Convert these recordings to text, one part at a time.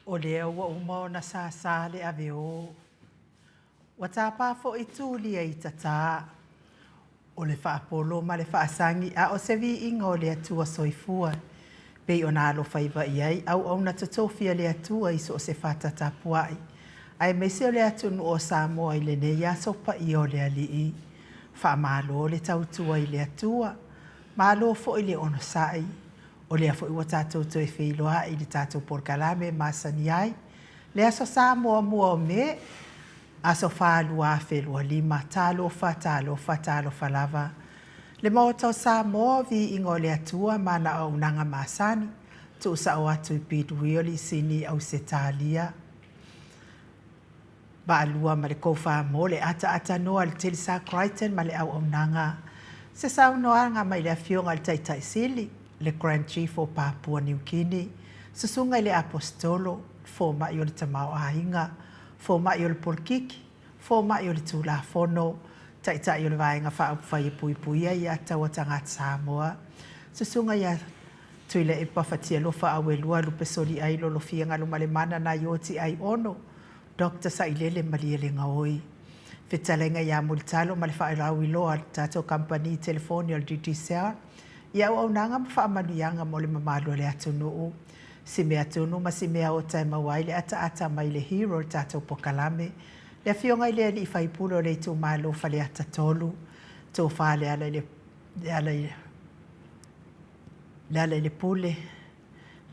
O lea ua uma ona sasa le ave o. Ua tapa foi Tulia i tata. O le faapolo ma le faasagi a o se viiga o le Atua Soifua, pei ona alofaiva i ai auauna totofi a le Atua i so o se fata tapuai, aemaise o le atunuu o Samoa i lenei aso paia o le Alii. Faamalo le tautua i le Atua, malo foi le onosai. O lea foi ua tatou toe feiloai i le tatou polokalame e masani ai, le Aso Sa muamua o Me, aso 4 2025. Talofa, talofa, talofa lava. Le Maota o Samoa, viiga o le Atua ma ana auaunaga masani, tuusao atu i Pit Wheel i Sini, Ausetalia. Vaalua ma le Kofamo le ataaatanoa a le Telesa Crichton ma le auaunaga. Se saunoaga mai le Afioga i le Taitai Sili, le Grand Chief o Papua Niu Kini, Susuga i le Aposetolo, Fomai o le Tamaoaiga, Fomai o le Polokiki, Fomai o le Tulafono, Taitai o le Vaega Faaupufai e Puipuia ia Taua Tagata Samoa, Susuga ia Tuilaepa Fatialofa Auelua Lupesoliai Lolofia Galumalemana Nai Oti Ai Ono, Doctor Sailele Malielegaoi. Fetalaiga ia Mulitalo ma le faalauiloa a le tatou kamupani telefoni o le Digicel i auaunaga ma faamanuiaga mo le mamalu o le atunuu. Si mea tunu ma si mea ota e maua ai le ataata mai le Hero le tatou pokalame. Le afioga i le alii faipule o le itumalo Faleata 3, Tofa Lealailepule,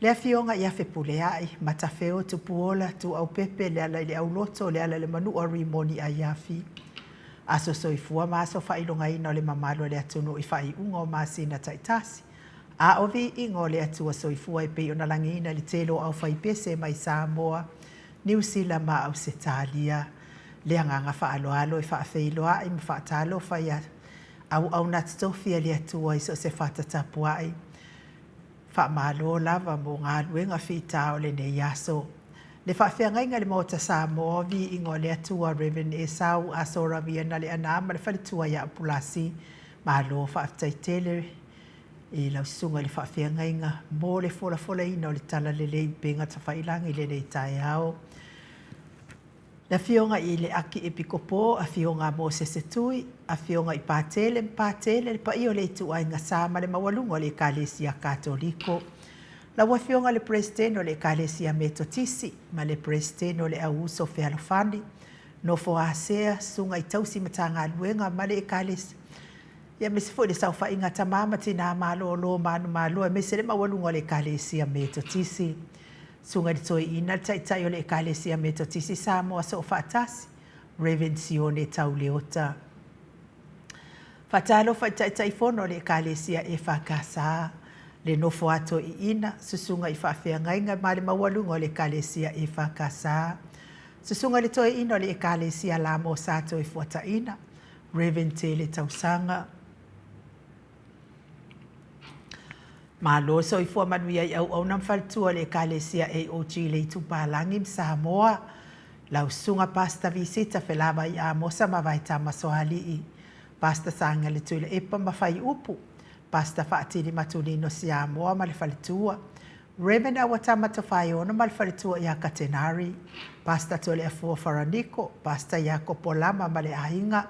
Le Afioga ia Fepuleai, Matafeo, Tupuola, Tuuaupepe, Lealaileauloto, Lealailemanua, Rimoni Aiafi. Aso soifua ma aso faailogaina o le mamalu o le atunuu i faaiuga o masina taitasi, a o viiga o le Atua Soifua e pei ona lagiina i le tele o aufaipese mai Samoa, Niu Sila ma Ausetalia. Le agaga faaaloalo e faafeiloai ma faatalofa i auauna totofi a le Atua i so o se fata tapuai. Faamalo lava mo galuega fita o lenei aso. Le faafeagaiga i le Maota Samoa, Viiga o le Atua, Rev. Esau Aso Raviena Leaana ma le faletua ia Pulasi. Malo faafetai tele i lau susuga i le faafeagaiga mo le folafolaina o le Talalelei Upega Tafailagi i lenei taeao. Le Afioga i le Akiepikopo, Afioga Mosese Tui, Afioga i Patele ma Patele, le paia o le ituaiga sa ma le maualuga o le Ekalesia Katoliko. Lau Afioga i le Peresetene o le Ekalesia Metotisi ma le Peresetene o le Au Uso Fealofani, Nofo a Sea, Susuga i Tausi Matagaluega ma le Ekalesia, aemaise foi le saofaiga a tama ma tina malolo manumalo, aemaise le maualuga o le Ekalesia Metotisi. Susuga i le Toeaina, le Taitai o le Ekalesia Metotisi Samoa Soofaatasi, Rev. Sione Tauleota. Faatalofa i Taitaifono o le Ekalesia EFKS, le nofo a toeaiina, susuga i faafeagaiga ma le maualuga o le Ekalesia EFKS, susuga i le Toeaina o le Ekalesia Lamo Sa Toefuataina, Rev. Tele Tausaga. Malo soifua manuia i auauna ma faletua o le Ekalesia AOG le Itupalagi ma Samoa. Lau Susuga Pastor Visita Felavai Amosa ma Vaetama Soalii, Pastor Saga Letuilaepa ma Faiupu, Pastor Faatili Matulino Siamoa ma le faletua, Rev. Auatama Tofaeono ma le faletua ia Katenari, Pastor Toleafua Faraniko, Pastor Iakopo Lama ma le aiga,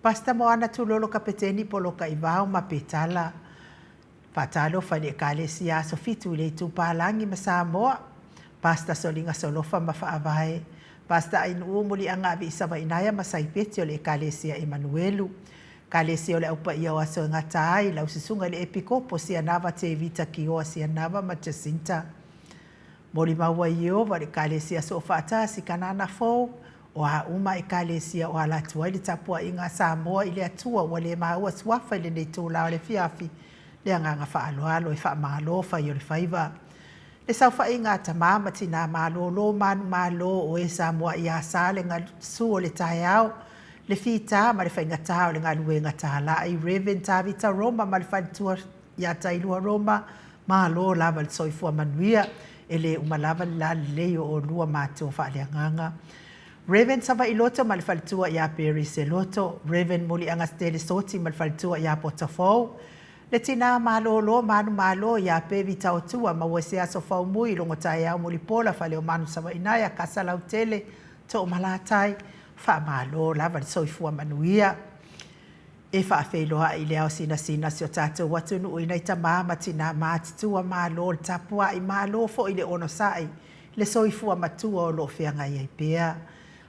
Pastor Moana Tulolo Kapeteni Poloka Ivao ma Petala. Faatalofa i le Ekalesia Aso Fitu i le Itupalagi ma Samoa, Pastor Soliga Solofa ma Faavae, Pastor Ainuu Muliaga Aviisavainaia ma Saipeti o le Ekalesia Emanuelu, Ekalesia o le Au Paia o Aso e Gata ai, lau Susuga i le Epikopo Sianava Tevita Kioa Sianava ma Jacinta. Molimau ai Ieova le Ekalesia Soofaatasi Kanana Fou, o a uma Ekalesia o ala atu ai le tapuaiga a Samoa i le Atua ua le maua suafa i lenei itula o le afiafi, le agaga faaaloalo e faamalo fai o le faiva. Le saofaiga a tama ma tina malolo manumalo o e Samoa ia sa le gasu o le taeao, le fita ma le faigata o le galuega talai, Rev. Tavita Roma ma le faletua ia Tailua Roma, malo lava le soifua manuia, e le uma lava le lalelei o oulua matua faaleagaga. Rev. Savaii Loto ma le faletua ia Perry Seloto, Rev. Muliaga Stele Soti ma le faletua ia Potafou, Le tinā malōlō manumalo iā Pevi Taotua maua i se aso faumui i logo taeao Mulipola Faleomanu Savaʻinaea Kasalautele Toomalatai Faamalo lava le soifua manuia. E faafeiloai i le ao sinasina si o tatou atunuu i nai tamā ma tinā matutua malo le tapuai malo foi le onosai le soifua matua o lo o feagai ai pea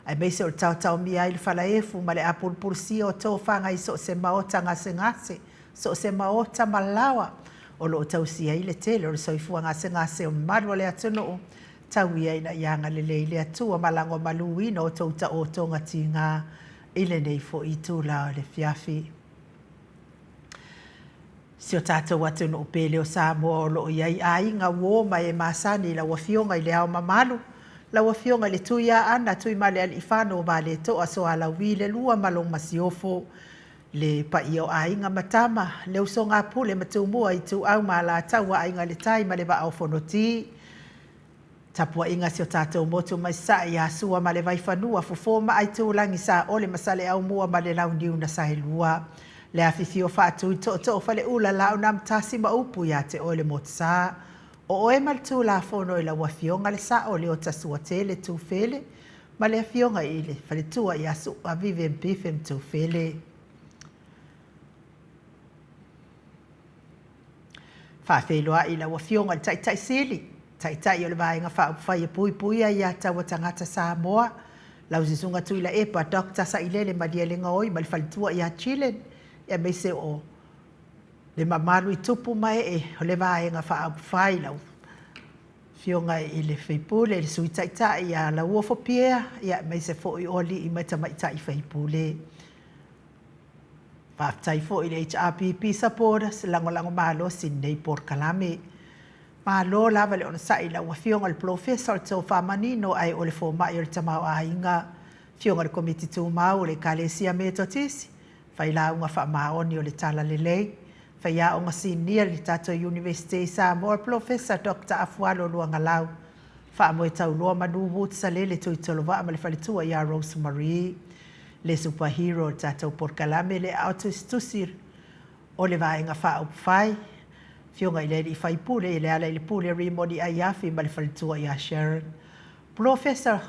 aemaise o le taotaomia ai le falaefu ma le apulupulusia o tofaga i so o se maota gasegase so o se maota ma laoa o lo o tausia ai le tele o le soifua gasegase o mamalu o le atunuu. Tau ia ina ia agalelei le Atua ma lagomaluina o tou taotoga tiga i lenei foi itula o le afiafi. Si o tatou atunuu pele o Samoa o lo o i ai aiga, uo ma e masani i lau Afioga i Le Ao Mamalu, lau Afioga i le Tuiaana, Tuimalealiifano Vaaletoa Soalauvi le Lua ma lou Masiofo, le paia o Aiga ma Tama, le usoga a Pule ma Tumua, Ituau ma Alataua, Aiga i le Tai ma le Vaa o Fonoti. Tapuaiga a si o tatou motu mai Sasae ia Sua ma le Vaifanua, Fofo ma Aitulagi, Saole ma Saleaaumua ma le Launiu na Saelua. Le afifio faatui tootoo Faleula, Laaunamtasi ma upu ia te oe le Motusa. O oe ma le Tulafono i lau Afioga le Sao, Leota Suatele Tufele ma le Afioga i le Faletua ia Su'a Vivian Biffin Tufele. Faafeiloai i lau Afioga i le Taitai Sili, Taitai o le Vaega Faaupufai e Puipuia Aia Tatau a Tagata Samoa, lau Susuga Tuilaepa Doctor Sailele Malielegaoi ma le faletua ia Chillen, aemaise o le mamalu i tupu ma ee o le Vaega Faaupufai, lau Afioga i le sui usufono, le Sui Taitai ia Lauofo Pierre, aemaise foi o alii ma tamaitai sui usufono. Faafetai foi i le HRPP supporters lagolago malosi i lenei polokalame. Malo lava le onosai i lau Afioga i le Polofesa o le Tofa Manino ae o le Fomai o le Tamaoaiga, Afioga i le Komiti Tumau o le Ekalesia Metotisi, Failauga Faamaoni o le Talalelei, Faiaoga Sinia i le tatou Iunivesite i Samoa, le Polofesa Doctor Afualo Luagalau, Faamoetauloa Manu Woods Salele Tuitolovaa ma le faletua ia Rose Marie. Le super hero o le tatou polokalame le aao tusitusi o le Vaega Faaupufai, Afioga i le Alii Faipule i Lealailepule Rimoni Aiafi ma le faletua ia Sharon. Polofesa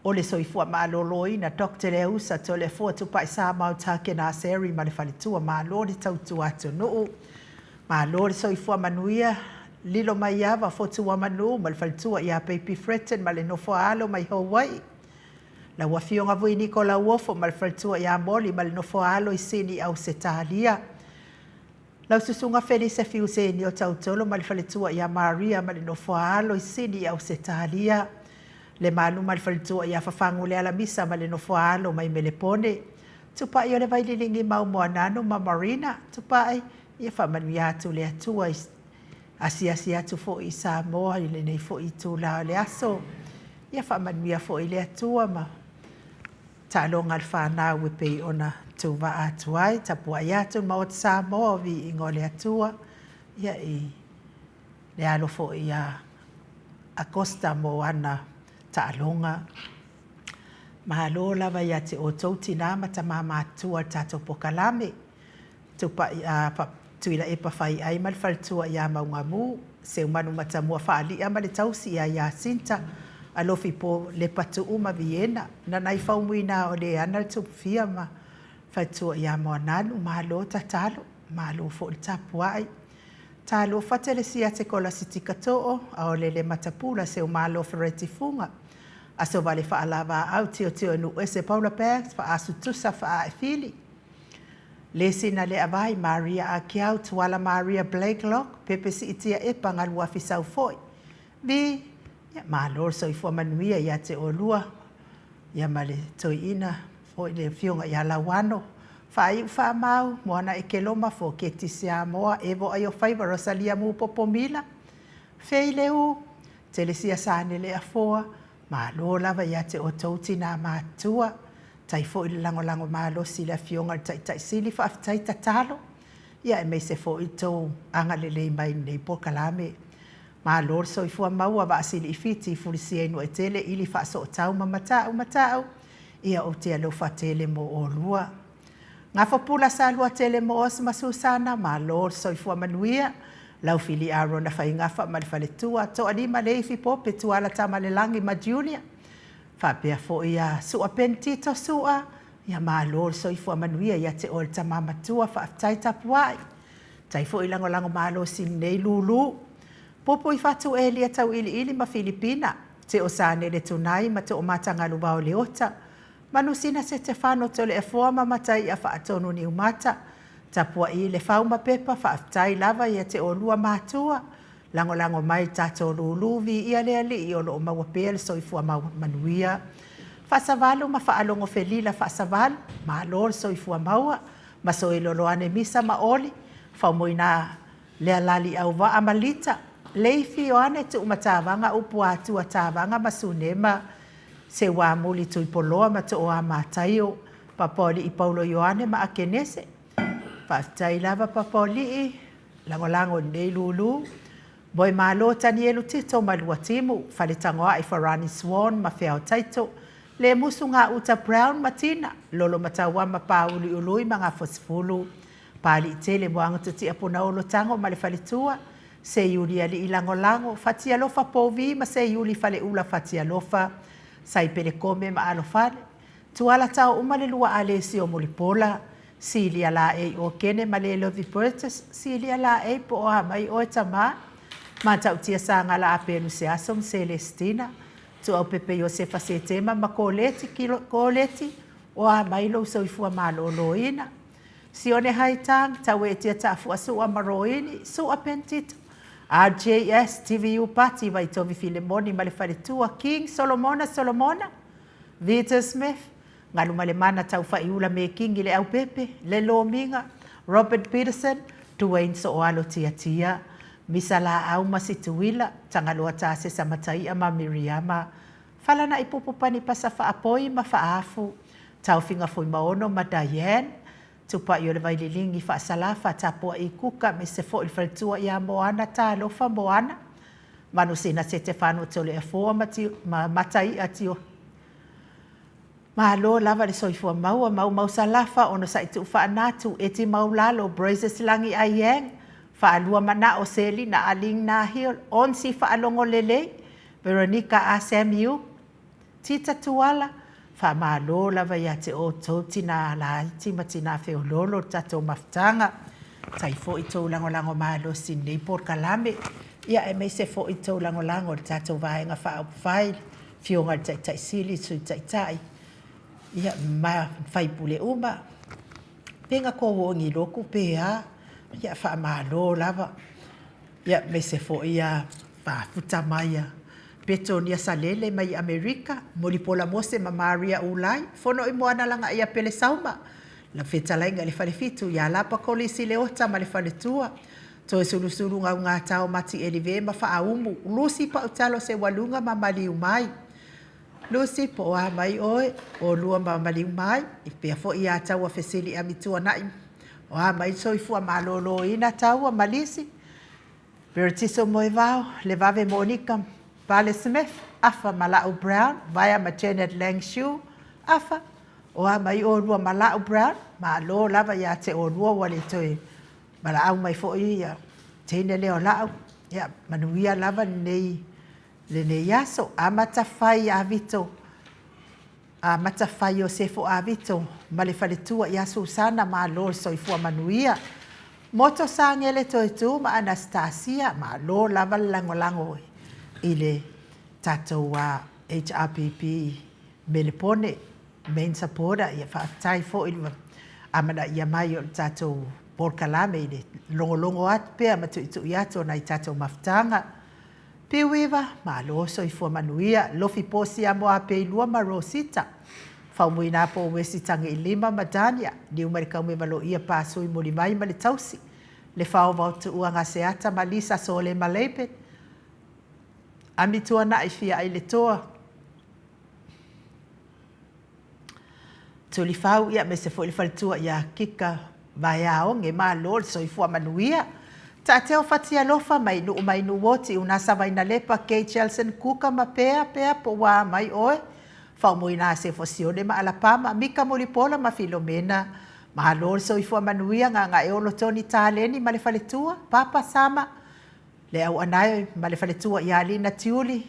o le Soifua Maloloina Doctor Leausa Toleafoa Tupai Samau Takenaseri ma le faletua. Malo le tautua atunuu. Malo le soifua manuia. Lilomaiava Fotuamanu ma le faletua ia Baby Fretton ma le nofo a alo mai Hawaii. Lau Afioga Vui Niko Lauofo ma le faletua ia Molly ma le nofo a alo i Sini Ausetalia. Lau Susuga Felise Fiuseni o Tautolo ma le faletua ia Maria ma le nofo a alo i Sini Ausetalia. Lemalu ma le faletua ia Fafagu Lealamisa ma le nofo a alo mai Melepone. Tupai o le Vaililigi mau Moananu ma Marina. Tupai, ia faamanuia atu le Atua i asiasi atu foi i Samoa i lenei foi itula o le aso. Ia faamanuia foi le Atua ma taaloga a le fanau e pei ona tuvaa atu ai, tapuai atu le Maota Samoa o viiga o le Atua, ia i le alo foi ia Akosta mo ana taaloga. Malo lava ia te outou tinā ma tamā matutua o le tatou pokalame. Tupai a Tuilaepa Faiai ma le faletua ia Maugamu, Seumanu Matamua Faali'a ma le tausi ia Iasinta, Alofi Po Lepatuu ma Viena, Nanai Faumuina o Leana le Tupufia ma faletua ia Moananu, malo tatalo, malo foi le tapuai. Talofa Telesia Tekola Sitikatoo, Aolele Matapula Seumalo Fereti Fuga, Asovale Faalavaau Tiotio Nuuese Paula Banks Faasutusa Faaefili, Lesina Leavai, Maria Akiau, Tuala Maria Blakelock, Pepe Siitia Epa, Galuafi Saufoi, vi, Ia, malo le soifua manuia ia te oulua, ia ma le toeaina foi le afioga ia Lauano, Faaiu Faamau, Moana Ekeloma, Foketi Siamoa, Evo Aiofaiva, Rosalia Mupopo Mila, Fei Leu, Telesia Sanele Afoa, Malo lava ia te outou tinā matutua, tai foi le lagolago malosi i le Afioga i le Taitai Sili, faafetai tatalo, ia aemaise foi le tou agalelei mai i lenei polokalame. Malo le soifua maua, Vaasili i Fiti, Fulisia i Nuaetele, Ili Faasootau ma Matau Matau, ia ou te alofa tele mo oulua. Gafapula Saluatele Moos ma Susana, malo le soifua manuia. Laufili Arona Faigafa ma le faletua, Toalima Leifi Pope Tuala Tamalelagi ma Julia, faapea foi ia Sua Ben Tito Sua, ia malo le soifua manuia ia te oe le tama matua, faafetai tapuai. Tai foi lagolago malosi i lenei lulu. Puipuifatu Elia Tauiliili ma Filipina, Teo Sanele Tunai ma Toomatagalu Leota, Manusina Setefano Toleafoa ma Mataia Faatonu Niumata, Tapuai le Fau ma Pepa, faafetai lava ia te oulua matua, lagolago mai tatou lulu, viia le Alii o lo o maua pea le soifua manuia. Faasavalu ma Faalogo Felila Faasavalu, malo le soifua maua, Masoeloloane Misa ma Oli, Faumuina Lealali Auvaa ma Lita, Leifi Ioane Tuumatavaga Upuatua Tavaga ma Sunema, Seuamuli Tuipoloa ma Tooa Mataio, Papaolii Paulo Ioane ma Akenese. Faafetai lava Papaolii, lagolago i lenei lulu. Moemalo Tanielu Tito ma Luatimu, Faletagoai Farani Swan ma Feao Taito, Lemusu Gauta Brown ma Tina, Lolomatauama Pauliului ma Gafosifulu, Paliitele Moagatutia Punaolo Tago ma le faletua, Seiuli Alii Lagolago, Fatialofa Povi ma Seiuli Faleula Fatialofa, Saipele Kome ma Alofale, Tuala Tao uma le lua Alesi o Mulipola, Silia Laei o Kene ma Lelovi Burgess, Silia Laei po o a mai oe tama, Matautia Sagala Apelu Seaso ma Celestina, Tuaupepe Iosefa Setema ma Koleti, Koleti, o a mai lou soifua malōlōina. Sione Haitang, Tauetia Taafua Sua ma Roini, Sua Pentito, RJS, TVU Pati, Vaitovi Filemoni ma le faletua, King Solomona Solomona, Vita Smith, Galumalemana Taufaiula Mekingi le Aupepe, Le Lomiga, Robert Peterson, Duane Sooalo Tiatia, Misa Laau ma Situila, Tagaloa Tasesa Mataia ma Miriama, Falanaʻi Pupupani Pasa Faapoi ma Faafu, Taofiga Fuimaono ma Diane, Tupai o le Vaililigi Faasalafa, Tapuaʻi Kuka me se foi le faletua ia Moana, Talofa Moana, Manusina Setefano Toleafoa ma, ma Mataia Tio. Malo lava le soifua maua, Maumau Salafa, Onosaʻi Tuufaanatu, Eti Maulalo, Brazes Lagi Aiang, Faalua Manao, Selina Aling Nahil, Onsi Faalogo Lelei, Veronica A. Samuel, Tita Tuala, faamalo lava ia te outou tinā laiti ma tinā feoloolo le tatou mafutaga. Tai foi tou lagolago malosi i lenei polokalame, ia aemaise foi tou lagolago i le tatou Vaega Faaupufai, le Afioga i le Taitai Sili, Sui Taitai, ia ma faipule uma. Pe na kou o ni loku pe a, ia faamalo lava. Ia aemaise foi ia faafuta mai a Petonia Salele mai Amerika, Mulipola Mose ma Maria Ulai, Fono i Moana Lagaia Pele Sauma, la fetalaiga i le Falefitu ia Lapa Kolisi Leota ma le faletua, Toesulusulu Gaugatao Mati Elive ma Faaumu, Lusi Pautalo Seualuga ma Maliu Mai. Lusi, po o a mai oe, olua ma Maliu Mai, i pea foi ia Taua Fesili Amituanaʻi, o a mai soifua malōlōina Taua ma Lisi, Veritiso Moevao, Levave Monika Pale Smith, Afa Mala'u Brown, Vaea ma Janet Lang Shu, Afa, o a mai olua Mala'u Brown, malo lava ia te olua ua le toe valaau mai foi ia teine lea o la'u, ia manuia lava lenei lenei aso. Amata fai Avito, Amata fai Iosefo Avito ma le faletua ia Susana, malo le soifua manuia. Moto Sagele Toetu ma Anastasia, malo lava le lagolago i le tatou HRPP Melepone, main supporter, ia faafetai foi le amanaia mai o le tatou polokalame i le logologo atu pea ma tuitui atu o nai tatou mafutaga. Piuiva, malo soifua manuia, Lofi Posia Moapeilua ma Rosita, Faumuina po o Wesi Tagiilima ma Dania, Niumailekaumeva Loia Pasui Mulivai ma le tausi, Le Faovao Tuua Gaseata ma Lisa Sole ma Laban, Amituanaʻi Fiaʻai le Toa, Tulifau, ia aemaise foi le faletua ia Kika Vaeaoge, malo le soifua manuia. Taateo Fatialofa mai Nuu mai Nuuoti, Unasa Vainalepa, Kay Chelson Kuka ma Pea Pea po ua mai oe, Faumuina Sefo Sione ma Alapama, Mika Mulipola ma Filomena, Malo le soifua manuia Gagaeolo Tony Taleni ma le faletua, Papa Sama, le Auanae ma le faletua ia Lina Tiuli,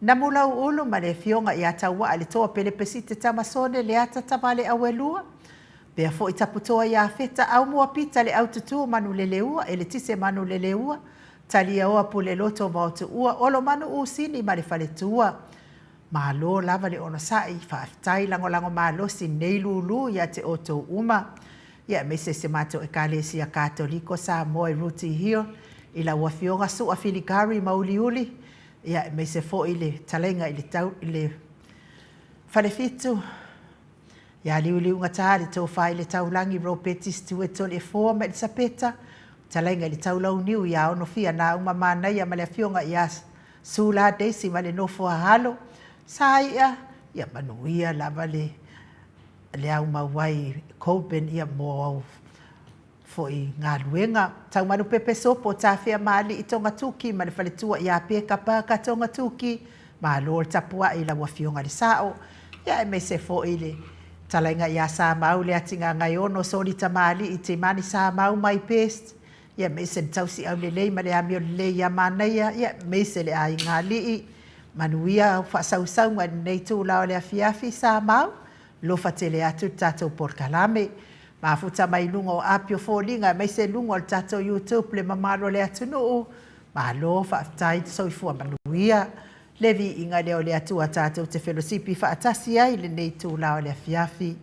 Namulauulu ma le afioga ia Tauaa le Toa Pelepesite Tamasone Leata Tavale Auelua, pea foi Taputoa ia Feta Aumua Pita le Aututu Manuleleua Eletise Manuleleua, Taliaoa Puleloto Vaotuua Olomanu Usini ma le faletua. Malo lava le onosai, faafetai lagolago malosi nei lulu ia te outou uma. Ia aemaise si matou Ekalesia Katoliko Samoa i Rooty Hill, i lau Afioga Su'a Filigari Mauliuli, ia aemaise foi le talaiga i le tau i le Falefitu, ia Liuliugata le Tofa i le Taulagi Ropeti Stewart Toleafoa ma Elisapeta, talaiga i le Taulauniu ia Onofia Nauma Manaia ma le Afioga ia Sula Daisy ma le nofo a alo, Saia, ia manuia lava le le aumau ai Colbyn ia mo au foi galuega. Taumanupepe Sopo Tafea Maalii Togatuki ma le faletua ia Peka Parker Togatuki, malo le tapuai i lau Afioga i le Sao, ia aemaise foi le talaiga ia Samau Leatigagaiono Soli Tamalii Timani Samau my best, ia aemaise le tausi aulelei ma le amio lelei ia Manaia, ia aemaise le aiga alii. Manuia au faasausauga i lenei itula o le afiafi Samau, Alofa tele atu le tatou polokalame. Mafuta mai luga o api o foliga aemaise luga o le tatou YouTube le mamalu o le atunuu. Malo faafetai le soifua manuia. Le viiga lea o le Atua tatou te felosipi faatasi ai i lenei itula o le afiafi.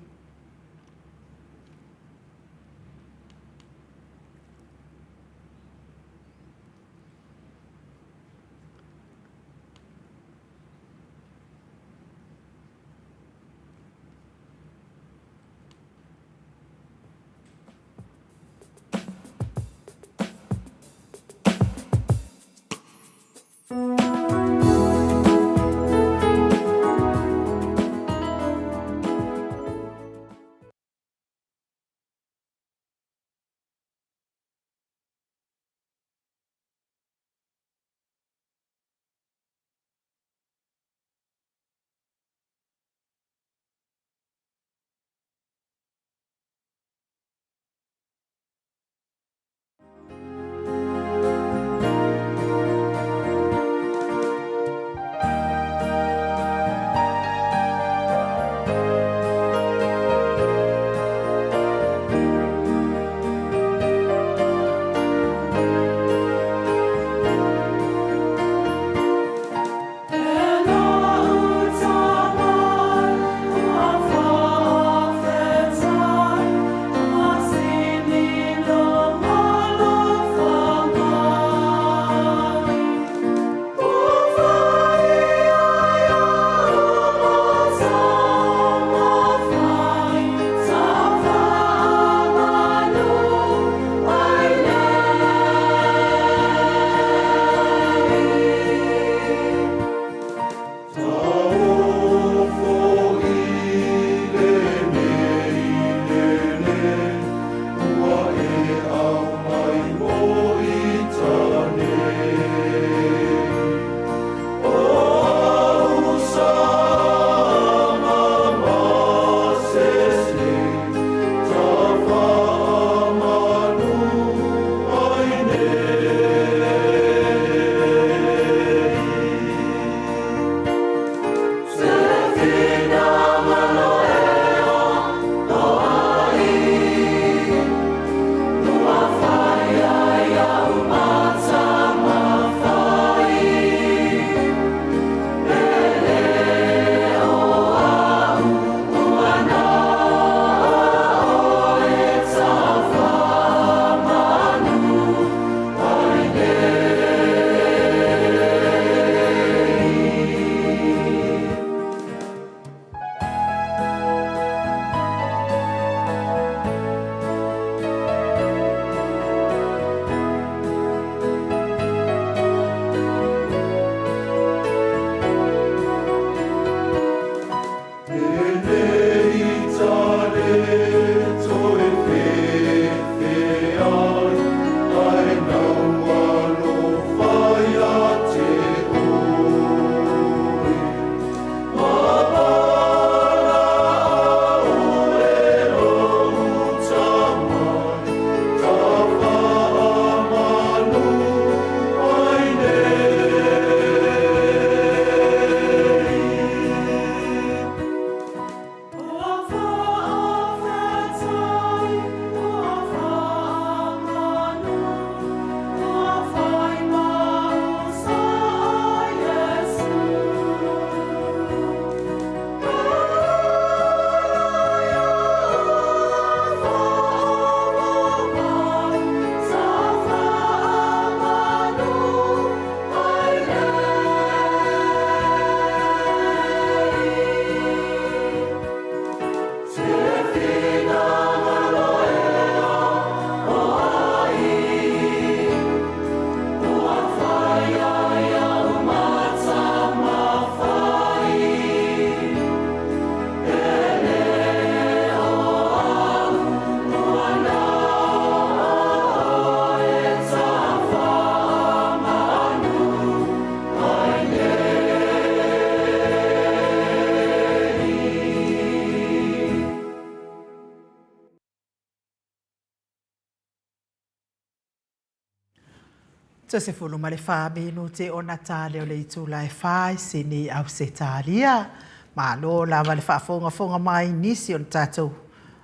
14 minute ona ta lea o le itula e fa i Sini, Ausetalia. Malo lava le faafogafoga mai i nisi o le tatou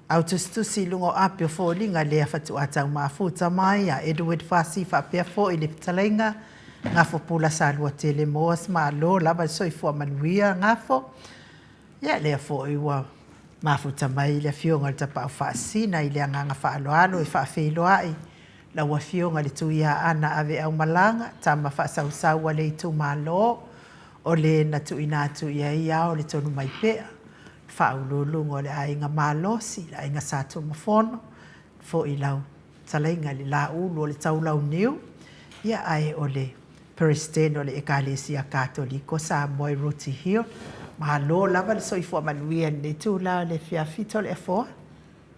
au tusitusi i luga o api o foliga lea faatoa tau mafuta mai a Edward Fasi faapea foi le fetalaiga Gafo Pula Saluatele Moas. Malo lava le soifua manuia Gafo. Ia lea foi ua mafuta mai le Afioga i le Tapaau Faasisina i le agaga faaaloalo e faafeiloai lau Afioga i le Tuiaana Aveaumalaga, tama faasausau a le itumalo, o le na tuuina atu i ai ao le tonu mai pea, le faauluuluga o le aiga malosi, le aiga Sa Tunumafono, foi lau fetalaiga i le Laulu o le Taulauniu, ia ae o le Peresetene o le Ekalesia Katoliko Samoa i Rooty Hill. Malo lava le soifua manuia i lenei itula o le afiafi Toleafoa.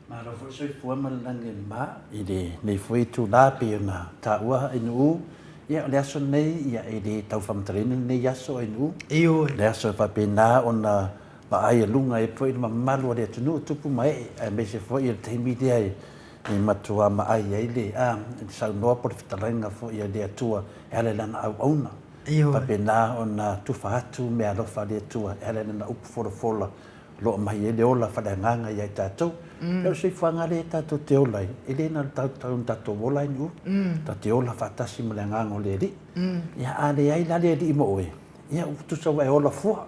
Malo foi le soifua ma le lagi e mama i lenei foi itula pei ona taua Ainuu. Ia o le aso lenei ia e le tau faamatalaina lenei aso Ainuu. Ioe. O le aso e faapena ona vaai a luga ai foi le mamalu o le atunuu, tupu ma ee aemaise foi o le taimi lea e e matua maai ai le saunoa po o le fetalaiga foi a le Atua e ala i Lana auauna. Ioe. Faapena ona tufa atu meaalofa a le Atua e ala i Lana upu folafola o lo o aumai ai le ola faaleagaga ia i tatou. O le soifuaga lea tatou te ola ai, e le na o le tatou ona tatou ola ai ni ulu, tatou te ola faatasi ma le agaga o le Alii. Ia a leai la le Alii ma oe, ia tusa ua e ola fua,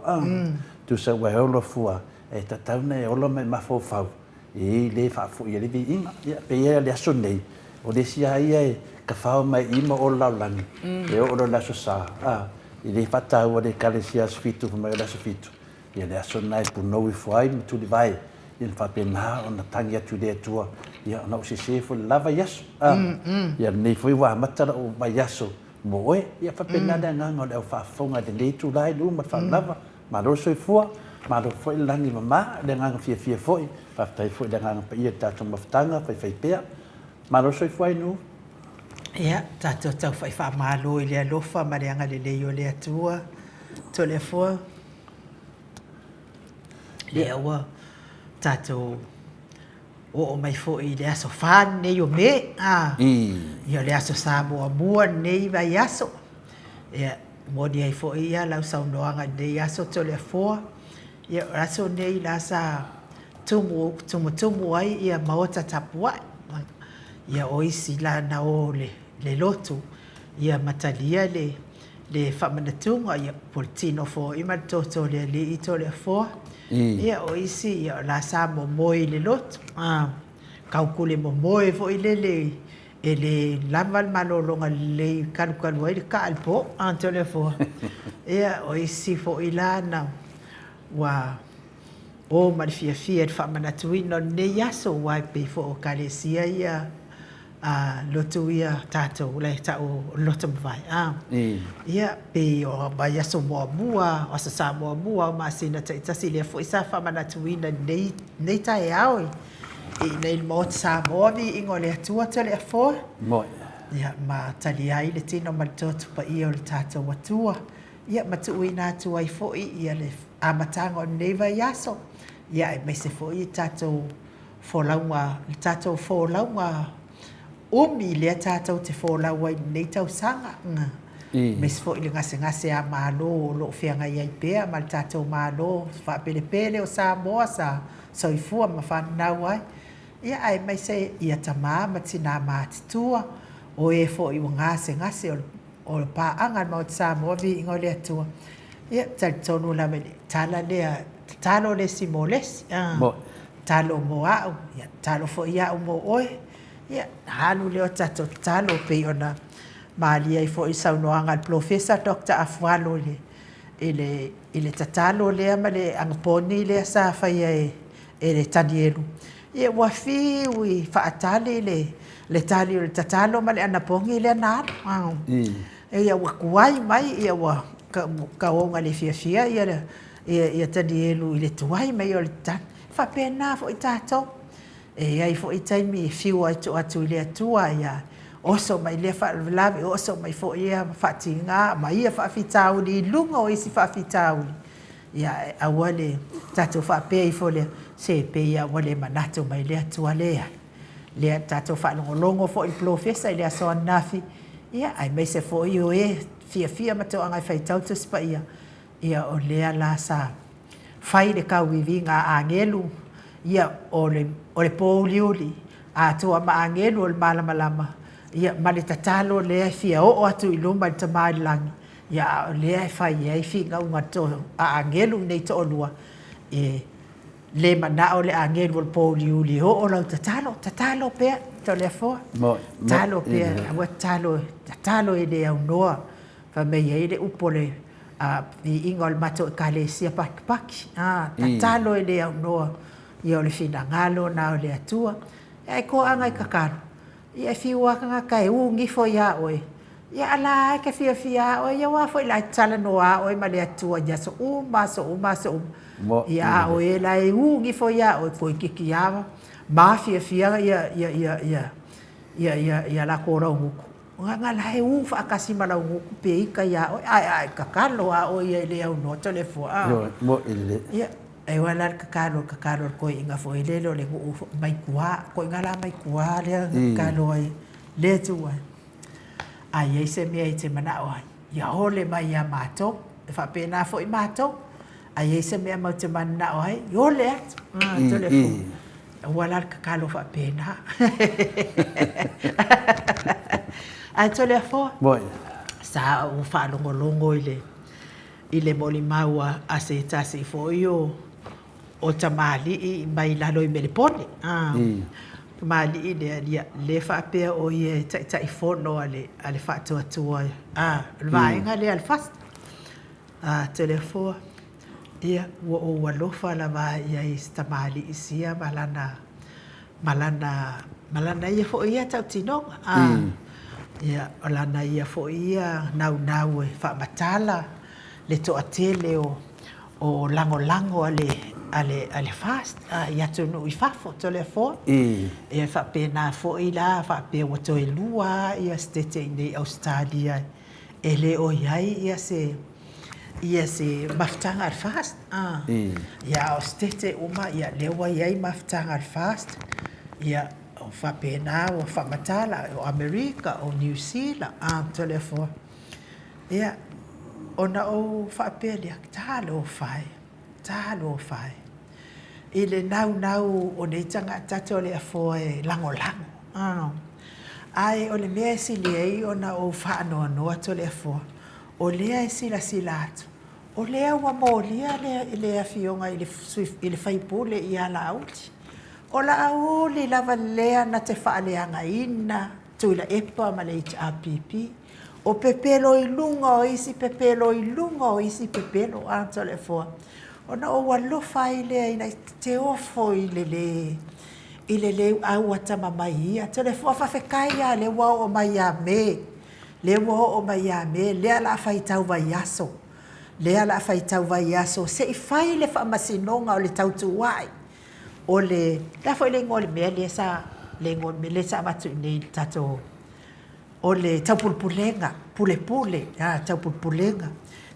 tusa ua e ola fua, e tatau ona e ola ma e mafaufau e le faafoi ai le viiga. Ia, pei lava le aso nei, o le isi lava ia e tafao mai i i ma o le lalolagi, e oo loa i le Aso Sa, a, e le faataua e le Ekalesia Aso Fitu fai mai o le Aso Fitu, ia le aso lena e punou ifo ai ma tulivae, ia ona faapena ona tagi atu i le Atua, ia ona ou sese foi i le la vaiaso, a, ia lenei foi ua amata lou vaiaso mo oe. Ia faapena le agaga o le au faafofoga i lenei itula i luma ma le faalava. Malo le soifua, malo foi le lagi e mama, le agaga fiafia foi, faafetai foi i le Agaga Paia i le tatou mafutaga faifaipea. Malo le soifua Ainuu. Ia, tatou tau fai faamalo i le alofa ma le agalelei o le Atua. Toleafoa, lea ua tatou oo mai foi i le aso fa lenei o Me, a, ia o le aso Sa muamua lenei vaiaso. Ia, e moni ai foi ia lau saunoaga i lenei aso Toleafoa, ia o aso nei la sa tumu, tumutumu ai ia maota tapuai. Ia o isi la na o le, le lotu, ia ma talia le, le faamanatuga, ia po o le tino foi ma le toto o le Alii Toleafoa. Ia o isi ia o la sa momoe i le lotu, a, kaukule momoe foi lele E le lava le malologa lelei e kalukalu ai le kaa i le po, a Toleafoa. Ia, o isi foi la na ua o ma le fiafia i le faamanatuina o lenei aso, aua e pei foi o Ekalesia ia a lotu ia tatou, la e tau o le loto mavae, a. Ia, pei o vaiaso muamua, o Aso Sa muamua o masina taitasi, lea foi sa faamanatuina i lenei taeao i inei i le Maota Samoa, viiga o le Atua Toleafoa. Moe. Ia, ma talia ai le tino ma le toto paia o le tatou Atua, ia ma tuuina atu ai foi ia le amataga o lenei vaiaso, ia aemaise foi tatou folauga, le tatou folauga umi lea tatou te folau ai i lenei tausaga, aemaise foi le gasegase a Malo o lo o feagai ai pea ma le tatou Malo faapelepele o Samoa sa soifua ma fananau ai, ia aemaise ia tama ma tinā matutua, o e foi ua gasegase o le paaga a le Maota Samoa, viiga o le Atua. Ia, e talitonu lava i le tala lea, tatalo le isi mo le isi, tatalo mo au, ia tatalo foi au mo oe, ia alu lea o tatou tatalo e pei ona malie ai foi le saunoaga a le Polofesa Doctor Afualo i le i le, i le tatalo lea ma le anaponi lea sa faia e, e le Tanielu, ia ua fiu i faatali le, le tali o le tatalo ma le anapogi lea na alu. Ia ua tuai mai, ia ua kauoga le fiafia ia, ia, ia Tanielu i le tuai mai o le tali. E faapena foi tatou. E i ai foi taimi e fiu ai tuu atu i le Atua, ia oso mai lea faalavelave, oso mai foi ia faatiga ma ia faafitauli i luga o isi faafitauli. Ia aua le tatou faapea ifo lea, se pei lava ua le manatu mai le Atua. Leai. Lea tatou faalogologo foi i le polofesa i le aso ananafi, Ia, aemaise foi o e fiafia ma toaga e faitau Tusi Paia, ia o lea la sa fai le tauiviga a agelu, ia o le, o le pōuliuli atoa ma agelu o le malamalama, ia ma le tatalo lea e fia oo atu i luma i le Tama i le Lagi, ia a o lea e fai ai finauga a agelu nei toalua, e le manao le agelu o le pōuliuli e oo lau tatalo, tatalo pea Toleafoa, tatalo pea, aua tatalo, tatalo e le aunoa, fai mai e i ai le upu o le viiga o le matou Ekalesia Pakipaki, tatalo e le aunoa, ia o le finagalo lena o le Atua. Ae toaga e tatalo, ia e fiu lava tagata e u gifo ia oe, ia a la e te fiafia lava oe, ia aua foi o la e te talanoa lava oe ma le Atua i aso uma, aso uma, aso uma. Ia a o e la e u gifo ia oe, toeitiiti lava mafiafia ia latou laugutu. Leaga la e u faatasi ma laugutu pe ita ia oe, ae a e tatalo lava oe ia e le aunoa Toleafoa a. Ioe, mo'i lelei. Ia, e oe la le tatalo, tatalo a le toeaina foi lele o le nuu mai tua, toeaina la mai tua lea na tatalo ai le Atua. A i ai se mea e te manao ai, ia ole mai ia matou, e faapena foi matou. A i ai se mea matou te mananao ai, ia ole atu. Toleafoa. Aua la le tatalo faapena. Ae Toleafoa, sa ou faalogologo i le i le molimau a se tasi foi o o tamalii mai lalo i Melepone. Tamalii lea, ia, lea faapea o ia e Taitaifono a le a le Faatuatua, o le vaega lea a le FAST. Toleafoa, Ia, ua ou alofa lava i ai i si tamalii sia ma lana, ma lana, ma lana ia foi ia tautinoga. A, ia, o lana ia foi ia naunau e faamatala le toatele o, o lagolago a le, a le, a le FAST i atunuu i fafo, Toleafoa. Ia, e faapena foi la, faapea ua toe lua lava Setete i inei i Ausetalia e le o i ai ia se ia se mafutaga a le FAST. Ia a o Setete uma ia lea ua i ai mafutaga a le FAST, ia o faapena ua faamatala o Amerika, o Niu Sila, a Toleafoa. Ia ona ou faapea lea, talofa e, talofa e. I le naunau o nei tagata Toleafoa e lagolago. Ae o le mea e sili ai ona ou faanoanoa Toleafoa, o lea e silasila atu, o lea ua molia le Afioga i le sui usufono ia Laauli. O Laauli lava lea na te faaleagaina Tuilaepa ma le HRPP. O pepelo i luga o isi pepelo i luga o isi pepelo, a Toleafoa. Ona ou alofa ai lea ina te ofo i le lē i le lē auatamamai ia. Toleafoa faafetai lava lea ua oo mai ia Me, lea ua oo mai ia Me, lea o le a faitau vaiaso, lea o le a faitau vaiaso se i fai le faamasinoga o le tautuua'i o le, le a foi le igoa o le mea lea sa, le igoa o le mea lea sa avatu i inei i le tatou o le taupulepulega, pulepule, a, taupulepulega.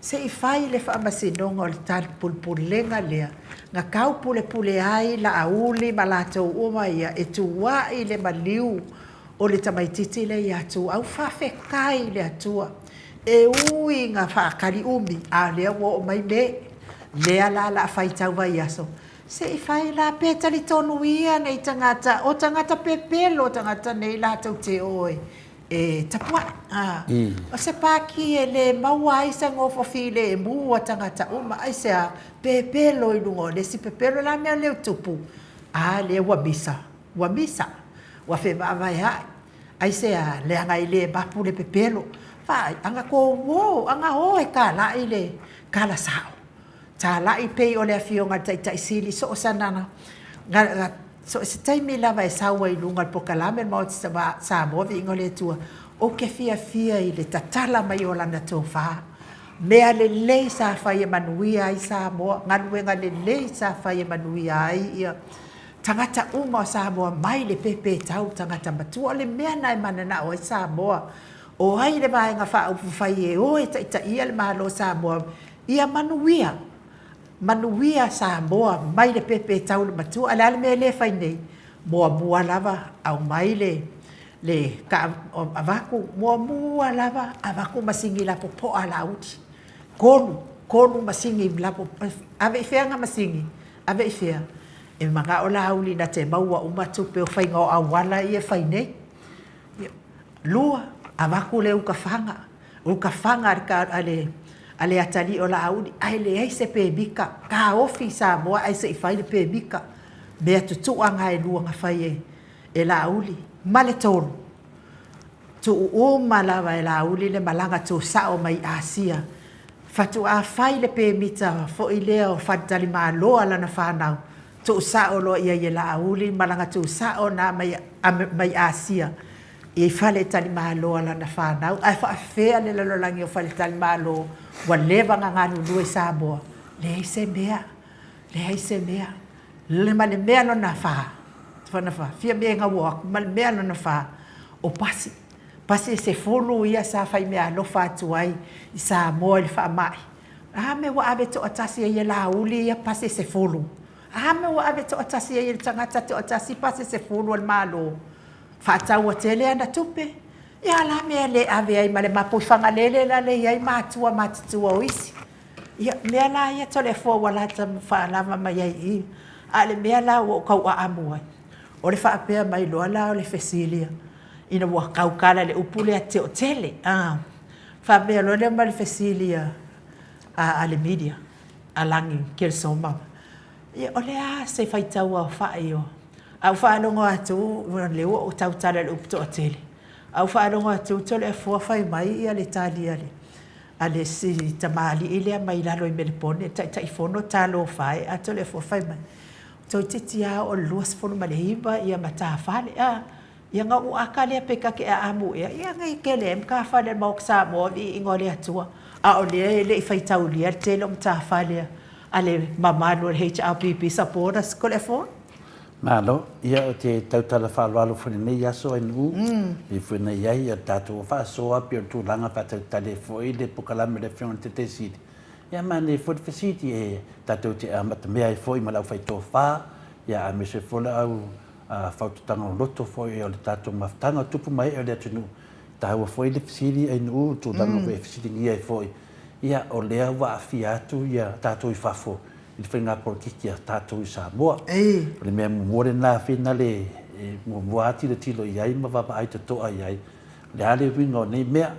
Se i fai le faamasinoga o le taupulepulega lea na taupulepule ai Laauli ma latou uma ia e tuuai le maliu o le tamaitiiti lea ia Tuuau. Faafetai i le Atua, e ui ina faatali umi, a o lea ua oo mai Me, lea la o le a faitau vaiaso, Se i fai la pe talitonu ia nei tagata, o tagata pepelo tagata nei latou te o e tapuai. A, o se pākī e le maua ai se nofo filemu a tagata uma, aisea? Pepelo i luga o le isi pepelo. O le a le mea lea ua tupu? A lea ua misa, ua misa, ua fevaevaea'i. Aisea? Leaga e le mapu le pepelo. Vaai, ana tou o, ana o e talai le tala sao. Talai pei o le Afioga i le Taitai Sili so o sana so o se taimi lava e sau ai i luga o le polokalame o le Maota Samoa Viiga o le Atua, ou te fiafia i le tatala mai o lana tofa. Mea lelei sa fai e manuia ai Samoa, galuega lelei sa fai e manuia ai ia tagata uma o Samoa mai le pēpētau tagata matua. O le mea lena e mananao ai Samoa. O ai le Vaega Faaupufai e o e taitaia le Malo o Samoa Ia manuia, manuia Samoa mai le pēpē tau i le matua. A o le a le mea lea e fai nei? Muamua lava aumai le, Le ka avatu muamua lava avatu masini lapopoa a Laauli. Kolu, kolu masini lapopoa, ave i fea na masini? Ave i fea? E manao Laauli na te maua uma tupe o faiga o auala ia e fai nei. Lua, avatu le uka faga, uka faga a le, a le atalii o Laauli, ae leai se pemita, taofi i Samoa ae se i fai le pemita. Mea tutua na e lua na fai e e Laauli, ma le tolu, tuu uma lava e Laauli le malaga tusao mai Asia, faatoa fai le pemita foi lea o faletalimalo a lana fanau, tuusao loa i ai e Laauli le malaga tusao na mai, mai Asia i faletalimalo a lana fanau. Ae faafefea le lalolagi o faletalimalo ua leva na galulue i Samoa? Leai se mea, leai se mea. Le ma le mea lona fa, lona fa, fia mea e gaua atu, ma le mea lona fa, o pasi. Pasi e sefulu ia sa fai meaalofa atu ai i Samoa i le faamai. A mea ua ave toatasi ai e Laauli ia pasi e sefulu? A mea ua ave toatasi ai e le tagata toatasi pasi e sefulu a le Malo? Faataua tele ana tupe? Ia a la mea e le ave ai ma le mapui Fagalele la le i ai matua matutua o isi? Ia, mea la ia Toleafoa ua lata faalava mai ai i i. A o le mea la ua ou tau aamu ai, o le faapea mai loa la o le fesili ina ua tautala i le upu lea toatele, a, faapea loa lea ma le fesili a, a le media, a Lagi Keresoma, ia, o le a se faitauaofai o… Ae ou faalogo atu o lea ua ou tautala i le upu toatele, ae ou faalogo atu Toleafoa fai mai le tali a le a le isi tamalii lea mai lalo i Melepone, le Taitaifono, talofa e, a Toleafoa fai mai, toeitiiti lava oo i le 29 ia matafale, a, ia na ou ata lea pe ta te aamu ea, ia nei tele ai matafale a le Maota Samoa, viiga o le Atua, a o lea e le i faitaulia le tele o matafale a le mamalu o le HRPP supporters. Toleafoa. Malo, ia ou te tautala faaaloalo foi i lenei aso Ainuu, e foi na i ai le tatou faasoa pei o le tulaga faatalitali ai foi le polokalame a le Afioga i le Taitai Sili. Ia manaia foi le fesili e tatou te amatamea ai foi ma le aufaitofa, ia aemaise foi le au fautuaga loloto foi o le tatou mafutaga o tupu ma ee o le atunuu. E taua foi le fesili Ainuu, le tulaga foi e fesiligia ai foi, ia o lea ua aafia atu ia tatou i fafo i le faiga polokiki a tatou i Samoa. O le mea muamua lena finale e muamua lava tilotilo i ai ma vaavaai totoa i ai, o le a le uiga o nei mea.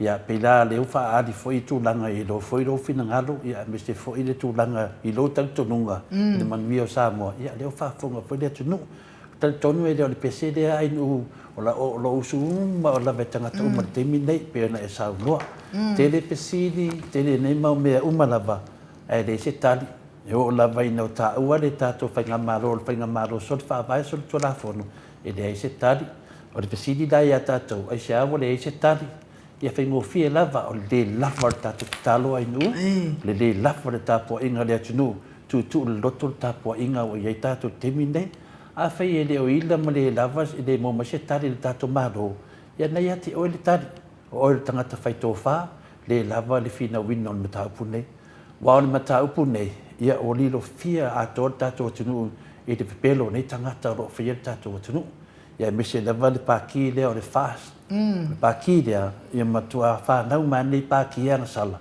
Ia, pei la lea ua faaali foi tulaga i lou foi lou finagalo, ia aemaise foi le tulaga i lou talitonuga i le manuia o Samoa, ia lea ua faafofoga foi le atunuu. Ou te talitonu e le o le pese lea Ainuu, o lo o usu uma lava i tagata uma i le taimi lenei, pei ona e saunoa. Tele fesili, tele nei mau mea uma lava, Ae leai se tali. E oo lava ina ua taua le tatou Faigamalo o le Faigamalo Soli-Faavae Soli-Tulafono, e leai se tali. O le fesili la ia tatou, aisea ua leai se tali? Ia faigofie lava, o le le lava o le tatou tatalo ainuu, o le le lava o le tapuaiga a le atunuu, tuutuu loloto le tapuaiga ua i ai tatou i le taimi lenei. Afai e le o ila ma le lava, e le maua mai se tali i le tatou Malo, ia na ia te oe le tali. O oe o le tagata fai tofa, le lava le finauina o le mataupu nei. Aua o le mataupu nei, ia ua lilofia atoa le tatou atunuu i le pepelo o nei tagata o lo o faia le tatou atunuu. Ia aemaise lava le paki lea o le FAST. O le paki lea, ia matua fanau mai lava lenei paki agasala,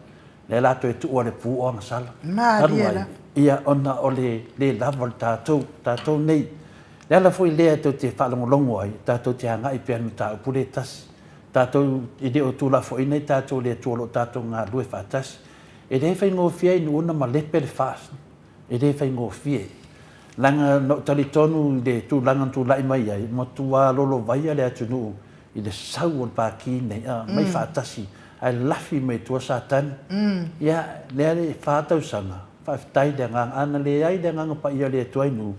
lea o le a toe tuu lava le pu o agasala. Talu ai, ia ona o le le lava o le tatou, tatou nei. O le ala foi lea tou te faalogologo ai, tatou te agai pea i le mataupu lea e tasi. Tatou, e le o tuulafoaina i tatou e le Atua o lo o tatou galulue faatasi. E le faigofie ai nuu ona malepe le FAST. E le faigofie. Leaga na ou talitonu i le tulaga na tulai mai ai, matua lolovaia le atunuu i le sau o le Pati lenei, a, mai faatasi, ae lafi mai tua Satani. Ia, lea e fa tausaga, faafetai i le Agaga. A na leai le Agaga Paia o le Atua i nuu,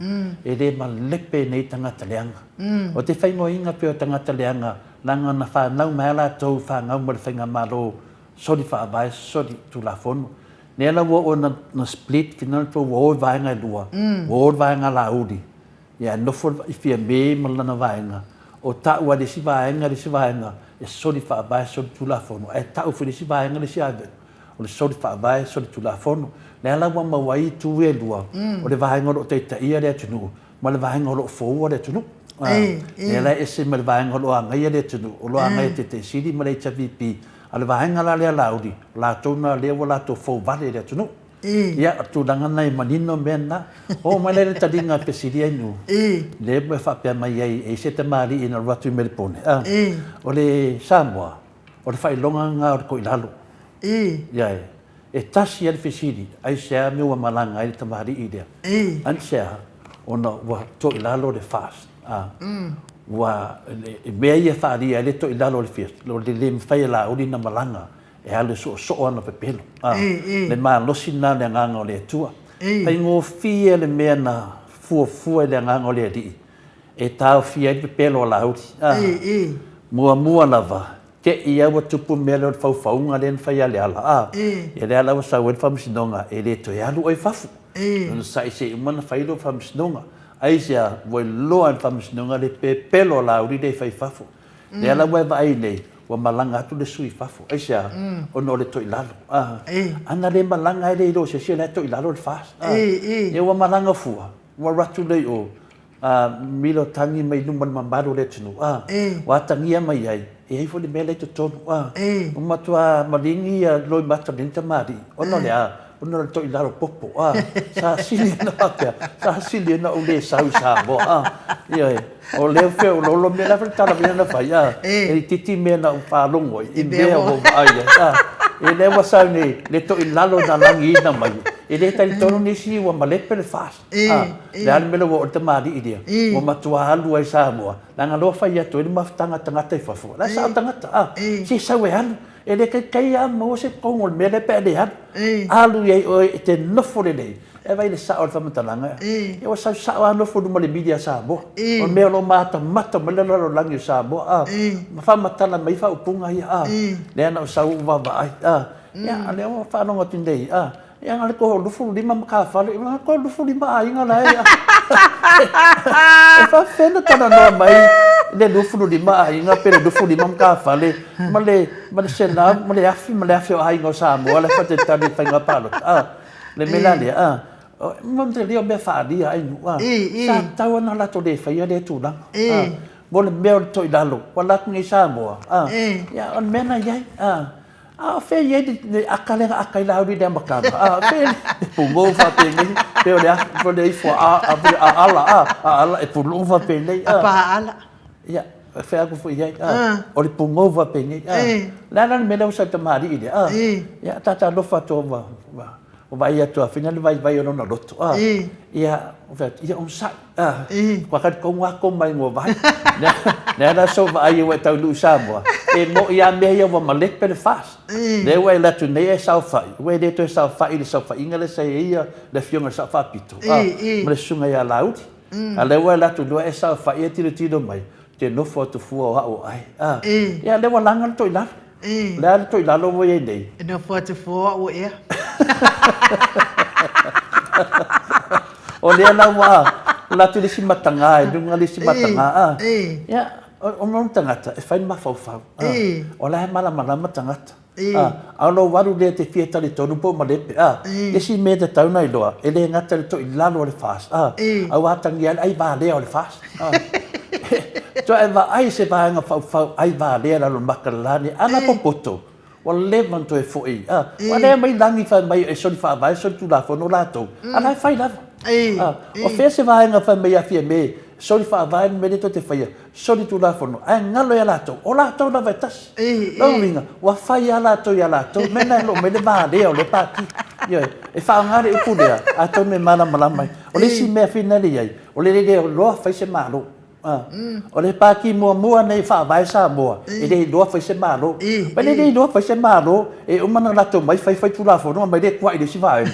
e le malepe nei tagata leaga. O te fainoina pea o tagata leaga, leaga na fanau mai lava latou fanau ma le faigamalo soli faavae soli tulafono. Lea la ua oo ina split finale pe ua o i vaega e lua, ua o le vaega Laauli, ia ae nofo i Fiame ma lana vaega, o tau lava i le isi vaega le isi vaega e soli faavae soli tulafono, ae tau foi i le isi vaega le isi vaega o le soli faavae soli tulafono. Lea la ua maua ai itu ia e lua, o le vaega o lo o taitaia le atunuu ma le vaega o lo o foua le atunuu. Lea la e ese ma le vaega o lo o agaia le atunuu, o lo o agaia e Taitai Sili ma le HRPP, a o le vaega la lea a Laauli, o latou na lea ua latou fouvale i le atunuu. Ia, o le tulaga lena e manino mea na. Oo mai la i le taliga a Pesilia i Nu'u, lea ua faapea mai ai e i ai se tamalii na alu atu i Melepone, o le Samoa, o le faailoga lena o le toilalo. Ioe. E tasi lava le fesili, aisea mea ua malaga ai le tamalii lea? Aisea? Ona ua toilalo le FAST. Ua, i mea ia e faaalia ai le toilalo o le FAST, o le le mafai e Laauli ona malaga e alu e soosoo ana pepelo. Le malosi lena o le Agaga o le Atua. Faigofie le mea na fuafua i le Agaga o le Alii e taofia ai le pepelo a Laauli. Muamua lava, te i lava ua tupu le mea lea o le faufauga lea na fai a Leala, a, ia lea la ua sau ai le faamasinoga, e le toe alu oe i fafo. Onosai se i uma ona fai lou faamasinoga. Aisea? Ua iloa e le faamasinoga le pepelo a Laauli lea e fai i fafo. Lea la ua e vaai nei, ua malaga atu le sui i fafo. Aisea? Ona o le toilalo. A, ana le malaga e le iloa e se isi o la e toilalo le FAST. A, ia ua malaga fua, ua alu atu lea i o, a milotagi mai luma o le mamalu o le atunuu, a, ua atagia mai ai, e i ai foi le mea la e i totonu, a, ua matua maligi ia loimata o lenei tamalii, ona o le a? Ona o le toilalo popo, a, sa sili ona faapea, sa sili ona ou le sau i Samoa, a, ioe, o lea feoloolo mea, o le a foi le tala mea na fai, a, e itiiti mea na ou faalogo ai i mea ua ou vaai ai, a, ia lea ua sau nei le toilalo na lagiina mai, e le talitonu nisi ua malepe le FAST. A, le a le mea lea ua oo i le tamalii lea, ua matua alu ai i Samoa, leaga loa fai atu ai le mafutaga a tagata i fafo, la e sao tagata, a, se sau e alu, e le taitai lava maua se totogi o le mea lea pe a le alu. Alu i ai oe e te nofo lelei, e vaai i le sao o le faamatalaga, ia ua sau sao lava nofo i luma o le mili a Samoa. O le mea o lo o matamata mai le lalolagi o Samoa, a, ma faamatala mai faaupuga ia, a, lea na ou sau ou vaavaai, a, ia, o lea ua faalogo atu nei, a, Ia na o le 25 matafale, na o le 25 aiga la e E faafefea ona talanoa mai le 25 aiga pe le 25 matafale ma le ma le selau ma le afe ma le afe o aiga o Samoa la e faatalitali i le faiga palota. A, le mea la lea, a, o mea faaalia ai nuu, a, sa tatau lava ona latou le faia lea tulaga. A, mo le mea o le toilalo, ua alu atu nei Samoa, a, ia o le mea na i ai, a. A o fea i ai le aka lea na aka ai Laauli i le amataga? A o fea le pulou faapenei, pe o le a, pe o le ifo a, pe aala, a, aala e pulou faapenei, a. A paala. Ia, e fea atu foi i ai, a, o le pugou faapenei, a. O le a la le mea lea ua sau i le tamalii lea, a. Ia, tata alofa atu ua, ua, ua vaai atu lava foi le vaivai o lona loto, a. Ia, ou fai atu, ia onosai. Ua talitonu lava Toma i Nuavai. Lea la sa ou vaai ua e taunuu i Samoa, e moni lava mea ia ua malepe le FAST. Lea ua e alu atu nei e saofai, ua e le toe saofai i le saofaiga lea sa i ai le Afioga i le Sao Faapito ma le Susuga ia Laauli. A o lea ua e alu atu loa e saofai e tilotilo mai, ou te nofo atu fua o au o ai. Ia lea ua laga le toilalo. O le a le toilalo ua i ai nei? E nofo atu fua o au o ea. O lea la ua alu atu le isi mataga i luga le isi mataga a. Ia, o lona tagata e fai le mafaufau. O la e malamalama tagata. A, a o lou alu lea e te fia talitonu po o malepe a. Le isi mea e tatau ona iloa, e le gata i le toilalo o le FAST a, a ua atagia ai le ai valea o le FAST. Tua e vaai se vaega faufau ai valea lalo maka le lani, ana popoto, ua leva ona toe foi, a, ua lea mai lagi fai mai e soli faavae soli tulafono latou, a la e fai lava. A, o fea se vaega fai mai ia Fiame, soli faavae le mea lea tou te faia, soli tulafono, ae galo ia latou, o latou lava e tasi. Lona uiga, ua fai lava latou ia latou, mea lena e loo mai le valea o lea pati. Ioe, e faaaoga le upu lea, atonu e malamalama ai. O le isi mea finale i ai, O le le iloa fai se Malo. O le Pati muamua nei e faavae Samoa, e le iloa fai se Malo. Ma e le iloa fai se Malo, e uma ona latou mai fai fai Tulafono aumai lea tuai i le isi vaega.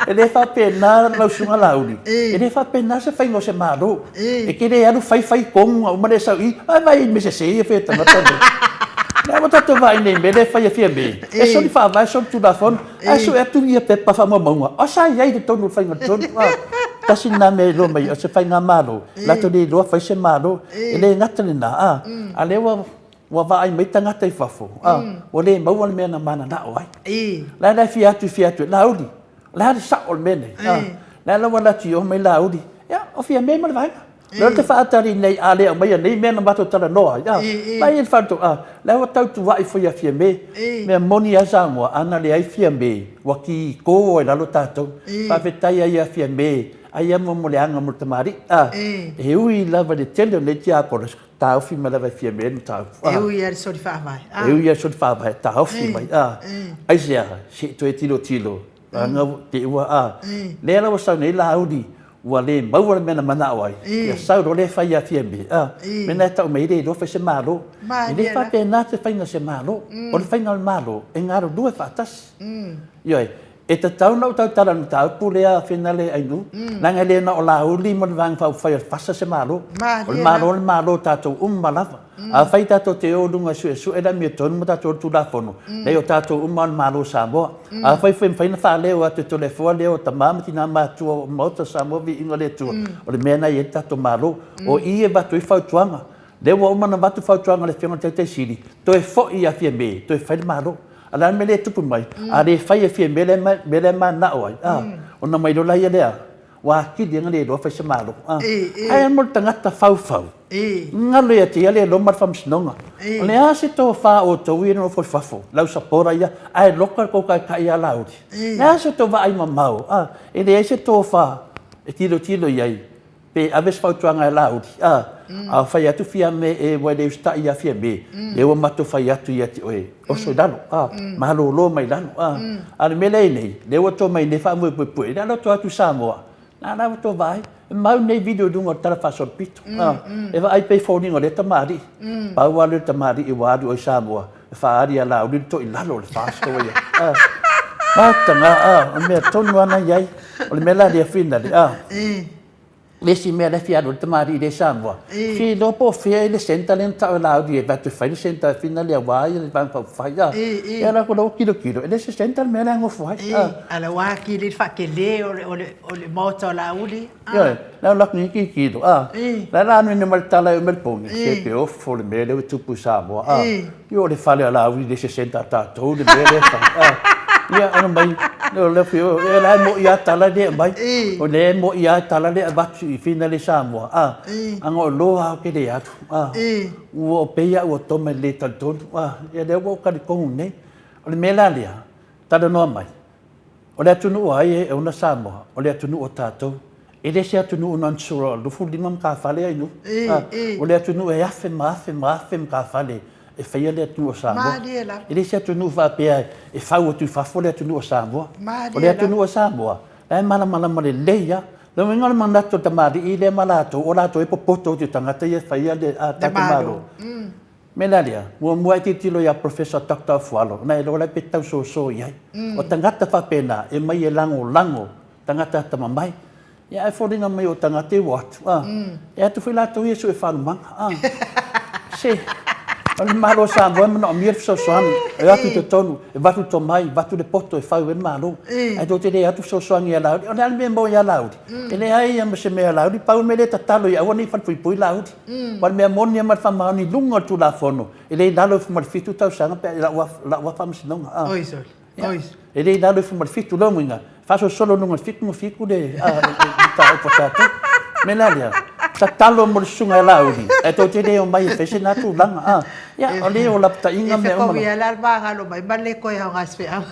E le faapena lau Susuga Laauli, e le faapena se faiga o se Malo. E te le alu fai fai tonu a uma lea sau i i, vaai vaai i mea sese ia e fai e tagata nei. Lea ua tatou vaai nei i mea lea e fai e Fiame, e soli faavae soli Tulafono. Ae sue atu ia pepa faamaumauga, o sa i ai i totonu o le faiga tonu. Tasi lena mea e iloa mai, o se faigamalo, latou le iloa fai se malo. E le gata lena, a, a lea ua, ua vaai mai tagata i fafo, a, ua le maua le mea na mananao ai. La e la e fia atu, fia atu, Laauli, o le a le sao o le mea nei? A, la e la ua alu atu i o mai Laauli. Ia, o Fiamē ma le Vaega. O lea ou te faatali nei a le aumaia nei mea na matou talanoa ai, a, mai le faleto, a, la ua tautuai foi ia Fiamē. Mea moni lava Samoa, a na leai Fiamē, ua kiko ai lalo tatou. Faafetai ai ia Fiamē, ai a mo le aga mo le tamalii, a, e ui lava i le tele o nei tiakono, taofi mai lava e Fiamē le mataupu, a. E ui lava i le soli faavae, a. E ui lava i le soli faavae, taofi mai, a. Aisea, se i toe tilotilo, Leaga te i ua, a, lea la ua sau nei Laauli, ua le maua le mea na manao ai, ia sau loa lea fai ia Fiame, a, mea na e tau mai ai le iloa fai se Malo. E le faapena se faiga o se Malo. O le faiga o le Malo, e galulue faatasi. Ioe, e tatau ona ou tautala i le mataupu lea Finale Ainuu, leaga e le na o Laauli ma le Vaega Faaupufai o le FAST se Malo. O le Malo o le Malo o tatou uma lava. Afai tatou te o i luga e suesue le amiotonu ma tatou o i le Tulafono, leai o tatou uma lava o le Malo o Samoa. Afai foi e mafai ona faaleo atu e Toleafoa leo o tama ma tina matutua o Maota o Samoa viiga o le Atua, o le mea lena e i ai le tatou Malo. O i e avatu ai fautuaga. Lea ua uma ona avatu fautuaga a le Afioga i le Taitai Sili, toe foi ia Fiame, toe fai le Malo. A o le a le mea lea e tupu mai? A le fai e Fiame le mea lea e mananao ai, ona omai loa lea lea, Ua atili ai na le iloa fai se Malo. Ae mo le tagata faufau, galo ia te ia le iloa ma le faamasinoga. O le a se tofa a outou ia e nonofo i fafo, lau sapora ia, ae loka le tou taitai ia Laauli? O le a se tou vaai mamao? E leai se tofa e tilotilo i ai pe ave se fautuaga e Laauli. A fai atu Fiame e ua le usitai ia Fiame, lea ua matou fai atu ia te oe, oso i lalo, malolo mai lalo. A o le mea lea e i ai nei, lea ua to mai nei faamoepoepoe, lea la ua to atu i Samoa, na la ua to vaai, e mau nei video i luga o le tala faasolopito, e vaai pei e foliga o lea tamalii, pau lava lea o le tamalii ua alu ai i Samoa, e faaali ia Laauli le toilalo o le FAST ua i ai. Mataga, o le mea tonu lava na i ai, o le mea la lea finale, Le isi mea lea e fia alu ai le tamalii lea i Samoa, e fia iloa po o fea le centre lea na tau e Laauli e avatu e fai le centre e fina le aua le Vaega Faaupufai. Ia la ua tilotilo, e le o se centre le mea lea e nofo ai. A la ua atili le faatele o le maota o Laauli. Ioe, la ua alu atu nei tilotilo, la la alu mai le tala e o Melepone, se pe ofo le mea lea ua tupu i Samoa. Io o le fale a Laauli le se centre a tatou le mea lea e fai. Ia ona mai, o le fio, e la e moi a tala lea mai. O lea e moi a tala lea avatu i fina le Samoa. A, aga o loa au ke le atu. A, ua o pei ua toma le talitonu. A, ia lea ua o talitonu nei. O le mea la lea, talanoa mai. O le atunuu a ai e ona Samoa, o le atunuu o tatou. E le se atunuu na ona sua 25 matafale ai nuu. O le atunuu e afe ma afe ma afe matafale e faia le atunuu o Samoa. E le se atunuu faapea e fau atu i fafo le atunuu o Samoa. O le atunuu o Samoa, la e malamalama lelei lava. O lona uiga o le manatu o le tamalii lea ma latou, o latou e popoto atu i tagata ia e faia le tatou Malo. Mea la lea, muamua e tilotilo ia Professor Doctor Afualo, ona e iloa la pe tau soso i ai. O tagata faapena, e mai e lagolago tagata atamamai. Ia ae foliga mai o tagata ia ua atu, a, e atu foi latou ia e sue faalumaga, a. Se, o le Malo o Samoa e manaomia le fesoasoani, e o atu i totonu, e avatu le tomai, avatu le poto e fau ai le Malo. Ae tou te le atu fesoasoani ia Laauli. O le a le mea e maua ia Laauli? E leai lava ma se mea a Laauli, pau le mea lea e tatalo ia aua ne i falepuipui Laauli. Aua o le mea moni lava ma le faamaoni i luga o le Tulafono, e le i lalo ifo ma le 7 tausaga pe a i lau lava faamasinoga. Oi sole, oi sole. E le i lalo ifo ma le 7, lona uiga, e faasolosolo i luga o le 7 ma 7 le mataupu a tatou. O le mea la lea, tatalo mo le susuga ia Laauli, ae tou te le omai e fai se na tulaga. Ia, o lea o lapataiga mea uma. E fekovi ai la le magalo mai ma le toe aoga se feau.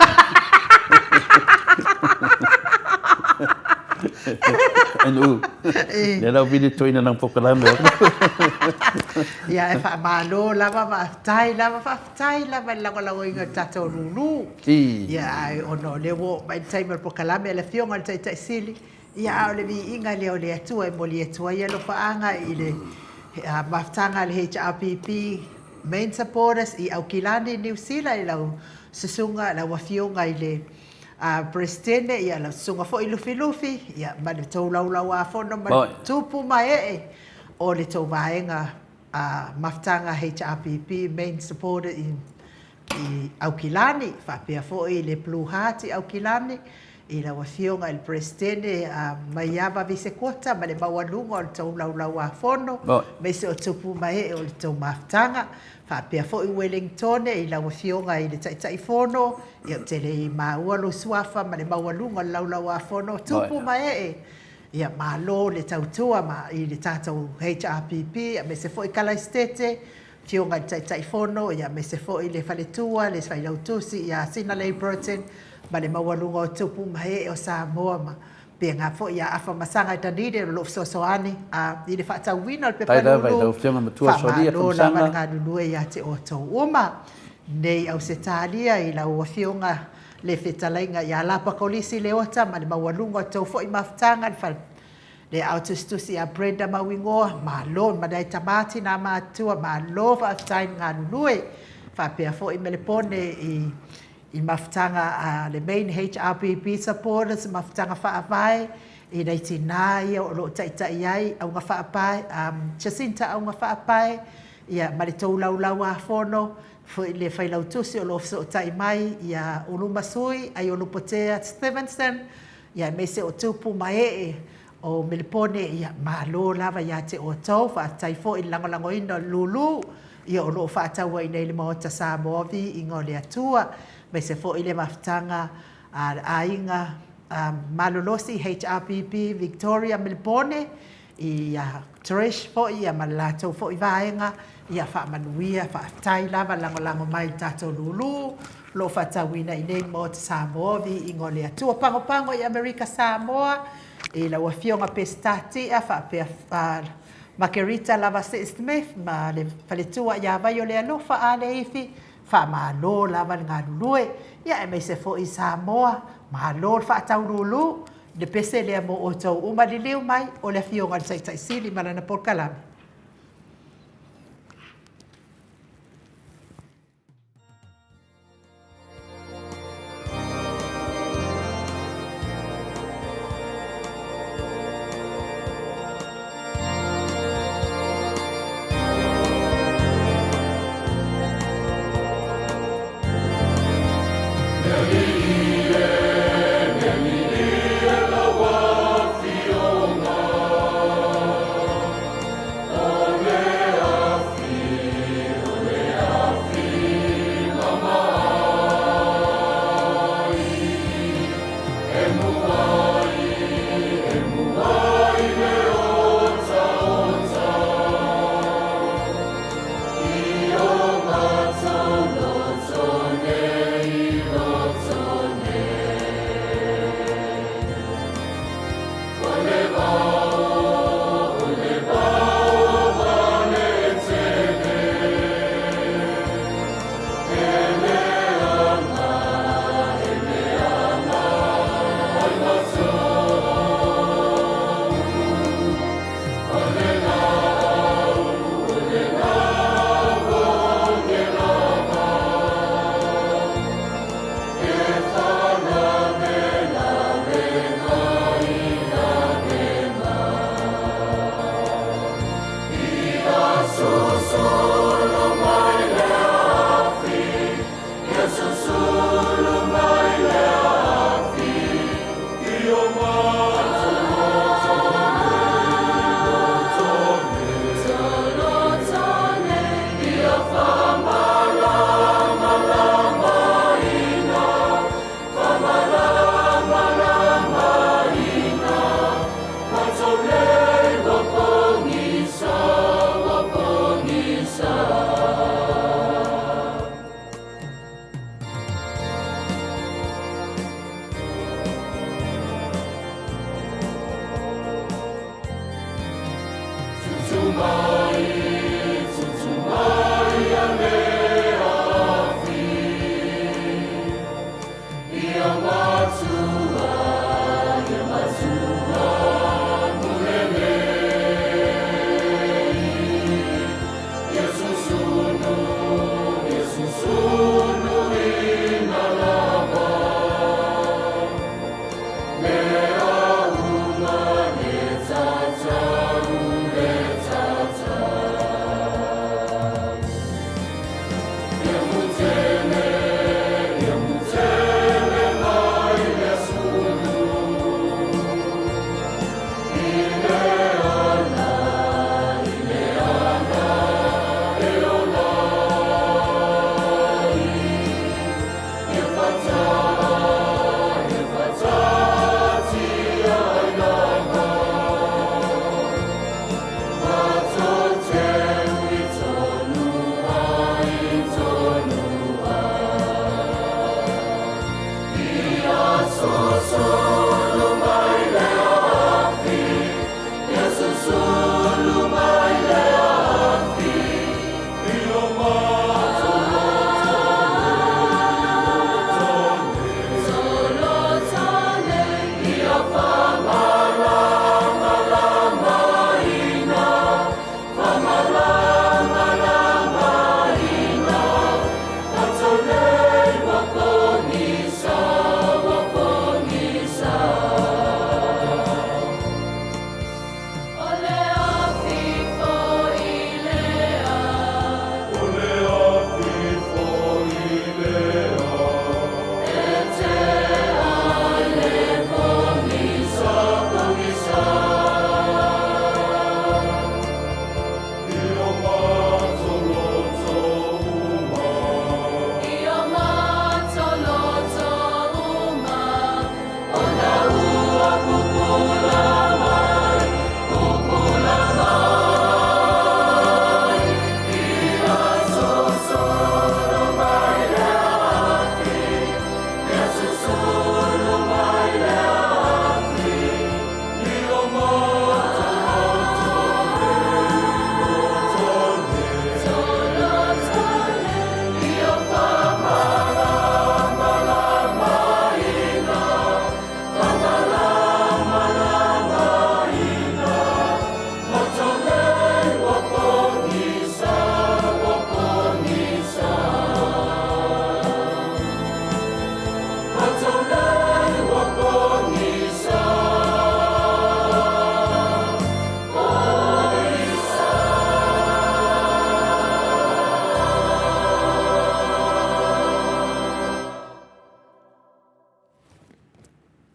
NU. Lea la ua vili toeaina nang polokalame. Ia, e faamalo lava, faafetai lava, faafetai lava i le lagolagoina o le tatou lulu. Ia, ae ona o lea ua oo mai le taimi o le polokalame a le Afioga i le Taitai Sili, ia, a o le viiga lea o le Atua e momoli atu ai alofaaga i le mafutaga a le HRPP Main Supporters i Aukilani, Niu Sila i lau susuga, lau Afioga i le Peresetene, ia, lau susuga foi Lufilufi, ia, ma le tou laulauafono ma le tupu ma ee o le tou vaega mafutaga HRPP Main Supporter i Aukilani, faapea foi le Blue Heart i Aukilani, i lau Afioga i le Peresetene Maiava Visekuota ma le maualuga o le tou laulauafono, aemaise o tupu ma ee o le tou mafutaga, faapea foi Ueligitone i lau Afioga i le Taitaifono, ia ou te le i maua lou suafa ma le maualuga o le laulauafono, tupu ma ee. Ia, malo le tautua ma i le tatou HRPP aemaise foi Kalaisitete, Afioga i le Taitaifono, ia aemaise foi le faletua, le Failautusi ia Sinalei Burton ma le maualuga o tupu ma ee o Samoa ma faapena foi ia Afa Masaga i Dunedin o lo o fesoasoani i le faatauina o le pepa lulu. Faamalo lava le galulue ia te outou uma. Nei Ausetalia i lau Afioga le fetalaiga ia Lapa Kolisi Leota ma le maualuga o le tou foi mafutaga i le fale le aao tusitusi ia Brenda Mauigoa, malo ma nai tama tina matutua, malo faafetai le galulue. Faapea foi Melepone i i mafutaga a le main HRPP supporters, mafutaga faavae i nai tina ia o lo o taitai ai Auga Faapae, Jacinta Auga Faapae, ia ma le tou laulauafono foi le Failautusi o lo o fesootai mai ia Ulumasui Aiolupotea Stevenson, ia aemaise o tupu ma ee o Melepone, ia malo lava ia te outou. Faafetai foi i le lagolagoina o le lulu ia o lo o faataua i inei i le Maota Samoa, viiga o le Atua. Aemaise foi le mafutaga a le aiga malolosi HRPP Victoria Melepone, ia Trish foi ia ma le latou foi vaega, ia faamanuia, faafetai lava lagolago mai i le tatou lulu o lo o faatauina i inei i le Maota Samoa, viiga o le Atua. Pagopago i Amerika Samoa i lau Afioga Peseta Tia faapea Makerita Lavasee Smith ma le faletua ia Vaiolealofa Aleifi, faamalo lava le galulue, ia aemaise foi Samoa, malo le faataululu. Le pese lea mo outou uma, liliu mai o le Afioga i le Taitai Sili ma lana polokalame. Le Alii e, le Alii e lau Afioga.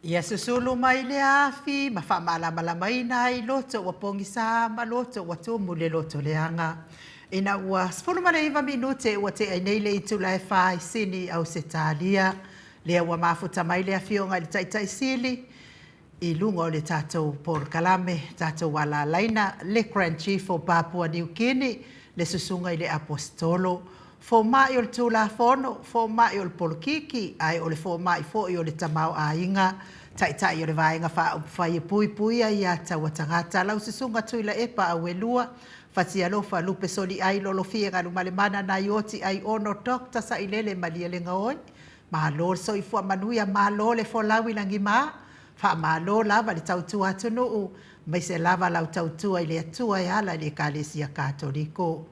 Ia susulu mai lea afi ma faamalamalamaina ai loto ua pogisa ma loto ua tumu le loto leaga. Ina ua 19 minute ua tea ai nei le itula e fa i Sini i Ausetalia, lea ua mafuta mai le Afioga i le Taitai Sili i luga o le tatou polokalame, tatou alalaina, le Grand Chief o Papua Niu Kini, le Susuga i le Aposetolo, Fomai o le Tulafono, Fomai o le Polokiki, ae o le Fomai foi o le Tamaoaiga, Taitai o le Vaega Faaupufai e Puipuia ia Taua Tagata, lau Susuga Tuilaepa Auelua, Fatialofa Lupe Soliai Lolofie Galumalemana Naioti Aiono Doctor Sailele Malielegaoi, Malo le soifua manuia, malo le folau i lagima, faamalo lava le tautua atunuu, aemaise lava lau tautua i le Atua e ala i le Ekalesia Katoliko.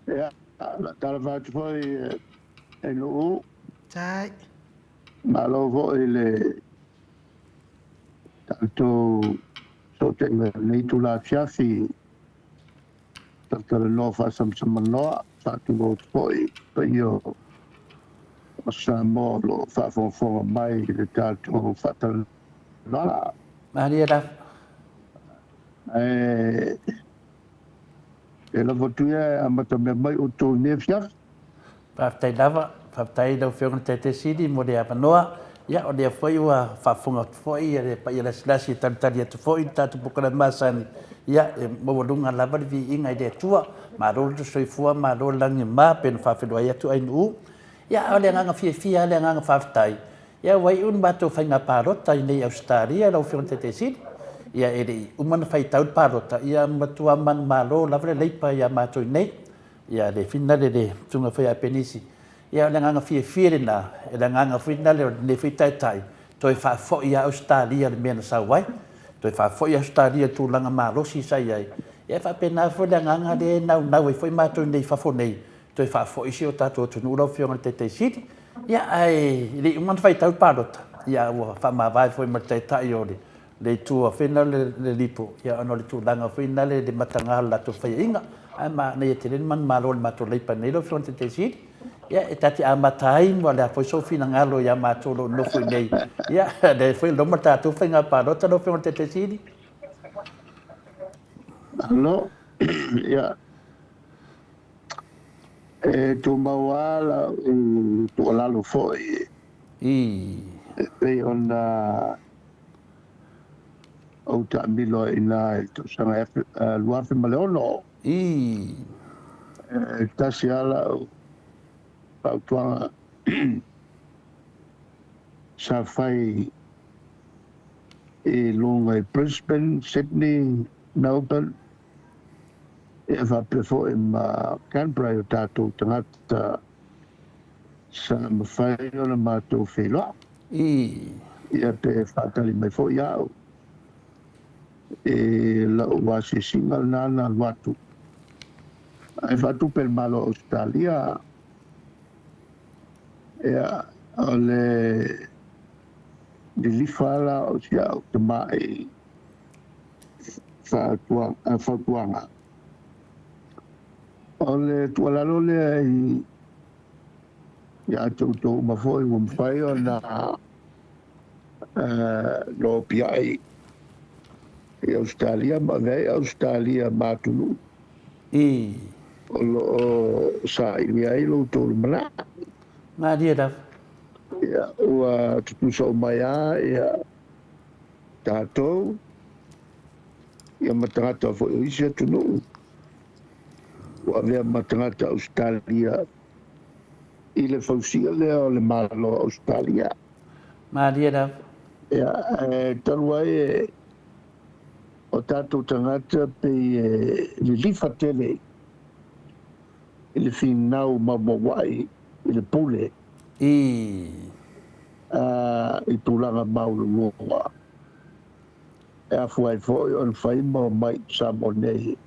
Ia, talofa atu foi e Nuu. Tai. Malo foi le tatou sootaiga i lenei itula afiafi. Talatalanoa faasamsamanoa, faatulou atu foi i le paia o Samoa o lo o faafogafoga mai i le tatou faatalanoaga. Malie lava. Ae e lafo atu ia e amatamea mai outou i lenei afiafi. Faafetai lava, faafetai i lau Afioga i le Taitai Sili mo le avanoa. Ia, o lea foi ua faafofoga atu foi le paia lasilasi e talitali atu foi le tatou polokalame masani. Ia, e maualuga lava le viiga i le Atua. Malo le soifua, malo le lagi e mama, pei ona faafeiloai atu Ainuu. Ia, a o le agaga fiafia lava, le agaga faafetai, ia ua iu le matou faiga palota i inei i Ausetalia lau Afioga i le Taitai Sili. Ia, e le i uma ona faitau le palota, ia matua manumalo lava le Leipa ia matou i inei. Ia le finale le susuga foi ia Penisi. Ia o le agaga fiafia lena, o le agaga foi lena o lenei foi taitai, toe faafoi lava Ausetalia i le mea na sau ai. Toe faafoi Ausetalia i le tulaga malosi sa i ai. Ia e faapena foi le agaga lea e naunau ai foi matou i inei i fafo nei, toe faafoi si o tatou atunuu lau Afioga i le Taitai Sili. Ia ae le i uma ona faitau le palota, ia ua faamavae foi ma le taitai o le le itu foi lena le Lipo, ia ona o le tulaga foi lena le mataga o le latou faiaina. Ae manaia tele le manumalo o le matou Leipa nei lau Afioga i le Taitai Sili. Ia e ta te amata ai ma o le a foi sou finagalo ia matou o lo o nofo i inei. Ia lea foi e loma le tatou faiga palota lau Afioga i le Taitai Sili. Malo. Ia, e tumau lava lau tuualalo foi e pei ona ou taamilo ai i ina i le tausaga 2006. E tasi lava lau fautuaga sa fai i luga i Brisbane, Sydney, Melbourne, ia faapea foi ma Canberra i o tatou tagata sa mafai ona matou feiloai. Ia pe faatali mai foi au i lau asiasiga lena na alu atu ae faatupe e le Malo o Ausetalia. Ia, o le lilifa la o si au tamai fautuaga. O le tuualalo lea i ia te outou uma foi ua mafai ona nopiai i Ausetalia ma avea ai Ausetalia ma atunuu o lo o saili ai lo outou lumanai. Malie lava. Ia, ua tutusa uma ai lava ia tatou ia ma tagata foi o isi atunuu ua avea ma tagata Ausetalia i le fausia lea o le Malo o Ausetalia. Malie lava. Ia, ae talu ai e o tatou tagata pei e lilifa tele i le finau maumauai i le pule i tulaga maualuluga. E afua ai foi ona fai ma omai i Samoa nei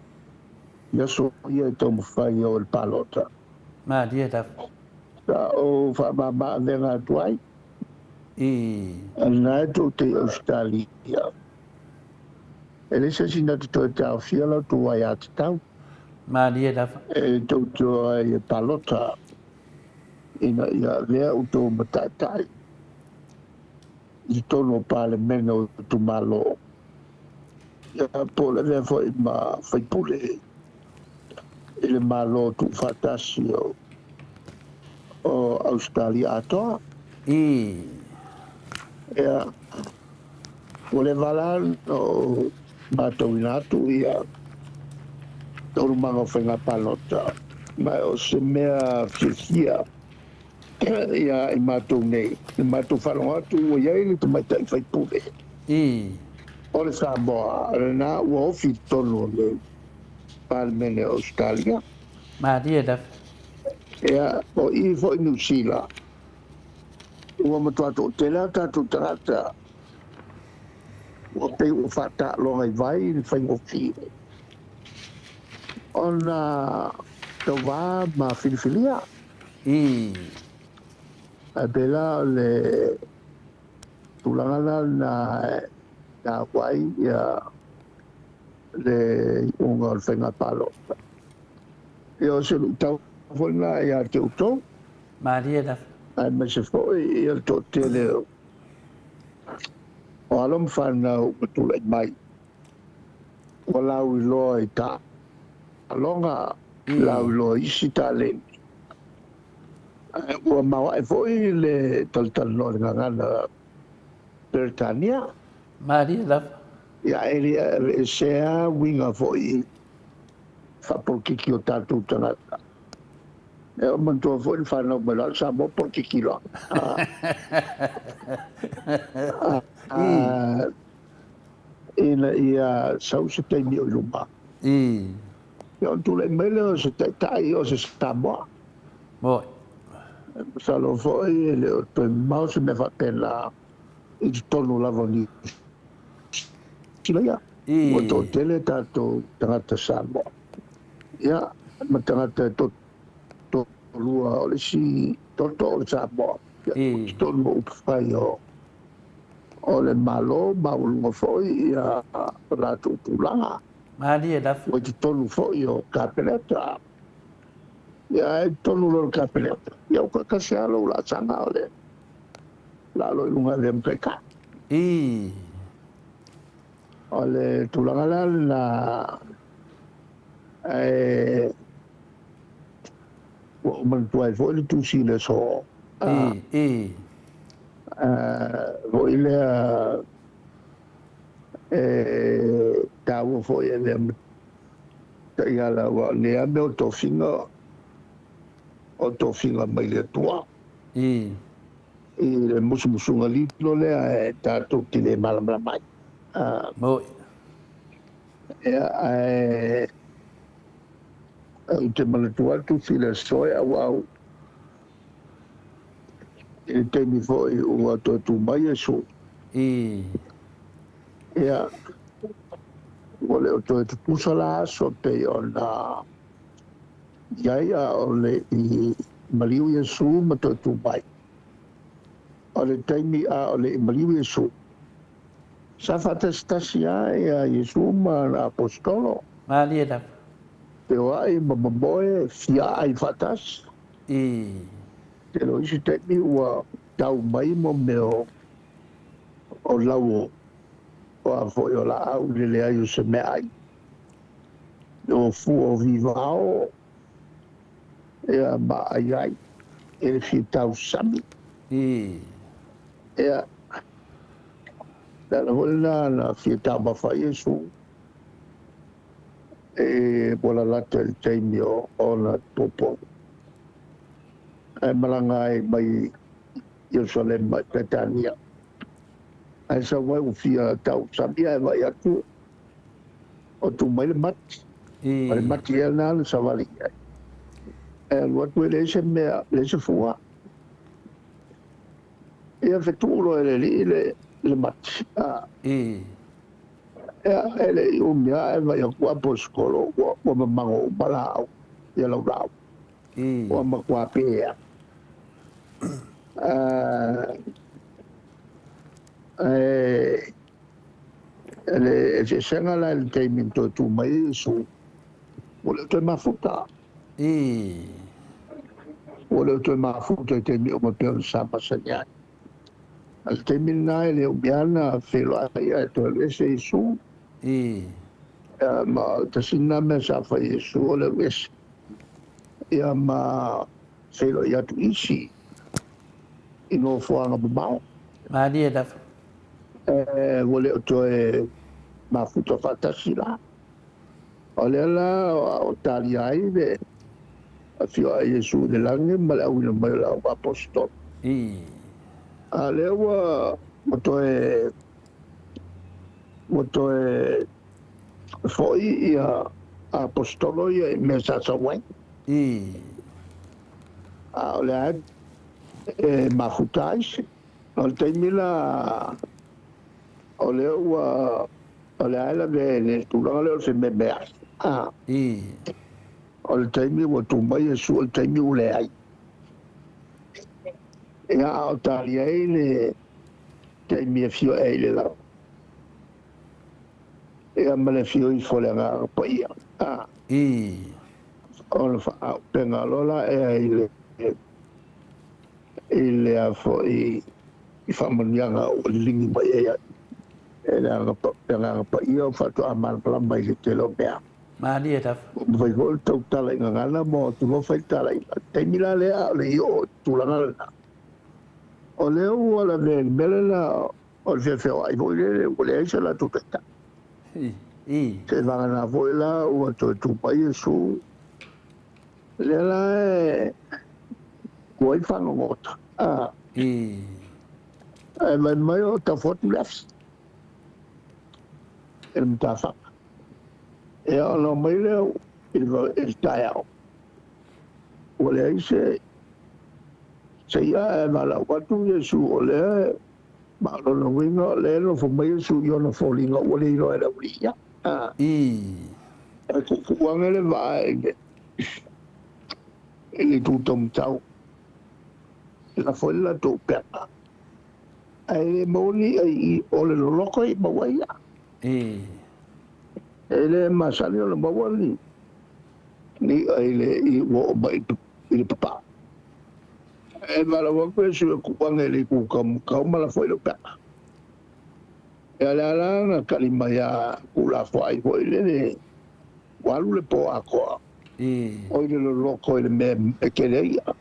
i aso ia e taumafai e o i le palota. Malie lava. Sa ou faamama avega atu ai. A lena e tou te i Ausetalia. E leai se isi na te toe taofia la outou aiatatau. Malie lava. E tou te o ai e palota. ina ia avea outou ma taitai i totonu o Palemene o itumalo, ia po o le avea foi ma faipule i le Malo Tuufaatasi o Ausetalia atoa. Ia, ua leva la ona ou matauina atu ia taualumaga o faiga palota, ma o se mea fiafia ia i matou nei, le matou faalogo atu ua i ai le tamaitai faipule o le Samoa, o lena ua ofi i totonu o le Palemene o Ausetalia. Malie lava. Ia, o i foi Niu Sila, ua matua toatele lava tatou tagata ua pei ua faataaloga i vai le faigofie ona tauva ma filifilia. Ae pei la o le tulaga la lena e taua ai le iuga o le faiga palota. Ia, o se luitau foi lena ia te outou. Malie lava. Aemaise foi ia le toatele o alo ma fanau ua tulai mai, ua lauiloa i taaloga, lauiloa i isi taleni. Ae ua maoae foi le talatalanoa i le gagana Peretania. Malie lava. Ia, e le aveesea uiga foi faapolokiki o tatou tagata. E oo manatua foi le fanau mai loa le Samoa polokiki loa. Ina ia sau se taimi o i luma. Ia ona tulai mai lea o se taitai o se Samoa. Moi. Masalo foi e le o toe mamao se mea faapena i totonu lava o Niu Sila ia. Ua toatele tatou tagata Samoa. Ia, ma tagata e toalua o le isi toto o le Samoa. Ia, i totonu o upufai o le Malo maualuga foi ia latou tulaga. Malie lava. Ua i totonu foi o Kapeneta. Ia, ae i totonu loa o le Kapeneta, ia ua tasi lava lou laasaga o le lalo i luga e avea ma taitai. O le tulaga la lena, ae ua ou manatua ai foi le tusi i le aso foi lea e taua foi e avea ma taiala, aua o lenei lava mea o tofiga, o tofiga mai le Atua. I le musumusuga lilo lea e tatou te le malamalama ai. Moi. Ia, ae ou te manatua atu i le aso e auau i le taimi foi ua toe tu mai Iesu. Ia, ua le o toe tutusa la aso pei ona i ai a o le i maliu Iesu ma toe tu mai. O le taimi a o le i maliu Iesu, sa faatasitasi lava ia Iesu ma ana aposetolo. Malie lava. Feoai ma momoe fiaai faatasi. Tele o isi taimi ua tau mai mo mea o lau o a foi o laau i le leai o se meaai. O fua o vivao ia ma ai ai e le fia tausami. Ia, le ala foi lena na fia taumafa ai Iesu e ua lalata i le taimi o ona popo. Ae malaga ai mai Ierusalema i Petania. Ae sau ai ua fia tausami ae vaai atu o tu mai le mati. O le mati ea lena na savali i ai. Ae alu atu e leai se mea, leai se fua. Ia fetuu loa e le alii le mati. Ia, e le i umi lava ae vaai atu aposetolo ua mamago uma laau, ia lau laau. Ua matua pea. Ae le eseesega la i le taimi na toe tu mai ai Iesu, ua le o toe mafuta. Ua le o toe mafuta i taimi uma pei ona sa masani ai. A o le taimi lena e le umi lava ona feiloai ae toe alu ese Iesu. Ia, ma o le tasi lena mea sa fai e Iesu o le alu ese, ia ma feiloai atu isi i nofoaga mamao. Malie lava. Ua le o toe mafuta faatasi la. O lea la o talia ai le afio a Iesu i le lagi ma le auina mai o le au aposetolo. A o lea ua toe ua toe foi ia aposetolo ia i mea sa sau ai. A o lea e mafuta ai se. O le taimi la o lea ua O le a e lavea i le tulaga lea o le fememeai. A. O le taimi ua tu mai Iesu, o le taimi ua leai. Ia, a o talia ai le taimi e afio ai i le lagi, ia ma le afio ifo o le Agaga Paia. A. Ona faaauupega loa la ea i le, i le a foi, i faamanuiaga ua liligi mai ai e le Agaga Paia o faatoa malamalama i le tele o mea. Malie lava. Ua mafai foi ona tautala i gagana ma o atu loa fai le tala i le taimi la lea a o le i oo i le tulaga lena. O lea ua lavea i le mea lena o le feafeoai foi lele ua leai se latou taitai. Seiavagana foi la ua toe tu mai Iesu, lea la e ua ai fagogota. Ae fai mai o tafo atu le afi i le matafaga. Ia ona omai lea i le taeao, ua leai se i'a ae valaau atu Iesu o lea, ma o lona uiga o lea e nofo mai Iesu i ona foliga ua le iloa e le aualii ia. E tuutuu ane le vaa i le itu taumatau. E lafo ai le latou upega, ae le maua ni i'a i i, o le loloto e maua ai i'a. E le masani ona maua ni i'a i le i ua oo mai i le papa. E valaau atu Iesu e tuu ane i le itu taumatau ma lafo ai le upega. Ia lea la na tali mai a tuulafoai foi lele, ua alu le po atoa. Oi le loloto i le mea e tele ai i'a.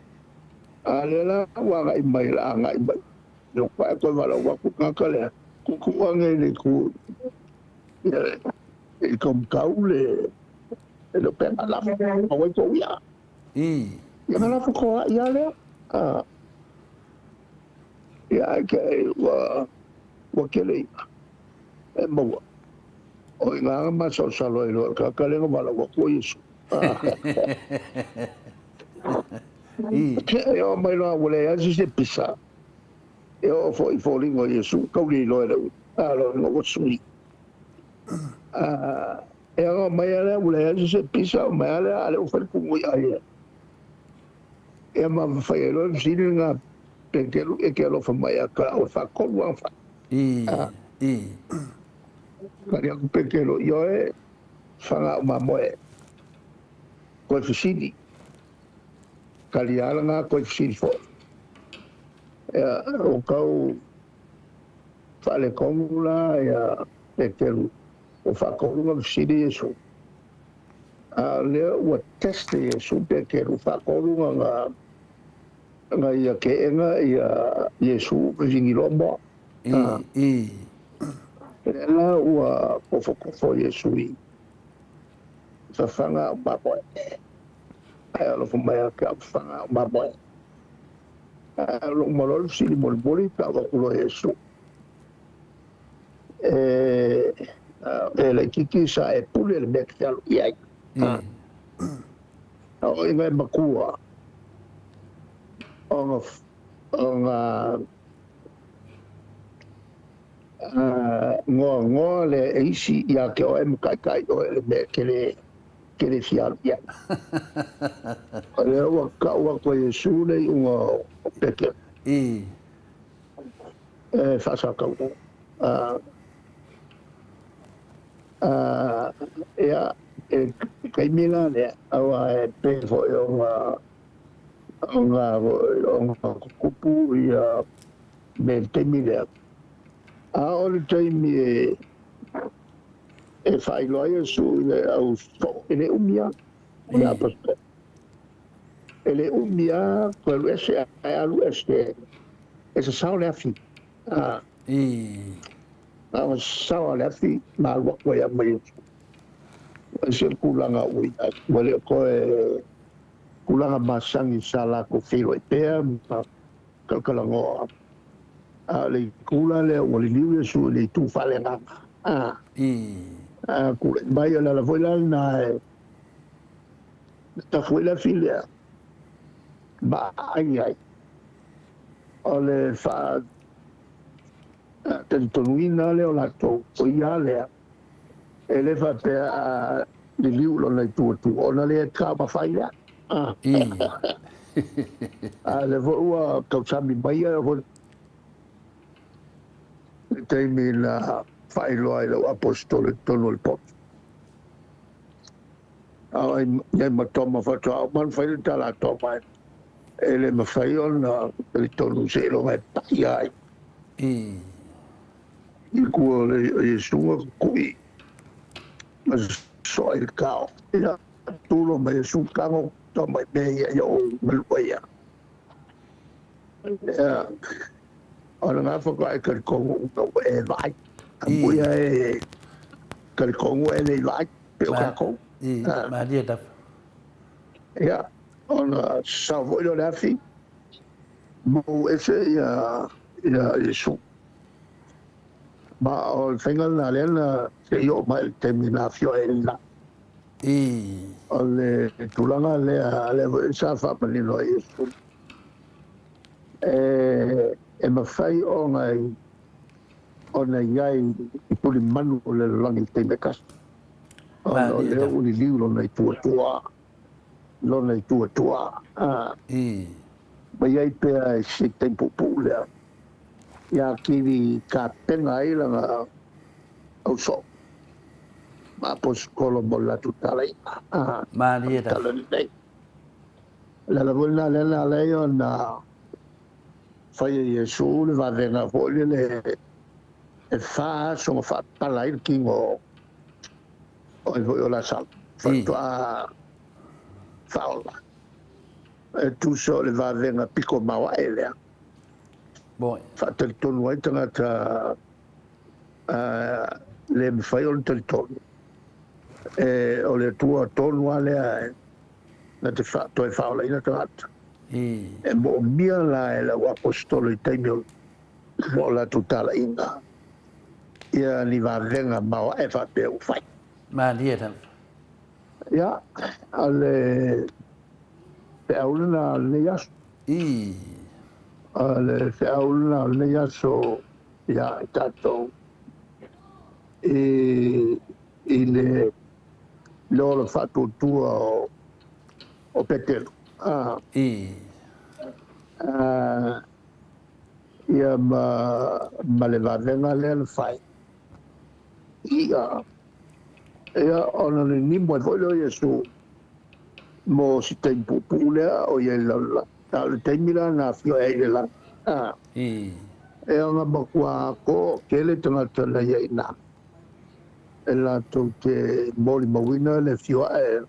A lea la ua agai mai, o le a agai mai. Loko ae toe valaau atu le tagata lea, tuutuu ane i le itu i taumatau le le upega lafo, maua ai tou i'a. Ia na lafo toai lava lea. Ia ae te ua ua tele i'a e maua. O i ina na masalosalo ai loa i le tagata lea na valaau atu o Iesu. E oo mai loa ua leai lava se isi e pisa, e oo foi i foliga o Iesu, tau le iloa e le aloina ua sui. E aga mai lava lea ua leai lava se isi e pisa, oo mai lava lea a o lea ua fai le tumu i'a ia. Ia ma fai ai loa le fesili lena, Peteru, e te alofa mai ia te au e faatolu ana fai. Tali atu Peteru, Ioe, faga au mamoe. Koe fesili. Tali a lena koe fesili foi. Ia, ua tau faaletonu la ia Peteru, ua faatolu ona fesili Iesu. A o lea ua test Iesu Peteru, faatolu ona na ia keena ia Iesu vivini loa moa. Lea la ua kofokofo Iesu i fafaga au mamoe. Ae alofa mai ia te au fafaga au mamoe. Ae o lou malo le fesili molimoli pe a avatu loa Iesu. E, e laitiiti sa e pule le mea e te alo i ai. O i ngai makua ona ona ngoangoa lea e isi ia te oe ma taitai oe i le mea e te le fia alu i ai. O lea ua tau atu e Iesu le iuga o Peteru. E faasataua. Ia, e taimi la lea, aua e pei foi ona Ona tutupu ia me le taimi lea. A o le taimi e faailoa ai Iesu i le au soo, e le umi lava. O le aposetolo. E le umi lava toe alu ese ae alu ese e sasao le afi. A, na ona sasao lava o le afi ma alu atu ai lava ma Iesu. Ua ese le tulaga ua i ai, ua le o toe tulaga masani sa latou feiloai pea ma talatalanoa. A o le itu la lea ua liliu Iesu i le itu faaleagaga. A, a tulai mai, o le ala foi la lena e tafu ai le afi lea ma aai ai. O le faa talitonuina lea o latou, o ia lea, e le faapea a liliu lona itu atu ona le taumafa ai lea. A lea foi ua tausami mai ia foi le taimi na faailoa i lau aposetolo i totonu o le poto. A o ai ma Toma faatoa uma ona fai le tala a Toma e le mafai ona talitonu seiloga e pai ai. I kua o le Iesu tu'i ma soa i le kao. Ia tulo mai Iesu tago Toma i mea ia ia o malua ia. Ia, o le gafa e talitonu una ua e vaai. Amuia e talitonu e le vaai pe o tatou. Malie lava. Ia, ona sao foi lea o le afi, mou ese ia Iesu. Ma o le faiga lena lea na se i oo mai i le taimi na afio ai i le lagi. O le tulaga lea, lea foi sa faamanino ai Iesu. E mafai ona i ai i tulimanu o le lalolagi i le taimi e tasi. Ona o lea ua liliu lona itu atua. Lona itu atua. Ma i ai pea i se taimi puupuu lea. Ia atili tapena ai lana ausoo. Ma aposetolo mo le latou talaiga. Malie lava. Tala lelei. O le ala foi lena lea na ala ai ona fai e Iesu le vavega foi lele e fa aso na faapala ai le tino o ai foi o Lasalo. Faatoa faaola. E tusa o le vavega pito maoae lea. Faatalitonu ai tagata le mafai ona talitonu. E o le Atua tonu lava lea na te toe faaolaina tagata. E moomia la e lau aposetolo i taimi o o latou talaiga ia ni vavega maoae faapea ua fai. Malie lava. Ia, o le feau lena o lenei aso. O le feau lena o lenei aso ia i tatou i le ola faatuatua o Petelo. Ia ma le vavega lea na fai. Ia, ia ona ninimo ai foi lea o Iesu mo si taimi puupuu lea o ia i le lalolagi. A o le taimi la na afio ai i le lagi. E ona matua toatele tagata na ia i ina. E latou te molimauina le afio ae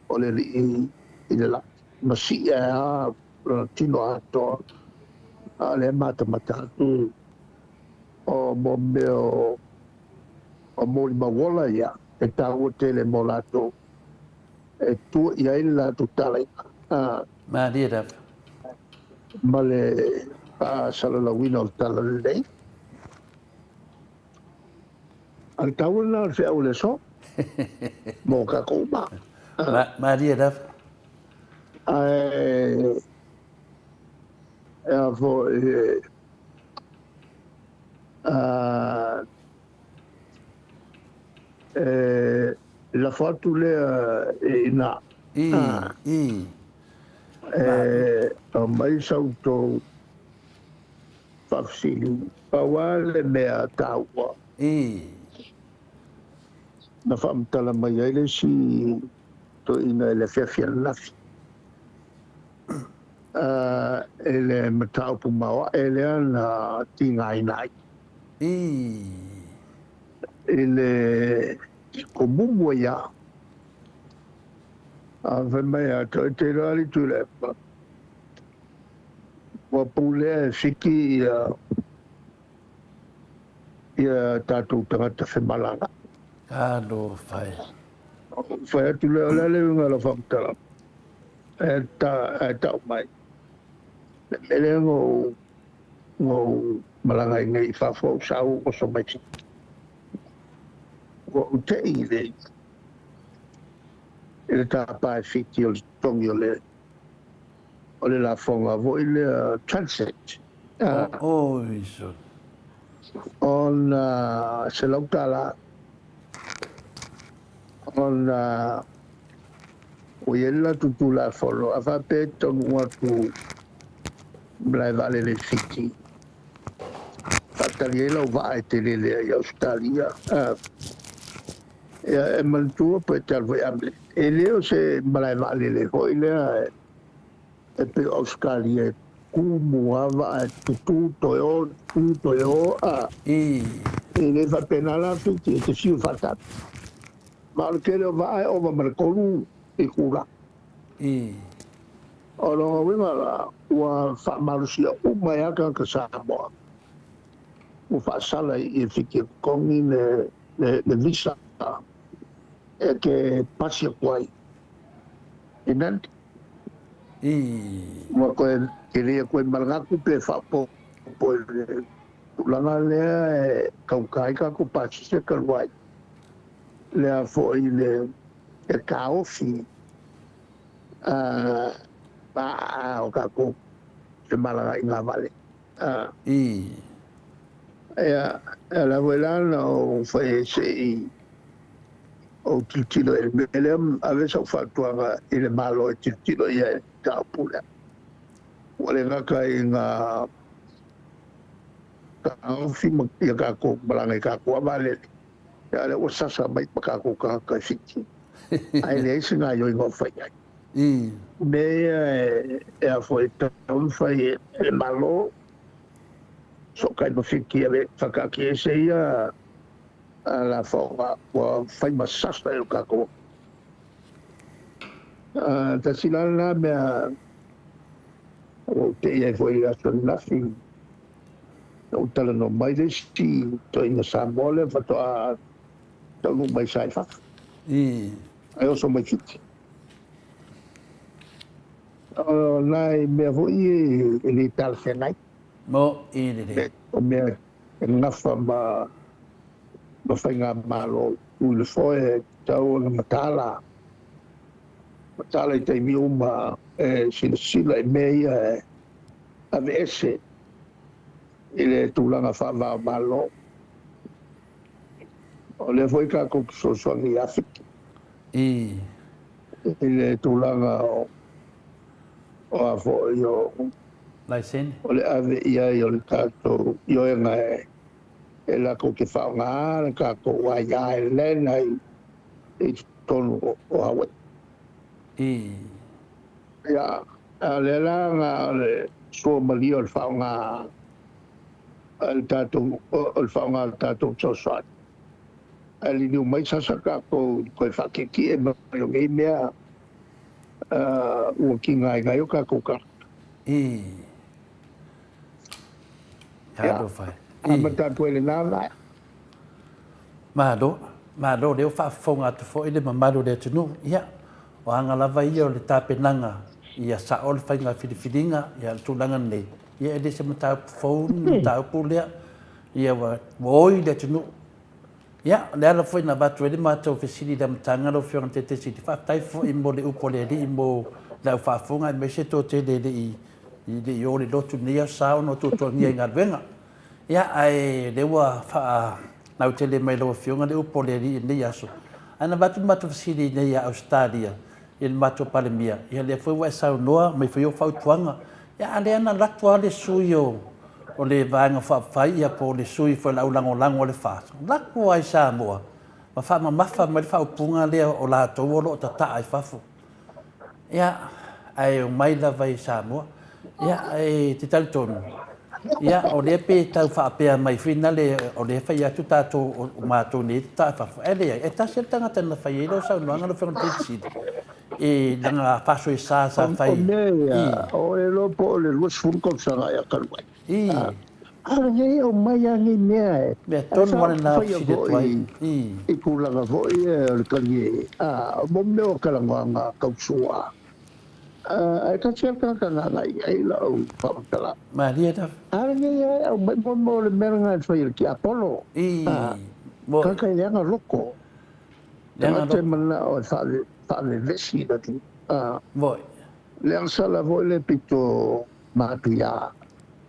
o le Alii i le lagi. Ma sii ae lava lona tino atoa. A o lea e matamata atu o mo mea o molimau ola ia e taua tele mo latou e tua i ai le latou talaiga. Malie lava. Ma le faasalalauina o le tala lelei. A le taua lena o le feau o le aso mo tatou uma. Malie lava. Ae e a foi e lafo atu lea i ina. E aumai sa outou faafesili, pau lava le mea taua na faamatala mai ai le isi toeaina i le afiafi ananafi. I le mataupu maoae lea na tigaina ai. I le komumu ai a. A fai mai a toe te iloa le Tuilaepa, ua pulea e Fiti ia ia tatou tagata femalagaai. Talofa e. Fai atu lea, o le a le uiga o lau faamatalaga? Ae tau mai, le mea lea na ou, na ou malaga ai nei i fafo ou sau oso mai Fiti. Ua ou tei i le, i le tapa e Fiti o le totogi o le, o le lafoga foi lea transit. Oi sole. Ona $100 ona ua i ai le latou Tulafono, a faapea e taunuu atu i malae vaalele i Fiti, faatali ai lau vaa e te lele ai i Ausetalia, ia e manatua pe te alu foi i Amerika. E le o se malae vaalele foi lea e pei o Ausetalia e tumu lava vaa e tutu toe o, tutu toe o, a. E le faapena la Fiti, e te fiu faatali. Ma o le tele o vaa e ova ma le 3 itula. O lona uiga la, ua faamalosia uma ai lava tagata Samoa ua faasala i i Fiti e totogi le visa e te pasi atu ai i Nandi. Ua toe tele atu ai ma le manatu pe faaopoopo i le tulaga lea e taugata ai tatou pasese talu ai lea foi le e taofi a o tatou femalagaaiga vale. Ia, e ala foi la ona ou fai ai se i ou tilotilo i le mea lea, ave sau fautuaga i le Malo e tilotilo i ai i le mataupu lea. Ua le gata i ngā taofi ma ia tatou malaga i tatou lava vaalele, a o lea ua sasa mai ma tatou tagata e Fiti, ae leai se gaoioiga o fai ai. Mea ia e a foi e tatau ona fai e le Malo, sootai ma Fiti e whakaatiese ia lafoga ua fai ma sasa i lo tatou. Tasi la lena mea ua ou tei ai foi i le aso ananafi, na ou talanoa mai le isi toeaina Samoa lea faatoa taunuu mai sa i fafo. Ae oso mai Fiti. O nai mea foi e le talafeagai. Mo i lelei. O mea e gafa ma ma faigamalo tu i le foe e tatau ona mataala, mataala i taimi uma e silasila i mea ia e aveese i le tulaga faava-o-Malo. O lea foi tatou te fesoasoani i Afika i le tulaga o o a foi o Laisene. O le ave i ai o le tatou ioega e latou te faaaoga le tatou aia e land ai i totonu o Hawaii. Ia, a o lea la na o le sua malie o le faaaoga a le tatou, o le faaaoga o le tatou fesoasoani. Ae liliu mai sasa tatou i le toe faatietie mai o nei mea ua tigaina ai o tatou tagata. Ia, amata atu ai lena vaega. Malo, malo, lea ua faafofoga atu foi le mamalu o le atunuu. Ia, o aga lava ia o le tapenaga ia sao le faiga filifiliga, ia le tulaga lenei, ia e le se mataupu fou le mataupu lea. Ia ua oi le atunuu. Ia, o le ala foi na avatu ai le matou fesili i le amataga lau Afioga i le Taitaisili, faafetai foi mo le upu a le Alii mo le au faafofoga aemaise toatele e le i i le i o i le lotu i lenei aso sa ona o tuatuagia i galuega. Ia, ae o lea ua faalautele mai e lau Afioga le upu a le Alii i lenei aso. Ae na avatu le matou fesili i inei ia Ausetalia i le matou Palemia, ia lea foi ua e saunoa mai foi ou fautuaga. Ia, a o lea na alu atu lava le sui o o le Vaega Faaupufai ia po o le sui foi o le aulagolago a le FAST, alu atu lava i Samoa ma faamamafa mai le faaupuga lea o latou o lo o tataa i fafo. Ia, ae omai lava i Samoa. Ia, e te talitonu, ia, o lea pe tau faapea mai foi nale o lea e fai atu tatou o matou nei e tatai fafo, ae leai, e tasi lava le tagata na fai ai lau saunoaga lau Afioga i le Sili, i lana faasoesa sa fai. O mea ia, o e iloa po o le 20 tausaga ea talu ai. I. A lenei aumai lava nei mea e. Mea tonu lava lena e fesili atu ai. I. I tulaga foi ia o le talie, a, mo mea o talanoaga tau sua. Ae tasi lava le tagata na agai i ai lau faamatalaga. Malie lava. A lenei lava e aumai mo mea o le mea lena e fai e le tiapolo. I. Mo. Tagata e leaga loto. Leaga Tagata loto. e manao e faavevesi i le atunuu. Moi. Leaga sala foi le pito matuia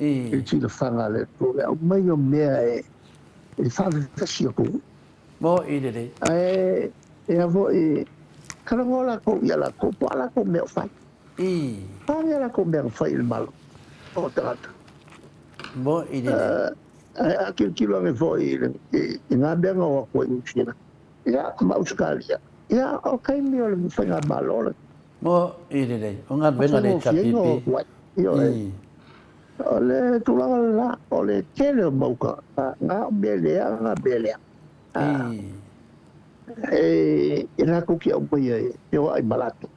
I. i tilafaga a le Atua, le aumai o mea e faavevesi atu. Moi lelei. Ae e a foi, talanoa latou ia latou, po o a latou mea o fai. I. O a mea latou mea na fai i le Malo o tagata. Moi lelei. Ae a tilotilo ane foi i ngā mea na o atu ai Niu Sila, ia, ma Ausetalia, ia, o taimi o le faigamalo le. Mo i lelei, o galuega le HRPP. I. O le tulaga lena, o le tele o mau tagata, na o mea leaga, mea leaga. I. E latou te aumaia e feoai ma latou.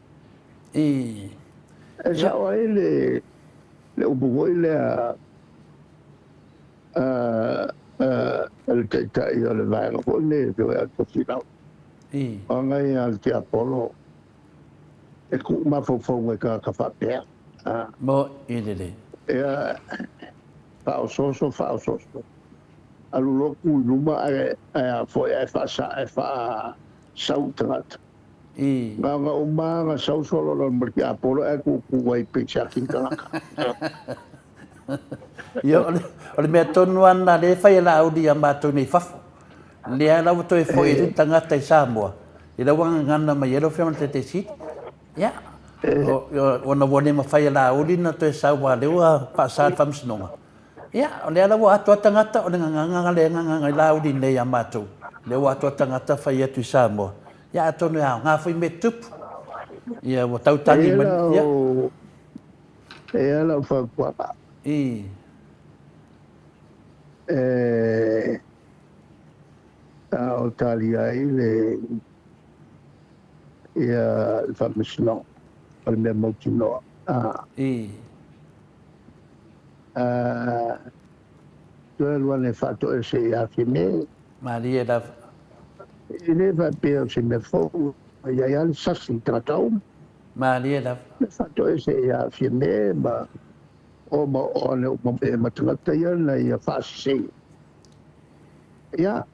I. E sao ai le le upu foi lea a le taitai o le vaega foi lenei e feoai atu o Finau. I. O agai a le tiapolo e tuu mafaufauga i tagata faapea. Mo i lelei. Ia, faaosooso, faaosooso. Alu loa tu i luma ae a foi ae faasa ae faasau i tagata. I. Na ona uma lava na sau solo loa ma le tiapolo ae tutu ai pei se ati tagata. Ia, o le mea tonu lava lena lea e fai e Laauli ia matou nei i fafo. Lea la ua toe foi ai le tagata i Samoa, i lau agagana mai ai lau Afioga i le Taitaifono Sili. Ia, ona ua le mafai e Laauli ona toe sau aua o lea ua faasa e le Faamasinoga. Ia, o lea la ua ato lava tagata, o le gagana lea e gagana ai Laauli nei ia matou, lea ua ato lava tagata fai atu i Samoa. Ia, atonu e aoga foi mea tutupu. Ia, ua tautagi mai. Ia. E i ai lau fautuaga. I. E a o talia ai le ia le faamasinoga o le mea mautinoa. A. I. A toe alu ane e faatoese ia Fiamē. Malie lava. E le faapea o se mea fou, e i ai lava le sasi i tagata uma. Malie lava. E faatoese ia Fiamē ma o ma o ane uma ma tagata ia na ia faasese. Ia,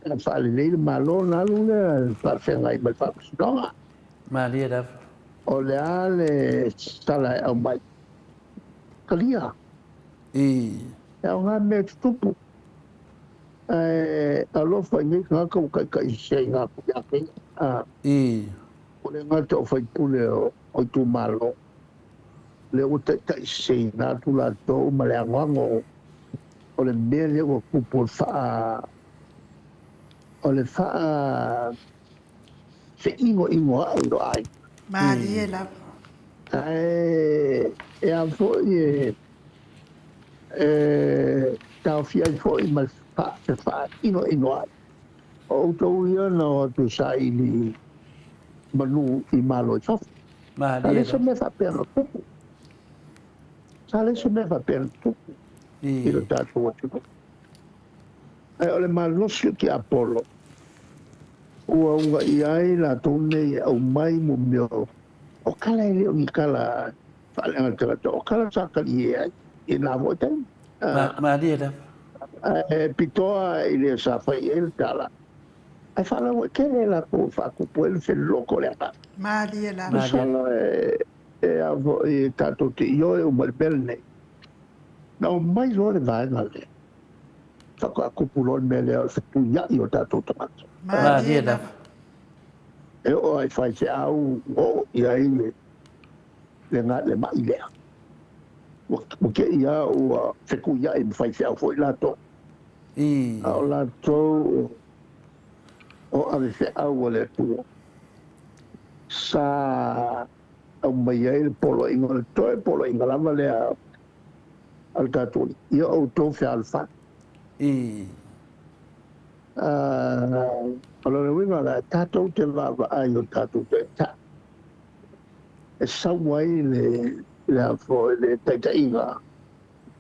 e faalelei le Malo ona alu lea e faafeagai ma le Faamasinoga. Malie lava. O le a le tala e aumai? Talia. I. E aoga mea e tutupu. Ae alofa i nei tagata ua taitaisese i ngā kuiake. I. Ua le gata o faipule o itumalo, lea ua taitaiseseina atu latou ma le anoano o le mea lea ua tupu o le faa o le faa feinoinoai i lou aiga. Malie lava. Ae e a foi e e taofia ai foi ma le faainoinoai. O outou ia na o atu e saili manu i Malo i fafo. Sa leai se mea faapea na tupu. Sa leai se mea faapea na tupu i lo tatou atunuu. Ae o le malosi o tiapolo, ua ugaia ai latou nei e aumai mo mea o tala e le o ni tala faaleaga le tagata, o tala sa talie ai i na foi taimi. Malie lava. Ae pitoa i le sa fai ai le tala, ae faalauaitele latou e faatupu ai le feloko o le agaga. Malie lava. Masalo e a foi e tatou te ioe uma i le mea lenei. Na omai loa le vaega lea, faatoa tupu loa le mea lea o le fetuiai o tatou tagata. Malie lava. E oo lava i faifeau ua oo i ai le le ma'i lea. Ua te i lava ua fetuiai ma faifeau foi latou. A o latou o avefeau a le Atua, sa. aumai ai le poloaiga, o le toe poloaiga lava lea a le tatou Alii, ia outou fealofani. O lona uiga la, tatou te vaavaai i o tatou taitai e sau ai le le a foi le taitaiga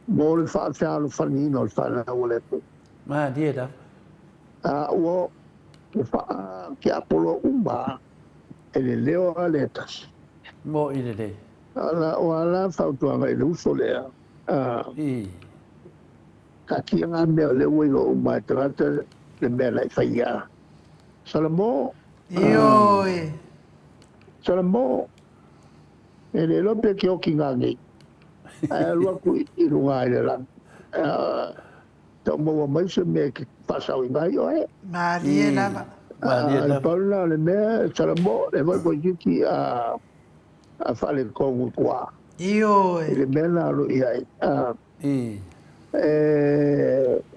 mo le faafealofaniina o le fanau a le Atua. Malie lava. A ua faa-tiapolo uma e le leo lava lea e tasi. Mo'i lelei. O a la fautuaga i le uso lea? Taatia ngā mea o lea ua iloa uma e tagata le mea na e faia. Salamo! Ioe! Salamo! E le iloa pe ke oki ngā nei. Ae alu atu i luga i le lagi. Tau maua mai se mea e ke faasaoina ai oe. Malie lava. Malie lava. Pau lena o le mea, Salamo, le foi koe a a faaletonu i tua. Ioe. I le mea na alu i ai.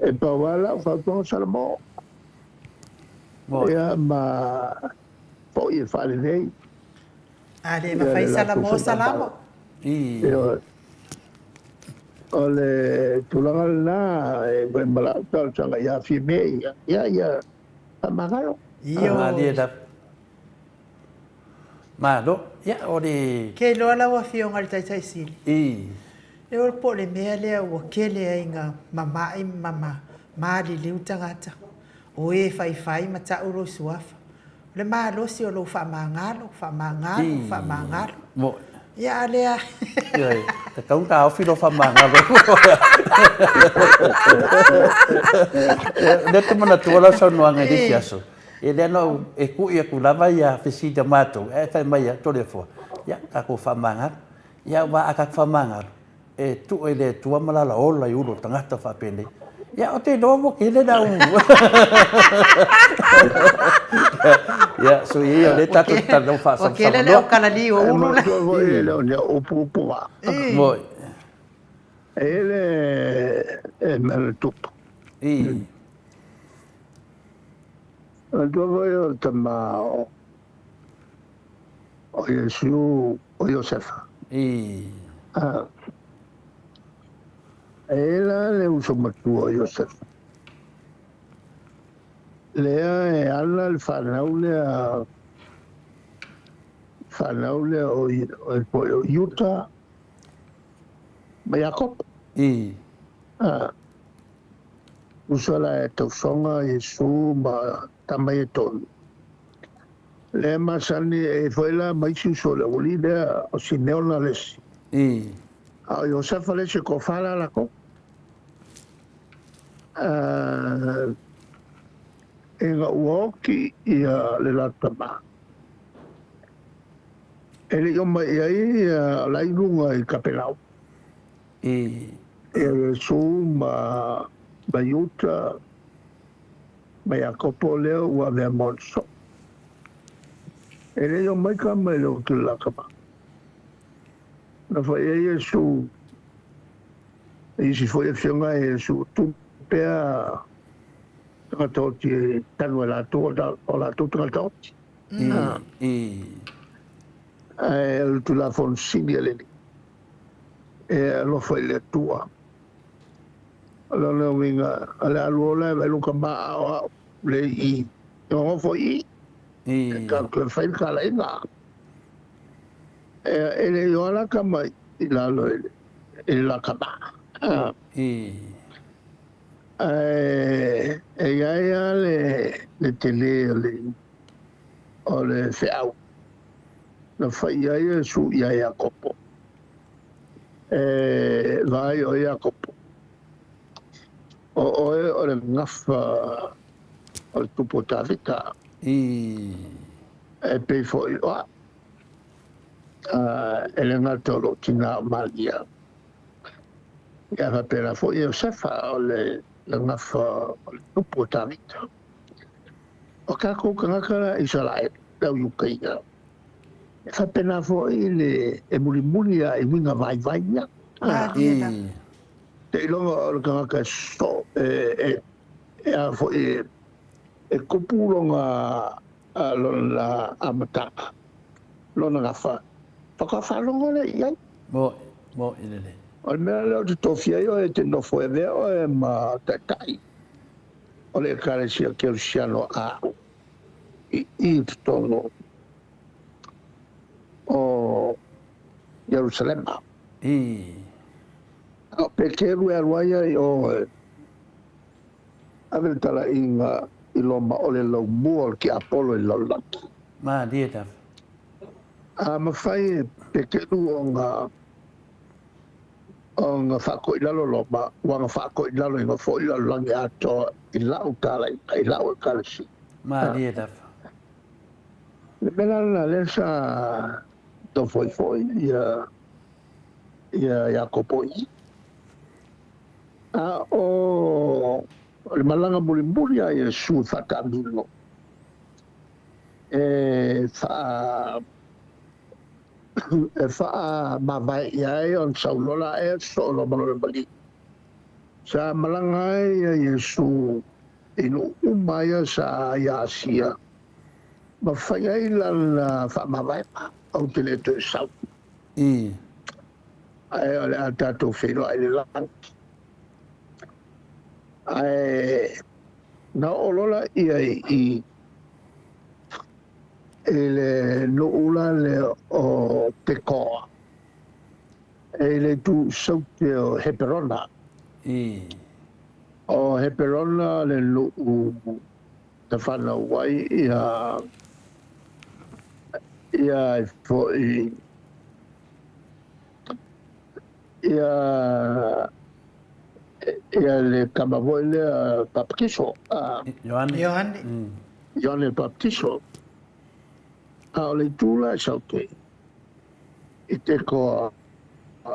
E pau lava lau fautuaga Salamo. Ia ma foi e faalelei. A le mafai Salamo Salamo. Ioe. O le tulaga lena e fai ma lau talosaga ia Fiame ia, ia ia faamagalo. Ioe. Malo. Ia, o le... Ke iloa lau Afioga i le Taitai Sili. E olo po o le mea lea ua kele ai ina mama'i ma maliliu tagata, o e faifai ma ta'u lou suafa. O le malosi o lou faamagalo, faamagalo, faamagalo. Ia, a lea... Ioe, tatau ona taofi lou faamagalo. O lea ou te manatua lau saunoaga i le isi aso, Ia lea na ou, e ku'i atu lava ia fesili a matou, ae fai mai ia Toleafoa, ia tatou faamagalo. Ia aua a tatou faamagalo, e tuu e le Atua ma lala ola i ulu o tagata faapenei. Ia ou te iloa ua tele le au Ia, so ia o lea tatou te talanoa Ua tele le faasamasama au kalali o E ulu la. manatua foi e le o ni au upu upu Moi. E i ai le e mea o le tupu. Manatua foi o le tama o Iesu o Iosefa. E i ai la le uso matua o Iosefa, lea e ala le fanau lea, fanau lea o Iuta ma Iakopo. Uso la e tausoga Iesu ma tama ia e tolu. Lea e masani e i ai foi la ma isi uso o le aualii lea, o Simeona le isi. A o Iosefa le isi e toafa la latou. Ina ua oti ia le latou tama, e le i omai i ai la i luga i Kapenau. Ia Iesu ma Iuta ma Iakopo lea ua avea ma ona soo. E le i omai tama i le oti o le la tama. Na fai ai Iesu i isi foi afioga e Iesu, Tu pea tagata oti e tanu e latou o latou tagata oti. Ae o le Tulafono sili a le Alii. E alofa i le Atua. O lona uiga, o le alu ola e vaai lou tama a o au le i i. E nonofo i i, e tatou toe fai le talaiga. E le i o la tama i lalo i le la tama. Ae e i ai lava le tele o le feau na fai i ai Iesu iā Iakopo. E vaai ʻoe Iakopo, ʻo ʻoe o le gafa o le tupu o Tavita. E pei foi o au, e le gata o lou tinā o Maria, ia faapena foi Iosefa o le gafa o le tupu o Tavita. O tatou tagata la Isaraelu, le au Iutaia, e faapena foi le e mulimuli lava i uiga vaivai ia. Seiloga o le tagata e sosoo, e a foi, e tupu lona amataga, lona gafa. Faatoa faalogo lea i ai. Mo'i, mo'i lelei. O le mea lea ou te tofia ai oe e te nofo e avea oe ma taitai o le Ekalesia Kerisiano a au i i totonu o Ierusalema. I. A o Peteru e alu ai ia i o e ave le talaiga i Roma o le laumua o le tiapolo i le lalolagi. Malie lava. A mafai e Peteru ona ona faatoilalo Roma, ua na faatoilaloina foi le lalolagi atoa i lau talaiga, i lau Ekalesia. Malie lava. Le mea la lena lea sa nofo ai foi ia ia Iakopo i i. A o le malaga mulimuli a Iesu e faataamilo e faa e faamavae i ai ona sau loa la ea sosoo loa ma lona maliu. Sa malaga ai ia Iesu i nuu uma ia sa i Asia ma fai ai lana faamavaega, ou te le toe sau. I. Ae o le a tatou feiloai i le lagi. Ae na oo loa laia i i le nuu la lea o Tekoa, e i le itu saute o Heperona. I. O Heperona le nuu na fanau ai ia ia ai foi ia ia le tama foi lea Papatiso, a. Ioane. Ioane. Ioane Papatiso. A o le itu la e saute i Tekoa,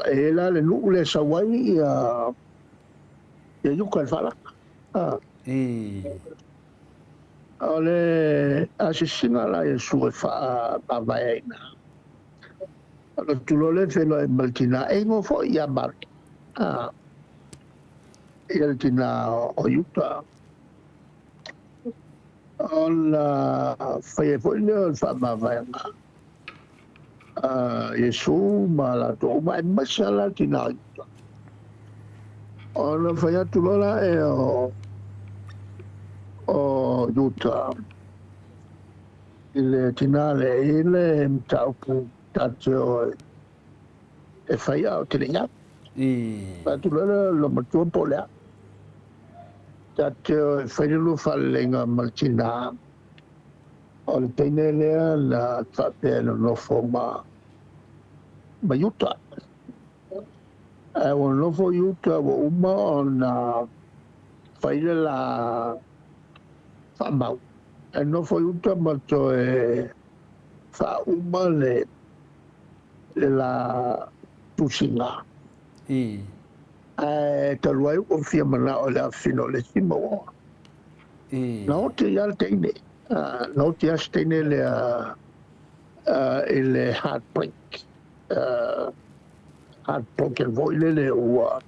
e i ai la le nuu lea e sau ai ia ia Iuka i le faalaka. A. I. O le asiasiga la a Iesu e faamavae ai i ina. Ona tu loa lea feiloai ma le tina, e igoa foi ia Mari, a, ia le tina o Iuta. Ona fai ai foi lea o le faamavaega a Iesu ma latou uma, aemaise lava la le tina o Iuta. Ona fai atu loa la ea o Iuta i le tina lea, e i ai le mataupu ta te o e fai a o te le i au. Fai atu loa lea o le matua po o le a. Ta te o e fai le lua faaleleiga ma le tina o le teine lea na faapea e nonofo ma Iuta. Ae ua nofo i uta ua uma ona fai le la faamau. Ae nofo i uta ma toe faauma le le la tusiga. I. Ae talu ai ua fia manao i le afifina o le isi mau oa. I. Na oti lava le teine, na oti lava si teine lea i le heartbreak. Heartbroken foi lele ua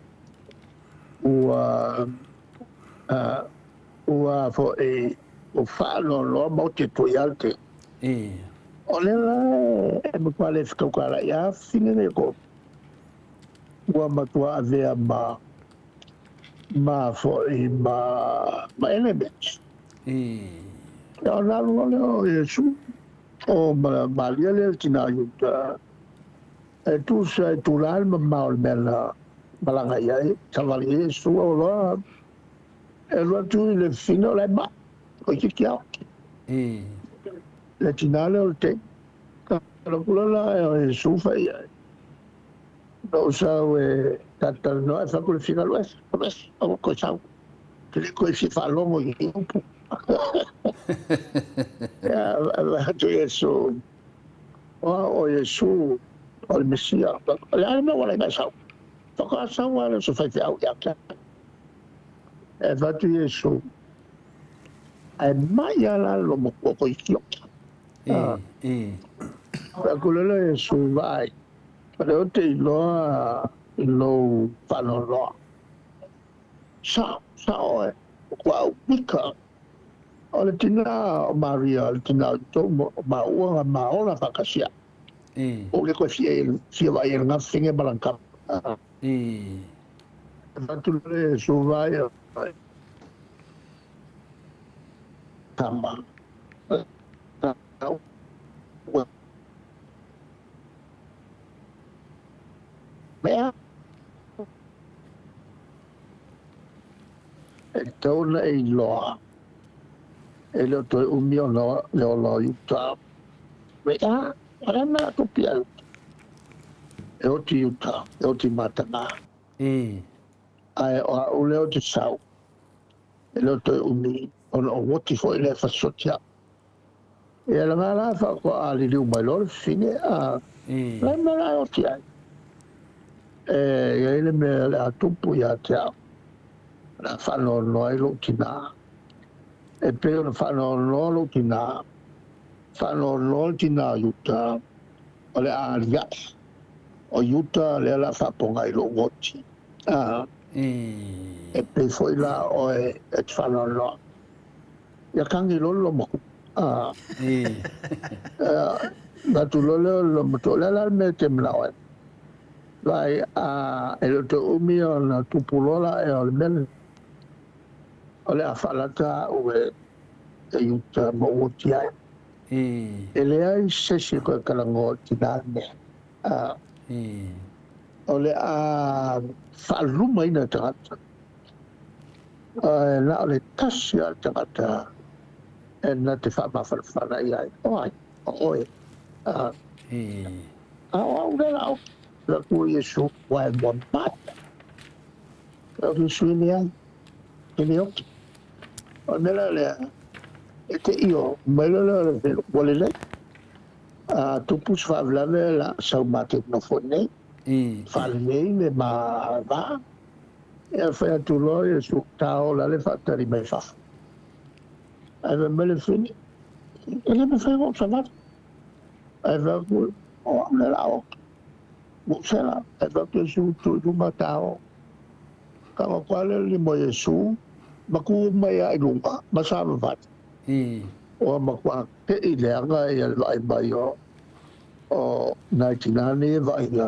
ua ua foi ua faanoanoa ma oti atu ai lava le I. O lea la e matua le fetaukala'i a fafine nei ko ua matua avea ma ma foi ma ma enemies. I. Ona alu loa lea o Iesu o ma Maria lea le tina Iuta e tusa e tula le mamao o le mea na malaga i ai, savali ai Iesu o loa e alu atu i le fafine o la e mai, toeitiiti ao. I. Le tina lea o le teine. Alu atu loa la o Iesu fai i ai, Na ou sau e talatalanoa ae fai atu le fafine, alu ese, alu ese, aua toe sau. Te le toe fia faalogo i upu. Ia, fai atu Iesu, O au o Iesu, o le Mesia. O le a le mea ua ala ai sau? Faatoa sau lava lea o se faifeau ia te au. E fai atu Iesu, Ae mai lava la le lomatua koe i tioki. Fai atu loa lea o Iesu, Vaai, o lea ou te iloa i lou faanoanoa. Sao, sao oe, ua au pika. O le tina o Maria, o le tina o tou maua na ma ola faatasi ai. Ua le toe fia vaai i lena fafine ma lana tama. Avatu le suva ia tama. Mea e tatau ona e iloa e le o toe umi ona le ola o Iuta. Mea, o le a mea tupi ai e oti i uta, e oti i Matana. Ae o au lea ou te sau, e le o toe umi ona ou oti foi lea e fasioti au. Ia lena la faatoa liliu mai loa le fafine, a o le a le mea o le a e oti ai? E i ai le mea o le a tupu ia te au, o le a faanoanoa ai lou tinā. E pei ona faanoanoa lou tinā, faanoanoa le tinā o Iuta, o le a aliae o Iuta lea o le a faapogai i lou oti. A, e pei foi la oe e te faanoanoa. Ia kagi loa le lomatua. A, avatu loa lea o le lomatua, o le a la le mea e te manao ai? Vaai, a, e le o toe umi ona tupu loa la ea o le mea lenei, o le a faalata au e Iuta ma ou oti ai. E leai se isi e toe talanoa i le tinā lenei. O le a faalumaina e tagata, ae na o le tasi lava le tagata e na te faamafanafana i ai, o ai? O oe. A o au lea la oe. Le Atua Iesu, ua e muamata. O Iesu e leai, e le oti. O le mea la lea, e te io mai loa lea o le velo, ua lelei. A tupu se faalavelave o le a sau matou nofo i inei, faalelei le ma va. Ia fai atu loa Iesu, ta ola le faatali mai fafo. Ae fai mai le fili, e le mafai ona ou savali. Ae fai atu, o au lea o le a oka. Ua ou sela, ae fai atu Iesu, tu i luma ta o. Kau atu lava lea o le lima o Iesu, ma tu mai lava i luga, ma savavali. Ua matua te'i leaga ia le vaai mai o nai tinā nei e vaaia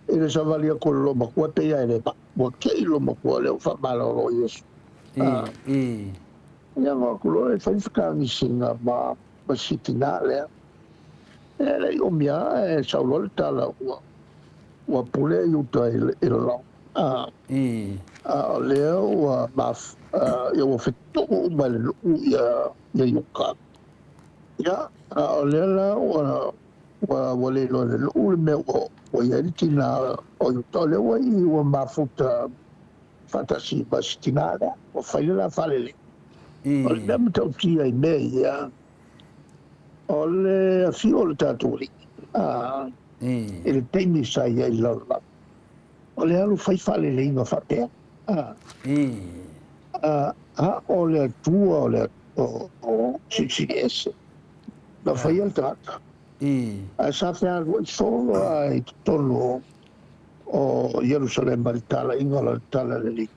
i le savali atu o le loomatua pei lava e le maa. Ua te'i le loomatua lea ua faamalolo i Iesu. Ia ona o atu loa e fai le fetagisiga ma si tinā lea. E le i umi lava ae sau loa le tala ua pule i uta i le lalao. A o lea ua maf, ia ua fetuu uma e le nuu ia Iuka. Ia, a o lea la ua, ua, ua le iloa e le nuu le mea ua, ua i ai le tinā o Iuta, o lea ua i ua mafuta faatasi ma si tinā lea, ua fai le la faalelei. O le mea matautia i mea ia, o le afio o le tatou Alii, a, i le taimi sa i ai i le lalolagi. O le alu fai faaleleiga faapea, a, a, a o le Atua o le o, o Silisili Ese, na faia le tagata. Ae sa fealuai solo lava i totonu o, o Ierusalema i le talaiga o lana talalelei.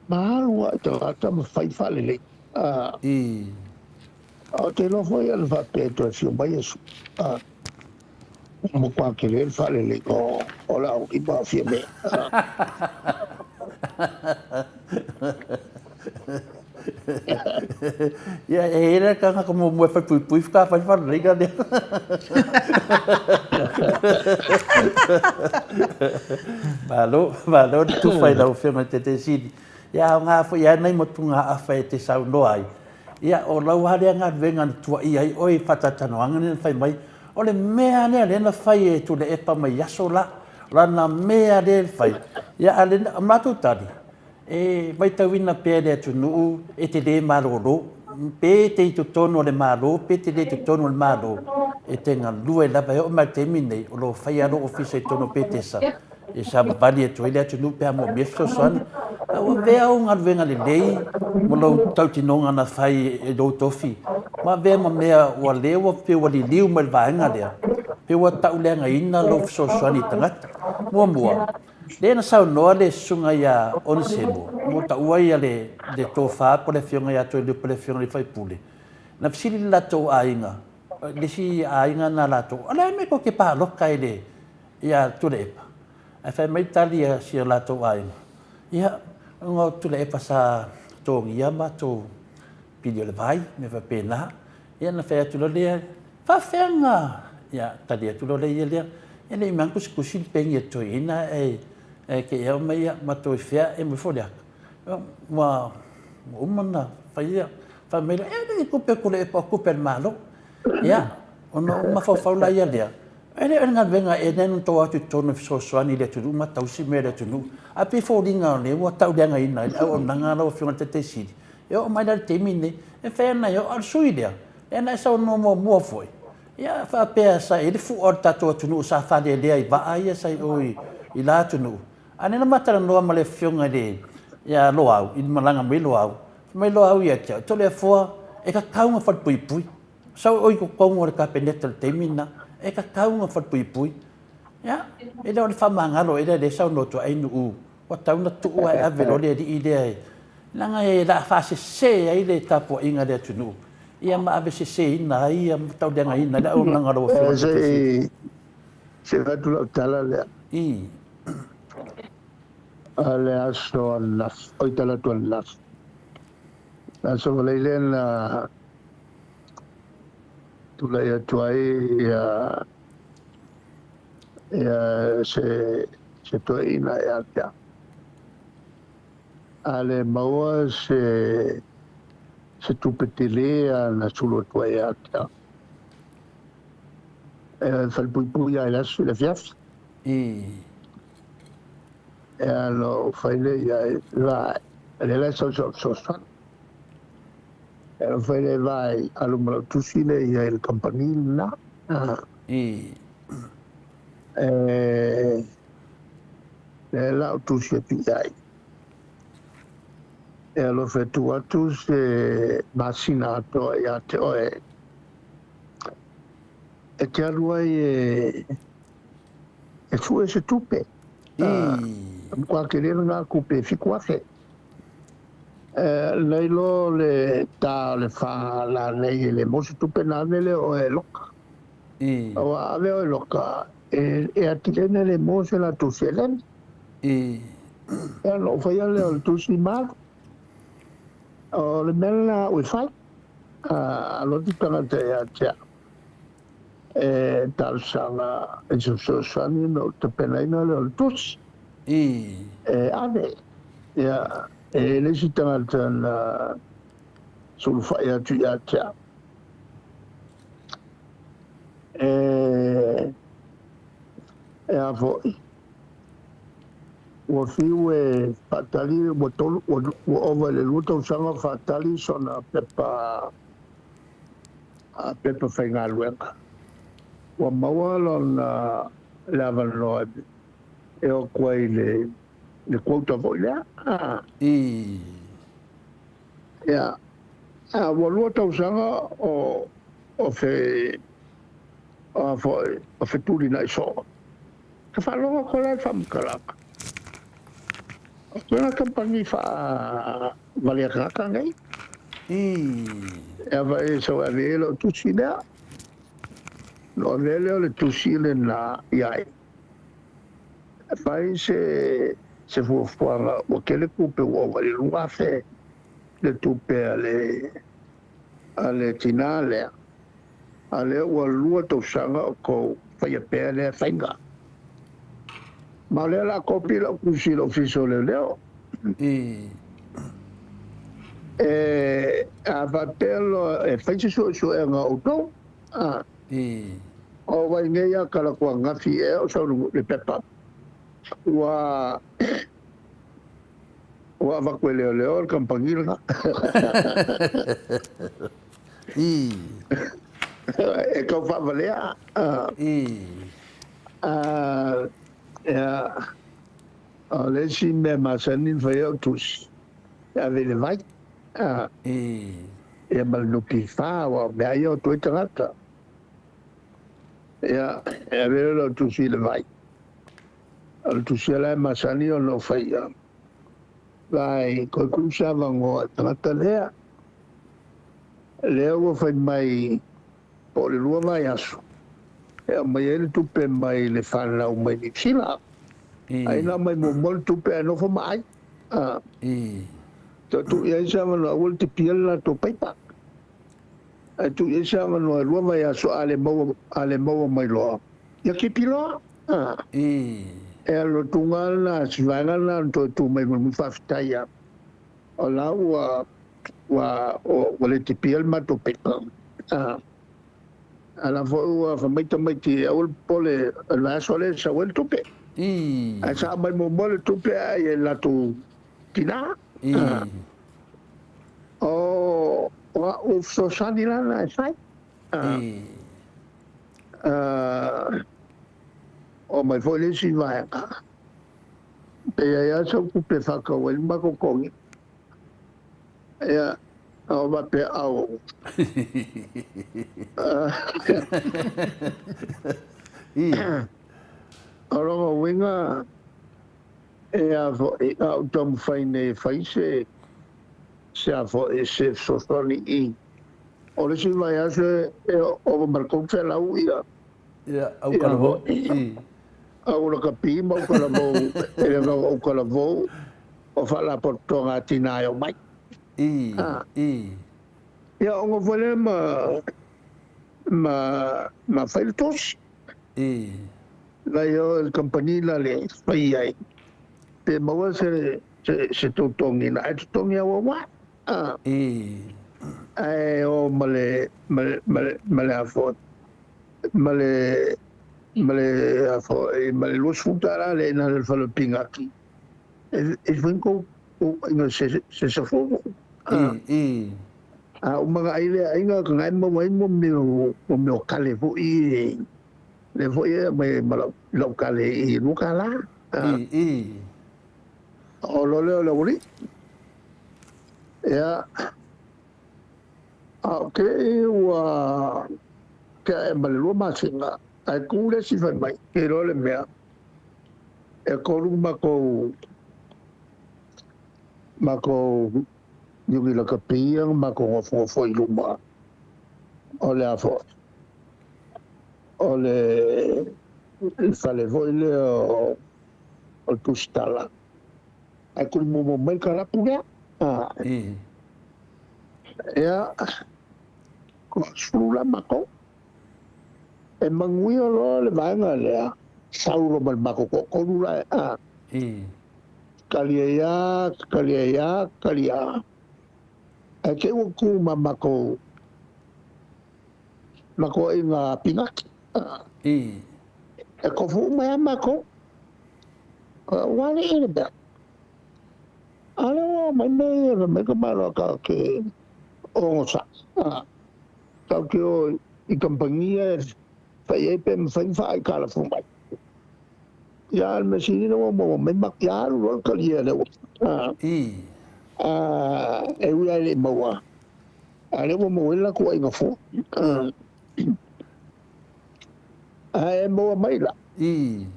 Ma alu lava i tagata ma fai faaleleiga. A, ou te iloa foi ana faapea e toe afio mai Iesu. A. Ua matua tele le faaleleiga o le aulima o Fiamē. Ia, e i ai le tagata muamua e faipuipui faatoa fai le faaleleiga lea. Malo, malo le tufa i lau Afioga i le Taitaisini. Ia, aoga foi lava nai motugaafa e te saunoa ai. Ia, o lau lava lea galuega na tuuaia ai oe i faatalatalanoaga lea na fai mai, o le mea lava lea lea na fai e Tuilaepa mai aso la, o lana mea lea e fai. Ia, a o le matou tali, e matauina pea e le atunuu e te le malolo, pe te i totonu o le Malo, pe te le i totonu o le Malo, e te galue lava e oo mai i le taimi lenei, o lo o faia lou ofisa i totonu o Petesa, e savavali atu ai le atunuu pe a moomia se fesoasoani. A ua avea au galuega lelei mo lou tautinoga na fai i lou tofi, ma avea ma mea ua lea ua pei ua liliu mai i le vaega lea, pei ua tauleagaina lou fesoasoani i tagata. Muamua, lea na saunoa le susuga ia Onesemo, mo taua ia le tofa po o le afioga ia Toelupe le afioga i le faipule, na fesili le latou aiga. le isi aiga na latou, o le a le mea tou te paloka i le, ia Tuilaepa? Ae fai mai le tali a si o latou aiga, ia, ona o Tuilaepa sa totogia matou pili o le vai, mea faapena. Ia ona fai atu loa lea, faafefea ona, ia tali atu loa le ia lea, e le i mea tusitusi le peni a le toeaina ae e te i aumai ia matou i fea e aumai foi le ata. Ua uma ona fai ia, fai mai lea, e le i tupe a Tuilaepa o tupe a le Malo. Ia, ona ou mafaufau laia lea, e le o le galuega ea lea na outou o atu i totonu e fesoasoani i le atunuu ma tausi mea o le atunuu. Ae pei e foliga o lea ua tauleagaina ai le auaunaga a lau Afioga i le Taitai Sili. E oo mai la i le taimi lenei, e mafai ona e oo, a o le sui usufono lea, lea na e saunoa muamua foi, ia faapea sa i ai le fua o le tatou atunuu sa faalelea i vaa ia sa i o i la atunuu. A o lea na ma talanoa ma le Afioga i le, ia Loau, i le malaga mai Loau, fai mai Loau ia te au, Toleafoa, e tatau ona falepuipui. Sau oe i totonu o le Kapeneta i le taimi lena, e tatau ona falepuipui. Ia, e le o le faamagalo ea lea e saunoa atu ai Nuuu, ua tatau ona tuu ae ave loa le alii lea e, leaga o le a faasese ai le tapuaiga a le atunuu, ia ma aveseseina ai ma tauleagaina ai le auaunaga a lau Afioga i le Taitaifono. Se i avatu lau tala lea. I. O le aso ananafi, oi talaatu ananafi, le aso valei lea na tulai atu ai ia ia se se toeaina ia te au. A le maua se se tupe tele a na sulu atu ai ia te au. E falepuipui lava i le aso i le afiafi. Ea na ou fai lea i ai, Vai, lea la e sau sau fesoasoani. Ea na ou fai lea, Vai, alu ma lau tusi lea i ai i le kamupani lena. E, lea la ou tusi atu i ai. E alofa e tuu atu se masina atoa ia te oe. E te alu ai e e sue se tupe. E matua tele lena tupe e 7,000. E nei loa le ta o le fa la nei e le maua se tupe na ave lea o oe e loka. Ua ave oe e loka e atili ai le maua se latou seleni. Ia ona ou faia lea o le tusi ma alu. O le mea lena a au e fai. Alu atu tagata ia te au e talosaga i se fesoasoani ona ou tapenaina lea o le tusi e ave. Ia, e i ai le isi tagata na sulufai atu ia te au e, e a foi, ua fiu e faatali, ua tolu, ua, ua ova i le 2 tausaga o faatali sona pepa pepa faigaluega. Ua maua lona le avanoa e o atu ai i le, le quota foi lea. Ia, a ua 2 tausaga o, o fe, o a foi, o fetulinai soo. Ka faalogo atu la i le faamatalaga, o tona kamupani faavalea tagata nei. E ava e sau e ave ai lau tusi lea. Ona avea lea o le tusi lena ia ia. E fai se se fuafuaga ua tele tupe ua ova i le 2,000 le tupe a le a le tinā lea. A o lea ua 2 tausaga o tou faia pea lea faiga. Ma o lea o le a kopi lau tusi i le Ofisa o Leoleo. E, a faapea loa e fai se suesuega a outou, a, o vai nei a Kalakuagafi ea o sau le pepa, ua Ua avatu e leoleo le kamupani lena. E tau faavalea. Ia, o le isi mea masani na fai ai au tusi, e ave i le vai. Ia ma le NPF, aua o mea ia o atu ai tagata. Ia, e ave lea o lau tusi i le vai. O le tusi la e masani ona ou faia, Vai, koe tuu se avanoa i le tagata lea. Lea ua fai mai Po o le 2 vaiaso e aumai ai le tupe mai le fanau mai Niu Sila. Ai na aumai muamua le tupe ae nofo ma ai. Toe tuu i ai se avanoa aua le tipia le latou paipa. Ae tuu i ai se avanoa e 2 vaiaso a le maua, a le maua mai loa, ia tipi loa. E alu atu lava lena, si vaega lena na toe tu mai mulimuli faafetai lava. O la ua ua ua le tipia le matou paipa. A la foi ua fai mai tamaiti aua le popole o le vaiaso lea e sau ai le tupe. Ae sa aumai muamua le tupe ae i latou tina. O au fesoasoani la na e fai. O mai foi le isi vaega. Pe i ai lava sau tupe e faatau ai le matou togi. Ia, o faapea, au. O lona uiga, e a foi, a ou taumafai nei e fai se, se a foi, se fesoasoani i. O le isi vaiaso e ova ma le 300 ia. Ia, aukalavou. Au lakapi ma aukalavou, e le o aukalavou o faalapotopotoga a tina e omai. Ia, ona foi lea ma fai le tosi. Nai o le kamupani la le fai ai, pe maua se totogi na, ae totogi auauā. Ae o ma le, ma le, ma le, ma le a foi, ma le, ma le a foi, ma le $20 le ina le fale pigaki. E fai kou aiga se safou. A uma ga ai le aiga ka ngai maua ai mo mea o kale foi le foi e mai ma lau kale i $2. O lo leo le uri. Ia, a o ke ua ke e ma le 2 masina, ai ku le si fai mai, ke ro le mea, e kolu makou yugi la kapia, makou ngofo i luma. O le a foi, o le fale foi le o le tusitala. Ai kuli momo mai ka rapu lea. Ia, ko sulu la makou. E manguia loa le vaega lea, saulo ma le makou toatolu la e. Kalia ia, kalia ia, kalia. Ai te ua ku ma makou, makou i ngā pingaki. E kofu uma ia makou. Ua le i le mea. A le ua mai mea ia, mai ka malo ka ke ongo sa. Tau te o i kampangia e whai e pe mwhai mwhai ka la fumai. Ia, le mesini na ua maua mai mak ia alu loa kalia le ua. E ui ai le maua. A le ua maua la ku aiga fo. A e maua mai la. E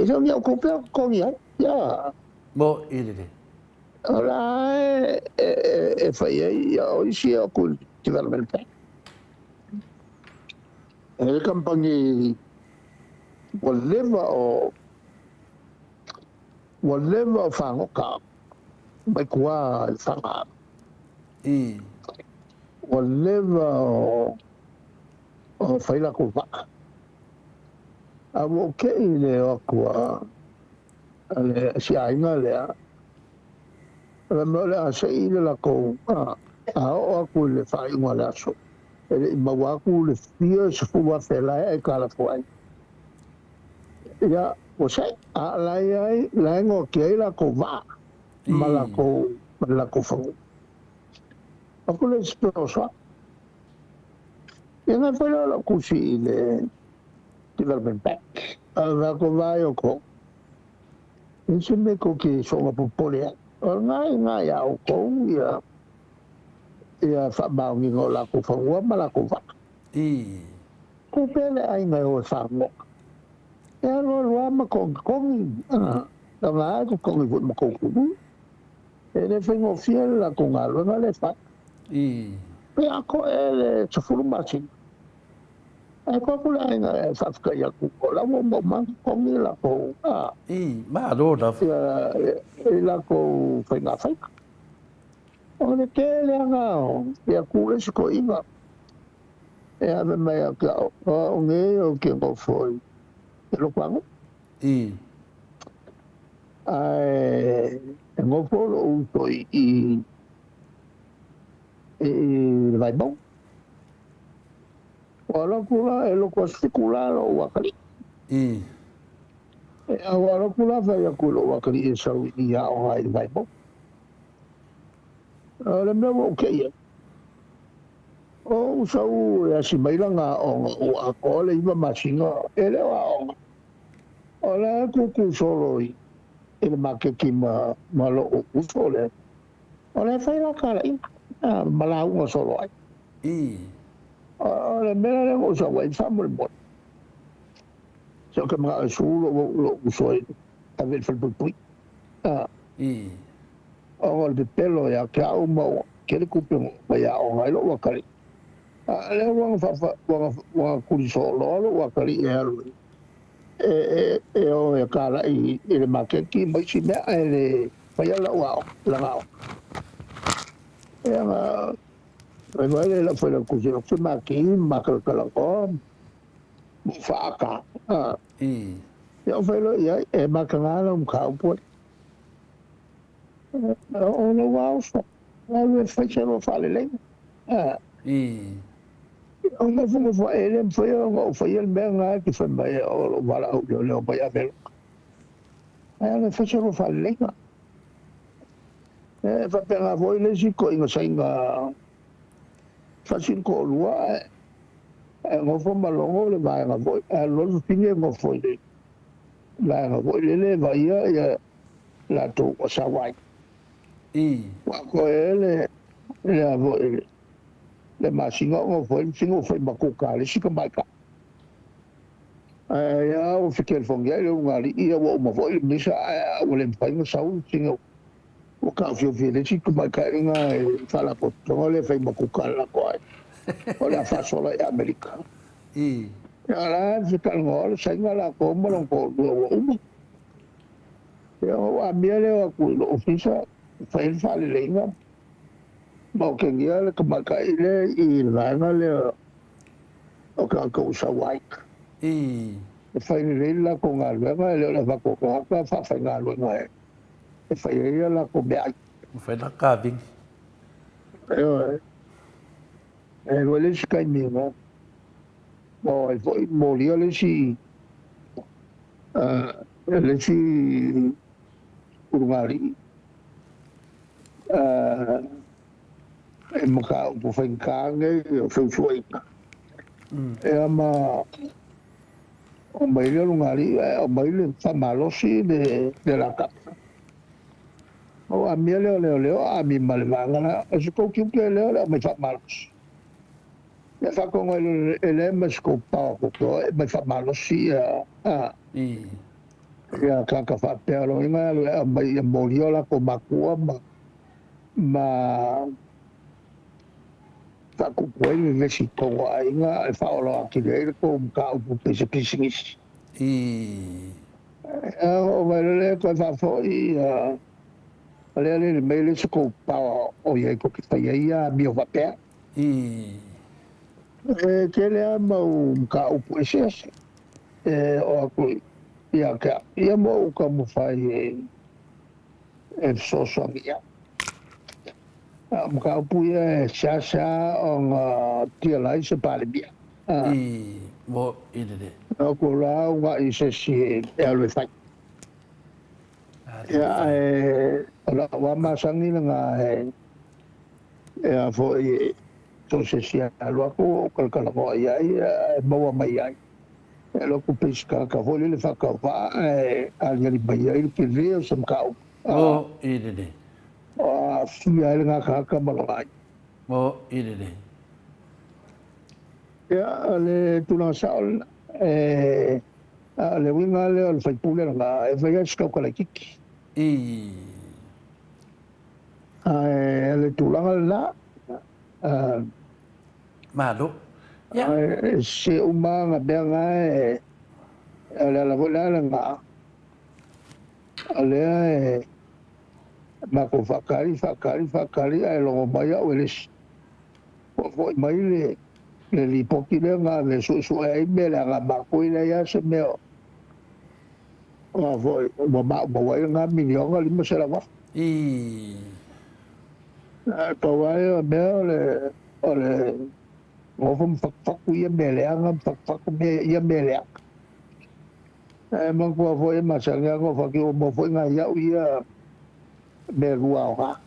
sau ni au kopea kongi ai. Ia. Mo i le. O la e whai ai ia o isi o ku development bank. E le kampangi ua leva o whangoka mai kua i whanga. Ua leva o whaila ko waka. A ua ke i le o akua a le si ainga lea. Le mea le a se i le lako a o aku le whainga le aso. E le i maua aku le fia se fua whelae ai ka la fuai. Ia, o se, a lai ai, lai ngō ki ai lako wā, ma lako whangu. Aku le speosa. Ia ngai whaila la kusi i le Development Bank. A wako vai o ko. I se me ko ki songa popole ai. O ngai ngai a o kou ia ia whaamaungi ngō lako whangua ma lako waka. Ko pele ai ngai o whango. Ia roa roa ma kongi kongi. Ka ngā ko kongi fo ma koukou. E le whaingo fia le lako ngā luenga le whai. Pe ako e le 10 masina. Ae ko aku le aiga e faafetai atu, o la ua uma uma totogi latou a. I, malo lava. Ia, i latou faiga faiva. O le tele aga o ia ku le isi toeaina e ave mai ia te au, o au nei ou te nofo i Lotofaga. I. Ae e nofo lou uso i i i le Vaimauga. Ua alu atu la e loto aso 7 la lou atalii. Ea ua alu atu la fai atu i lou atalii e sau i aoga i le Vaimauga. O le mea ua ou tei ai, o ou sau e asi mai lana aoga ua atoa le 9 masina e le o aoga. O la e tutu solo i le maketi ma lou uso lea. O la e fai la talaiga ma lauga solo ai. O le mea lea na ou sau ai faamolemole. Se ou te manao e sulu lou uso e ave i le falepuipui. Ona o le pepelo ia te au ma ua tele tupe na aumai e aoga ai lou atalii. A o lea ua na tuli soloa lou atalii e alu e o e talai i le maketi ma isi mea ae le faia lau aoga, lana aoga. Ia na fai mai le lau failautusi, ou te maki ma makalakalaoa ma ou faaata. Ia ou fai loa i ai, e mataga lau mataupu ai. O lou uso, alu e fai se lua faaleleiga. O nofonofo e le mafai ona ou faia le mea lena e te fai mai o lou valaau leoleo mai Ameloka. Ae alu e fai se lua faaleleiga. E faapena foi le isi toeaina Saina tasi le toalua ae nofo ma logo le vaega foi, ae alu loa le fafine nofo i le vaega foi lele e vaaia ia latou ua sau ai. Ua atoa ai le le foi le masina o nofo ai le fafine ua fai ma kuka a le isi tamaitai. Ae a ua fetelefoni ai le ulugalii ia ua uma foi le misa ae ua le mafai ona sau le fafine ua taofiofi e le isi tamaitai lena e faalapotopotoga lea e fai ma kuka a le latou aiga. O le a faasola i Amerika. Ia la e fetalanoa le Saina latou ma lona toalua ua uma. Ia ona ou amia lea o atu i lou ofisa e fai ai le faaleleiga ma otegia le tamaitai lea i le vaega lea o tagata ua sau ai. E fai lelei le latou galuega, e le o le avatu o tagata faafaigaluega e fai ai a latou meaai. Ua fai la kavini. Ioe. E alu ai le isi taimi na o ai foi molia le isi le isi ulugalii e mataupu faigata nei o feusuaiga. Ia ma aumai le ulugalii ae aumai le faamalosi le lakapa. Ou amia lea o leoleo ami ma le vaega lea. O se tou tiute lea o le aumai faamalosi. Ia faatonu ai loa e leai ma se tou power koke e aumai faamalosi ia a ia tagata faapea. O lona uiga e alu e aumai ia molia o latou matua ma ma faatupu ai le vevesi i totonu o aiga e faaola atili ai le tou mataupu pei se pisinisi. Ia oo mai loa lea toe faafoi ia lea lele mai le isi kou power o i ai tou te fai ai ia amio faapea. E tele lava mau mataupu eseese e oo atu ia te au ia ma ou taumafai e fesoasoani i ai. A o mataupu ia e seasea ona tiala ai se Palemia. Mo i lele. O ko la unaʻi se isi e alu e fai. Ia, ae o lau lava masani lena e a foi so o se isi e alu atu ou talatalanoa i ai ae maua mai ai. E alu atu pei se tagata foi lele faatauvaa ae aliali mai ai le tele o se mataupu. Mo i lele. O aafia ai lena tagata ma lona aiga. Mo i lele. Ia, o le tulaga sao lena. E, a o le uiga lea o le faipule lena, e fai lava si tauta laitiiti. Ae o le tulaga lena, Malo. Ae se uma lava mea na e, o le ala foi lea lena, o lea e matou faatali, faatali, faatali ae logo mai au e le isi. Ua foi mai le le lipoti lea na ave e suesue ai mea leaga a matou e leai lava se mea o a foi ua maumau ai lena miliona $500,000. Ii. Ae pau lava ia o mea o le o le Nofo ma fatufatu ia mea leaga ma fatufatu mea ia mea leaga. Ae manatua foi e masani lava ona fati ua maua foi nai au ia mea lua aoga.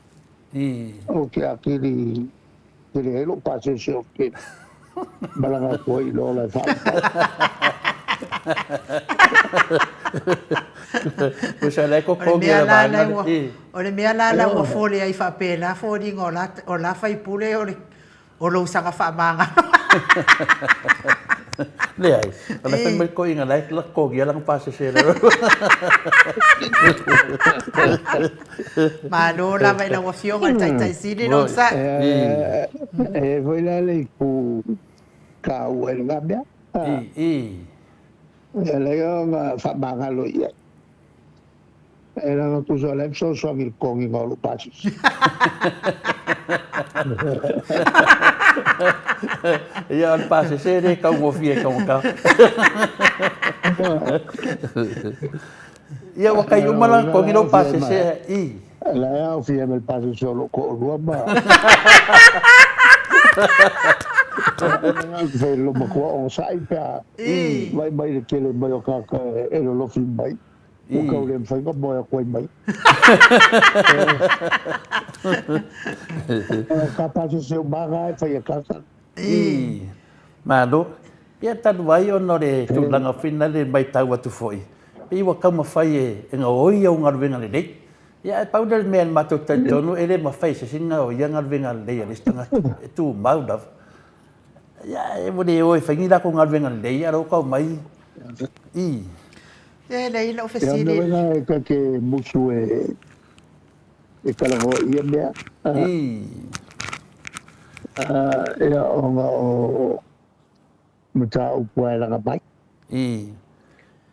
Ou te atili tele ai lou pasese ou te malaga atu ai i le ola e faamatau. Tusa la e totogi e le vaega le. O le mea la la ua fole ai faapena foliga o la faipule o le O lou saga faamagalo. Leai, o le fai mai toeaina la e totogia lana pasese lea. Malo lava i lau Afioga i le Taitai Sili le onosai. E i ai foi la le itu taua i lena mea. E alai ona faamagalo i ai. E leaga tusa o la e fesoasoani i le totogiina o lou pasese. Ia, o le pasese e le taugofie e taugata. Ia, ua tai uma la totogi lou pasese i. La e aofia ma le pasese o lou toalua ma Fai lou matua onosai pe a vaai mai le tele mai o tagata e lolofi mai. Ua tau le mafai ona moe atu ai mai. Ka pasese uma lava e fai e kaka. Ii, Malo. Ia talu ai ona o le tulaga foi lena le matau atu foi, pei ua taumafai e gaoi au galuega lelei. Ia ae pau lea o le mea matou te talitonu e le mafai e se isi ona gaoia galuega lelei a le isi tagata, e tumau lava. Ia e ua le o e fai ni latou galuega lelei a o la ua tau mai. Ii. E leai lau fesili. Ia mea e ta te musu e e talanoa i ia mea. Ii. Ia ona o mataupu e laga mai. Ii.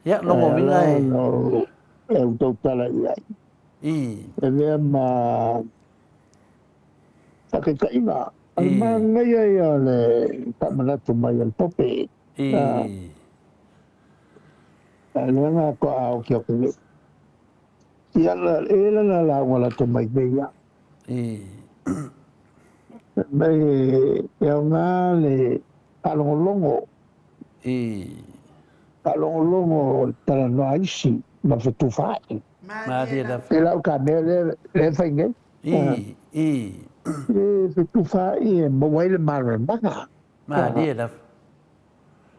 Ia lona uiga e. E u tautala i ai. Ii. E mea ma faataitaiga. O le manaia ia o le faamanatu mai a le Pope. Ii. A lea na toa oki atu nei. Ia la, e la la lauga lata mai nei ia. Ii. Mai e aoga le faalogologo. Ii. Faalogologo o le talanoa a isi ma fetufaai. Malie lava. E lau ka mea lea lea e fai nei. Ii. Ii. E fetufaai e maua ai le malamalamaga. Malie lava.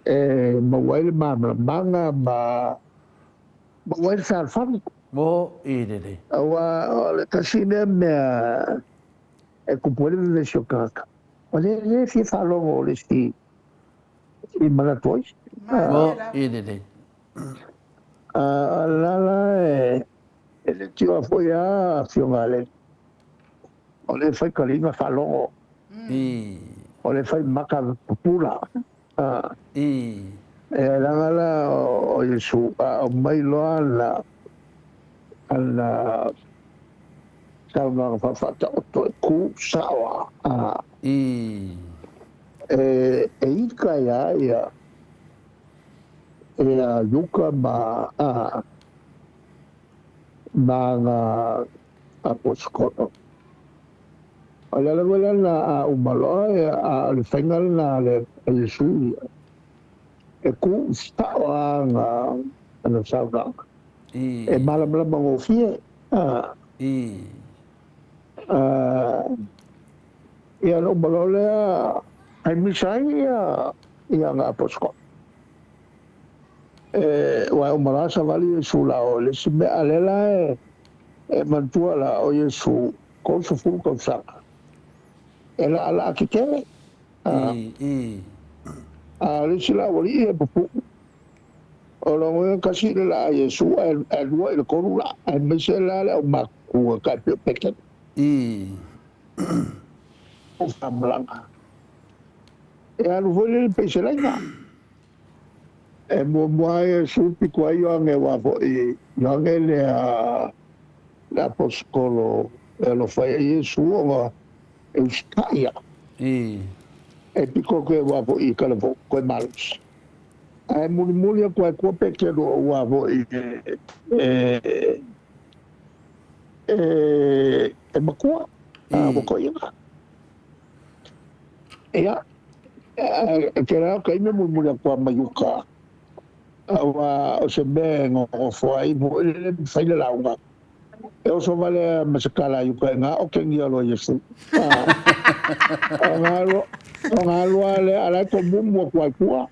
E maua ai le malamalamaga ma maua ai le fealofani. Mo i lelei. Aua o le tasi lea mea e tupu ai le vevesi o tagata, o le le fia faalogo o le isi i manatu o isi. Mo i lelei. A o la la e le tioa foi a afioga a le o le fai taliga faalogo. I. O le fai maka pupula. I. E leaga la o Iesu a aumai loa ana ana saunoaga faafaataoto e ku sao a. I. E e ika ia ia ia Luka ma a ma nga aposikolo. O le ala foi lena a uma loa a o le faiga lena a le Iesu ia, e ku sao lava ana ana saunoaga. E malamalama gofie. A, a, ia ona uma loa lea, ai misa ai ia, ia ana aposikolo. E, aua e uma loa savali Iesu la o le isi mea, a o lea la e, e manatua la o Iesu 30 tausaga e laalaa tetele. A o le isi la aualii e pupuu. O lona uiga tasi le laa a Iesu ae lua i le tolu laa, aemaise la le aumatutua e tai pei o Petelo. O faamalanga. E alu foi lea i le peiselaiga. E muamua ai e su piko ai Ioane aua foi Ioane lea le aposetolo e alofa ai Iesu ona e usitai ia. E piko atu aua foi i Kalafou koe malosi. Ae mulimuli atu ai kua Peteru aua foi e e matua ua toeaina. Ia, e tele lava taimi e mulimuli atu lava mai uta, aua o se mea e nonofo ai foi lele ma fai le lauga. E oso vale lava ma se tala i uta e na otegia loa Iesu. Ona alu lava lea, a o la e tomumu atu lava i tua.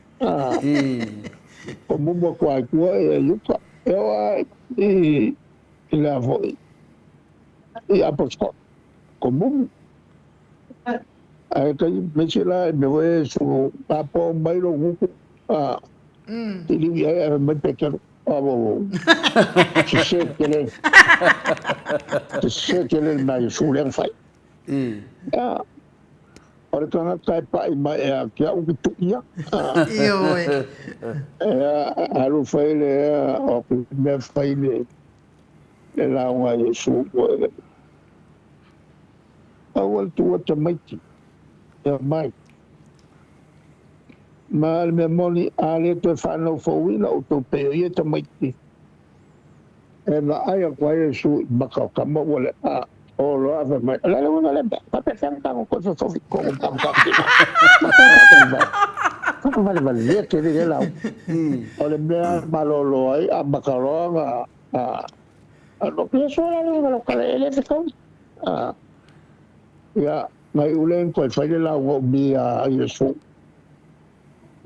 Tomumu atu lava i tua i uta. E oo lava i le a foi, i Abbotsford, tomumu. Ae aemaise la i mea foi ia e sulu apoa mai lou gutu a liliu i ai ae fai mai Petero, Auau, sese tele, sese tele le mea a Iesu lea na fai. Ia, o le tagata e pai mai ia te au ki tuia. Ioe. Ia, alu fai lea, o le mea fai le lauga a Iesu. Aua le tuua tamaiti e omai. Ma le mea moni, a le toe faanaufouina outou pei o ia tamaiti, e vaai atu ai Iesu i maka o tama ua le a o loa a fai mai, O le a le uiga o lea mea? Faapefea ona tatou toe fofofi i totonu o tatou tina? Faavalevalea tele lea lauga. O le mea e malolo ai a maka loa na Iesu o le a le uiga o lau tala e le fetaui. Ia, nai ule na toe fai le lauga umi a Iesu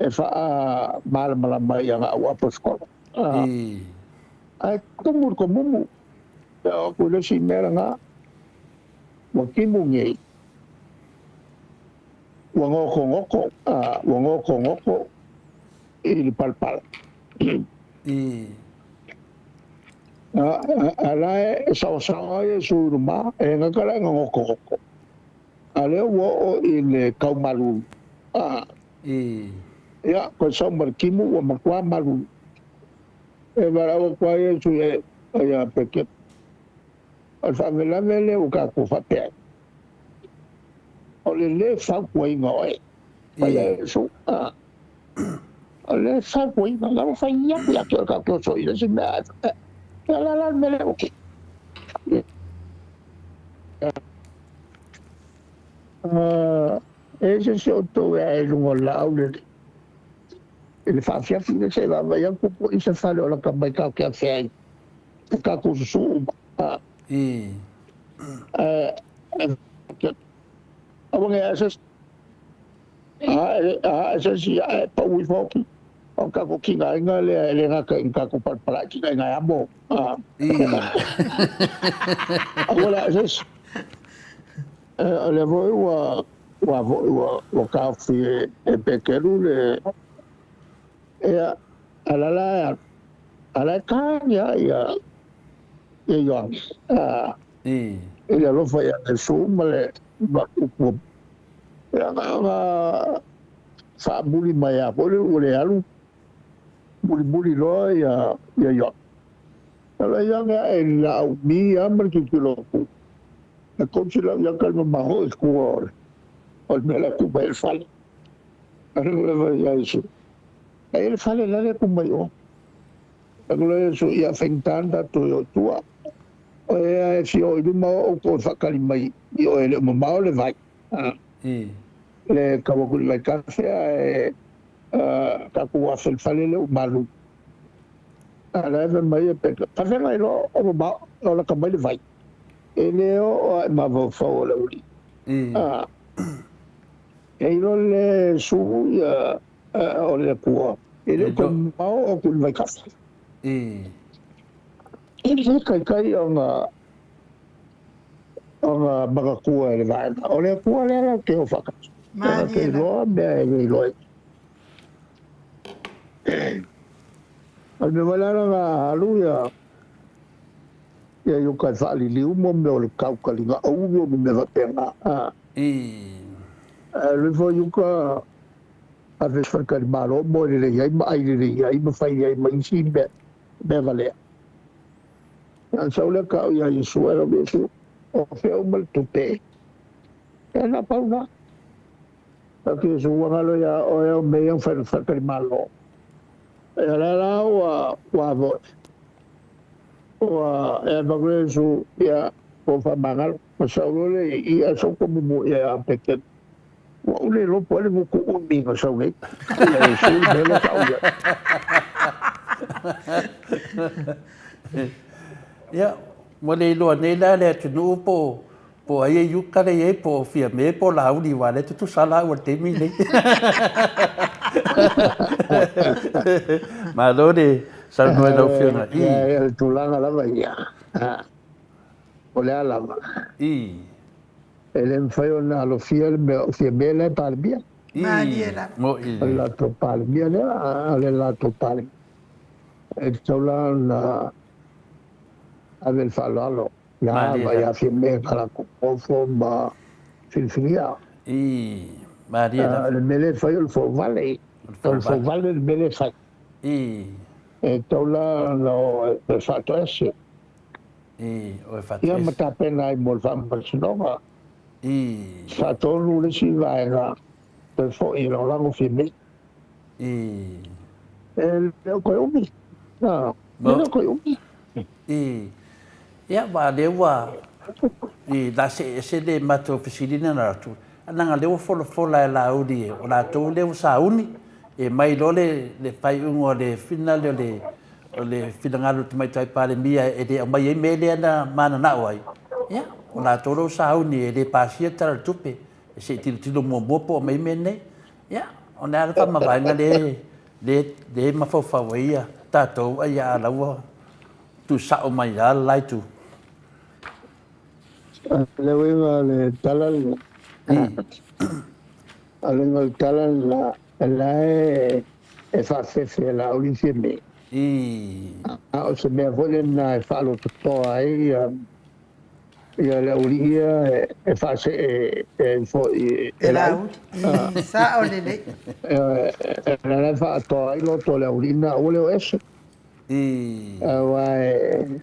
e faamalamalama ai ia au aposetolo. Ae tumu le komumu, e oo atu i le isi mea lena, ua timu nei, ua gotogoto, ua gotogoto i le palapala. A la e saosaoa ai Iesu i luma, e gata la ina gotogoto, a lea ua oo i le tau malulu. Ia, koe sau ma le timu ua matua malulu. E valaau atu ai Iesu ia Peteru, O le faalavelave lea ua tatou faapea ai, o le lē fautuaina o oe. Fai a Iesu, O le fautuaina, la ua fai atu ia te oe tatou te oso i le isi mea, ae o le a la le mea lea ua tupu? E i ai se isi o outou e ae i luga o le laau lenei i le faafiafi lea se i vaavaai atu po o i se fale o lata mai tatou te afea ai e tatou susuu uma. Aua ne i ae se isi. A e se isi ae pau ifo o le tatou tigaina lea e le gata i tatou palapala tigaina e amo. Aua le ae se isi. O lea foi ua ua foi ua ua taofi e Peteru le ia alala ala e tagi ia ia Ioane i le alofa ia Iesu ma le ma upu Ia na ona faamuli mai lava foi lea ua le alu mulimuli loa ia Ioane. Ala Ioane ae i le laau mi lava ma le tilotilo atu, e 300 iata le mamao i tua o le mea la e tu mai ai le fale. Alu lava ia Iesu, E i ai le fale la e tu mai o. Alu loa Iesu, ia faigata ona tatou e o i tua. O ea e fia o i luma o outou e faatali mai i o e le o mamao le vai. Le tau atu i le vaitafe ae tatou afe i le fale lea ua malu. A o la e fai mai e Peter, Faafeagai loa o mamao, o lata mai le vai. E le oo lava i mafaufau o le aualii. E iloa le Iesu ia o le Atua, e le o toe mamao atu i le vaitafe. E le taitai ona Ona manatua e le vaega, o le Atua lea latou te o faatasi. Latou te iloa mea e le iloa ai. O le mea foi lea na alu ia ia Iuka e faaliliu mo mea o le tautaliga auro ma mea faapena. Ae alu ifo Iuka. ave se faletalimalo moe lelei ai ma ai lelei ai ma fai ai ma isi mea, mea valea. Ona sau lea tau ia Iesu, e lau Iesu, o fea uma le tupe? E na pau na. Fai atu Iesu, ua galo ia oe o mea ia na fai i le faletalimalo. Ia lea la ua ua voi. Ua e avatu le Iesu, ia, ua faamagalo. Ma sau loa lea i i, ae sau tomumu ia Petelu. Ua ou le iloa po o ai le motu umi na sau nei. Ia Iesu le mea lea sa ou i ai. Ia, ua le iloa nei la le atunuu po po ai e iuka le i ai po o Fiame po o Laauli aua o lea e tutusa lava laua i le taimi lenei. Malo le saunoa i lau Afioga. I. Ia, o le tulaga lava ia, o le a lava. I. E le mafai ona alofia le mea o Fiame la e Palemia. I. Mo'i. O le latou Palemia lea, o le latou Palemia. E tatau la ona ave le faaaloalo ia ma ia Fiame ka latou nofo ma filifilia. I. Malie lava. O le mea lea e fai o le fouvale. O le fouvale le mea lea e fai. I. E tatau la ona o e faatoese. I, o e faatoese. Ia ma tapena ai mo le faamasinoga. I. Faatonu le isi vaega toe foi e lagolago Fiame. I. E le o toe umi. E le o toe umi. I. Ia, aua o lea ua, i, la see ese le matou fesili lea na atu, leaga o lea ua folafola e Laauli o latou lea ua sauni, e mai loa le, le faaiuga o le finale o le, o le finagalo o le Tamaitai Palemia e le aumai ai mea lea na mananao ai, ia, o latou lea ua sauni e le pasia le Tala o le Tupe, se i tilotilo muamua po o aumai mea nei. Ia, o le a le faamavaega lea, lea, lea e mafaufau ai ia tatou, ai a la ua tuusao mai lava le la itu. O le uiga o le tala lena, o le uiga o le tala lena, o la e faafefe e Laauli Fiame. A o se mea foi lena e faalototoa ai ia Ia le aualii ia e faasee ai foi e Laauli. Sao lelei. E la e faatoa ai loto o le aualii na aua le o ese. Aua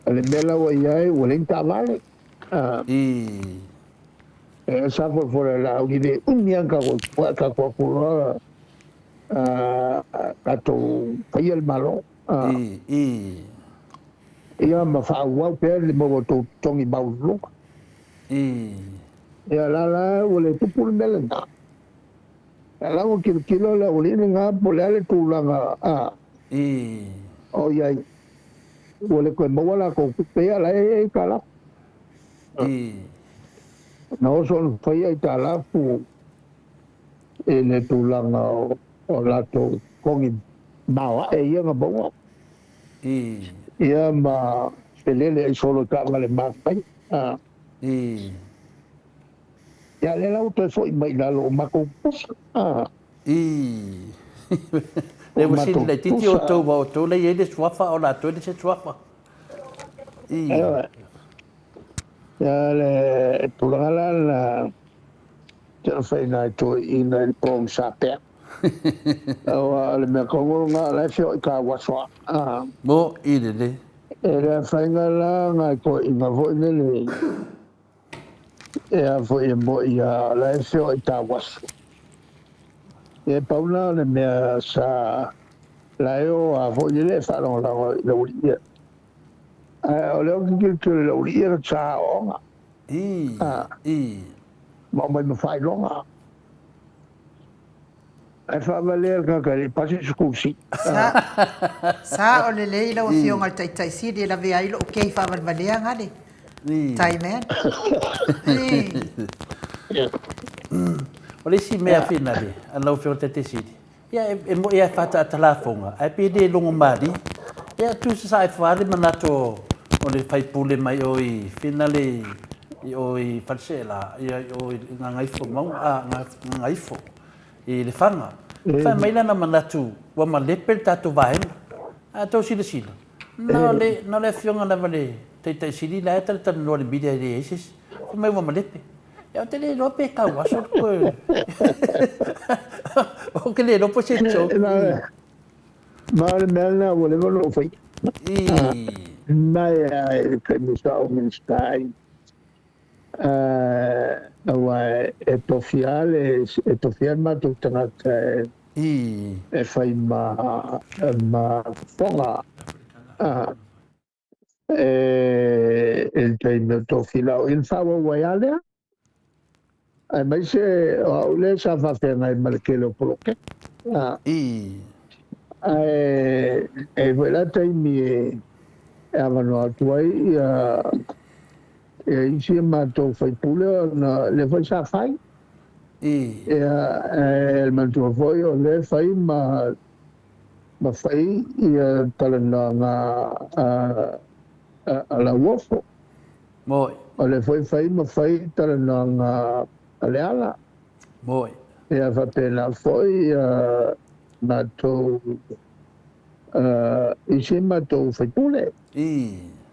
o le mea la ua i ai ua leai ni taavale. E sa folafola e Laauli le umi lava na tatou atu loa tatou faia le Malo. Ia ma faaauau pea le maua o tou totogi maualuluga. Ia la la ua le tupu le mea lena. A la ua tilotilo le aualii lena po o le a le tulaga a o i ai. Ua le toe maua latou tupe ia la e i ai aitalafu. Na oso ona fai aitalafu i le tulaga o latou totogi maoae ia na maua. Ia ma felele ai solo i taavale mafai. Ia lea la ua toe foi mai i lalo o matou pusa. Lea ua sili laitiiti outou aua o outou la e i ai le suafa a o latou e leai se suafa. Ioe. Ia le tulaga la na taumafai nai toeaiina i le pogisa pea. Aua o le mea tonu lena o la e feoai tauaso a. Mo i lelei. E le afaina la nai toeaiina foi lele e a foi e moi a o la e feoai tauaso. E pau la o le mea sa la e o a foi lele e faalagolago i le aualii ia. Ae o lea ou te tilotilo i le aualii ia sa aoaoga. Ma omai ma faailoga. Ae faavalea le tagata e le i pasi se kursi. Sa, sao lelei lau Afioga i le Taitai Sili e lavea ai lou kei faavalevalea gale. Tai man. O le isi mea finale a lau Afioga i le Taitai Sili, ia e moni lava e faaataata lafoga, ae pei e le logomalie. Ia tusa ifo lava le manatu o le faipule mai o i finale i o i Faleseela, ia i o i Gagaifomauga, a, Gagaifo i Lefaga. Fai mai lana manatu ua malepe le tatou vaega. A outou silasila, na o le, na o le afioga lava le Taitai Sili la e talatalanoa i le media e leai se isi. Fai mai ua malepe. Ia ou te le iloa pe tau aso le toe. Ou te le iloa po o se joke. Ma o le mea lena ua leva ona ou faia. Mai lava i le taimi sa ou Minisita ai, aua e tofia le, e tofia le matou tagata e fai ma, ma fofoga i le taimi o Tofilau. Ia ona faaauau ai lava lea. Aemaise o au lea sa faafeagai ma le tele o poloketi. Ae e i ai foi la taimi e avanoa atu ai ia isi a matou faipule ona lea foi sa fai. Ia, e manatua foi o lea e fai ma ma fai ia talanoaga a Lauofo. Moi. O lea foi fai ma fai talanoaga a Leala. Moi. Ia faapena foi ia matou isi matou faipule.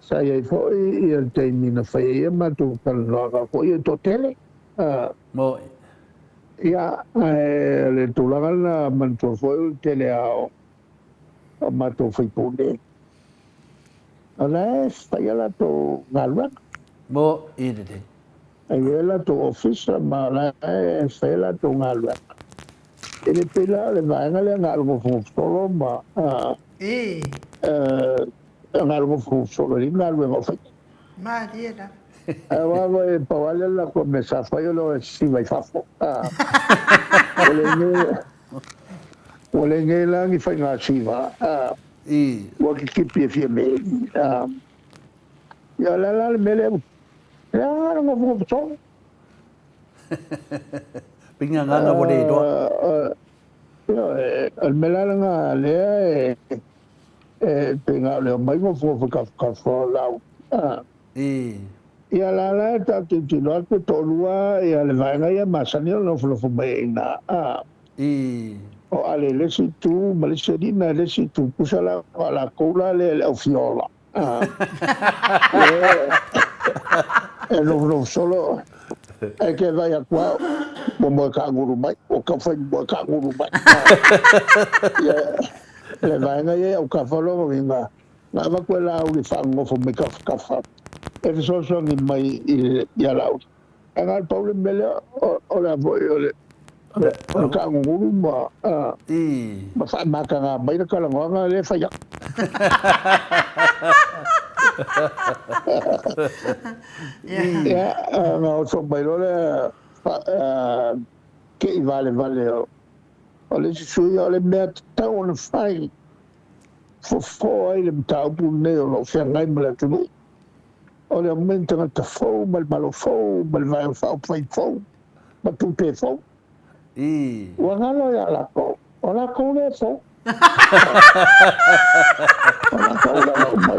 Sa i ai foi ia le taimi na fai ai ia matou talanoaga foi ia toatele. Moi. Ia, ae o le tulaga lena, manatua foi o le tele lava o matou faipule, o la e fai a latou galuega. Mo i lelei. E i ai latou ofisa ma o la e fai a latou galuega. E le pei la o le vaega lea na o le nofonofo solo ma, na o le nofonofo solo e leai ni galuega o faia. Malie lava. Aua foi e pau lava lea o le latou mea sa fai o le o e sisiva i fafo. Ua le nei, ua le nei la ni faiga siva. Ua kitipi e fia mea. Ia o le a la le mea lea, lea na o le nofonofo solo. Pei ni agaga ua le iloa. Ioe, o le mea la lena lea e E pei na o le omai nofonofo i tafatafa o lau. Ia la la e tatou tilotilo atu e toalua ia le vaega ia masani ona nofonofo mai ai i ina. O Ale i le isi itu ma le isi alii i le isi itu, tusa la o latou la lea le au fiola. E nofonofo solo ae ke vaai atu lava ua moe kanguru mai, ua taufai moe kanguru mai. Ia Le vaega ia i autafa o lona uiga, na avatu e Laauli e faanonofo mai tafatafa e fesoasoani mai ia Laauli. Ae na o le pau le mea lea, o le a foi, o le taagugulu ma faamataga mai le talanoaga lea e fai atu. Ia, ona oso mai loa lea, te i valevale o O le isi sui o le mea tatau ona fai, fofo ai le mataupu lenei o lo o feagai ma le atunuu, o le aumai ni tagata fou ma le Malo fou ma le Vaega Faaupufai fou ma tupe fou. Ua galo ia latou, o latou lea e fou. O latou lea na aumai.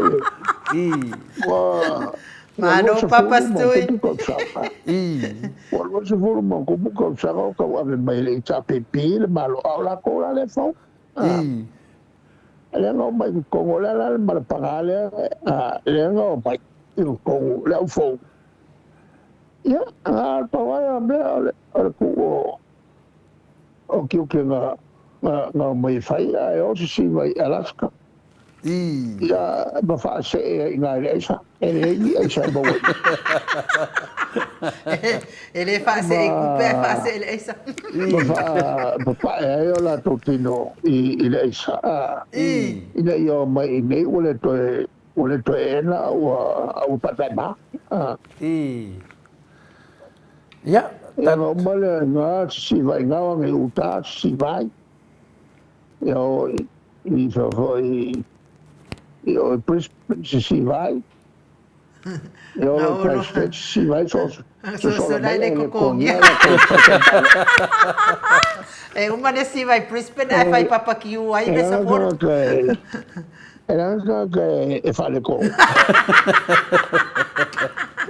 Ua Malo Papa Stui. Ua 20 ma ona tupu tausaga o tauave mai e le HRPP le Malo, a o latou la lea e fou. Lea na omai i totonu, o le a la le mala paga lea, lea na omai i totonu, le au fou. Ia, na o le pau lava ia mea o le tuu o tiute na omai e fai, ae o sisiva i Alaska. Ia, ma faasee ai i ina i le aisa. E leai ni aisa e maua i ina. E le faasee i kupe ae faasee i le aisa. Ma faapapae ai o latou tino i le aisa, ina ia omai i inei ua le toe, ua le toe ena a ua, a ua paepae ma. Ia, Ia ona uma lea i ina, sisiva i ina, o age i uta, sisiva ai. Ia o i fea foi i o i Brisbane sisiva ai. Ia o lo Christchurch sisiva ai so sosola mai le kokogia. E uma le siva i Brisbane ae fai papakiu ai le support. E leaga tagata e faaleko.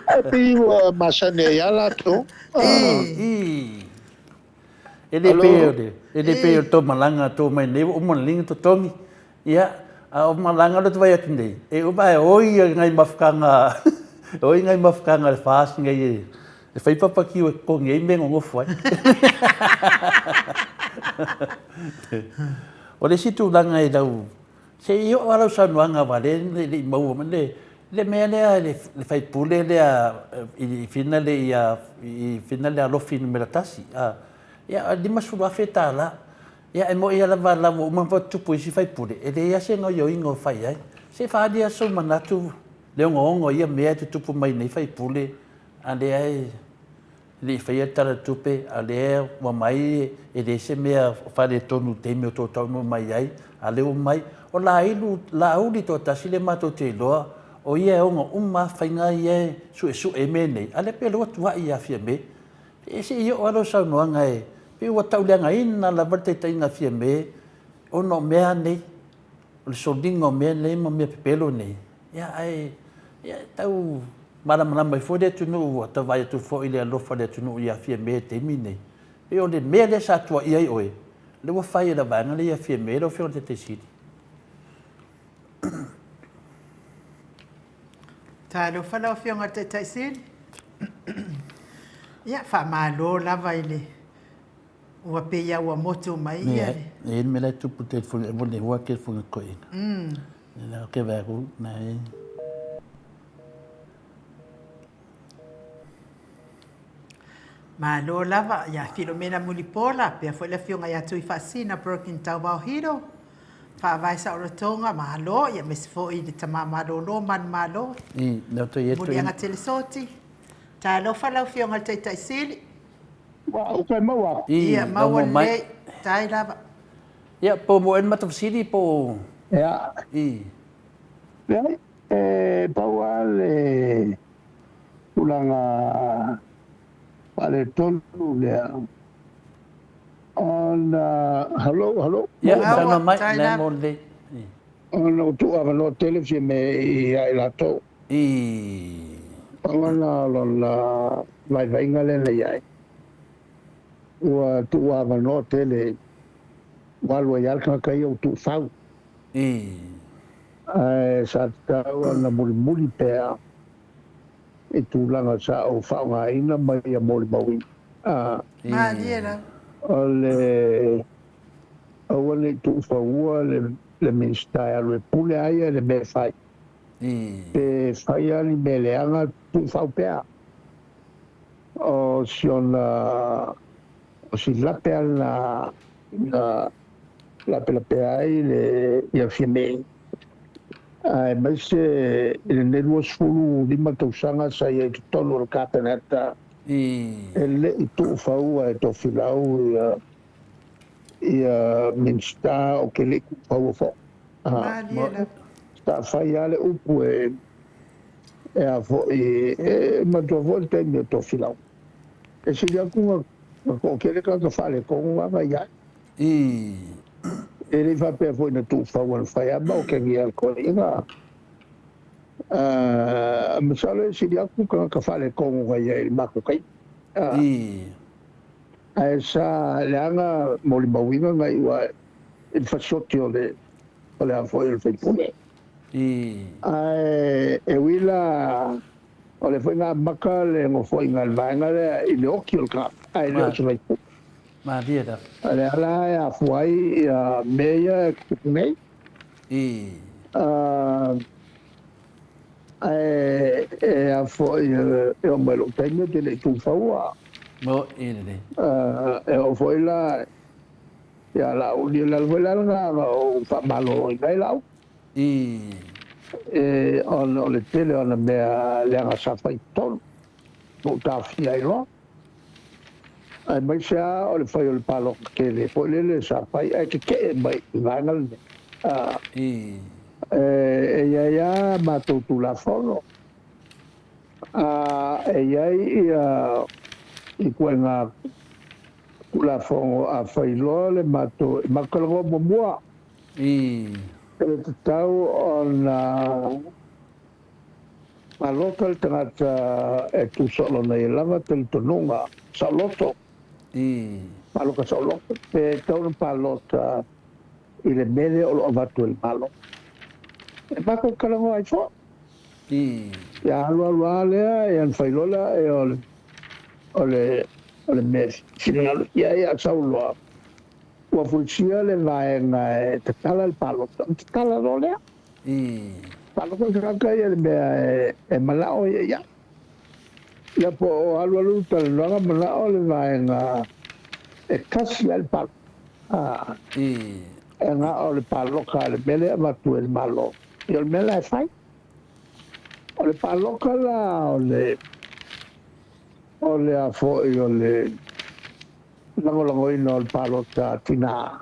Ae pei ua masani ai lava latou. E le pei o le, e le pei o le tou malaga tou mai nei ua uma ona liga totogi. Ia, a o malaga lea ou te vaai atu nei, e uma ae oi ia nai mafutaga, oi nai mafutaga a le FAST nei e fai papakiu e totogi ai mea e nonofo ai. O le isi tulaga i lau, se i oo lava lau saunoaga aua o lea e le i maua mai le, le mea lea le sui usufono lea i Finale ia, i Finale Alofi 1, ia e $50,000. Ia e moni lava la ua uma ona tupu i isi sui usufono, e leai lava se gaoioiga o fai ai. Se i faaali lava sou manatu le ogaoga o ia mea e tutupu mai nei sui usufono, a o lea e le i faia le Tala o le Tupe, a o lea ua aumai e leai se mea o faaletonu i le taimi o outou taunuu mai ai, a o lea ua omai. O Laauli toatasi lea matou te iloa o ia e ona uma lava faiga ia e suesue ai mea nei, a o lea pei o lea ua tuuai ia Fiame. Se i oo lava lau saunoaga e pei ua tauleagaina lava le taitaiga a Fiame ona o mea nei, o le soliga o mea nei ma mea pepelo nei, ia ae e tau malamalama ai foi le atunuu ua tau vaai atu foi i le alofa o le atunuu ia Fiame i le taimi lenei. E pei o le mea lea sa tuuaia ai oe, lea ua fai e le vaega lea ia Fiame lau Afioga i le Taitai Sili. Talofa lau Afioga i le Taitai Sili. Ia, faamalo lava i le Ua pei lava ua motu mai ia le. E i ai le mea la e tupu i le telefoni aua ne i hua le telefoni a le toeaina. Lea ou te vaai atu na e. Malo lava ia Filomena Mulipola, pea foi le afioga ia Tuifaasina Broken Tauvao Hiro, Faavae Saolotoga, malo, ia aemaise foi le tama malolo manumalo, Muliaga Telesoti. Talofa lau afioga i le Taitai Sili. Ua uka e maua aku. Ia, maua lelei. Tai lava. Ia, po o mo ea le mata fesili po o... Ia. I. Leai, e pau lava le tulaga faaletonu lea ona... Hello, hello. Ia, saunoa mai, la e maua lelei. Ona ua tuuavanoa tele Fiame ia i latou. I. Ona o lona vaivaiga lea na i ai, ua tuuavanoa tele, ua alu ai lava le tagata ia ua tuufau. I. Ae sa tatau ona mulimuli pea i tulaga sa ou faaaogaina ma ia molimauina. I. Malie lava. O le aua ne i tuufaua le Minisita e alu e pule lava ia i le mea e fai. Pe fai lava ni mea leaga, tuufau pea. O si ona, o si lape lava lena na lapelapea ai le ia Fiame. Aemaise i lenei 25 tausaga sa i ai i totonu o le Kapeneta, e le i tuufaua e Tofilau ia ia Minisita o ke le i tuufaua foi. Malie lava. Sa fai lava le upu e e a foi e manatua foi le taimi o Tofilau. E sili atu na toatele tagata faaletonu na na i ai. E le i faapea foi na tuufaua na fai lava ma otegia e le toeaina. Masalo e sili atu tagata faaletonu na i ai i le matou taimi. Ae sa leaga molimauina na iu ae i le fasioti o le o le a foi o le faipule. Ae e ui la o lea foi na amata le nofoaiga a le vaega lea i le oti o le tagata ae le o se faipule. Malie lava. O lea la e afua ai ia mea ia e tutupu nei. Ae e a foi e oo mai i lou taimi ou te le i tufaua. Mo'i lelei. E oo foi la ia Laauli, o le ala foi la lena na ou faamaloloina ai Laauli. E ona o le tele o ana mea leaga sa fai i totonu, na ou taofia ai loa. Aemaise lava o le fai o le palota tele foi lele sa fai ae tetee mai i le vaega lenei. E i ai lava a matou Tulafono, e i ai ia ituaiga Tulafono a fai loa le matou, e matou talanoa muamua. E tatau ona Palota le tagata e tu saolona ia lava talitonuga saoloto. Palota saoloto. Pe tatau ona palota i le mea lea o lo o avatu e le Malo. E matou talanoa ai foi. Ia alu alu lava lea, ia ona fai loa lea o le, o le, o le mea e finagalo i ai, a sau loa, Ua fulisia le vaega e tatala le palota, ona tatala loa lea. Palota le tagata ia i le mea e manao ia i ai. Ia po o alualu le talanoaga manao le vaega e tasi lava le palota. E na o le palota a le mea lea e avatu e le Malo. Ia o le mea la e fai. O le palota la o le o le a foi o le lagolagoina o le palota a tina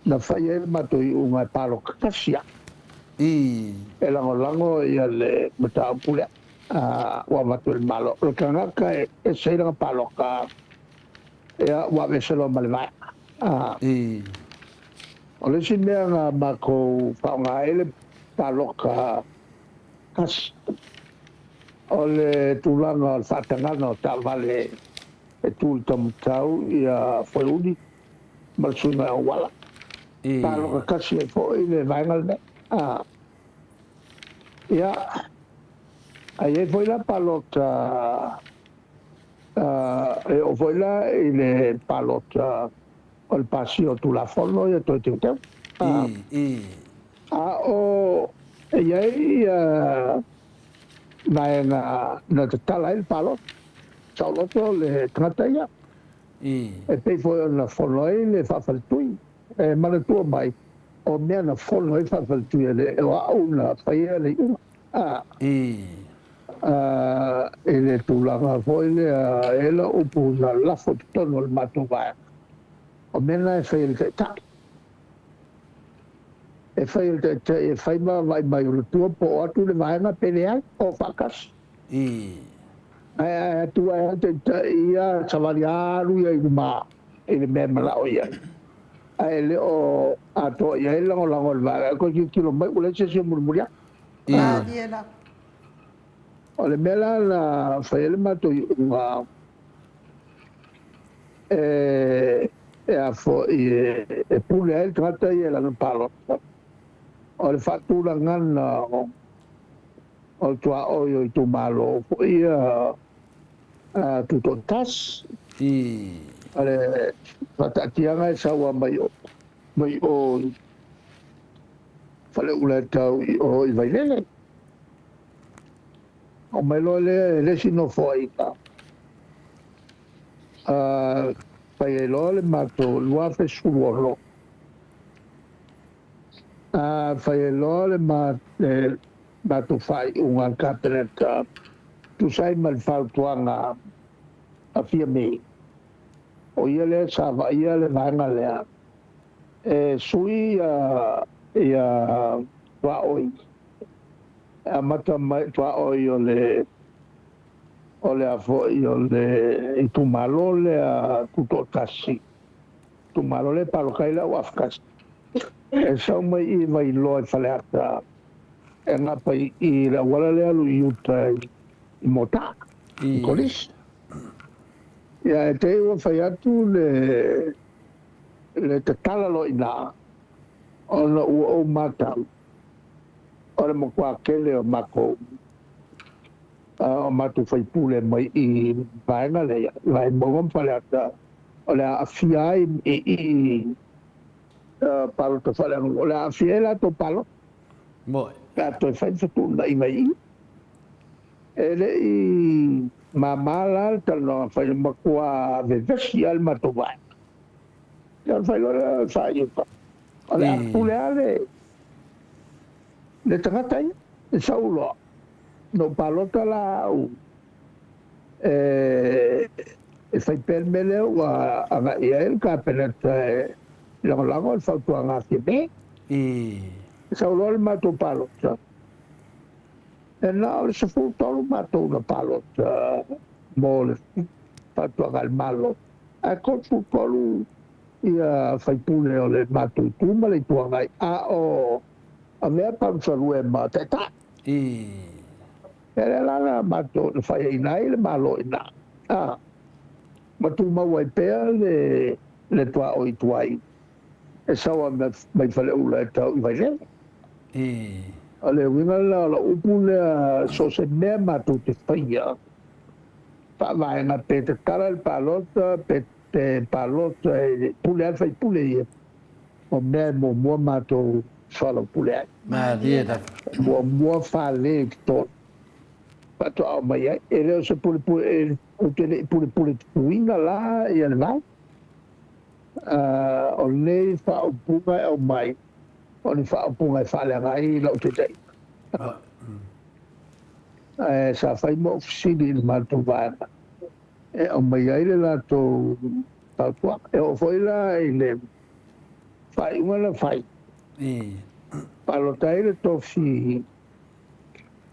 na fai ai le matou iuga e palota tasi lava. E lagolago ia le mataupu lea ua avatu e le Malo. O le tagata e ese ai lana palota, ia ua aveese loa ma le vaega. O le isi mea na matou faaaoga ai le palota tasi, o le tulaga o le faatagaga o taavale e tu i le taumatau ia Foeuli ma le suiga auala. Palota tasi ai foi le vaega lenei. Ia, a i ai foi la palota, e oo foi la i le palota o le pasia o Tulafono ia toe teuteu. A o e i ai vaega na tatala ai le palota, saoloto le tagata ia. E pei foi ona fono ai le faafaletui. E manatua mai, o mea na fono ai le faafaletui e le o au na faia le iuga. I le tulaga foi lea, e la upu na lafo i totonu o le matou vaega. O mea na e fai e le taitai. E fai e le taitai e fai ma vaai mai o le tua po o atu le vaega pe leai, o faatasi. Ae atu ai le taitai ia savali alu ia i luma i le mea e manao i ai. Ae le o atoa i ai le lagolago a le vaega. E toe tilotilo mai ua leai se isi o mulimuli atu. O le mea la na fai ai le matou iuga e a foi e pule ai le tagata ia i lana palota, o le faatulagaga o le tuaoi o itumalo foi ia tutoatasi. O le faataatiaga e sau lava mai mai o Faleula e tau i o i Vailele. O mai loa lea e le isi nofoaiga fai ai loa le matou 2016. Fai ai loa le matou faaiuga a le Kapeneta tusa ai ma le fautuaga a Fiame. O ia lea sa vaaia le vaega lea e sui ia tuaoi e amata mai tuaoi o le o le a foi o le itumalo lea tutoatasi, itumalo lea e palota ai le au Afatasi. E sau mai i Vailoa i Faleata e gapa i le auala lea alu i uta i Motaa, i Kolisi. Ia e te i ua fai atu le le tatala loa i ina, ona ua ou matau, o le matua tele o matou o matou faipule mai i vaega lea, i Vaimauga ma Faleata, o le a aafia ai i palota faaleaganuu, o le a aafia ai latou palota. Pe a toe fai le fetuunaiga i i. E le i mama la le talanoaga na fai, na matua vevesi lava le matou vaega. Ia ona fai loa lea o le faaiuga, o le a pule lava le tagata ia, e sau loa. Na ou palota la au e fai pea le mea lea ua agai i ai le Kapeneta e lagolago le fautuaga a Fiame. E sau loa le matou palota, e na o le 13 matou na palota mo le fautuaga a le Malo, ae 33 ia faipule o le matou itu ma le Itu Agai, a o avea Palusalue ma taitai. Ia lea la na matou na faiaina ai le Malo i ina, ma tumau ai pea le tuaoi tuai e sau lava mai Faleula e tau i Vailele. O le uiga lena o lau upu lea, so o se mea matou te faia, faavaega pe tatala le palota, pe Pe palota i le pule a le faipule ia, o mea e muamua matou soalaupule ai. Malie lava. E muamua fale i totonu faatoa aumai ai. E le o se pulepule, ou te le i pulepule tutuina la ia le vai. O lenei faaupuga e aumai, o ni faaupuga e faaleaga ai lau taitaiga. Ae sa fai ma ou fesili i le matou vaega e aumai ai le latou fautuaga. E oo foi la i le faaiuga na fai, palota ai le tofi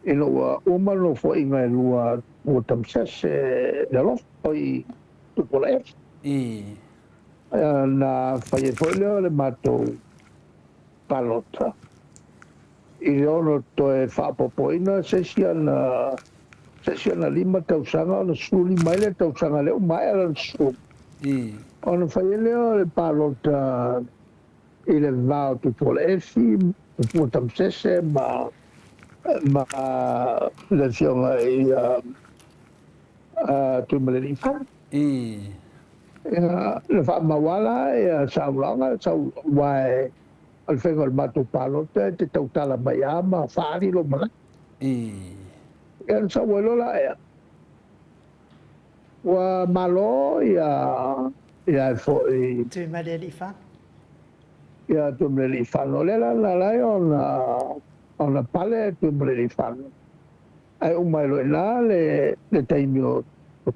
ina ua uma nofoaiga e lua ua Tamasese le alofa, oi Tupuola Efi. Na fai ai foi lea o le matou palota i le ono toe faaopoopoina se isi ana se isi ana 5 tausaga ona 15 ai lea tausaga lea ua maea lana 10. Ona fai ai lea o le palota i le va o Tupuola Efi, Tupua Tamasese ma ma le afioga i Tuimalealiifano. Ia, na faamau lava la ia saunoaga sau aua e o le faiga o le matou palota e te tautala mai lava ma faaali lou manatu. Ia ona sau ai loa la ea, ua malo ia ia foi Tuimalealiifano. Ia Tuimalealiifano. O lea la na ala ai ona ona pale Tuimalealiifano. Ae uma ai loa i ina le le taimi o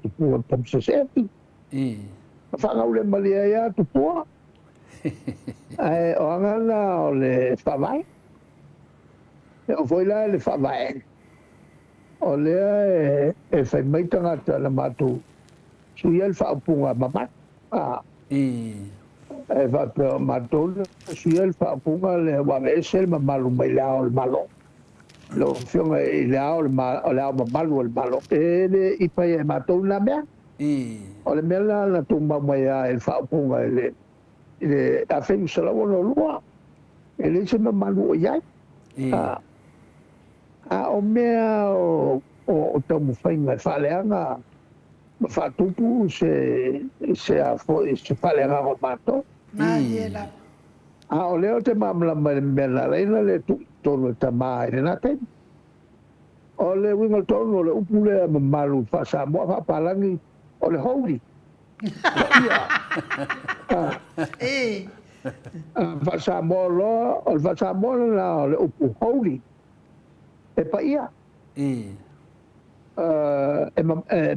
Tupua Tamasese Efi. Na faagaulemalie ai lava Tupua. Ae o aga na o le faavae. E oo foi la i le faavae, o lea e fai mai tagata na matou suia le faaupuga mamalu. E faapea o matou na suia le faaupuga lea ua aveese le mamalu mai le Ao o le Malo. Lau Afioga i le Ao o le Ao Mamalu o le Malo. E le i faia e matou lena mea. O le mea lena na tumau mai lava i le faaupuga i le i le 1962, e leai se mamalu o i ai. A o mea o taumafaiga e faaleaga ma faatupu se se a foi se faaleagaga o matou. Malie lava. A o lea ou te malamalama i le mea na ala ai ona le tuu i totonu e tama i lena taimi. O le uiga tonu o le upu lea mamalu faa-Samoa faa-Palagi o le holy. Paia. Faa-Samoa loa, o le faa-Samoa lena o le upu holy, e paia. E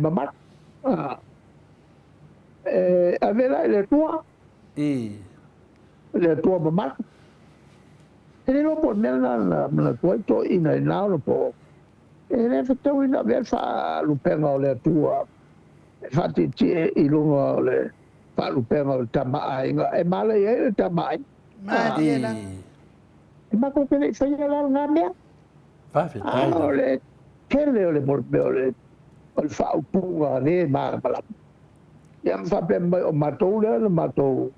mamalu. E ave la i le Atua. Le Atua mamalu. E le iloa po o le mea lena na manatu ai toeaiina i na ona po. E le fetaui na avea le faalupega o le Atua e faatietie i luga o le faalupega o le Tama a Aiga e malaia ai le Tama a Aiga. Malie lava. E matou te le i faia la lena mea. Faafetai. A o le tele o le mea o le faaupuga le malamalama. Ia ma faapea mai o matou lea na matou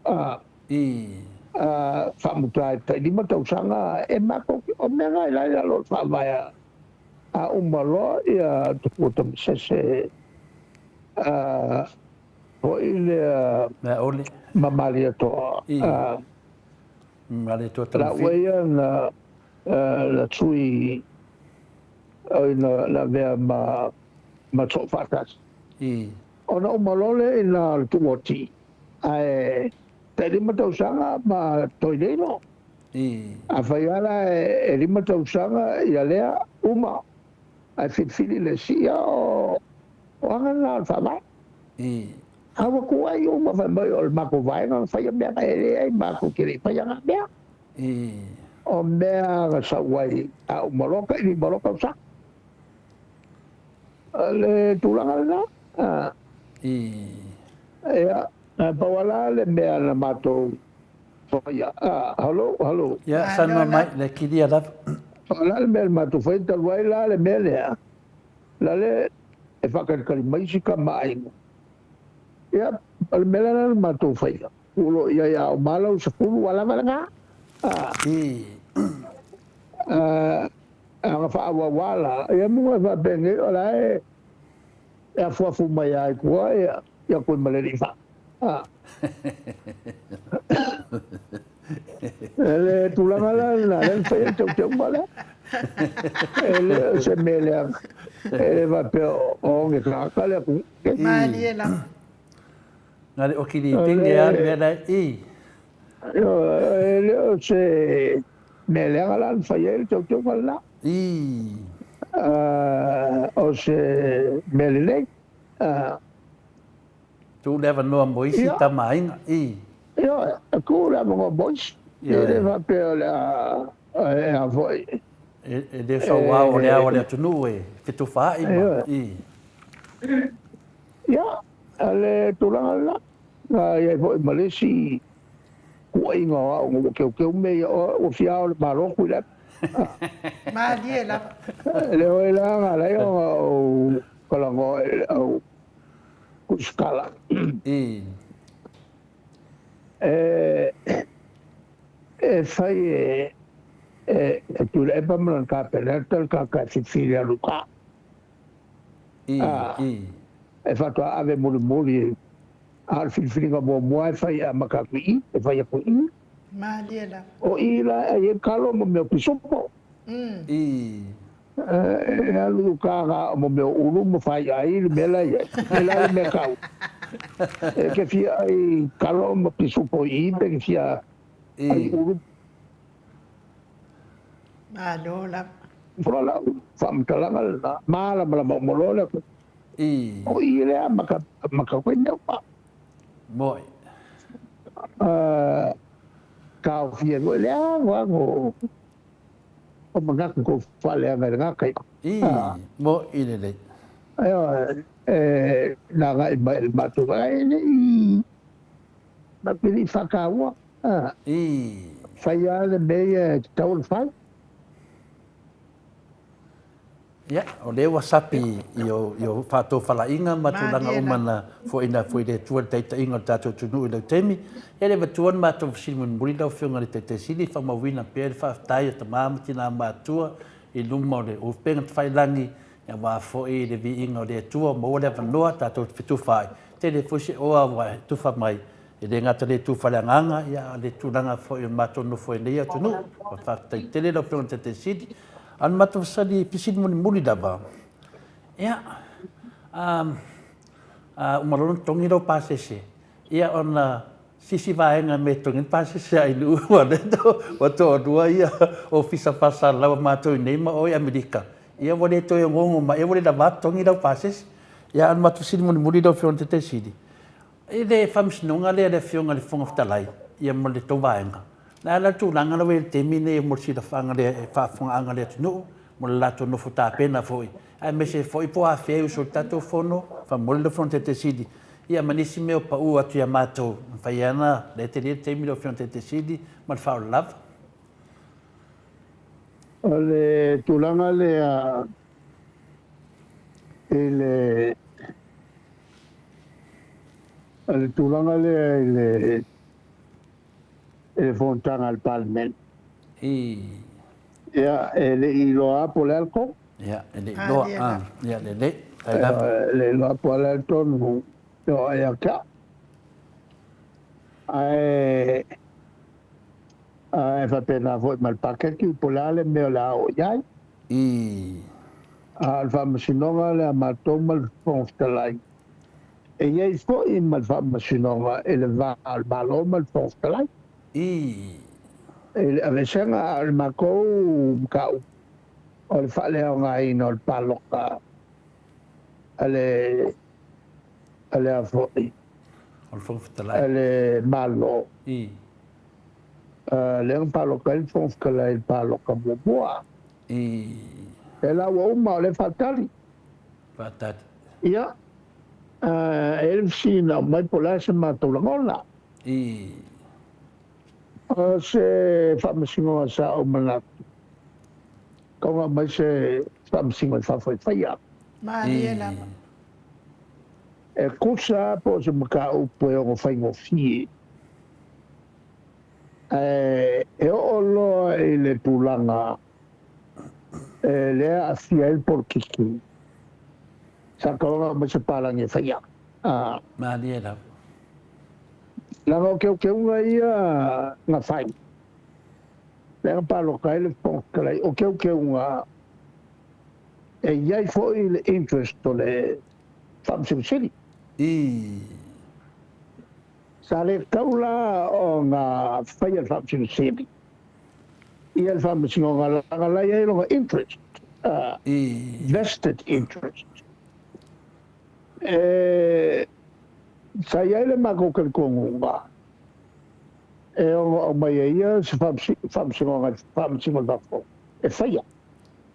faamuta i tai 5 tausaga e matou o mea na i la i lalo o le faavae a uma loa ia Tupua Tamasese foi lea Mea ole. Ma Malietoa. Malietoa La Tamafili. ua ia na na tui oi na na avea ma ma Soofaatasi. Ona uma loa lea ina o le Tuuoti ae tai 5 tausaga ma Toileilo. Afai lava la e 5 tausaga ia lea uma ae filifili le isi, ia o aga lena o le faavae. A ua tuai uma fai mai o le matou vaega na faia mea na, e leai matou te le i faia na mea. O mea na sau ai a uma loa tai 5 loa tausaga. O le tulaga lena. Ia, pau lava la le mea na matou faia. Hello, hello. Ia, saunoa mai, le kilia lava. O le a le mea na matou faia talu ai la le mea lea, la le e faatalitali mai si tamaaiga. Ia, o le mea la lena na matou faia, tuu loa i ai a uma lau 10 ua lava lena. A na faaauau lava la, ia muga e faapenei o la e afuafu mai lava i tua ia Tuimalealiifano. E le tulaga la lena, lea na fai ai le teuteuga lea. E le o se mea leaga, e le faapea o oge tagata le atunuu. Malie lava. Na le oki litenge lava le mea la e i. E le o se mea leaga la na fai ai le teuteuga lena. I. O se mea lelei. Tuu le avanoa mo isi tama aiga, i. Ioe, e tuu le avanoa mo isi. E le faapea o le a, e a foi. E le sauao o le ao a le atunuu e fetufaai ma, i. Ia, o le tulaga lena. Na i ai foi ma le isi tuuaiga o au ina ua teuteu mea ia, ua fia ao i le Malo Tuilaepa. Malie lava. E le o la na ala ai ona ou talanoa i le au tusitala. I. E, e fai e, e, e Tuilaepa ma lana Kapeneta le tagata e filifili alu i uta. I, i. E faatoa ave mulimuli, a o le filifiliga muamua e fai e amata atu i i, e fai atu i i. Malie lava. O i la e ai ai kalo ma mea o pisupo. I. E alu i uta na o mea o ulu ma fai ai le mea la e i ai. E la le mea taua. E te fia ai kalo ma pisupo i i pe te fia ai ulu. Malo lava. O lau faamatalaga lena, malamalama uma loa le atu. O i lea ma ka, ma ka koe mea uma. Moi. Taofia foi le ago ago o manatu kou faaleaga i lena taimi. I, mo i lelei. Ioe, e na agai mai i le matou ae le i matou le i faataua. I. Fai lava le mea ia e tatau ona fai. Ia, o lea ua sapi i o faatofalaiga ma tulaga uma na foaiina foi e le Atua le taitaiga o le tatou atunuu i lau taimi. Ia, le matua na matou fesili mulimuli lau Afioga i le Taitai Sili, faamauina pea le faafetai a tama ma tina matua i luma o le upega tafailagi, aua foi le viiga o le Atua, maua le avanoa tatou te fetufaai. Tele foi se oa ua e tufa mai, e le gata le tufa i le agaga, ia, a o le tulaga foi o le matou nofo i lenei atunuu. Faafetai tele lau Afioga i le Taitai Sili. A o le matou fesili mulimuli lava, ia, a uma loa ona totogi lau pasese, ia ona sisi vaega me totogi ai le pasese a Ainuu aua o lea ua toalua ia ofisa faasalalau a matou i inei ma o i Amerika, ia ua le toe onoono mai, ia ua le lava totogi lau pasese. Ia a o le matou fesili mulimuli lau Afioga i le Taitai Sili, I le faamasinoga lea a le Afioga i le Fofoga Fetalai ia ma le tou vaega, o le a la le tulaga la ua i ai i le taimi lenei mo le silafaga le faafofogaaga a le atunuu mo le latou nofo tapena foi, aemaise foi po o afea e usu ai le tatou Fono, faamolemole lau Afioga i le Taitai Sili, ia ma nisi mea o pau atu ia matou, e mafai lava ona, o lea e tele le taimi lau Afioga i le Taitai Sili ma le faaaloalo lava. O le tulaga lea i le O le tulaga lea i le i le fonotaga a le Palemene. I. Ia, e le i iloa lava po o le a le tonu. Ia, e le i iloa. Ah, ia, lelei. Faafetai lava. E le i iloa po o le a le tonu e oo ia te au. Ae e faapena foi ma le paketi po o le a le mea o le a oo i ai. I. A o le faamasinoga lea a matou ma le Fofoga Fetalai, e i ai foi ma le faamasinoga i le va o le Malo ma le Fofoga Fetalai. I. I le aveesega, a o le matou mataupu, o le faaleaogaina o le palota a le, a le a foi? O le Fofoga Fetalai. A le Malo. I. Lea na palota ai le Fofoga Fetalai i le palota muamua. I. E la ua uma o lea e faatali. Faatali. Ia, e i ai le fesili na aumai po o le a se matou lagona. I. O se faamasinoga sa ou manatu, tau na aumai se faamasino e faafaifai'a. Malie lava. E tusa po o se mataupu e ono faigofie. Ae e oo loa i le tulaga e lea aafia ai le polokiki, sa tatau ona aumai se palagi e faia. Malie lava. Leaga o keukeuga ia na fai, lea na paloka ai le Fofoga Fetalai, o keukeuga e i ai foi le interest o le Faamasino Sili. Sa le tatau la ona faia le Faamasino Sili ia le Faamasinoga leaga la e i ai lona interest, vested interest. E sa i ai le matou talitonuga e ono aumai e ia se Faamasinoga i Faamasino i fafo e faia.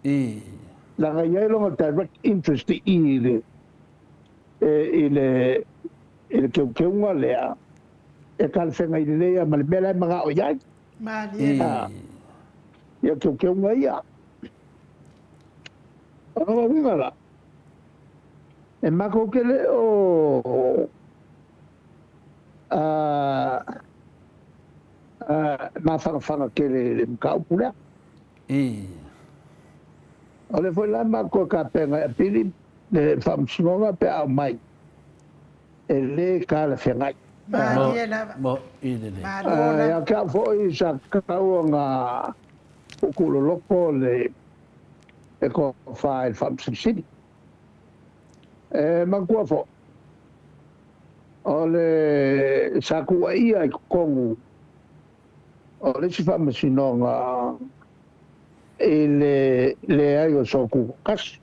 Leaga e i ai lona direct interest i i i le i le i le teuteuga lea e talafeagai lelei lava ma le mea la e manao i ai. Malie lava. Ia teuteuga ia. O lona uiga la, e matou te le o mafanafana tele i le mataupu lea. O lea foi la matou e tapena e apili le Faamasinoga pe a aumai, e le talafeagai. Malie lava. Mo i lelei. Malo lava. Ia te au foi sa tatau ona tuutuuloloto le tofa i le Faamasino Sili. E manatua foi, o le sa tuuaia i totonu o le isi Faamasinoga i le leai o sou tutoatasi.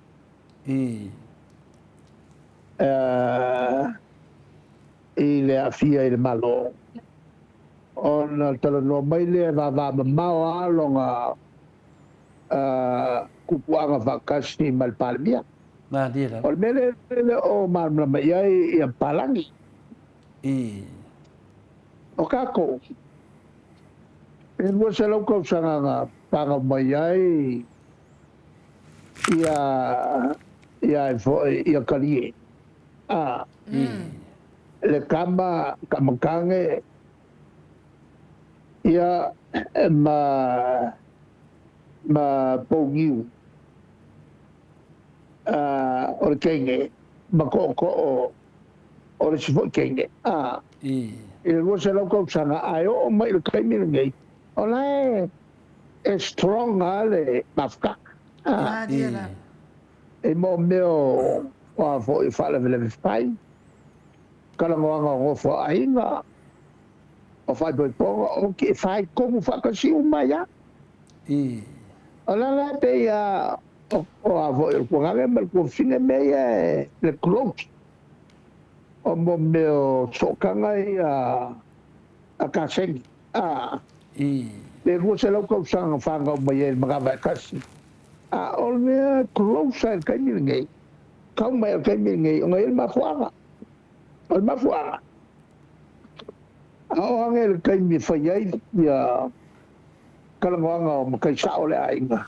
I le aafia i le Malo, ona talanoa mai lea e vavamamao lava lona tupuaga faatasi ma le Palemia. Malie lava. O le mea lea e le o malamalama i ai ia Palagi. O tatou, e 200 tausaga na fanau mai ai ia ia foi ia Kalie. A, le tama Tamatāne ia ma ma Pouniu a, o le teine ma Tootoo o le isi foi teine. A, i le 200 tausaga ae oo mai i le taimi lenei, o la e e strong lava le mafutaga. A, Malie lava. i mo mea o a foi faalavelave fai, talanoaga o nofo a aiga, o faaipoipoga, o ki e fai tonu faatasi uma ai lava. O la la e pei a o a foi o le tuagane ma le tuafafine mea ia e le close o mo mea o sootaga ia a kasegi. A, le 200 tausaga na fanau mai ai i le manava e tasi. A o le mea close lava i le taimi lenei, tau mai i le taimi lenei ona e i ai le mafuaaga. O le mafuaaga, a oo ane i le taimi e fai ai ia talanoaga o matai sao o le aiga,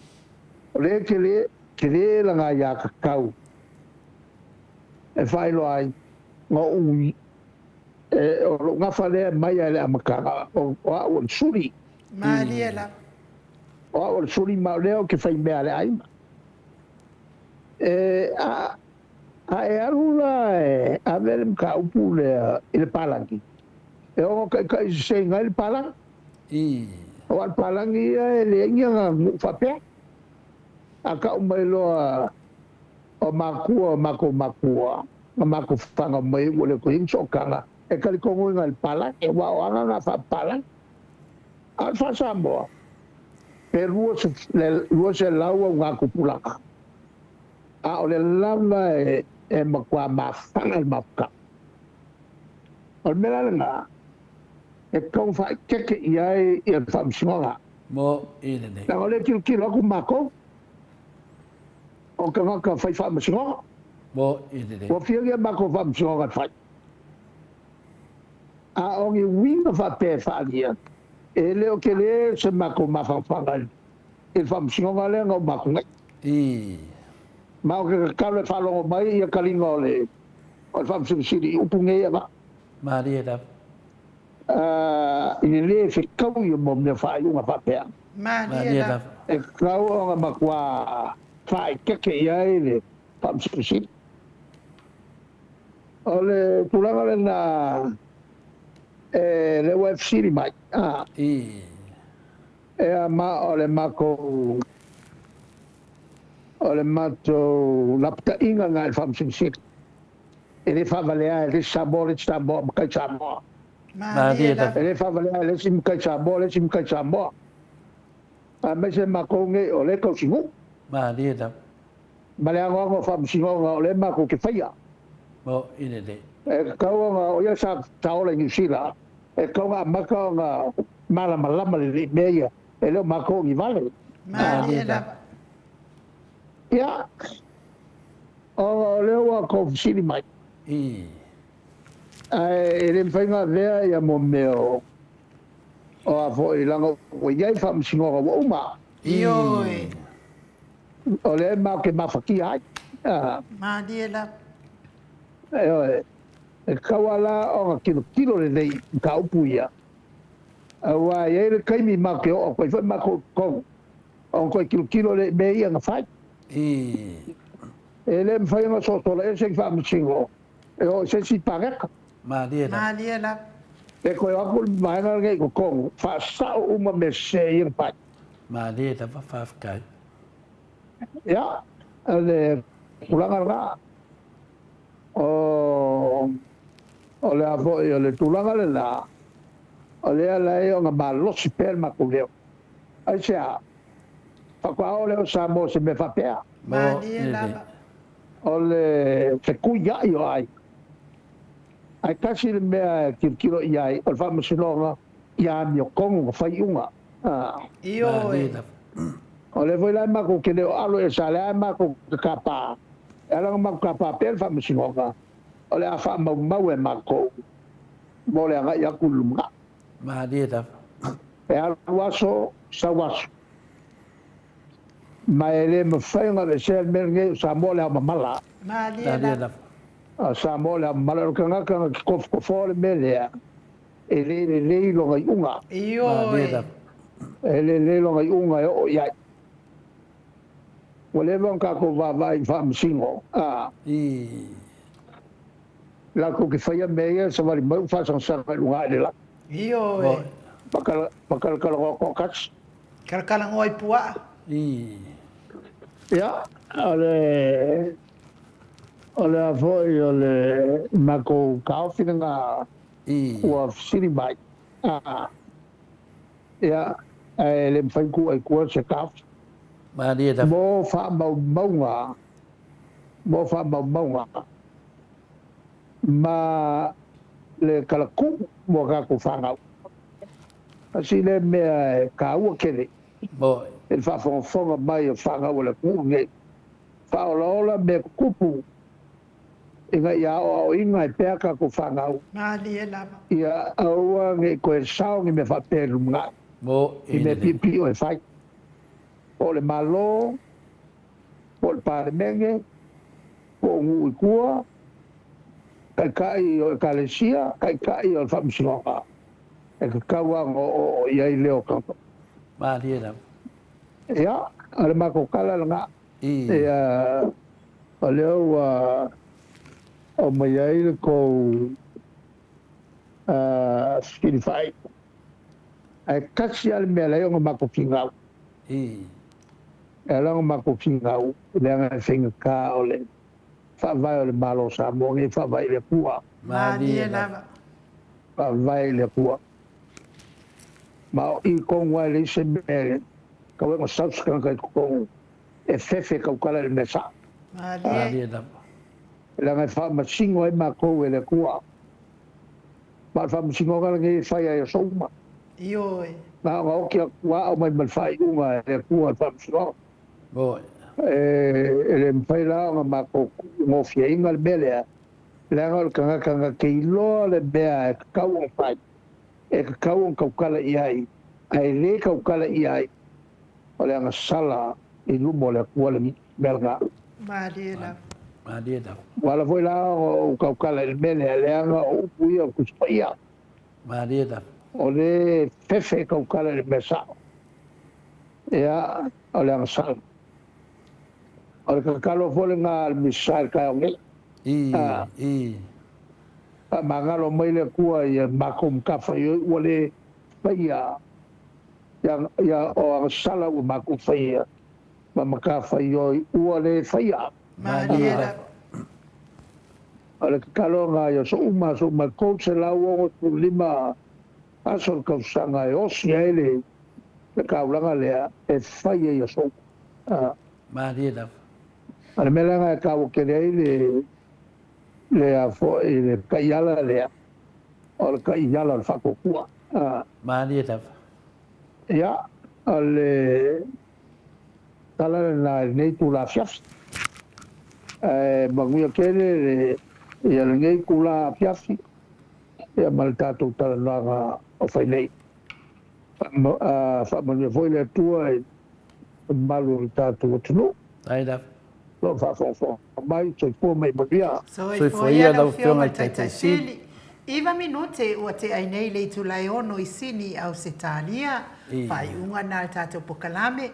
o lea e tele, tele lana aiatatau e faailoa ai na ou e, o lou gafa lea e mai lava i le amataga, o, o au o le suli. Malie lava. O au o le suli ma o lea ou te fai mea a le aiga. E, a, a e alu la e ave le mataupu lea i le palagi, e ono taitaiseseina ai le palagi. Aua o le palagi ia e leai ni ana nuu faapea. A tau mai loa o matua o matou matua, na matou fanau mai ai ua le toe i ai ni sootaga, e talitonuina e le palagi, aua o aga na faapalagi. A o le faa-Samoa, pe 200 augatupulaga, a o le lava e matua mafaga le mafutaga. O le mea la lena, e tatau ona faaeteete i ai le Faamasinoga. Mo i lenei. Leaga o lea e tilotilo atu matou, o tagata fai faamasinoga. Mo i lenei. Ua fia ni a matou faamasinoga e fai. A o ni uiga faapea e faaalia, e le o tele se matou mafanafana i le faamasinoga lea na uma atu nei. Ma ou te tatalo e faalogo mai ia taliga o le Faamasino Sili i upu nei e avatu. Malie lava. I le le fetaui o mea faaiuga faapea. Malie lava. E tatau ona matua faaeteete i ai le Faamasino Sili. O le tulaga lena. E lea ua e fesili mai, a. I. Ea ma o le makou o le matou lapataiga lena i le Faamasino Sili. E le faavalea e le isi Samoa le isi Samoa matai Samoa. Malie lava. E le faavalea e le isi matai Samoa le isi matai Samoa. Aemaise matou nei o lea e tausinuu. Malie lava. Ma le anoano o faamasinoga o lea matou te faia. Mo i lelei. E tatau ona, o ia sa ola i Niu Sila, e tatau ona amata ona malamalama lelei i mea ia, e le o matou o ni vale. Malie lava. Ia, ona o lea ua tou fesili mai. I. Ae e le mafai ona avea ia mo mea o, o a foi, leaga ua i ai faamasinoga ua uma. Ioe. O lea matou te mafatia ai. Malie lava. Ioe. E tatau lava la ona tilotilo lelei i mataupu ia, aua e i ai le taimi matou te oo atu ai foi matou i totonu ona toe tilotilo lea i mea ia na fai. E le mafai ona sosola ese ni faamasino e oo i se isi paleta. Malie lava. Malie lava. E toe o atu le vaega lenei i totonu, faasao uma mea sese ia na fai. Malie lava, faafetai. Ia, o le tulaga lena. O, o le a foi, o le tulaga lena, o lea la e ona malosi pea le matou leo. Aisea? Faatoa oo lea o Samoa i se mea faapea. Malie lava. O le fetuiai o aiga. Ae tasi le mea e tilotilo i ai, o le faamasinoga ia amiotonu na fai iuga. Ioe. O lea foi la e matou te le o alo ese a lea e matou te tapa, e ala ona matou tapa pea le faamasinoga, o le a faamaumau e matou mo le agai atu i le lumanai. Malie lava. E alu aso, sau aso. Ma e le mafai ona aveesea le mea lenei o Samoa o le aomamala. Malie lava. A Samoa o le aomamala, o le tagata na te tofotofoa le mea lea, e le lelei lona iuga. Ioe. E le lelei lona iuga e oo i ai. Ua leva ona tatou vaavaai i faamasino, a. Latou te faia mea ia e savali mai ua faasagasag i luga ae le lagi. Ioe. Ma talatalanoa toatasi. Talatalanoa i puaa. Ia, o le, o le a foi o le matou taofi lena ua fesili mai. A, ia, ae le mafai ona tuu ai i tua se taofi. Malie lava. Mo faamaumauga, mo faamaumauga ma le talatuu mo a tatou fanau. Tasi lea mea e taua tele i le faafogafoga mai o fanau a le atunuu lenei. Faaolaola mea tutupu ina ia aoaoina ai pea tatou fanau. Malie lava. Ia aua ne i toe sao ni mea faapea i le lumanai. I mea piopio e fai. Po o le Malo, po o le Palemene, po o nuu i tua, taitai o Ekalesia, taitai o le Faamasinoga, e tatau lava ona oooo i ai leo o tagata. Malie lava. Ia, o le matou tala lena. Ia, o lea ua aumai ai le tou fesili faaiu. Ae tasi lava le mea e ala ai ona matou finau. E ala ona matou finau, leaga e faigata o le Faavae o le Malo o Samoa nei e faavae i le Atua. Malie lava. Faavae i le Atua. Ma o i tonu lava e leai se mea e tau ai ona sau se tagata i totonu e fefe e tautala i le mea sao. Malie lava. Leaga e faamasino ai matou e le Atua. Ma o le faamasinoga lenei e fai ai i aso uma. Ioe. Na ona oti atu lava aumai ma le faaiuga e le Atua i le faamasinoga. E le mafai la ona matou tuugofiaina le mea lea, leaga o le tagata na te iloa le mea e tatau ona fai, e tatau ona tautala i ai, ae le tautala i ai, o le agasala i luma o le Atua le mea lena. Malie lava. Malie lava. Ua ala foi la ona ou tautala i le mea lea, leaga o upu ia o le Tusi Paia. Malie lava. O le fefe e tautala i le mea sao. Ia, o le agasala. O le tatalo foi lena a le Minisita i le taeao nei. I, i. Faamagalo mai le Atua i a matou matafaioi ua le faia ia o agasala ua matou faia ma matafaioi ua le faia. Malie lava. O le tatalo lena i aso uma aso uma e 365 aso o le tausaga e osi ai le taulaga lea e fai ai aso uma. Malie lava. O le mea lena e taua tele ai le le a foi le taiala lea, o le taiala o le faatuatua. Malie lava. Ia, o le tala lena i lenei itula afiafi. Ae manuia tele le, ia lenei itula afiafi ia ma le tatou talanoaga o fai nei. Faamanuia foi le Atua i le mamalu o le tatou atunuu. Ai lava. Lo o faafogafoga mai, soifua ma ia manuia. Soifua ia lau Afioga i le Taitai Sili. Iva minute ua tea ai nei le itula e ono i Sini, Ausetalia, faaiuga na le tatou pokalame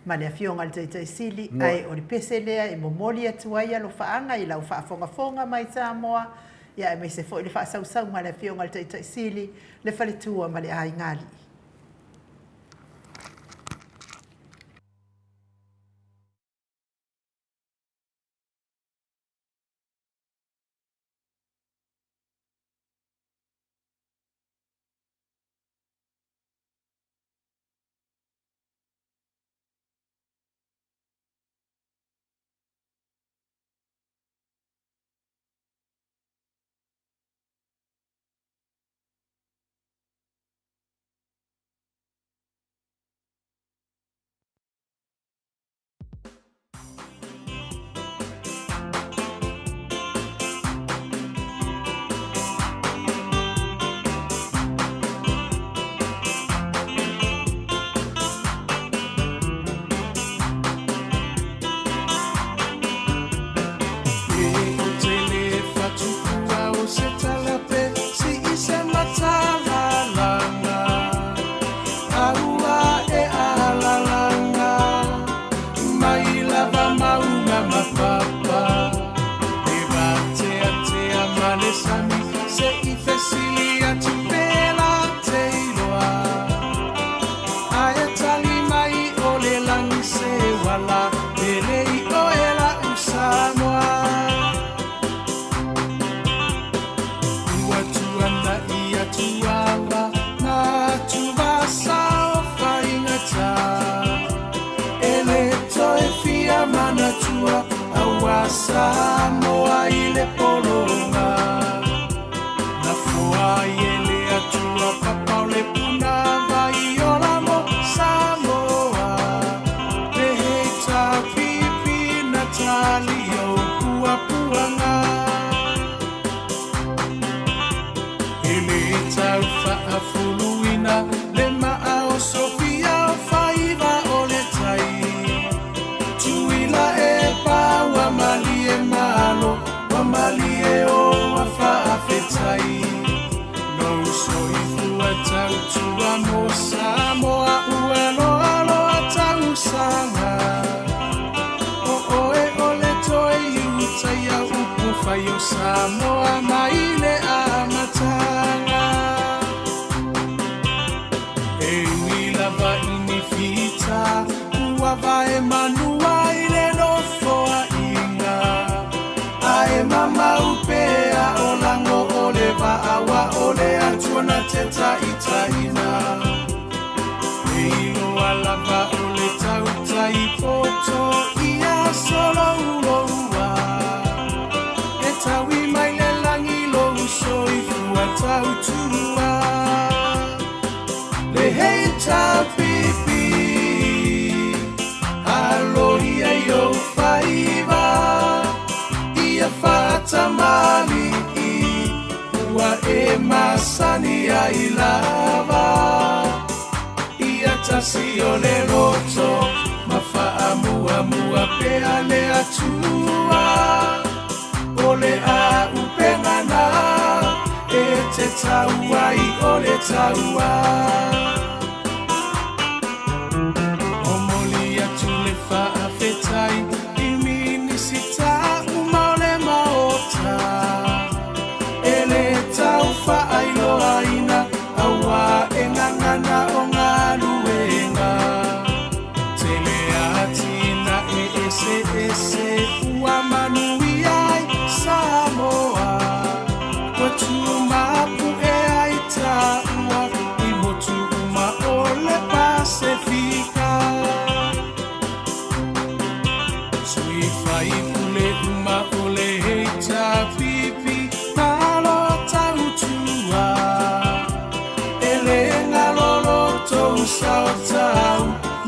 ma le Afioga i le Taitai Sili, ae o le pese lea e momoli atu ai alofaaga i lau faafogafoga mai Samoa, ia aemaise foi le faasausauga a le Afioga i le Taitai Sili, le faletua ma le aigaalii.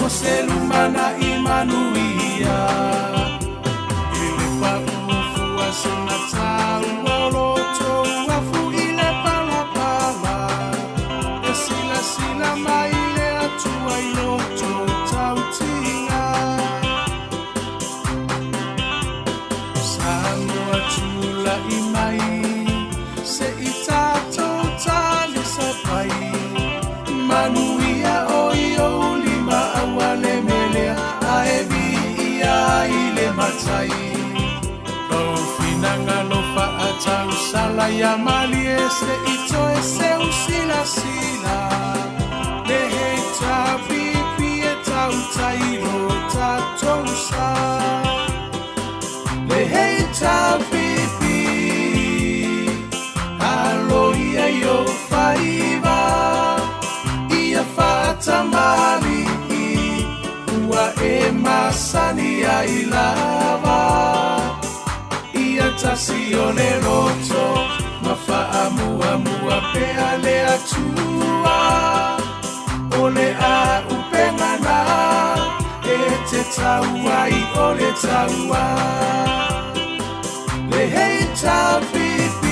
mo se lumanai manuia. I le paʻu fua sina taua o lo outou afu i le palapala, e silasila mai le Atua i lo outou tautiga. Samoa tulai mai, se i tatou talisapai, manuia o i ou lima aua le melea, ae viia i le matai. Lou finagalo faatausala ia malie se i toe seu silasila, le HRPP e tautai lo tatou sa. Le HRPP, alo ia i ou faiva, ia faatamalii, ua e masani ai lava. Ia tasi o le loto, ma faamuamua pea le Atua. O le auupega na e te tau ai o le taua. Le HRPP,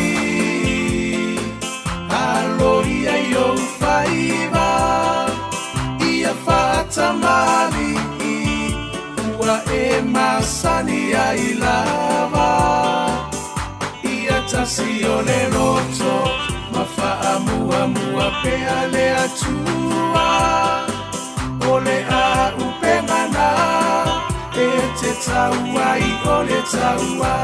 alo ia i ou faiva, ia faatamalii, ua e masani ai lava. Ia tasi o le loto, ma faamuamua pea le Atua. O le auupega na e te tau ai o le taua.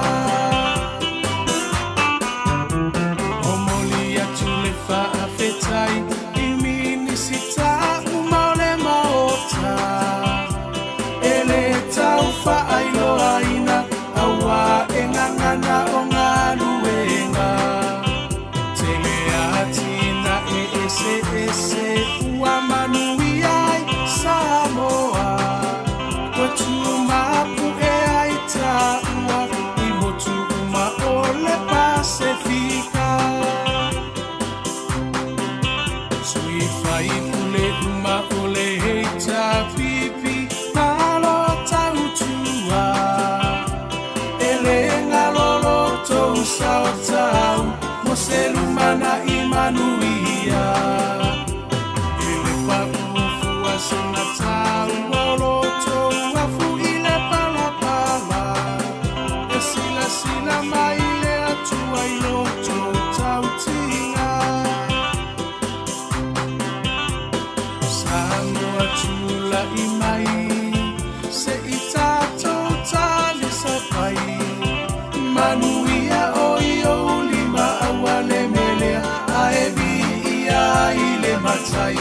Momoli atu le faafetai i Minisita uma o le Maota, e le tau faailoaina auā e gagana o galuega. Tele atinae eseese ua manuia ai Samoa, ua tumapu'e ai taua i motu uma o le Pasefika. Sui faipule uma o le HRPP, malo tautua, e le galo lo outou sao taua mo se lumanai manuia. I le paʻu fua sina taua o lo outou afu i le palapala, e silasila mai le Atua i lo outou tautiga. Samoa tulai mai, se i tatou talisapai, manuia o i ou lima aua le melea, ae viia i le matai.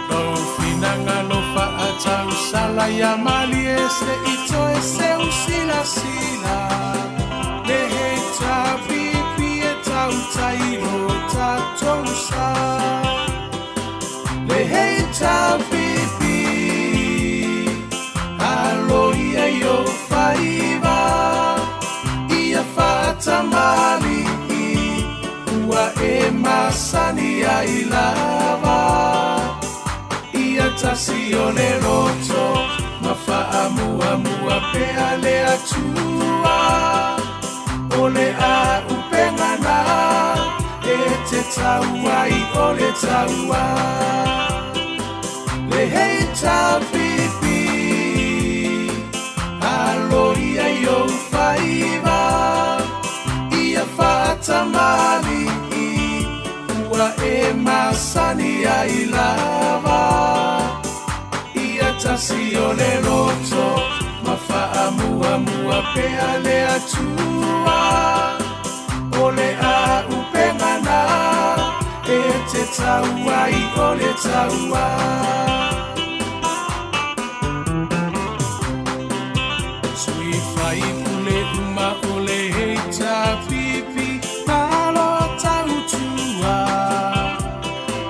Lou finagalo faatausala ia malie se i toe seu silasila, le HRPP e tautai lo tatou sa. Le HRPP, alo ia i ou faiva, ia faatamalii, ua e masani ai lava. Ia tasi o le loto, ma faamuamua pea le Atua. O le auupega na e te tau ai o le taua. Le HRPP, alo ia i ou faiva, ia faatamalii, ua e masani ai lava. Ia tasi o le loto, ma faamuamua pea le Atua. O le auupega na e te tau ai o le taua. Sui faipule uma o le HRPP, malo tautua,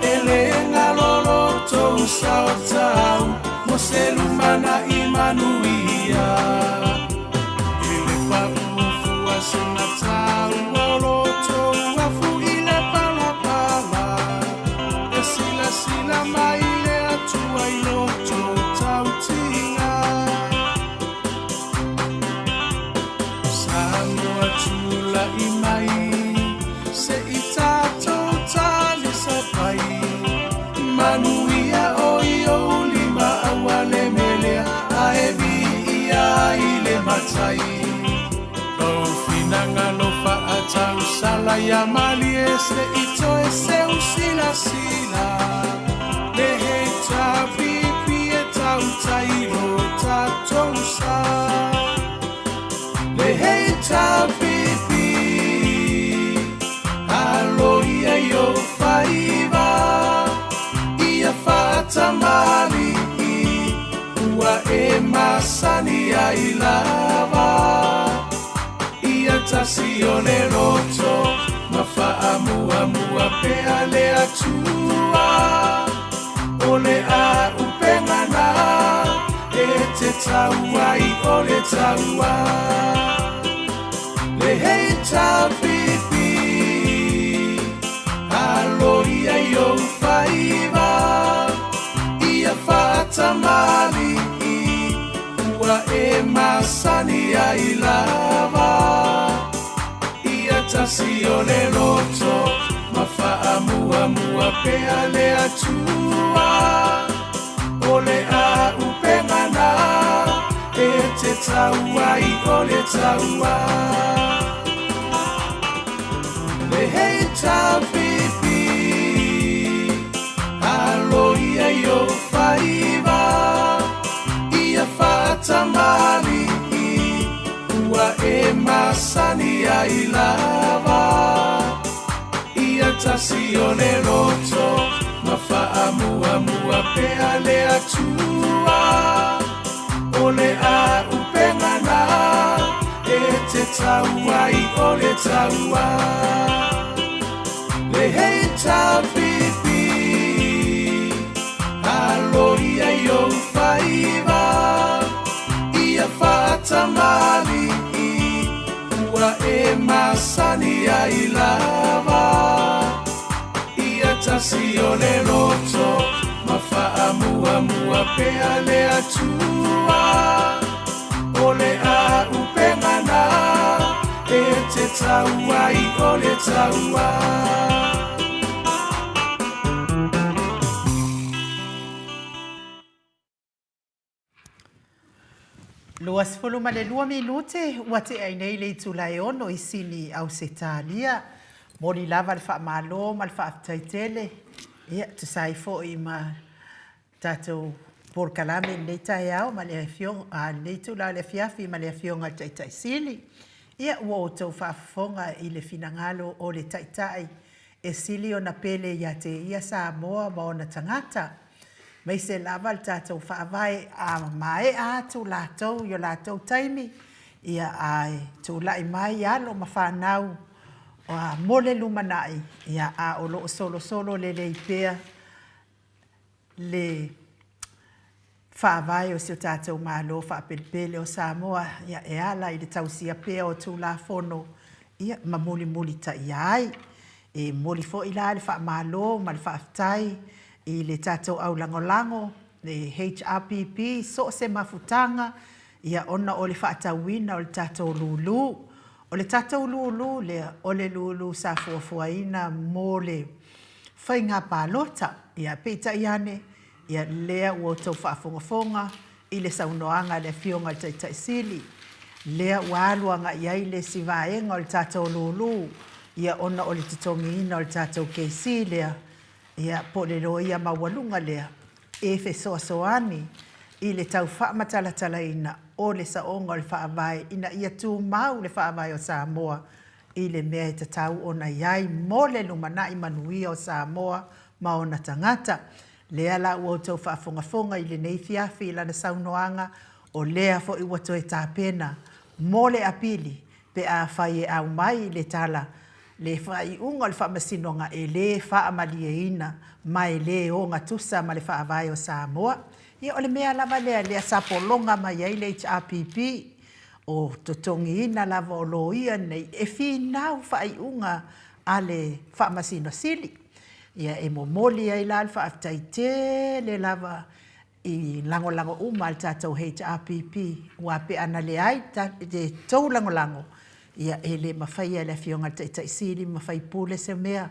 e le galo lo outou sao taua mo se lumanai manuia. I le paʻu fua sina taua o lo outou afu i le palapala, e silasila mai le Atua i lo outou. tulai mai se i tatou talisapai Manuia o i ou lima aua le melea Ae viia i le Matai Lou finagalo faatausala ia malie Se i toe seu silasila Le HRPP e tautai lo tatou sa Le HRPP Alo ia i ou faiva Ia faatamalii Ua e masani ai lava Ia tasi o le loto Ma faamuamua pea le Atua O le auupega na E te tau ai o le taua Le HRPP Alo ia i ou faiva Ia faatamalii Ua e masani ai lava Ia tasi o le loto Ma faamuamua pea le Atua O le auupega na E te tau ai o le taua Le HRPP Alo ia i ou faiva Ia faatamalii Ua e masani ai lava Ia tasi o le loto Ma faamuamua pea le Atua O le auupega na E te tau ai o le taua Le HRPP Alo ia i ou faiva Ia faatamalii Ua e masani ai lava Ia tasi o le loto Ma faamuamua pea le Atua O le auupega na E te tau ai o le taua 22 minute ua tea ai nei le itula e ono i Sini, Ausetalia. Moli lava le faamalo ma le faafetai tele, ia, tusa ai foi ma tatou polokalame i lenei taeao ma le afioga, a, lenei itula o le afiafi ma le Afioga i le Taitai Sili. Ia, ua outou faafofoga i le finagalo o le Taitai e sili ona pele ia te ia Samoa ma ona tagata. Aemaise lava le tatou Faavae a maea atu latou i o latou taimi, ia ae tulai mai alo ma fanau mo le lumanai, ia a o lo o solosolo lelei pea le Faavae o si o tatou Malo faapelepele o Samoa, ia, e ala i le tausia pea o Tulafono, ia, ma mulimulitaia ai. E momoli foi la le faamalo ma le faafetai i le tatou au lagolago, le HRPP, so o se mafutaga, ia, ona o le faatauina o le tatou lulu. O le tatou lulu lea, o le lulu sa fuafuaina mo le faiga palota. Ia, peitai ane, Ia, lea ua outou faafogafoga i le saunoaga a le Afioga i le Taitai Sili, lea ua alu agai ai le isi vaega o le tatou lulu, ia, ona o le totogiina o le tatou KC lea, ia, po o le loia maualuga lea e fesoasoani i le tau faamatalatalaina o le saoga o le Faavae ina ia tumau le Faavae o Samoa i le mea e tatau ona i ai mo le lumanai manuia o Samoa ma ona tagata. Lea la ua outou faafogafoga i lenei afiafi i lana saunoaga, o lea foi ua toe tapena mo le apili pe afai e aumai le tala le faaiuga o le Faamasinoga e le faamalieina ma e le ogatusa ma le Faavae o Samoa. Ia o le mea lava lea lea sa pologa mai ai le HRPP, o totogiina lava o loia nei e finau faaiuga a le Faamasino Sili. Ia, e momoli ai la le faafetai tele lava i lagolago uma a le tatou HRPP, aua pe ana leai le tou lagolago, Ia, e le mafaia e le Afioga i le Taitai Sili ma Faipule se mea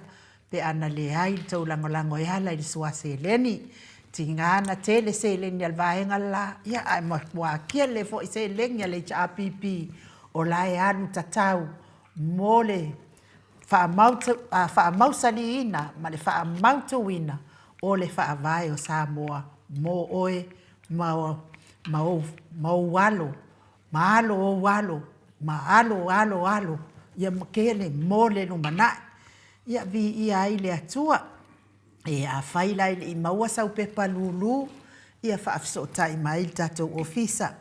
pe a na leai le tou lagolago e ala i le sua seleni. Tiga na tele seleni a le vaega le la, ia ae matua tele foi seleni a le HRPP o la e alu tatau mo le faamausaliina ma le faamautuina o le Faavae o Samoa mo oe ma ou alo, ma alo o ou alo, ma alo alo alo, ia ma tele mo le lumanai. Ia viia ai le Atua. E afai la e le i maua sau pepa lulu, ia faafesootai mai i le tatou Ofisa.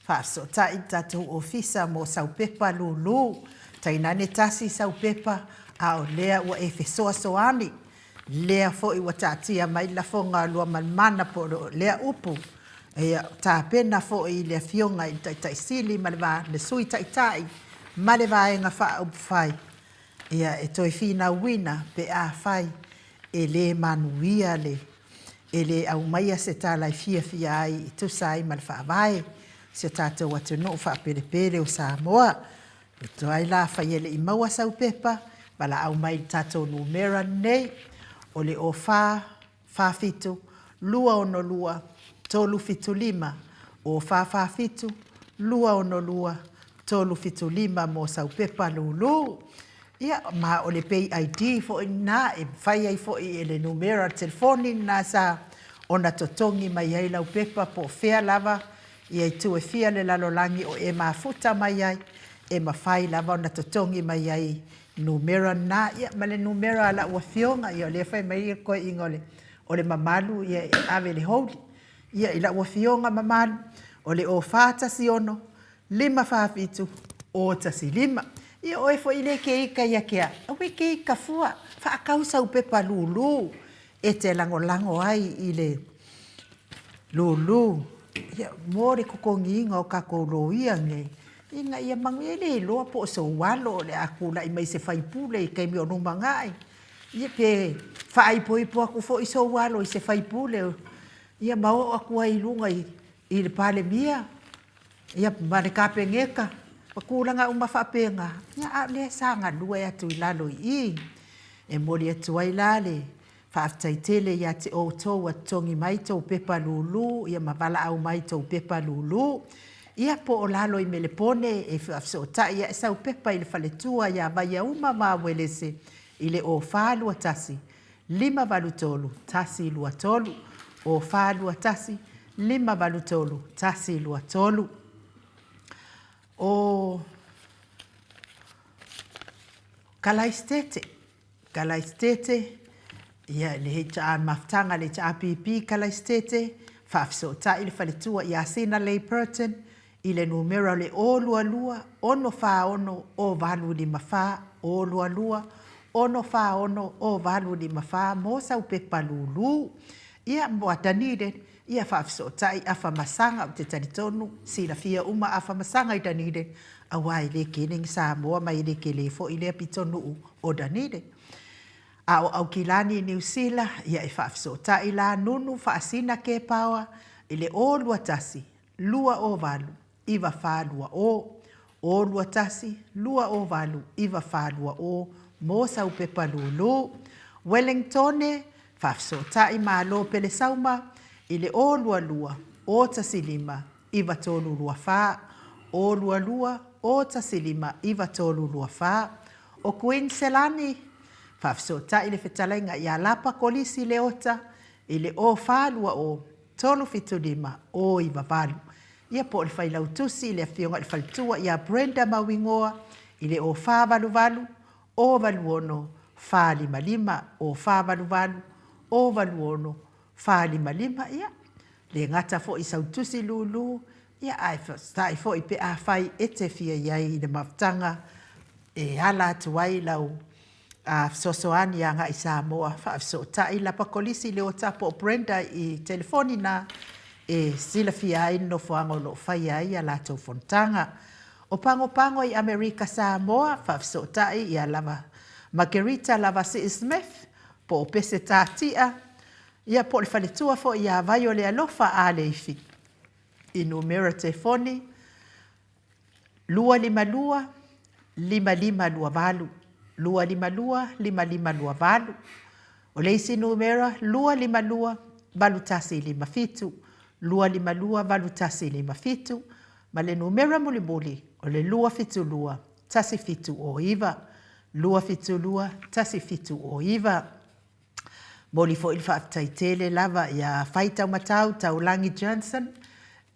Faafesootai i le tatou Ofisa mo sau pepa lulu. Tainane tasi sau pepa a o lea ua e fesoasoani. Lea foi ua taatia mai le lafoga a Luamalemana po o lea upu. Ia tapena foi i le Afioga i le Taitai Sili ma le Sui Taitai ma le Vaega Faaupufai Ia, e toe finauina pe afai e le manuia le e le aumaia se tala e fiafia ai e tusa ai ma le Faavae o si o tatou atunuu faapelepele o Samoa. E tuai la afai e le i maua sau pepa, valaau mai i le tatou numera lenei, o le 04 47 262 375, 0447 262 375 mo sau pepa lulu. Ia, ma o le pay ID foi lena e mafai ai foi e le numera telefoni lena sa ona totogi mai ai lau pepa po o fea lava ia itu e fia le lalolagi o e mafuta mai ai, e mafai lava ona totogi mai ai numera lena, ia ma le numera a lau afioga, ia o lea e fai mai le toeaina o le mamalu ia e ave le holy. Ia i lau afioga mamalu, o le 0416 547 015. Ia oe foi le ke ika ia ke au, aua e ke ika fua, faatau sau pepa lulu e te lagolago ai i le lulu ia mo le totogiina o tatou loia nei ina ia manuia. E le iloa po o sou alo o le a tulai mai se faipule i taimi o lumanai, ia pe faaipoipo atu foi sou alo i se faipule ia ma oo atu ai i luga i le Palemia ia ma le Kapeneta ma tulaga uma faapena, ia a o lea sa galue atu i lalo i i. E momoli atu ai la le Faafetai tele ia te outou ua totogi mai tou pepa lulu ia ma valaau mai tou pepa lulu. Ia po o lalo i Melepone e faafesootai ae sau pepa i le faletua ia Vaiauma ma Uelese i le 0421 583 123, 0421 583 123. O Kalaisitete. Kalaisitete, ia le HR mafutaga le HRPP Kalaisitete, faafesootai le faletua ia Sina Lei Burton i le numera o le 022 646 0854, 022 646 0854 mo sau pepa lulu. Ia mo a Dunedin, ia faafesootai afa masaga ou te talitonu silafia uma afa masaga i Dunedin aua e le kele ni Samoa ma e le kele foi lea pitonuu o Dunedin. A o Aukilani i Niu Sila, ia e faafesootai la Nunu Faasina Kepaoa i le 021 208 9420, 021 208 9420 mo sau pepa lulu. Wellingtone, faafesootai Malo Pelesauma i le 022 015 9324, 022 015 9324, O Kuiniselani, faafesootai le fetalaiga ia Lapa Kolisi Leota i le 0420 375 098. Ia po o le failautusi i le Afioga i le Faletua ia Brenda Mauigoa i le 0488 086 455, 0488 086 455, ia, le gata foi i sau tusi lulu, ia, ae faafetai foi pe afai e te fia i ai i le mafutaga e ala atu ai lau fesoasoani agai i Samoa, faafesootai Lapa Kolisi Leota po o Brenda i telefoni na e silafia ai le nofoaga o lo o faia ai a latou fonotaga. O Pagopago i Amerika Samoa, faafesootai ia Lava Margherita Lavasii Smith po o Pese Tatia, ia po o le faletua foi ia Vaiolealofa Aleifi i numera tefoni 252. 5528. 252 5528. O le isi numera, 252 8157. 252 8157. Ma le numera mulimuli, o le 272 1709. 272 1709. Momoli foi le faafetai tele lava ia Faitaumatau Taulagi Johnson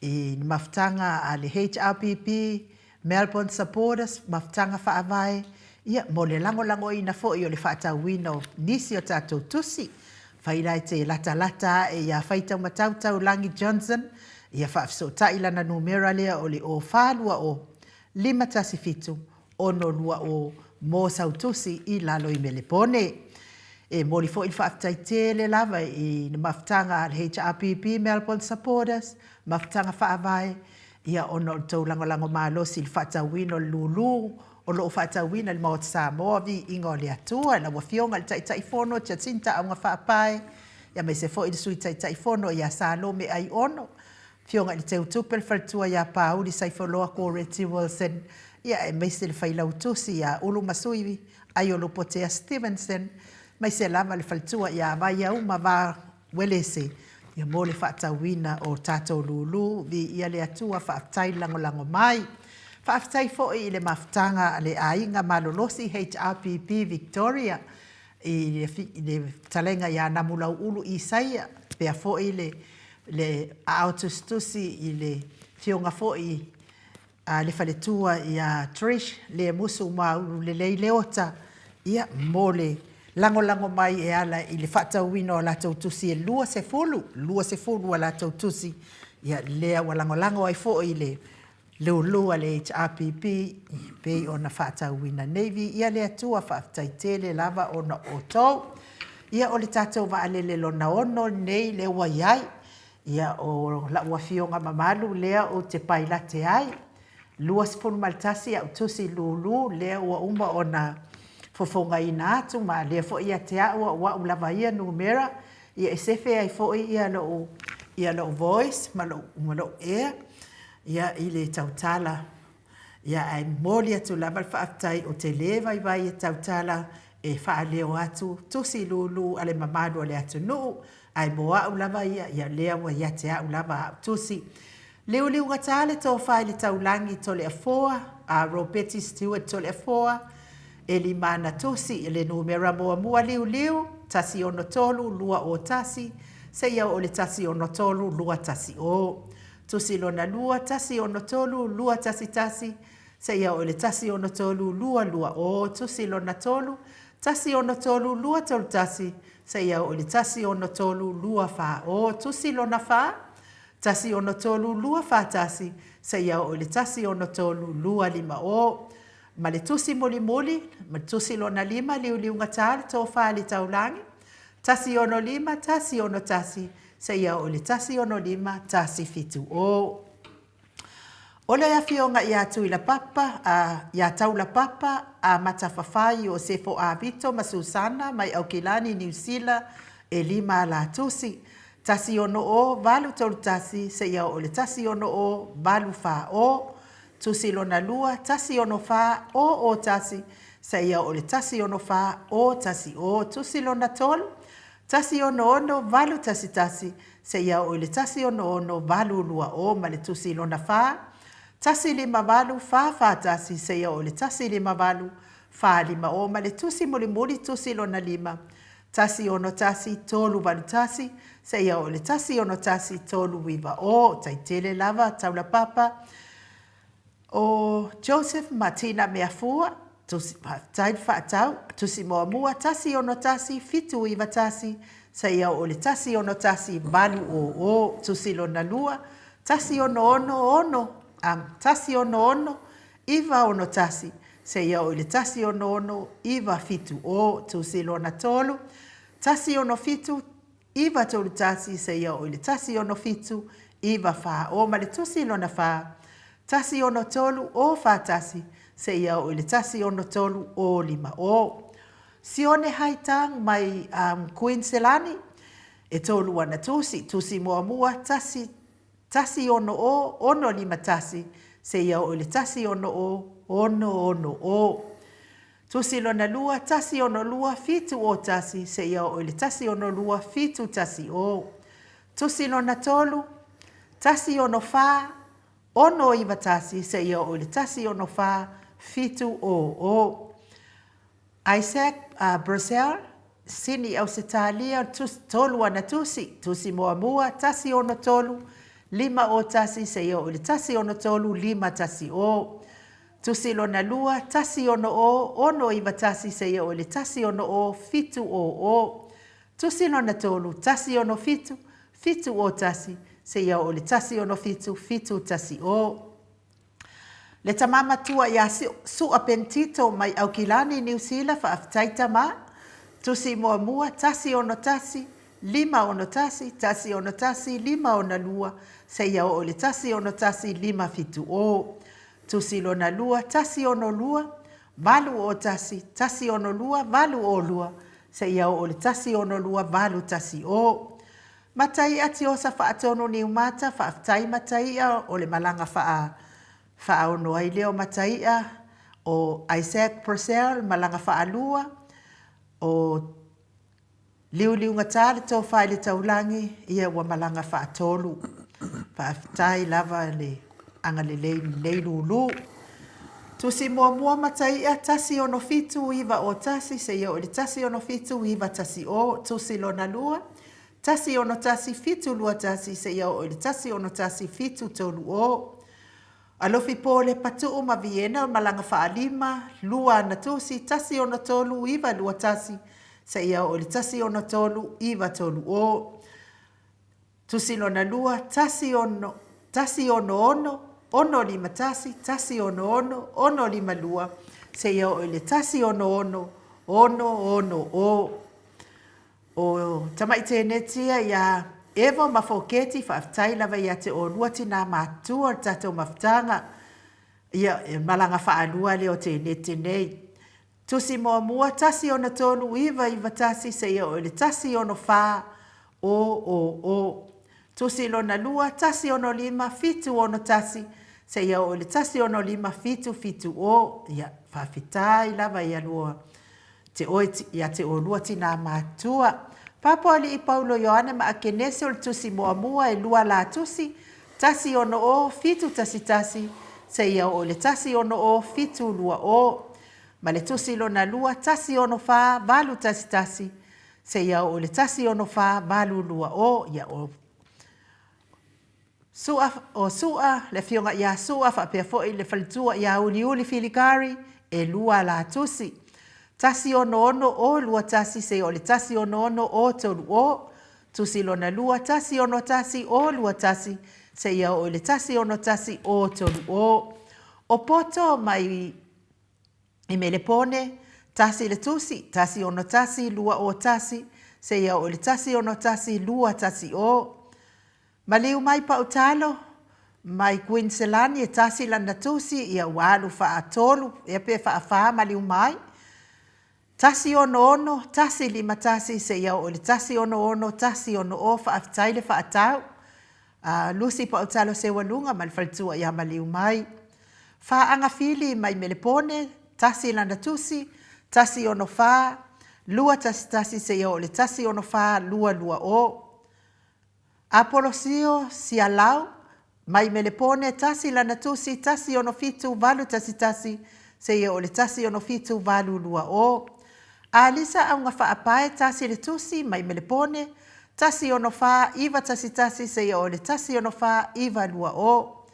i ni mafutaga a le HRPP, Melbourne Supporters, mafutaga faavae, ia, mo le lagolagoina foi o le faatauina o nisi o tatou tusi. Fai la e te latalata ae ia Faitaumatau Taulagi Johnson, ia faafesootai lana numera lea o le 0420 517 620 mo sau tusi i lalo i Melepone. E momoli foi le faafetai tele lava i le mafutaga a le HRPP Melbourne Supporters, mafutaga faavae, ia ona o le tou lagolago malosi i le faatauina o le lulu o lo o faatauina i le Maota Samoa, Viiga o le Atua, lau Afioga i le Taitaifono Jacinta Augafaapae, aemaise foi le Sui Taitaifono ia Salome Aiono, Afioga i le Teutupe le Faletua ia Pāuli Saifoloa Koreti Wilson, ia aemaise le Failautusi ia Ulumasui Aiolupotea Stevenson, aemaise lava le Faletua ia Vaiauma Va Uelese, ia mo le faatauina o tatou lulu, viia le Atua, faafetai le lagolago mai. Faafetai foi i le mafutaga a le Aiga Malolosi HRPP Victoria i le fetalaiga ia Namulauulu Isaia, pea foi le le aao tusitusi i le afioga foi a le faletua ia Trish Lemusu Maululelei Leota, ia, mo le lagolago mai e ala i le faatauina o a latou tusi e 20, 20 a latou tusi, ia, lea ua lagolago ai foi le lulu a le HRPP e pei ona faatauina nei. Viia le Atua, faafetai tele lava ona o outou. Ia, o le tatou vaalele lona ono lenei lea ua i ai. Ia, o lau afioga mamalu lea ou te pailate ai. 21 au tusi lulu lea ua uma ona fofogaina atu ma lea foi ia te au o au lava ia numera, ia e sefe ai foi ia lou, ia lou voice ma lou, ma lou ea. Ia, i le tautala, ia, ae momoli atu lava le faafetai ou te le vaivai e tautala e faaleo atu tusi lulu a le mamalu o le atunuu, ae mo au lava ia, ia lea ua ia te au lava au tusi. Liuliugata le tofa i le taulagi Toleafoa, a Ropeti Stewart Toleafoa, e lima ana tusi, i le numera muamua liuliu, 163 201, seia oo i le 163 210. Tusi lona lua, 163 211, seia oo i le 163 220. Tusi lona tolu, 163 231, seia oo i le 163 240. Tusi lona fa, 163 241, seia oo i le 163 250. Ma le tusi mulimuli, ma le tusi lona lima, liuliugata le tofa i le taulagi, 165 161, seia oo i le 165 170. O le afioga ia Tuilapapa, a, ia Taulapapa, a Matafafai Iosefo Avito ma Susana mai Aukilani, Niu Sila, e lima alatusi, 160 831 seia oo i le 160 840, tusi lona lua, 164 001 seia oo i le 164 010, tusi lona tolu, 166 811 seia oo i le 166 820 ma le tusi lona fa, 158 441 seia oo i le 158 450 ma le tusi mulimuli tusi lona lima, 161 381 seia oo i le 161 390. Tai tele lava taulapapa O Joseph ma Tina Meafua, tusi, faafetai le faatau, tusi muamua 161 791 seia oo i le 161 800, tusi lona lua 166 166 961 seia oo i le 166 970, tusi lona tolu 167 931 seia oo i le 167 94 ma le tusi lona fa, 163 041 seia oo i le 163 050. Sione Haitang mai um, Kuiniselani, e tolu ana tusi, tusi muamua, 1 1 6 6 5 1 seia oo i le 1 6 6 6 0. Tusi lona lua, 1 6 7 0 1 seia oo i le 1 6 7 1 0. Tusi lona tolu, 1 6 4 6 9 1 seia oo i le 1 6 4 7 0 0. Isaac Brassell, Sini Ausetalia, tolu ana tusi, tusi muamua, 1 6 3 5 0 1 seia oo i le 1 6 3 5 1 0. Tusi lona lua, 1 6 0 6 9 1 seia oo i le 1 6 0 7 0 0. Tusi lona tolu, 1 6 7 7 0 1 seia oo i le 1 6 7 7 1 0. Le tama matua ia Su'a Pentito mai Aukilani, Niu Sila, Faafetai tama. Tusi muamua, 1 6 1 5 6 1 1 5 6 2, seia oo i le 1 6 1 5 7 0. Tusi lona lua, 1 6 2 8 0 1 1 6 2 8 0 2, seia oo i le 1 6 2 8 1 0. Mataia Tiosa Faatonu Niumata, Faafetai Mataia o le malaga faa faaono ai lea o Mataia, o Isaac Purcell malaga faalua, o Liuliugata le tofa i le taulagi, ia ua malaga faatolu. Faafetai lava le agalelei i lenei lulu. Tusi muamua Mataia 1 6 7 9 0 1 seia oo i le 1 6 7 9 1 0. Tusi lona lua, 1 6 1 7 2 1 seia oo i le 1 6 1 7 3 0. Alofi Pole Patu'u ma Viena o le malaga faalima, lua ana tusi, 1 6 3 9 2 1 seia oo i le 1 6 3 9 3 0. Tusi lona lua, 1 1 6 6 5 1 1 6 6 5 2 seia oo i le 1 6 6 6 0. O Tamai Tēnetia iā Evo ma Foketi, faafetai lava ia te oulua tinā matua o le tatou mafutaga. Ia, e malaga faalua lea o Tēneti nei. Tusi muamua, 1 6 3 9 9 1 seia oo i le 1 6 4 0 0 0. Tusi lona lua, 1 6 5 7 6 1 seia oo i le 1 6 5 7 7 0. Ia, faafetai lava ia lua Te oe ia te olua tinā matua. Papoalii Paulo Ioane ma Akenese o le tusi muamua e lua la tusi, 1 6 0 7 1 1, seia oo i le 1 6 0 7 2 0. Ma le tusi lona lua, 1 6 4 8 1 1, seia oo i le 1 6 4 8 2 0. Ia o Su'a, o Su'a, le afioga ia Su'a faapea foi le faletua ia Uliuli Filikari, e lua la tusi. 1 6 0 2 1 seia oo i le 1 6 0 3 0, tusi lona lua, 1 6 1 0 2 1 seia oo i le 1 6 1 0 3 0. O Poto mai i Melepone, 1 le tusi, 1 6 1 2 0 1, seia oo i le 1 6 1 2 1 0. Maliu mai Pautalo, mai Kuiniselani e tasi lana tusi, ia ua alu faatolu, ea pe faafā maliu mai. 1 6 1 5 1 seia oo i le 1 6 1 6 0 faafetai le faatau. A Lucy Pautalo Seualuga ma le faletua ia maliu mai. Faagafili mai Melepone, 1 lana tusi, 1 6 4 2 1 1 seia oo i le 1 6 4 2 2 0. Apolosio Sialau, mai Melepone, 1 lana tusi, 1 6 7 8 1 1, seia oo i le 1 6 7 8 2 0. Alisa Auga Faapae, 1 le tusi, mai Melepone, 1 6 4 9 1 1, seia oo i le 1 6 4 9 2 0.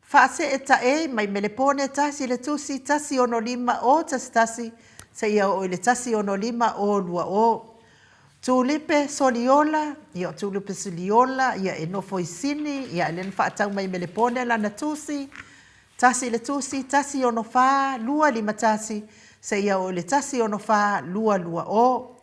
Faasee Taei mai Melepone, 1 le tusi, 1 6 5 0 1 1, seia oo i le 1 6 5 0 2 0. Tulipe Soliola, ia o Tulipe Soliola, ia e nofo i Sini, ia lea na faatau mai Melepone lana tusi, 1 le tusi, 1 6 4 2 5 1, seia oo i le 1 6 4 2 2 0.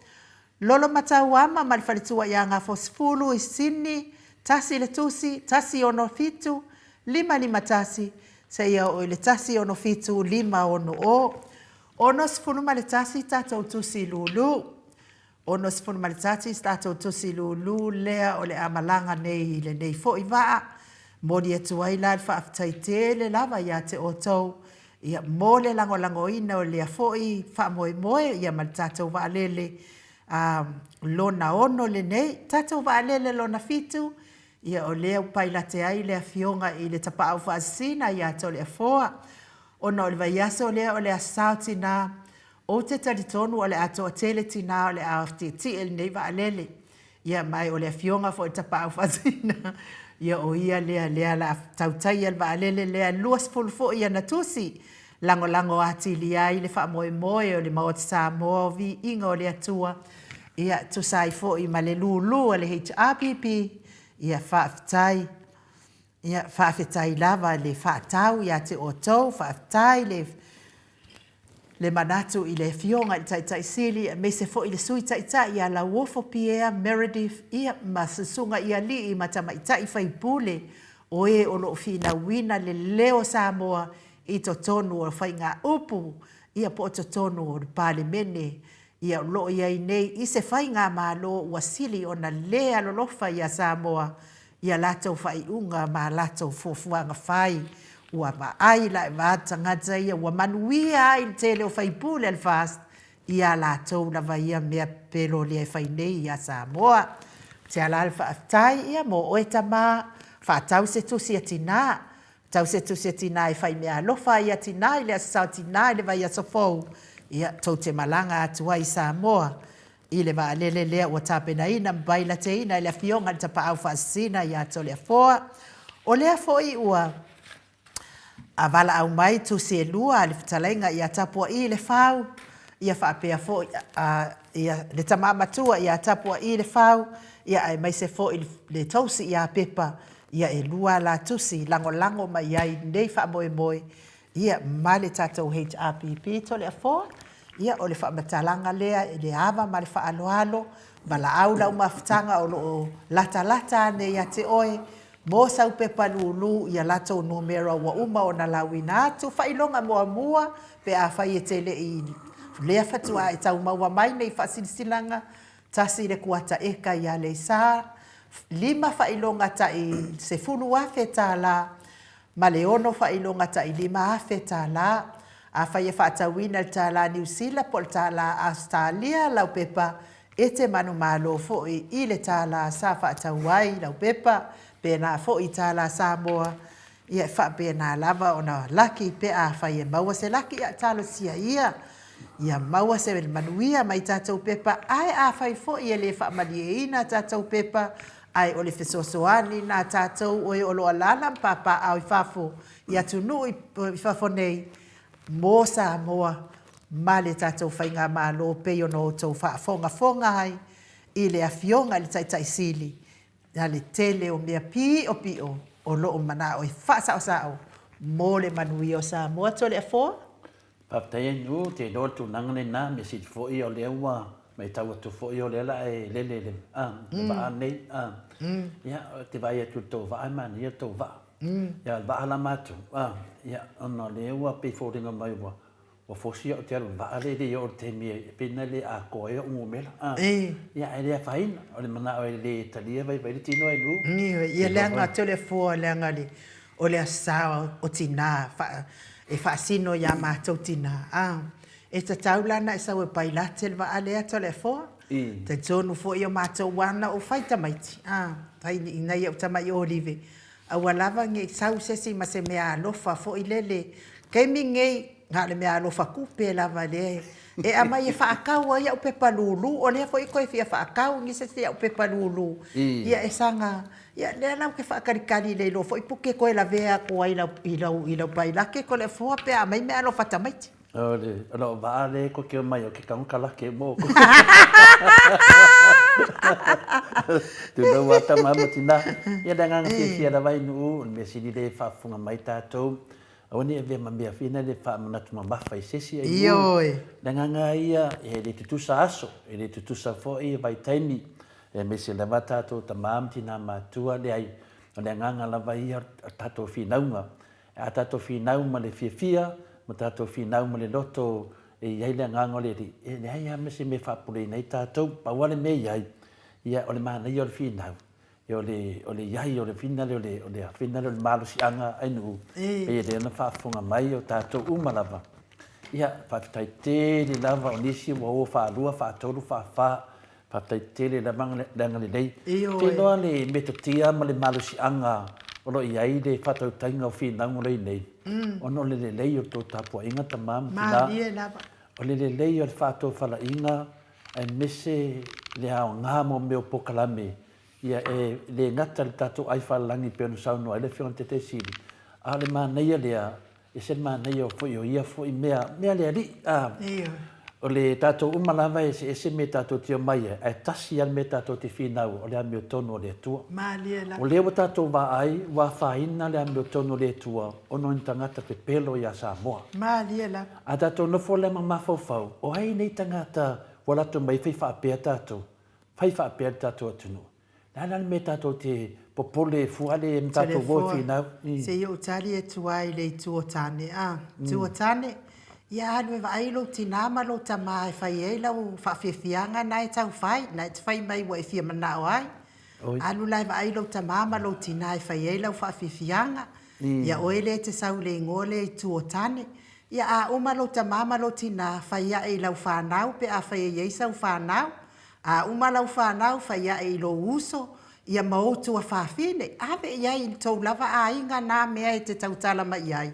Lolo Matauama ma le faletua ia Gafosefulu i Sini, 1 le tusi, 1 6 7 5 5 1, seia oo i le 1 6 7 5 6 0. 61 tatou tusi lulu. 61 se tatou tusi lulu lea o le a malaga nei i lenei foi vaa. Momoli atu ai la le faafetai tele lava ia te outou ia mo le lagolagoina o lea foi faamoemoe ia ma le tatou vaalele a lona ono lenei. Tatou vaalele lona fitu, ia o lea ua pailate ai le Afioga i le Tapaau Faasisina ia Toleafoa ona o le vaiaso lea o le Aso Sa o Tina. Ou te talitonu o le a toatele tina o le a tietie i lenei vaalele. Ia ma o le afioga foi i le Tapaau Faasisina, ia o ia lea lea la tautaia le vaalele lea, e 20 foi ana tusi, lagolago atili ai le faamoemoe o le Maota Samoa o Viiga o le Atua, ia tusa ai foi ma le lulu a le HRPP, ia faafetai. Ia, faafetai lava le faatau ia te outou, faafetai le le manatu i le Afioga i le Taitai Sili aemaise foi le Sui Taitai ia Lauofo Pierre Meredith, ia, ma Susuga i Alii ma Tamaitai Faipule o e o lo o finauina le leo o Samoa i totonu o faigaupu, ia po o totonu o le Palemene, ia o lo o i ai nei i se faigamalo ua sili ona le alolofa ia Samoa i a latou faaiuga ma a latou fuafuaga fai. Ua vaai la e va tagata ia ua manuia ai le tele o faipule a le FAST i a latou lava ia mea pepelo lea e fai nei ia Samoa. Te ala le faafetai ia mo oe tama, faatau se tusi a tina, tau se tusi a tina e fai meaalofa ai ia tina i le Aso Sa o Tina i le vaiaso fou, ia tou te malaga atu ai i Samoa I le vaalele lea ua tapenaina ma pailateina e le Afioga i le Tapaau Faasisina ia Toleafoa. O lea foi ua valaau mai tusi e lua a le fetalaiga ia Tapuaii Lefau, ia faapea foi ia le tama matua ia Tapuaii Lefau, ia aemaise foi le tausi ia Pepa, ia e lua la tusi lagolago mai ai i lenei faamoemoe Ia, ma le tatou HRPP Toleafoa, ia o le faamatalaga lea i le ava ma le faaaloalo, valaau lau mafutaga o lo o latalata ane ia te oe mo sau pepa lulu ia latou numera ua uma ona lauina atu, faailoga muamua pe afai e te le i lea faatoa e tau maua mai nei faasilasilaga, 1 le kuata eka i Aleisa, 5 faailoga tai $10,000, ma le ono faailoga tai $5,000. Afai e faatauina i le tālā Niu Sila po o le tālā Ausetalia lau pepa, e te manumalo foi i le tālā sa faatau ai lau pepa, pēnā foi i tālā Samoa, ia e faapēnā lava ona laki pe afai e maua se laki, ia talosia ia, ia maua se manuia mai tatou pepa, ae afai foi e le faamalieina tatou pepa, Ae o le fesoasoani nā tātou o e o lo o alaala ma pāpāʻao i fafo i atunuu i fafo nei mō Samoa ma le tatou Faigamalo pei ona outou faafogafoga ai i le Afioga i le Taitai Sili a le tele o mea piʻopiʻo o lo o manaʻo e faasaosao mō le manuia o Samoa. Toleafoa. Faafetai e Nu, te iloa le tulaga lena, mea sili foi o lea ua matau atu foi o lea la e lele le, a, le vaa nei, a. Ia, ou te vaai atu i le tou vaa e manaia le tou vaa. Ia, o le vaa la matou, a, ia, ona o lea ua pei e foliga mai ua, ua fosi au ou te alu i le vaa lea e le i oo i le taimi e pei ona le atoa ai au numera, a. Ia, ae le afaina, o le manao e le talia vaivai le tino ae Nu. Ioe, ia leaga Toleafoa leaga le, O le Aso Sa o Tinā e faasino iā mātou tinā, ā, e tatau la ona e sau e pailate le vaa lea Toleafoa. Talitonu foi o mātou ana o fai tamaiti, ā, fai i nai au tama'i ōlive, aua lava ne i sau se isi ma se meaalofa foi lele. Taimi nei, na o le meaalofa tupe lava lea e aumai e faatau ai au pepa lulu, o lea foi e toe fia faatau ni se isi au pepa lulu, ia e saga Ia, lea la ou te faatalitali le iloa foi po te toe lavea atu ai i lau, i lau pailake Toleafoa pe a aumai meaalofa tamaiti. O le, o lou vaa lea e koke mai o ke tago kalake mo. Tulou a tama ma tina. Ia le agaga fiafia lava i Nuu, o le mea sili lea e faafofoga mai tatou. Aua ne i avea ma mea fina le faamanatu mamafa i se isi ai Nuu. Ioe. Le agaga ia, e le tutusa aso, e le tutusa foi vaitaimi. Aemaise lava tatou tama ma tina matua, leai, o le agaga lava ia o tatou finauga. A tatou finau ma le fiafia, ma tatou finau ma le loto e i ai le agaga o le Alii, e leai lava ma se mea e faapuleina ai tatou. Pau lava le mea e i ai, ia, o le manaia o le finau. Ia o le, o le iai o le fina lea o le, o le fina lea o le malosiaga ainuu, pei e lea na faafofoga mai o tatou uma lava. Ia, faafetai tele lava o nisi ua o faalua, faatolu, faafa, faafetai tele lava le agalelei. Ou te iloa le metotia ma le malosiaga o lo o i ai le faatautaiga o finauga o lo o i ai nei, ona o le lelei o le tou tapuaiga tama ma tina, o le lelei o le faatofalaiga aemaise le aoga mo mea o polokalame Ia, e le gata i le tatou ai faalelagi e pei ona saunoa ai le Afioga i le Taitaisili, a o le manaia lea, e ese le manaia foi o ia foi mea, mea a le Alii. A, o le tatou uma lava e eseese mea tatou te omai ai, ae tasi lava le mea tatou te finau ai, o le amiotonu a le Atua. Malie lava. O lea ua tatou vaai ua afaina le amiotonu a le Atua ona o ni tagata pepelo ia Samoa. Malie lava. A tatou nofo lea ma mafaufau, o ai nei tagata ua latou mai fai faapea tatou? Fai faapea le tatou atunuu. Le a la le mea tatou te popole fua le ma tatou moe finau. Se i ou tali atu ai i le itu o Tane, a. Itu o Tane, ia alu e vaai lou tina ma lou tama e fai ai lau faafiafiaga na e tau fai, na e te fai mai ua e fia manao ai. Alu la e vaai lou tama ma lou tina e fai ai lau faafiafiaga. Ia oe lea e te sau i le igoa lea Itu o Tane. Ia a uma lou tama ma lou tina, fai ae i lau fanau pe afai e i ai sau fanau. A uma lau fanau, fai ae i lou uso, ia ma ou tuafafine, ave i ai i le tou lava aiga nā mea e te tautala mai i ai,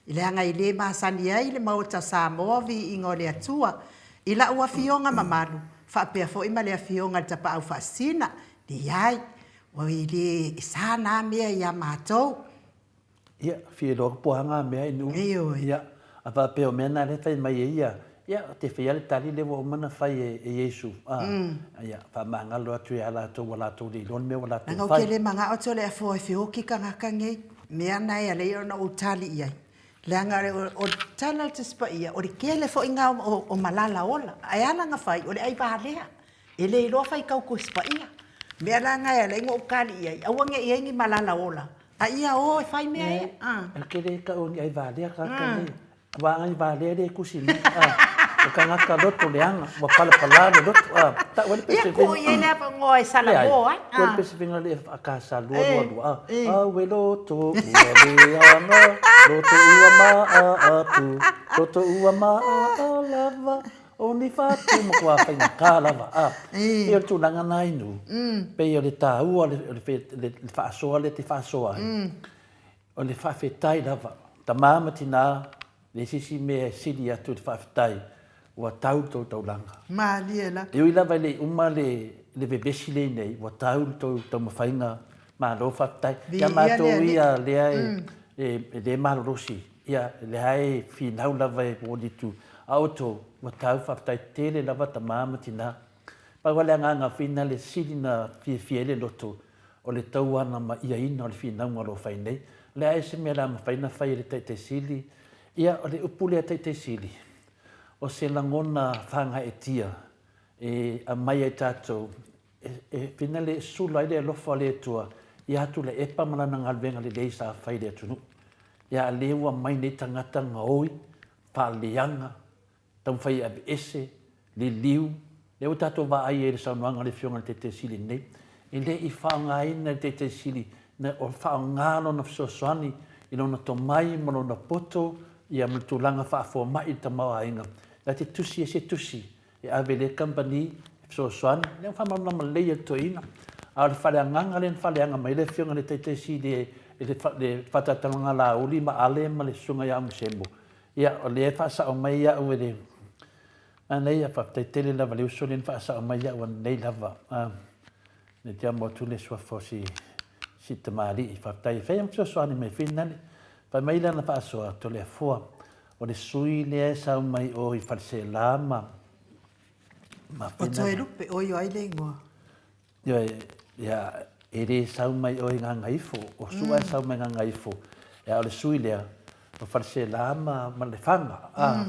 leaga e le masani ai le Maota o Samoa viiga o le Atua, i la'u afioga mamalu, faapea foi ma le afioga i le Tapaau Faasisina, leai, ua e le sa nā mea iā matou. Ia, fia iloa ko puaga mea i nuu. Ioe. Ia, a faapea o mea na lea e fai mai e ia, ia, te faia le tali lea ua uma ona fai e, e Iesu. A, ia, faamagalo atu ia latou ua latou le iloa le mea ua latou Leaga ou fai. te le manao atu o le afoa e feoki kagaka nei, mea na e alai ona ou tali i ai. Leaga o le tala a le Tusi Paia, o le kele foi na o, o malala ola. Ae a lana fai, o le ai valea. E le iloa faitau Tusi Paia. Mea la na e alai ona ou tali i ai, aua ne i i ai ni malala ola, a ia o e fai mea ia. E ke le kau ni ai valea kaka nei. Wa ai valea le kusi nei. O kangaka loto leaga, ua palapala le loto. Tau ai le Ia pesevena. ku i ai le avanoa e salamo ai. Ku ai le pesevena le akasa lua lua lua. Au e loto ua leaga, loto ua maa atu, loto ua maa lava. O ni whātu ma kua whaingatā lava, a. Pei o le tulaga na inu, pei o le tāua o le faasoa lea te faasoa ai, o le faafetai lava. Tamā ma tinā, leai se isi mea e sili atu i le faafetai, ua tau le tou taulaga. Malie la. E ui lava e le i uma le vevesi lea nei, ua tau le tou taumafaiga, malo faafetai. Ia matou ia lea e le malolosi, Ia, lea e finau lava e momoli atu a outou, ua tau faafetai tele lava tama ma tina. Pau lava le agaga fina le sili na fiafia ai le loto, o le tauanamaiaina o le finauga o lo o fai nei. O le a ea se mea o le a mafai ona fai e le Taitai Sili? Ia, o le upu lea Taitai Sili, o se lagona fagaeetia e aumai ai tatou E fina le sula ai le alofa o le Atua ia Tuilaepa ma lana galuega lelei sa fai i le atunuu. Ia a lea ua mai nei tagata gaoi, faaleaga, taumafai e aveese, liliu, lea ua tatou vaai ai i le saunoaga a le Afioga i le Taitaisili nei, e le i faaaogaina e le Taitaisili, na o faaaoga lona fesoasoani i lona tomai ma lona poto, ia ma le tulaga faafomai i le tamaoaiga, na te tusi ai se tusi e ave i lea kamupani e fesoasoani, lea ua faamalamalama lelei e le toeaina. A o le faaleagaga lea na faaleaga mai ai le Afioga i le Taitai Sili e le faatalatalaga Laauli ma Ale ma le Susuga ia Amusemo, ia, o lea e faasao mai au e le manaia, faafetai tele lava i le uso lea na faasao mai au ananei lava. Ne te amo atu le suafa o si, si tamalii, faafetai e fai ma fesoasoani mai finale. Fai mai lana faasoa, Toleafoa, O le sui lea e sau mai o i Faleseela ma ma O Toelupe, oi o ai le igoa? Ioe, ia, e le sau mai o i Gagaifo, o Su'a e sau mai Gagaifo, ia o le sui lea, o Faleseela ma, ma Lefaga. A,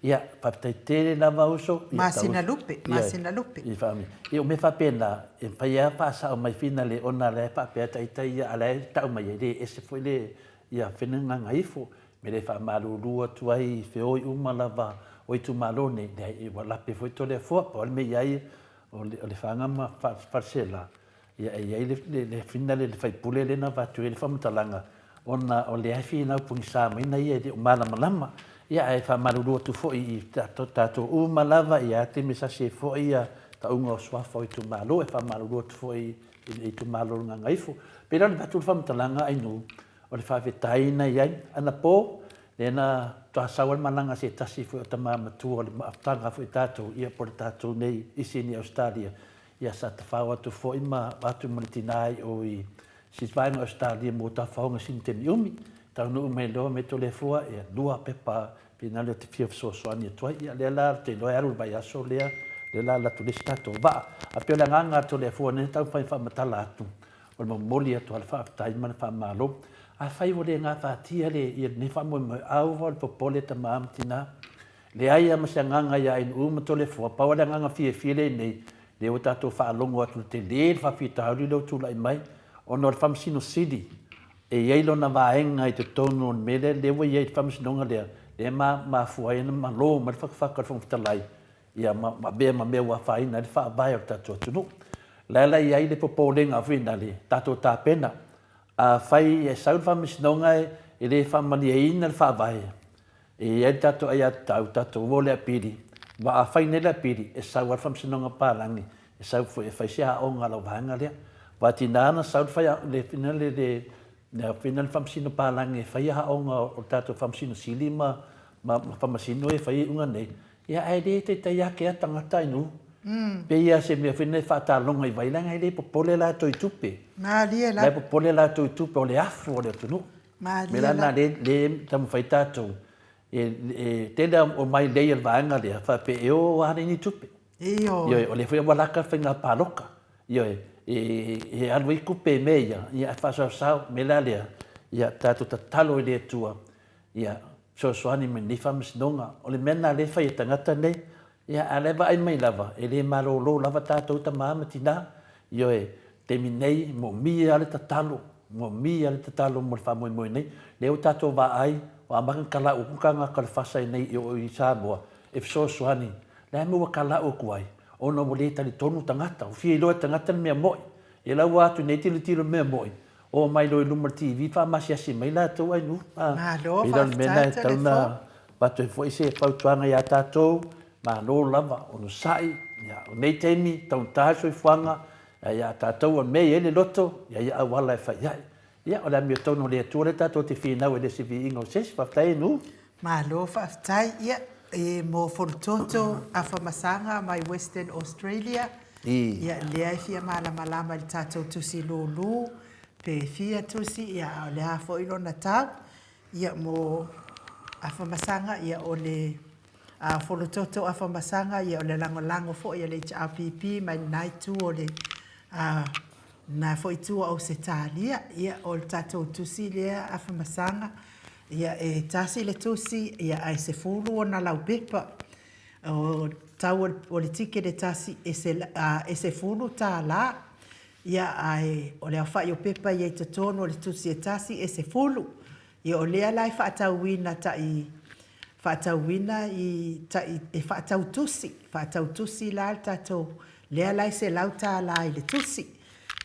ia, faafetai tele lava uso. Ia, Masinalupe, Masinalupe. Ia, ia, o mea faapena, e mafai lava faasao mai finale ona o la e faapea ita ia, a o la e tau mai e le ese foi le, ia, fena Gagaifo. Me le faamalulu atu ai i feoi uma lava o itumalo nei, leai, ua lape foi Toleafoa, pau le mea i ai o le Lefaga ma Faleseela. Ia, e i ai le, le, le fina le, le faipule lea na avatu ai le faamatalaga, ona o lea e finau pogisa mai na ia e le o malamalama. Ia, ae faamalulu atu foi i tatou, tatou uma lava, ia te mesasi ai foi ia tauga o suafa o itumalo, e faamalulu atu foi i le itumalo o le Gagaifo. Pei la o le avatu le faamatalaga Ainuu, o le faafetai na i ai. Anapo, lea na faatoa sau ai le malaga a se tasi foi o tama matua o le maafutaga foi tatou, ia po o le tatou nei i Sydney, Ausetalia, Ia sa tafao atu foi ma atu ma le tina i o i si vaega o Ausetalia mo tafaoga sina taimi umi. Taunuu mai loa me Toleafoa, ia lua pepa pina lea te fia fesoasoani atu ai. Ia lea la te iloa e alu le vaiaso lea, lea la alu atu le isi tatou vaa. A pei o le agaga a Toleafoa nei taumafai e faamatala atu, o le momoli atu lava o le faafetai ma le faamalo. Afai ua le gafatia le ia lenei faamoemoe, aua o le popole tama ma tina, Leai lava ma se agaga ia Ainuu ma Toleafoa, pau lava le agaga fiafia lea i nei, lea ua tatou faalogo atu i le tele le faafitauli lea ua tulai mai, ona o le Faamasino Sili, e i ai lona vaega i totonu o le mea lea, lea ua i ai i le Faamasinoga lea, lea e mafua ai ona malo mai le fatafata o le Fofoga Fetalai, ia ma avea ma mea ua afaina ai le Faavae o le tatou atunuu. O la e la i ai le popolega foi lea, tatou tapena, afai e sau le Faamasinoga e le faamalieina le Faavae, E i ai le tatou aiatatau, tatou o le apili, aua a fai nei le apili, e sau lava le Faamasinoga Papalagi, e sau foi e fai se aoga a lau vaega lea. Aua e tiga ona sau le le Faamasino Papalagi e fai aoga o le tatou Faamasino Sili ma Faamasino ia e fai iuga nei, ia ae le taitai ake lava tagata i nuu. Pei lava o se mea foi lea e faataloga i vai, leaga e le popole latou i tupe. Malie la. La e popole latou i tupe, o le afu o le atunuu. Malie la. Mea la lena lea e taumafai tatou, e tele lava o mailei a le vaega lea faapea e o lava ni tupe. Ioe. Ioe, o lea foi ua laka le faiga palota. Ioe, e alu ai tupe i mea ia, ia ae faasaosao. O le mea la lea, ia tatou tatalo i le Atua, ia fesoasoani mai i lenei faamasinoga. O le mea lena o lea e fai e tagata nei, Ia, a o la e vaai mai lava, e le malolo lava tatou tama ma tina. Ioe, taimi nei, moomia lava le tatalo, moomia le tatalo mo le faamoemoe nei. Lea ua tatou vaai, ua amata ona talau atu tagata o le fasa nei i o i Samoa e fesoasoani. La e maua talau atu ai, ona ua le talitonu tagata, ua fia iloa e tagata le mea moi. Ia la ua atu nei tilotilo i le mea moi, Oo mai loa i luma o le TV faamasiasi mai latou ai nuu. Malo faafetai. Pei la o le mea lena e tatau ona avatu ai foi se fautuaga ia tatou, malo lava, onosai, ia o nei taimi, taugata le soifuaga, a ia tatou o le mea e i ai le loto, ia i ai auala e fai ai. Ia o le amiotonu a le Atua lea tatou te finau e le o se viiga o se isi. Faafetai e nuu. Malo faafetai. Ia, e mo Folototo Afamasaga mai Western Australia, Ia, lea e fia malamalama i le tatou tusi lulu, pe fia tusi, ia, a o le a foi lona tau. Ia, mo Afamasaga, ia, o le a Folototo Afamasaga, ia, o le lagolago foi a le HRPP mai lena itu o le, a, lena foi itu o Ausetalia. Ia, o le tatou tusi lea Afamasaga, ia, e tasi le tusi, ia, ae 10 ona laupepa. O tau o le tikete tasi e $10, ia ae o le aofai o pepa ia i totonu o le tusi e tasi e 10. Ia o lea la e faatauina tai faatauina i tai e faatau tusi, faatau tusi la le tatou lea la e $100 i le tusi.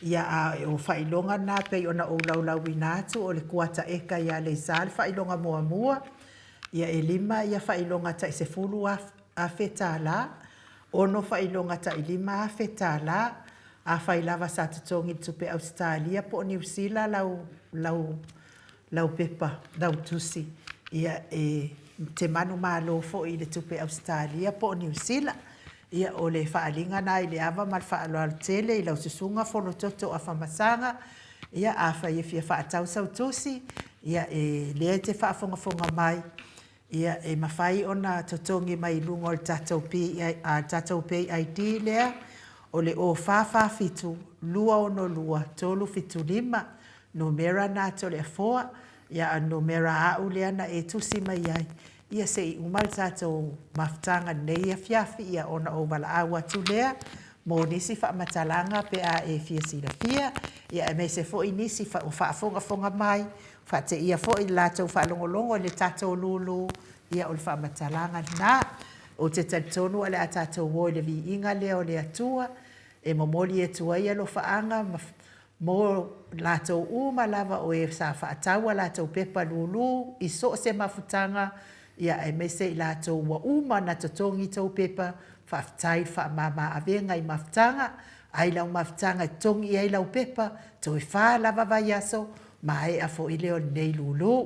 Ia a o faailoga na pei ona ou laulauina atu o le kuata eka i Aleisa le faailoga muamua. Ia e lima ia faailoga tai $10,000, ono faailoga tai $5,000, afai lava sa totogi i le tupe Ausetalia po o Niu Sila lau, lau, lau pepa, lau tusi, ia e te manumalo foi i le tupe Ausetalia po o Niu Sila. Ia o le faaaliga na i le ava ma le faaaloalo tele i lau susuga Folototo Afamasaga, Ia, afai e fia faatau sau tusi, ia, e lea e te faafogafoga mai, ia, e mafai ona totogi mai i luga o le tatou PI, a, le tatou Pay ID lea, o le 0447 262 375, numera na a Toleafoa, ia, a o le numera a au lea na e tusi mai ai, Ia se i uma le tatou mafutaga i lenei afiafi, ia ona ou valaau atu lea mo nisi faamatalaga pe a e fia silafia, ia aemaise foi nisi o faafogafoga mai, faateia foi i le latou faalogologo i le tatou lulu, ia o le faamatalaga lena. Ou te talitonu o le a tatou o i le viiga lea o le Atua. E momoli atu ai alofaaga ma mo latou uma lava o e sa faatau a latou pepa lūlū i so o se mafutaga, ia aemaise i latou ua uma ona totogi tou pepa, faafetai i le faamama avega i mafutaga, ai lau mafutaga e totogi i ai lau pepa, toe fa lava vaiaso, maea foi lea o lenei lūlū.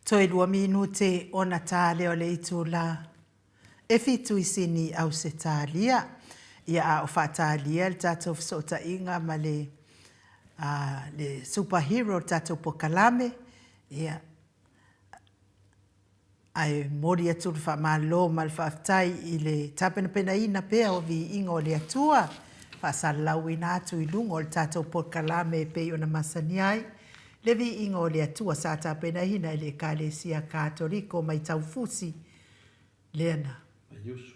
Toe lua minute ona tā lea o le itulā e fitu i Sini, Ausetalia. Ia a o faatalia le tatou fesootaiga ma le le superhero o le tatou pokalame, ia, Ae momoli atu le faamalo ma le faafetai i le tapenapenaina pea o viiga o le Atua, faasalalauina atu i luga o le tatou polokalame e pei ona masani ai le viiga o le Atua sa tapenaina e le Ekalesia Katoliko mai Taufusi, lea na,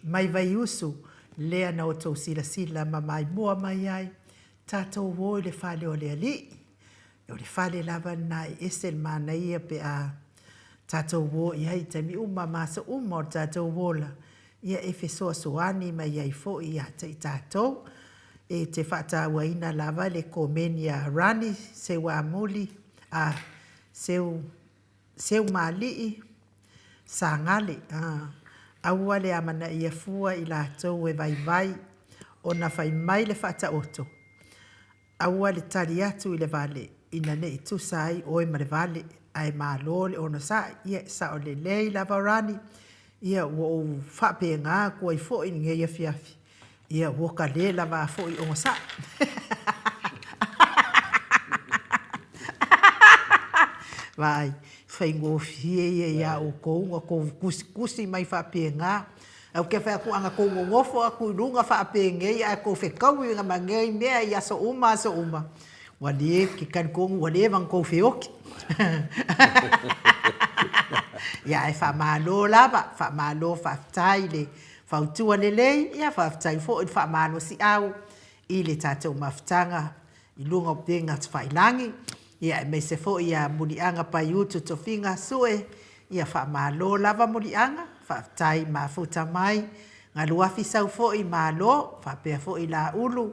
mai Vaiusu, lea na outou silasila ma maimoa mai ai, tatou o i le fale o le Alii. O le fale lava lena e ese le manaia pe a tatou o i ai i taimi uma ma aso uma o le tatou ola, ia e fesoasoani mai ai foi ia te i tatou. E te faatauaina lava le komeni a Rani Seuamuli, a Seu, Seumāliʻi Sagale, a, aua le amanaia fua i latou e vaivai ona fai mai le faataoto, Aua le tali atu i le vale, ina ne i tusa ai oe ma le vale, ae malo le onosai. Ia, e sao lelei lava Rani. Ia, ua ou faapena atu ai foi i lenei afiafi. Ia, ua ka le lava foi onosai. Vaai, faigofie ia iā outou ona tou tusitusi mai faapena. Ae ou te fai atu, ana tou nonofo atu i luga faapenei ae tou fetaui ma nei mea i aso uma aso uma, ua le, ou te talitonu ua leva ona tou feoti. Ia ae faamalo lava, faamalo faafetai i le fautua lelei, ia faafetai foi i le faamalosiau i le tatou mafutaga i luga o upega tafailagi, ia aemaise foi ia Muliaga Paiutu Tofiga Sue, ia faamalo lava Muliaga, faafetai mafuta mai, Galuafi sau foi malo, faapea foi Laulu,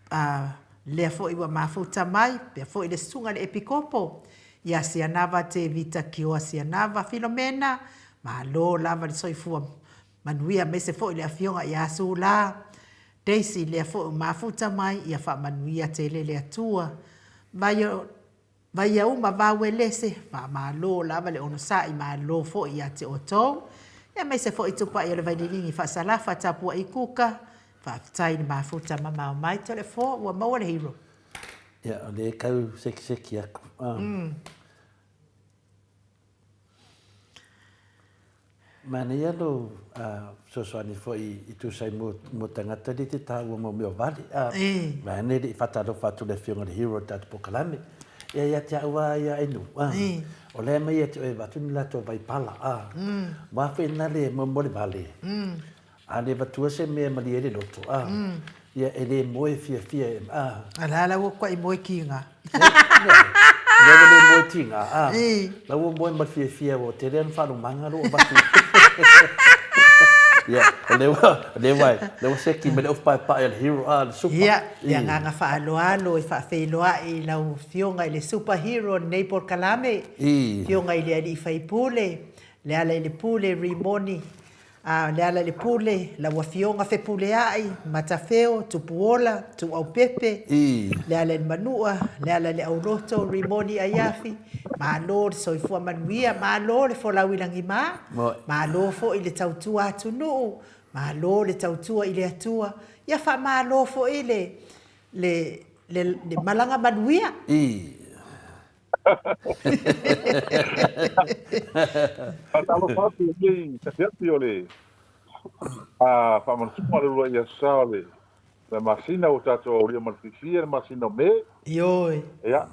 a, lea foi ua mafuta mai, faapea foi le Susuga i le Epikopo, ia Sianava Tevita Kioa Sianava Filomena, malo lava le soifua manuia aemaise foi le Afioga ia Sula, Daisy lea foi ua mafuta mai ia faamanuia tele le Atua. Vai o Vaiauma Vauelese, faamalo lava le onosai malo foi ia te outou. Aemaise foi Tupai o le Vaililigi Faasalafa Tapuai Kuka, faafetai le mafuta mamao mai Toleafoa ua maua le hero. Ia, o lea e tau sekiseki atu. Manaia lou fesoasoani foi i tusa ai mo tagata le te taua mo mea o vale. Vaeane e le i faatalofa atu le afioga i le hero o le tatou polokalame. Ia ia te au lava ia Ainuu, o la e aumai ia te oe e avatu ni latou vaipala. Aua foi na le mo le vale. A le avatua se mea e malie ai le loto, a, ia e le moe fiafia e, a. A la la ua kuai moe tiga. Lea ua le moe tiga, a. La ua moe ma le fiafia ua tele ana faalumaga lea ua avatu. Ia, o lea ua, o lea ua, lea ua seki mai le ofu paepae a le hero, a, le super. Ia, le agaga faaaloalo e faafeiloai i lau Afioga i le super hero o lenei polokalame, Afioga i le Alii Faipule, Lealailepule Rimoni A o Lealailepule, lau Afioga Fepuleai, Matafeo, Tupuola, Tuuaupepe, Lealailemanua, Lealaileauloto, Rimoni Aiafi, malo le soifua manuia, malo le folau i lagima, malo foi le tautua atunuu, malo le tautua i le Atua, ia faamalo foi le, le, le, le malaga manuia. Faatalofa atu i lenei afiafi o le faamanatuga o le uluai aso sa o le masina ua tatou aulia ma le fiafia le masina o Me. Ioe. Ia,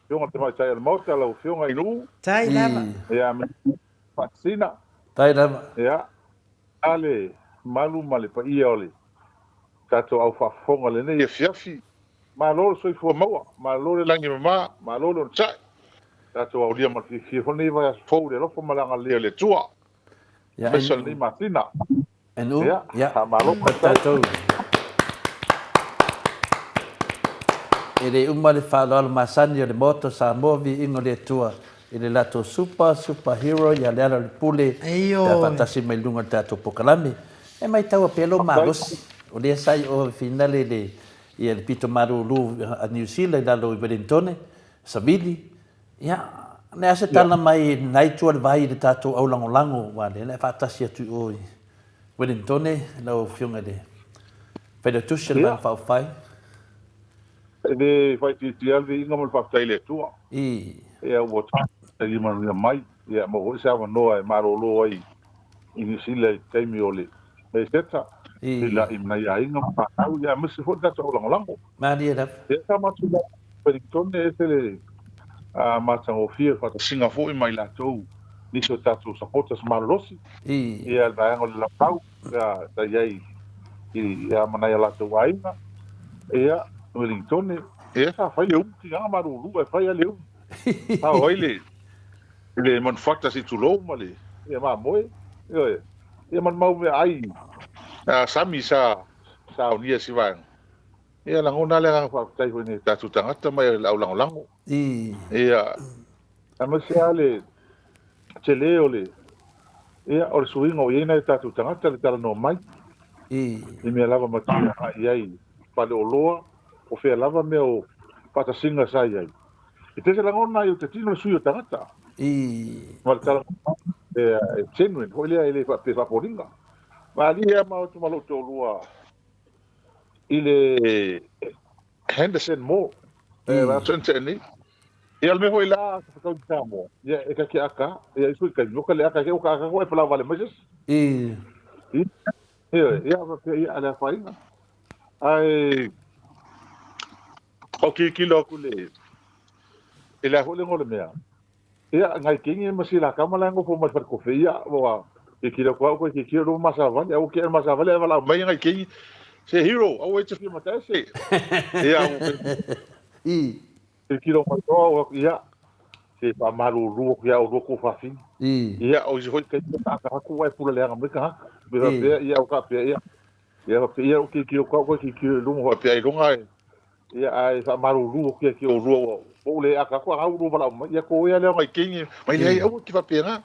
Afioga i le Tamaitai o le Maota, lau Afioga i Nuu. Tai lava. Ia, ma Faasina. Tai lava. Ia, a le malu ma le paia o le tatou au faafofoga i lenei afiafi. Malo le soifua maua, malo le lagi e mama, malo le onosai. Tatou aulia ma le fiafia foi lenei vaiaso fou i le alofa ma le agalelei o le Atua. Aemaise o lenei masina. Ia, Ia, faamalo faafetai. Tatou. E le uma le faaaloalo masani o le Maota o Samoa, viiga o le Atua i le latou super, super hero ia Lealailepule pe a faatasi mai i luga o le tatou polokalame. E maitaua pea lou malosi, o lea sa i o i finale i le Ia le pito malulu a Niu Sila i lalo i Welentone, Savili, ia, le a se tala mai lena itu o le vai i le tatou aulagolago aua lea na e faatasi atu i o i Welentone lau Afioga i le Failautusi o le Vaega Faaupufai. E le faaitiitia le viiga ma le faafetai i le Atua. Ia ua tali manuia mai, ia maua foi se avanoa e malolo ai i Niu Sila i le taimi o le Meseta, feiloai ma nai aiga ma fanau, ia aemaise foi le tatou au lagolago. Malie lava. Ia sa matou i Wellington, e ese le matagofie o le faatasiga foi ma i latou nisi o tatou supporters malolosi, ia le vaega o le Lamau, sa i ai I a ma nai o latou aiga, ia, Welingtone, ia, sa fai le umu, tigaga malulu ae fai lava le umu. Sa o ai le, le manufata se i tulou ma le, ia, mamoe, ioe, ia ma le mau meaai sami sa saunia i si vaega. Ia, lagona lava le agaga faafetai foi i nai o tatou tagata ma le au lagolago. Ia, aemaise lava le tele o le, ia, o le suiga o i ai nai o tatou tagata i le talanoa mai, i mea lava ma te agai i ai i faleoloa, o fea lava mea o faatasiga sa i ai. E tele se lagona ai o te tino le sui o tagata. Ma le talanoa mai, e genuine foi lea, e le faapea e faafoliga. Malie lava ma o atu ma lou toalua i le Henderson Moore, e la tene nei. Ia o le mea foi la sa whakau i Samoa, ia e kake aka, ia i sui kai moka le aka ke o ka aka ko e palau vale mai se. Ia, ia wa pe ia ale whainga. Ai o ki ki lo ku le e le ho le ngole mea. Ia, ngai kingi ma si la kama la ngofo mai fale kofe ia, wa ke kila ko ko ke kila ro masa vale, au ke masa vale wala mai ngai kingi. Se hero, au e te fi mata se. Ia, ke kila mai to ia. Se pa malu lu ko ia o ko fafi. Ia, o si hoi ke ka ka ku wai pula le anga mai ka. Be ia o ka pe ia. Ia pe ia o ke kila ko ko ke kila lu mo pe ai longa. Ia, ae faamalulu atu ia ki oulua ua ou le aka atu a ulu valaau mai. Ia ko ea lea o ngai kingi mai leai aua ki faapena.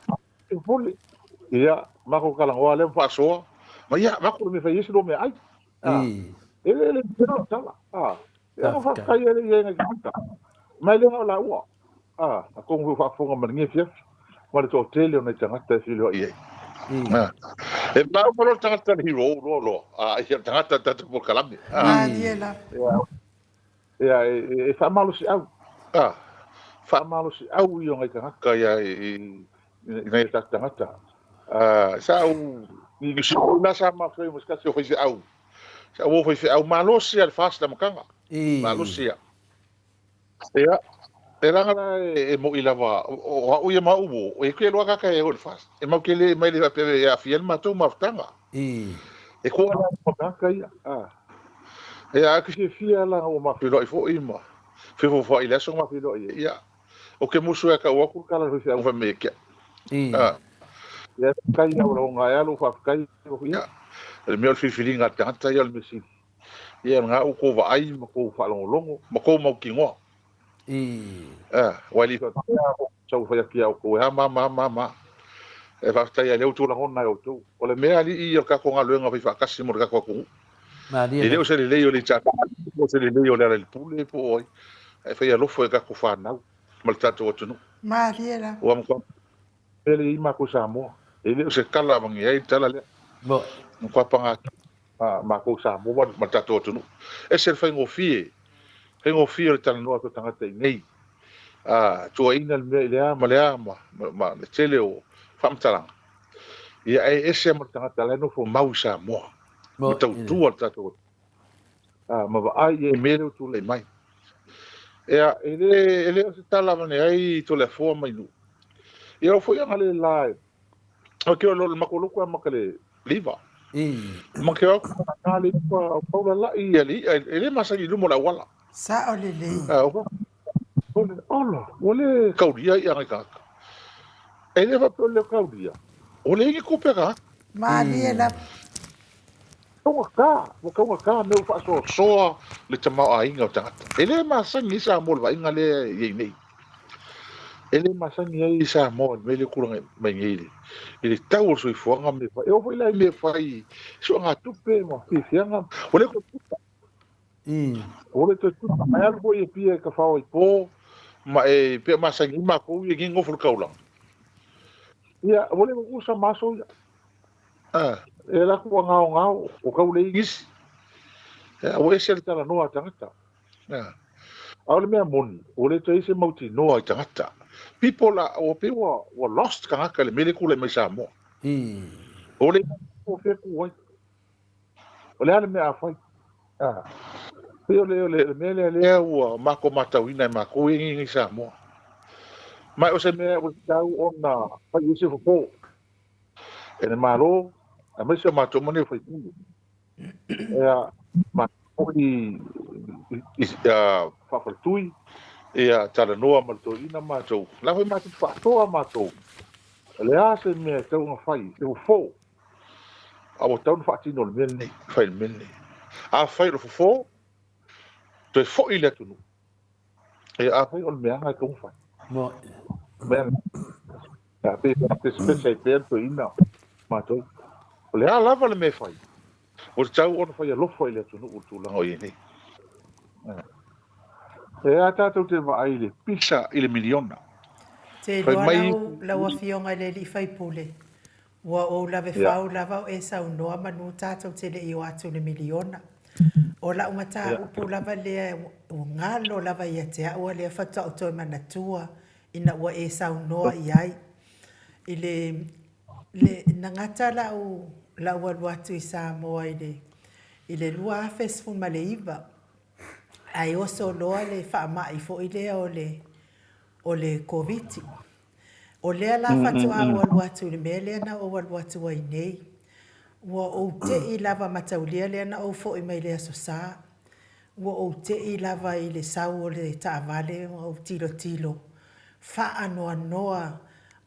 E popole. Ia, mako kalagoa lea ma faasoa. Ma ia, mako le mea fai ai se lua meaai. A, e le le pena o tala. A, ia ma faafetai ai ia ngai tagata. Ma e le na o laua. A, atonu foi o faafofoga ma lenei afiafi, ma le toatele o nai tagata e feiloai ai. A, e maua loa le tagata le hero loa loa. A, ia le tagata le tatou polokalame. A, Malie lava. ia, ia e, e faamalosiau. A, faamalosiau ia o nai tagata ia i, i nai o tatou tagata. A, sa ou, i Niu Sila la sa mafai ma se tasi o faifeau. Sa ou faifeau malosi lava i le FAST le amataga. Malosi lava. Ia, e leaga la e moʻi lava, o au ia ma au uo, e ke loa kaka e o le FAST. E mau ke le mai le faapea e aafia ai le matou mafutaga. E koa la ma tagata ia. A. Ia, a ke fiafia la ua ma feiloai foi ma fefofoai i le aso ma feiloai ai. Ia, o ke musu e kau atu le tala le faifeau fai mai e ke. A. Ia, faafetai ia ua lagoga ai lou faafetai. Ia, o le mea o le filifiliga a le tagata ia o le mea sili. Ia, lena ua tou vaai ma tou faalogologo ma tou mautinoa. Aua e le i faapea lava sau fai atu ia outou e a ma ma ma ma. E faafetai lava o lea ua tou lagona e outou. O le mea alii ia o le tatou galuega faifaatasi mo le tatou atunuu. E le o se lelei o le HRPP po o se lelei o Lealailepule po o ai, ae fai alofa i tatou fanau ma le tatou atunuu. Malie lava. Ua matua pele i matou Samoa. E le o se tala avane ai le tala lea. Matua paga matou Samoa ma le tatou atunuu. Ese le faigofie, faigofie o le talanoa atu o tagata i inei. Tuuaiina le mea i le a ma le a ma le tele o faamatalaga. Ia ae ese ma le tagata la e nofo mau i Samoa. Ma tautua le tatou atunuu. Ma vaai i ai mea lea ua tulai mai. Ia, e le, e le o se tala avane ai Toleafoa mai nuu. Ia o foi aga le la e, o ke o lo mako loko a maka le liva. Ma ke o ka le pa o paula la i ali e le masani lumo la wala. Sao lelei. O ka o le ola, o le kaulia i anga ka. E le va pe le kaulia. O le ingi kupe ka. Malie lava. Taugata, ua taugata mea ua faasoasoa le tamaoaiga o tagata. E le masani ai Samoa i le vaaiga lea e i ai nei. E le masani ai Samoa i le mea lea e tulaga mai nei i le tau o le soifuaga ma mea fai. E oo foi la i mea fai i suegatupe ma fiafiaga, ua le toe tuta. Ua le toe tuta. Ae alu foi e pia e tafao ai po ma e pei e masani ai matou ia i nei nofo i le taulaga. Ia, ua le tutusa ma aso ia. E alu atu ua gaogao, ua tau leai nisi. Ua ese le talanoa a tagata. A o le mea moni, ua le toe i ai se mautinoa i tagata. People are, ua pei ua, ua lost tagata i le mea lea e tulai mai i Samoa. Ua le iloa fea tu ai. O le a le mea a fai? Pei o le, o le mea lea lea ua matou matauina e matou ia i Samoa. Ma o se mea ua tatau ona fai i ai se fofo e le Malo, aemaise o matou ma nei o faipule. Ia, ma foi i faafaletui, ia talanoa ma le toeaina matou, o la foi matou te faatoa matou, o le a se mea e tatau ona fai, se fofo, a ua tatau ona faatino le mea lenei, fai le mea lenei. Afai o le fofo, toe foi i le atunuu, ia afai o le meaga e tatau ona fai. Mea Ia, pei e pesepese ai pea le toeaina matou. O le a lava le mea e fai, ua tatau ona fai alofa i le atunuu i le tulaga o i ai nei. E a tatou te vaai i le pisa i le miliona. Te Fai iloa mai lau, lau Afioga i le Alii Faipule, ua ou lave fau lava o e saunoa manu tatou te le i o atu i le miliona. O lau mataupu lava lea ua galo lava ia te au a lea faatoa ou toe manatua ina ua e saunoa i ai. I le, le, na gata lau, lau alu atu i Samoa i le, i le 2019, ae oso loa le faamai foi lea o le, o le Koviti. O lea la faatoa ou alu atu i le mea lea na ou alu atu ai nei. Ua ou tei lava mataulia lea na ou foi mai le Aso Sa. Ua ou tei lava i le sau o le taavale ma ou tilotilo faanoanoa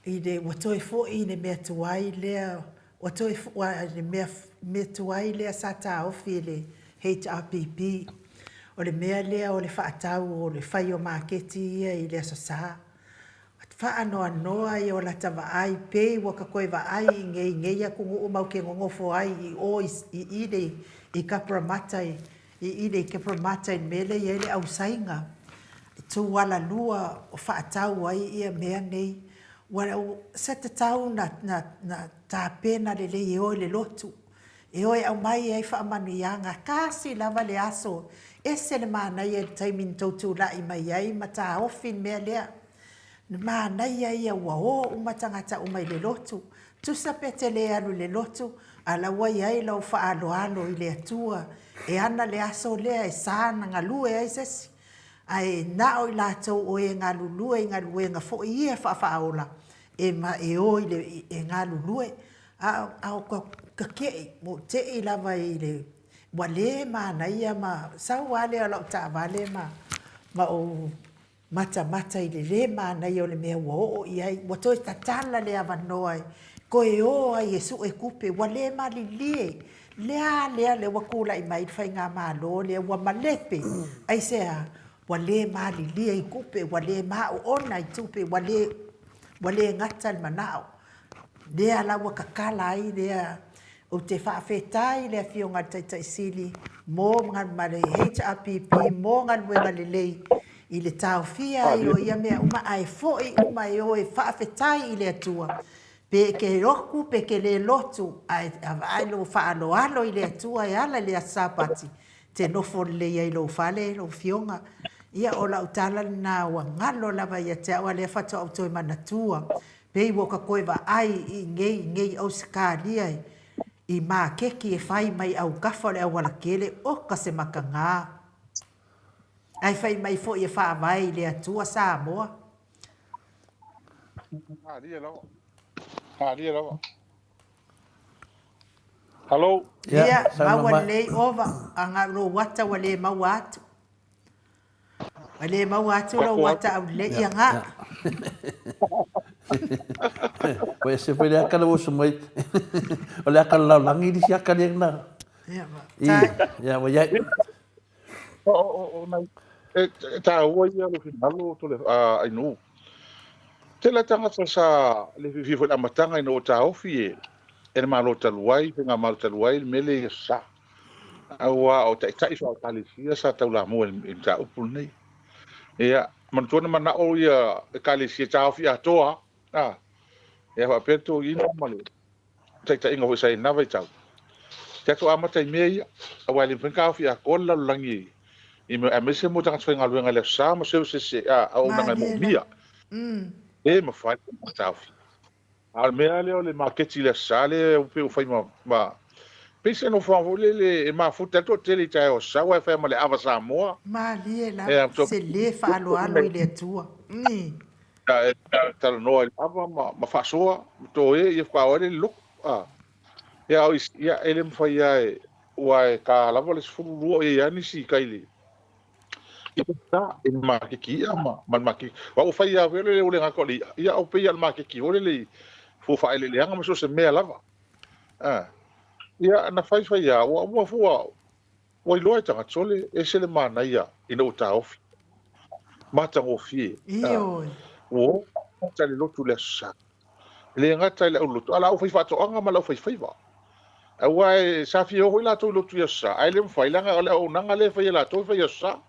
i le ua toe foi i le mea tuai lea ua toe i le mea mea tuai lea sa taofi e le HRPP. O le mea lea o le faatau o le fai o maketi ia i le Aso Sa. Faanoanoa ia o lata vaai pei ua ka toe vaai i nei nei atunuu mau ke nonofo ai i o i i le i Cabramatta i i le Cabramatta i le mea lea i ai le ausaiga tu alalua o faatau ai ia mea nei ua sa tatau na na na tapena lelei e o i le lotu e o e aumai ai faamanuiaga tasi lava le aso ese le manaia i le taimi na tou tulai mai ai ma taofi le mea lea. Le manaia ia ua o uma tagata uma i le lotu. Tusa pe te le alu i le lotu, a la ua i ai lou faaaloalo i le Atua e ana le aso lea e sa na galue ai se isi. Ae na o i latou o e galulue i galuega foi ia faafaaola e ma e o i le e galulue. A a o ka ke'i, ua ou te'i lava i le ua le manaia ma sau lava lea o lau taavale ma ma ou matamata i le lē manaia o le mea ua oo i ai, ua toe tatala le avanoa e toe o ai e suʻe tupe, ua le malilie. Le a lea lea ua tulai mai le faigamalo lea ua malepe, aisea? Ua le malilie i tupe, ua le maoona i tupe, ua le, ua le gata le manao. Lea la ua tatala ai lea Ou te faafetai i le Afioga i le Taitai Sili mo ma le HRPP mo galuega lelei i le taofia ai o ia mea uma ae foi uma e o e faafetai i le Atua pe e te lotu pe e te le lotu ae vaai lou faaaloalo i le Atua e ala i le Aso Sapati te nofo lelei ai i lou fale lau Afioga. Ia o lau tala lena ua galo lava ia te au a lea faatoa ou toe manatua Pei ua ka toe vaai i nei nei Ausetalia i maketi e fai mai autafa o le auala tele, oka se mataga. Ae fai mai foi e faavae i le Atua Samoa. Malie lava. Malie lava. Hello. Ia, maua lelei ova, a lou ata ua le maua atu. Ua le maua atu lou ata aulelei ia nga. Ua ese foi le aka le oso mai. O le aka lalagi le si aka le na. Ia, ua iai. O nai e taua ia lou finagalo tole Ainuu. Tele tagata sa le fiafia foi i le amataga ina ua taofi e le Malo talu ai, Faigamalo talu ai le mea lea i Aso Sa. Aua o taitai faale-ekalesia sa taulamua i le mataupu lenei. Ia, manatua na manao ia ekalesia e taofi atoa, a, ia faapea le toeaina ma le taitaiga foi sa i lena vaitau, tatou amata i mea ia, aua e le mafai ona taofi atoa le lalolagi i mea, aemaise mo tagata faigaluega i le Aso Sa ma services, a, auaunaga e moomia. E mafai ona taofi. A o le mea lea o le maketi i le Aso Sa lea pei ua fai ma, ma pei se nofoaga foi lele e mafuta ai le toatele i taeao Aso Sa aua e fai ma le ava Samoa. Malie lava, se le faaaloalo i le Atua. E talanoa i le ava ma faasoa ma toe, ia faatoa o ai lea i le lotu. Ia, ia, e le mafai lava e. Aua e ta lava le 12 o i ai lava nisi i tai i le i le maketi i'a ma le maketi. Aua ua fai lava foi le le gata o le i'a, ia a ua pei lava o le maketi foi lele i fua faaeleeleaga ma so o se mea lava. Ia na fai fai lava, ua ua foi ua ua iloa e tagata, sole, e ese le manaia ina ua taofi. Matagofie. Ioe. Ua oo tagata i le lotu i le Aso Sa. E le gata i le aulotu, a o le aufaitoaga ma le aufaifaiva. Aua e sa fia o foi latou i lotu i Aso Sa, ae le mafai, leaga o le auaunaga lea e fai e latou e fai i Aso Sa.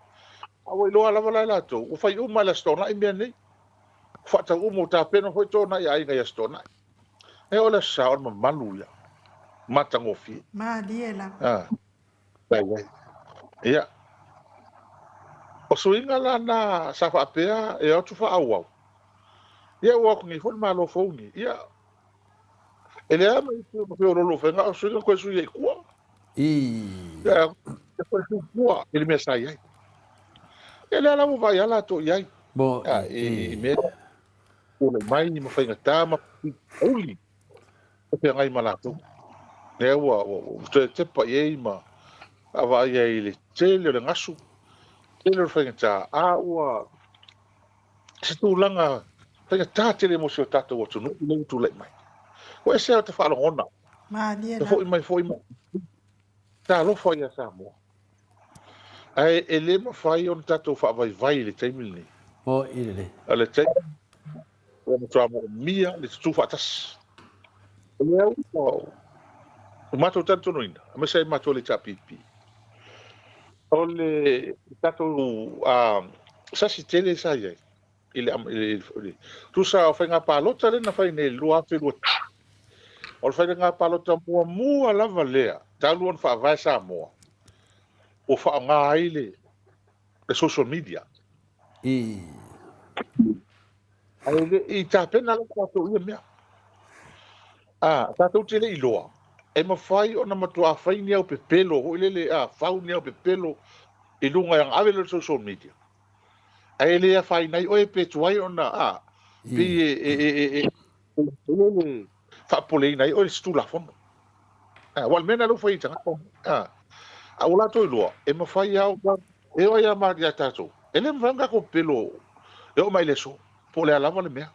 A ua iloa lava la e latou, ua fai uma lava i le Aso Toonai mea nei. Ua faatau uma, ua tapena foi toonai a aiga i Aso Toonai. E o le Aso Sa, o le mamalu ia, matagofie. Malie lava. Sa i ai. Ia, o suiga la na sa faapea e o atu faaauau. Ia ua o atu nei foi le Malo fou nei. Ia, e leai ma isi o feoloolo o faiga, o suiga toe sui ai i tua. Ia, toe sui i tua i le mea sa i ai. Ia, lea la ua vaai lava latou i ai. I mea tulai mai ma faigata ma uli e feagai ma latou. Lea ua toe tepa i ai ma vaavaai ai i le tele o le gasu, tele o le faigata, a ua se tulaga faigata tele mo si o tatou atunuu lea ua tulai mai. Ua ese lava ta faalogona, Malie ta lava. foi mai foi ma talofa ia Samoa. Ae e le mafai ona tatou faavaivai i le taimi lenei. Mo'i lelei. O le taimi ua matua moomia le tutu faatasi. O lea ua matou talitonuina, aemaise ai matou le HRPP, o le tatou sasi tele sa i ai i le tusa o faiga palota lea na fai nei i le 2021. O le faiga palota muamua lava lea talu ona faavae Samoa ua faaaoga ai le social media. Ae le i tapena lava tatou i ia mea. A, tatou te le i iloa, e mafai ona matuā fai ni au pepelo foi lele, a, fau ni au pepelo i luga e ave lea i le social media. Ae le afaina ai oe pe tuai ona, a, pei e, e, e, e, e, e faapopoleina ai oe i se Tulafono. Aua o le mea lena lea ua fai e tagata. A ua latou iloa, e mafai lava ona e oo ai ia tatou, e le mafai ona tatou pepelo e oo mai i le aso, po o le a lava le mea.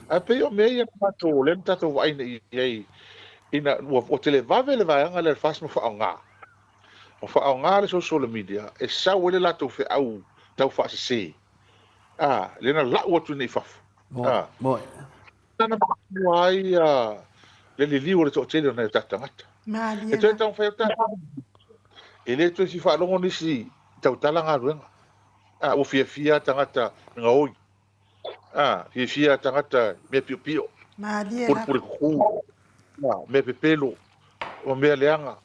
Ae pei o mea ia na matou, lea na tatou vaai nei i ai, ina ua televave le vaega lea a le FAST ma faaaoga, ma faaaoga le social media e sau ai le latou feau taufaasese, lea na lau atu nei i fafo. Na mafua ai le liliu o le toatele o nai o tatou tagata. Malie E toe la. taumafai atu tatou, e le toe fia faalogo nisi tautala galuega. A, ua fiafia tagata gaoi. A, fiafia tagata mea piopio. Malie la. Pulepule kuku. A, mea pepelo. Ma mea leaga.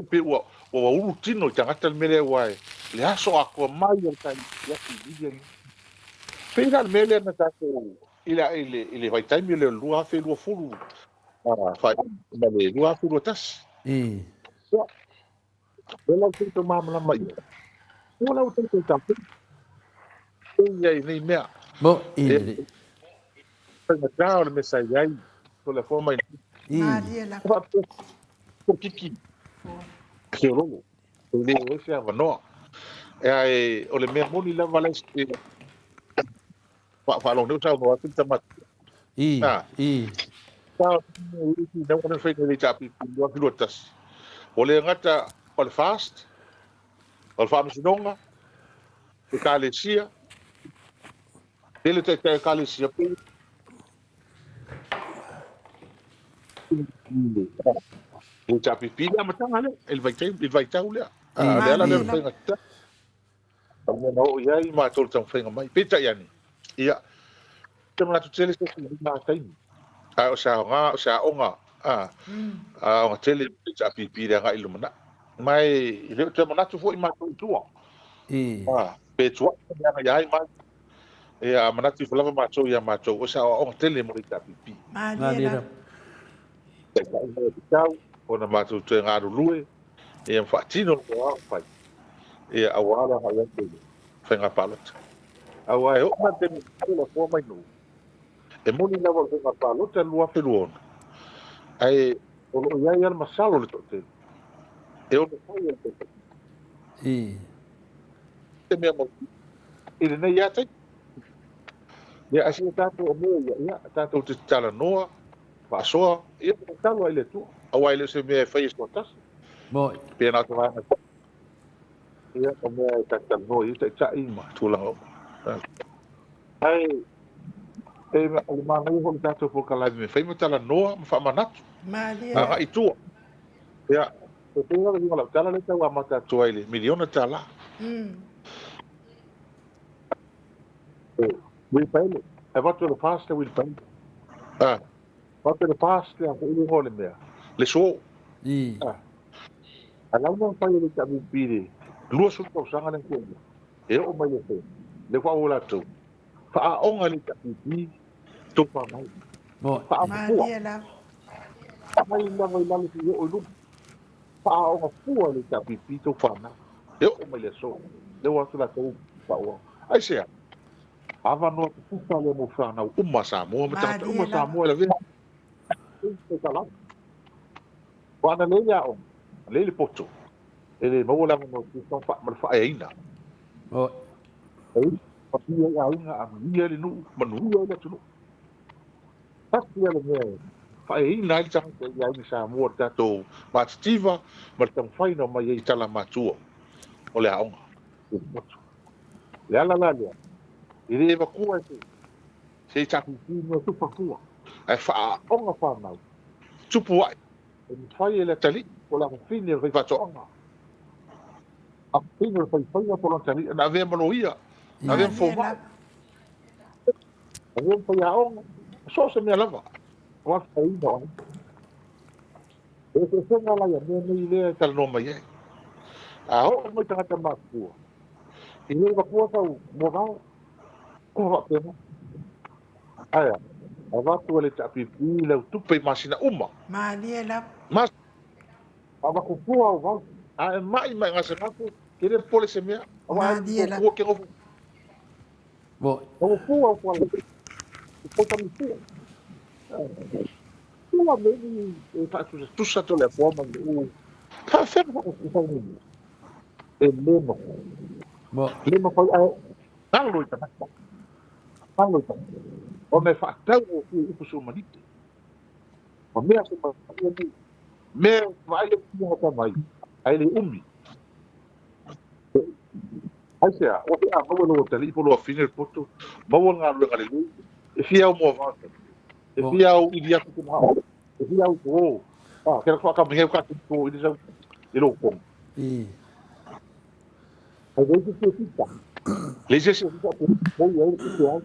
Pe ua ua ulu tino i tagata le mea lea aua e le aso atoa mai o le tai afi i Libya nei. Pei la le mea lea na tatou i le, i le, i le vaitaimi lea o le 2020 ma le 2021. Ia, o lea la ua tatou malamalama i ai. Ua la ua tatou tapena i ai nei mea. Mo'i lelei. Faigata o le mea sa i ai, o le afoa mai. Malie lava. Faapea polokiki feololo, e le o ai se avanoa. Ae o le mea moni lava la e faalogo nei o saunoa atu le tama. Sa o le faiga i le HRPP 2021. Ua le gata o le FAST, o le Faamasinoga, Ekalesia, tele taitai o Ekalesia pei le HRPP le amataga lea, i le vaitau lea. O le ala lea o le faiga tatau. O le mea na oo i ai matou i le taumafaiga mai. Peitai ane, ia, ou te manatu tele se isi lima taimi. Ae o se aoga, o se aoga, a, aoga tele le HRPP i le agai i le lumanai. Ma e le o toe manatu foi matou i tua. A, pe tuai le aga ia ai mai. Ia, a manatu ifo lava matou ia matou, o se aoaoga tele mo le HRPP. Malie lava. Taitai mai o te tau, ona matou toe galulue, ia ma faatino le mea o fai. Ia, aua le agai atu i le faiga palota. Aua e oo mai le taimi e lafoa mai nuu, e moni lava o le faiga palota i le 2026, ae o lo o i ai lava le masalo o le toatele. E ono fai e le taitai. I. Te mea mau i lenei lava taimi. Ia, ae sina tatou o mea ia, ia, tatou te talanoa, faasoa, ia, tatalo ai i le Atua. Aua e le o se mea e fai e se toatasi. Moi. Pe na o se vaega ia, o mea e talatalanoa i ai taitai ma tulaga uma. Ae, e, o le manaia foi o le tatou polokalame e fai ma talanoa ma faamanatu. Malie. Agai i tua. Ia, e pei la le uiga o lau tala lea e tau amata atu ai i le miliona tala. Uilipaelo, e avatu e le FAST le uilipaelo. Ah, avatu e le FAST le a foi le igoa o le mea, le suo. Ah, a lau na fai e le HRPP i le 20 tausaga lea na tea nei, e oo mai le aso, lea ua auau latou, faaaoga e le HRPP tofa mai. Faaoga fua. Malie lava. Mai lava i lalo seia oo i luga. Faaoga fua e le HRPP tou fanau. E oo mai le aso, lea ua atu latou faaauau. Aisea? Avanoa tutusa lea mo fanau uma a Samoa ma tagata uma Malie a lava. Samoa e lavea ai. Aua ana lelei le aoga, lelei le poto, e le maua le avanoa tutusa ma le faaeaina. E manuia ai aiga, a manuia ai le nuu, manuia ai le atunuu. Tasi lava le mea e faaeaina ai le tagata i aiga Samoa, le tatou matitiva ma le taumafai ona omai ai i tala matua o le aoga. Le ala la lea, e le avatua e se se HRPP mea tufa fua, ae faaaoga fanau, tupu ae, e mafai e le atalii po o le afafine o le faifaatoaga, afafine o le faifaiga po o le atalii, ona avea ma loia, avea ma Malie fomai, lava. avea ma faiaoga, so o se mea lava, aua le faaeaina o aiga. E eseesega la ia mea nei lea e talanoa mai ai. A oo mai tagata matutua, e le avatua sau moavao, ua faapena. Ae a, avatu e le HRPP lau tupe i masina uma. Malie lava. Mas, avatu fua au vao. A e mai ma e gasegase, e le popole i se mea. Aua ai Malie lava. fua ke gofo. Moi. Gofo fua au fua. Fua fua. Fua me ni e faatusatusa atu le apoa ma le u. Faafefea na faatusa ai nei? E le mafai. Moi. Le mafai ae galo i tagata. Galo i tagata. Ona e faatau o fua i upu suamanite. Ma mea se maia nei. Mea vaai le tia hata mai. Ae le umi. Aisea, ua fe a maua lou atalii po o lou afine le poto, maua le galuega lelei, e fia au moavao tau, e fia au ili atu ke mahao, e fia au o, a, ke rako aka miheu ka te i sau i lou pono. Ai le se se fita. Le se se fita po po i ai le kupe ai.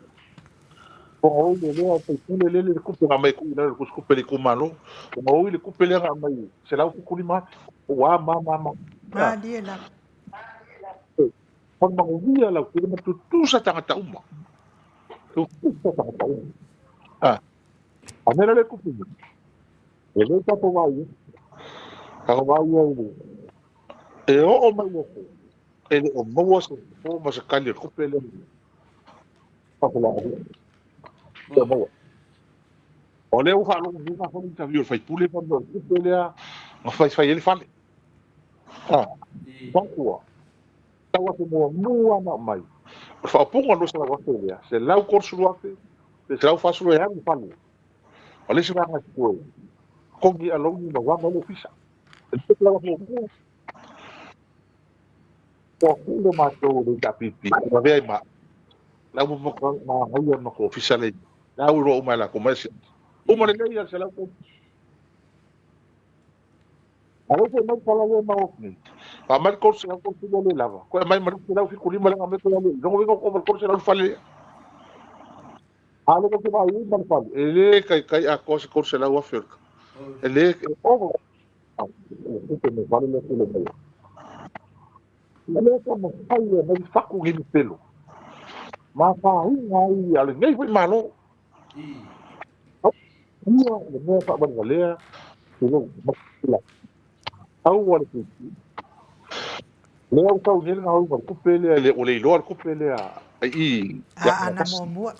Ponga oi le lea pe pule le le kupe nga mai ku i lalo le kupe le kumalo. Ponga oi le kupe le nga mai se lau 75. Ua ma ma ma. Malie lava. Whakamanuia lau tele ma tutusa tagata uma. Tutusa tagata uma. Ah, a mea le kupu nei, e le tatou vaai ai. Tatou vaai ai i le e oo mai le aso, e le o maua se fofo ma se kali o le kupe lea faafelaai. E le o maua. O lea ua faalogo nei na fai interview a le faipule fai mai o le kupe lea na faifai ai le fale. Ah, Papua. Tau afe muamua na aumai. O le faaupuga o le 200,000 lea, 130,000 pe 140 e alu i le fale. O le isi vaega e totoe, totogi alauni ma uaga ai le ofisa. E 200,000 muamua, ua pule matou i le HRPP, ua lavea ai ma au. La ua manaia le matou ofisa lea i la ua iloa uma e latou mai le Uma lelei lava le 130. A lea foi mai le tala lea e maua atu nei, aumai le 330 lea e lava, toe aumai ma le 175 lea na aumai toe alu ai. Lona uiga ua ova i le 300 le fale lea. A lea tou te vaai ai ma le fale, e le taitai atoa se 300,000 o le E le, e ova le tupe mai fale lea pule mai ai. E le taumafai e aumai fatu nei pepelo ma afaina ai a lenei foi Malo. Ia le mea faavalevalea tulou aua le tutu. Lea ua tau nei le gaoiga o le tupe lea, le ua le iloa le tupe lea i i ia A ana tasi. muamua.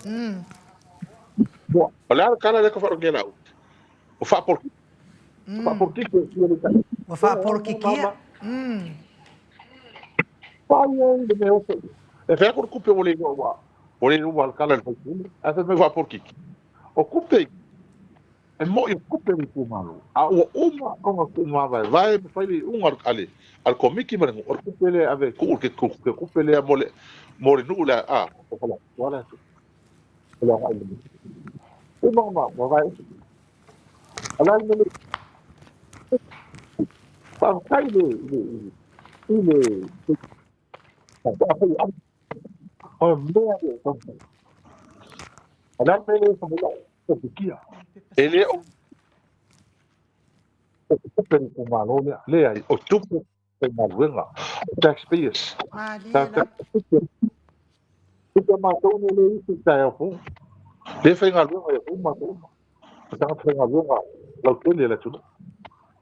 O le a le tala lea ka faalogo lau? O faapolokiki. Faapolokiki e fia le tai. Ua faapolokikia. Fai ai le mea oso. E fai atu le tupe ua le iloa ua ua le iloa ua alakala i le faipule, ae fai mai ua faapolokiki. O tupe e mo'i o tupe a le itumalo, a ua uma ona tuumavaevae ma fai le iuga a le a le Komiti ma le nuu, o le tupe lea e ave e tuu i le tupe lea mo le mo le nuu lea, a, o Faleatua le atu. O le agai i le nuu. Uma ona mavae ese. A o le a le mea lea? Faafetai i le i le o mea lea e taumafai. O le a le mea lea e fai mai o fikia. E le o o tupe le itumalo lea. Leai, o tupe faigaluega, o taxpayers. Malie lava. Tupe a matou nei lea e isi i le taeao fou. Lea e faigaluega ia fou matou uma. O tagata faigaluega lautele a le atunuu.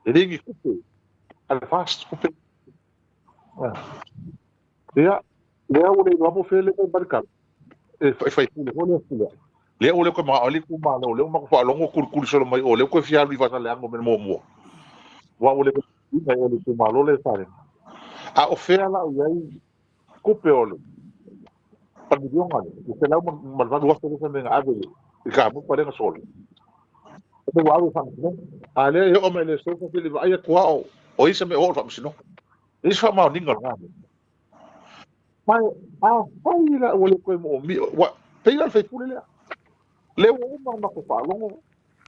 E le ni tupe a le FAST, tupe. Ia, lea ua le iloa po o fea lea e mai le tala. E faipule foi lea pule ai. Lea ua le toe manao ai le itumalo, lea ua matou faalogo o tulikuli solo mai o lea ua toe fia alu i Faasaleleaga mo mea muamua. Aua ua le toe ina i o le itumalo lea e Salega. A o fea la o i ai tupe o le miliona lea, le $108,000 lea fai mai na ave i le kamuta lea na soli. O mea ua ave i le faamasinoga. A lea e oo mai i le aso, ta te le i vaai atu lava o i ai se mea o oo i le faamasinoga. E leai se faamaoniga o lena mea. Ma afai la ua le toe moomia, ua pei la le faipule lea. Lea ua uma ona matou faalogo,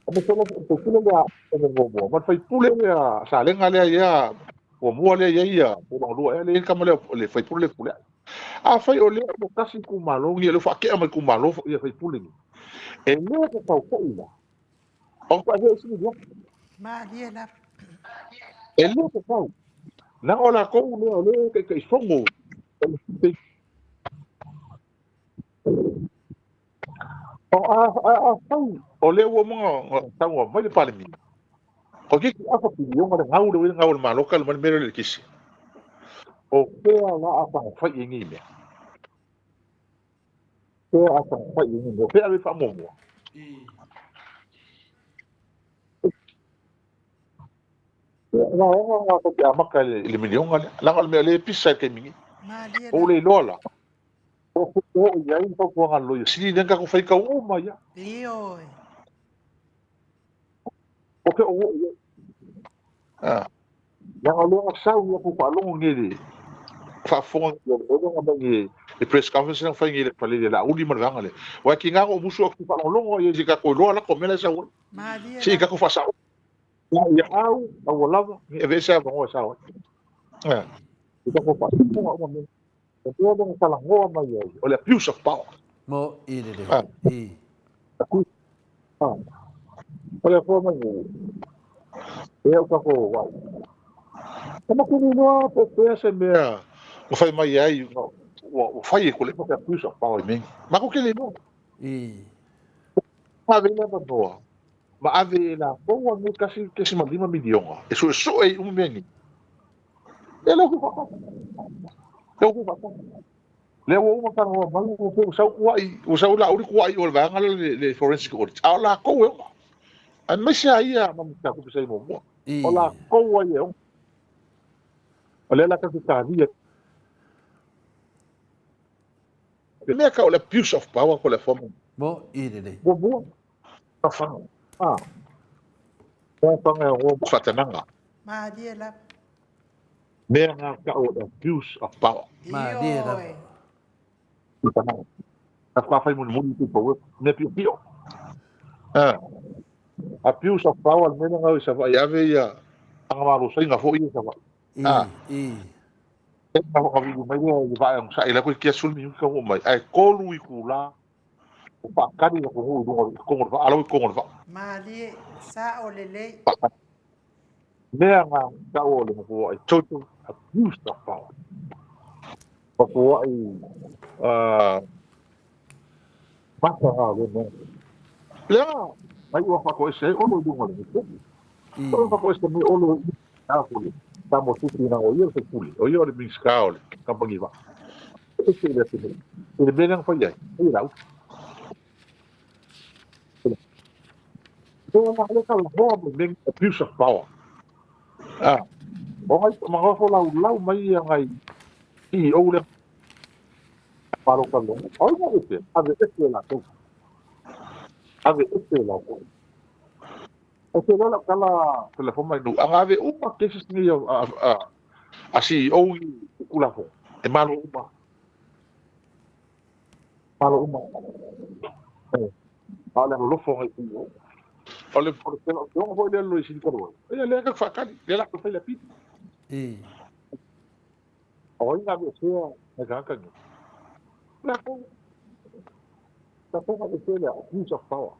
aemaise lava le faipule lea o le muamua, ma le faipule lea Salega lea ia muamua lea ia ia po o lona lua ea lea i ai le tama lea le faipule lea Fepuleai. Afai o lea ua tasi itumalo nei, o lea ua faatea mai itumalo ia faipule nei, e le tatau foi la ona toe avea isi miliona. Malie lava. E le tatau. Leaga o latou lea o lea e taitaifono. Afai o lea ua uma ona saunoa mai le Palemia, toeitiiti afa piliona le gau lea ua i ai le gau a le Malo talu mai le mea lea o le eletise. O fea la a fai i ai nei mea? Fea a fai i ai nei mea? O fea e ave ai le faamuamua? Vaega na ta te amata i le miliona lea, leaga o le mea o lea e pisa i le taimi nei. Malie Ua ou lava. le iloa la, po o oo i ai le fautuaga a le Loia Sili lea na tatou faitau uma ai lava. Ioe. O fea o oo i ai? Ah, leaga o lea na sau ia tou faalogo nei i le faafofoga o lea na aumai nei le press conference lea na fai nei i le fale i le Laauli ma le vaega lea. Aua e tiga ona ou musu atu faalogologo ai i se tatou iloa lako mea la e sau ai. Malie Se i lava. tatou faasao. Ia au, a ua lava, ni aveese avanoa e sao ai. Ah, i tatou faasao uma mea. O mea lea na talanoa mai ai, o le abuse of power. Mo i lelei. Ah, I. abuse ah. O le afua mai nei, e au tatou au. E matou iloa po o fea se mea ua fai mai ai, ua fai e Tuilaepa se abuse of power i mea nei. Matou te le iloa. I. Ave ai le avanoa ma ave e latou a nei $1.5 miliona e suesue ai uma mea nei. E le faatasi. E le faatasi. Lea ua uma talanoa mai, ua pei ua sau kuai, ua sau Laauli kuai o le vaega lea le forensic audit. A o latou e ona. Aemaise a ia ma mataupu sa i muamua. O latou ai e ona. O lea la tatou te talia. Le mea tau o le abuse of power po o le form. Mo i lelei. Muamua, fafaga. Ah. Fafaga e oa faatanaga. Malie lava. Mea na tau o le abuse of power. Malie lava. Ioe. Faatanaga. Na whawhai mulimuli te pau e mea piopio. Ah. Abuse of power le mea ngau i Savaii ave ia anga foi ia Savaii. I, Ah. i. E na whakawili mai lea i le vae onosai la koe kia sulu minute ka oo mai. Ae 3 itula o faatali le atunuu i luga i totonu o le vaa, alau i totonu o le vaa. Malie, sao lelei. Faatali. Mea na tau o le mafuai total abuse of power. Mafuai mata ngā le mea. Lea, mai ua whakoese ai olo i luga o le mea. Olo whakoese mai olo i a kule. Ta mo tuki na o ia o se pule. O ia o le Minista o le kampangi vaa. E se le atu. I le mea lea na fai ai. Ai lau. Lea na le ka loa mai mea abuse of power. Ah. O ngai ma nofo laulau mai ia ngai CEO lea palota lea. O ai na ese? Ave ese latou. Ave ese latou. E te loa lau tala telefon mai nuu, aga ave uma cases nei a, a, a, a CEO i Tulafono. E malo uma. Malo uma. E, a o le alolofa o ngai CEO. O le, o le, o le foi lea lo i sili talu ai. Ia lea ka whaakali, lea la ka whai la pili. O ai ngā mea sea, ngai kākanga ni. La ko, la ko ngā mea lea, abuse of power.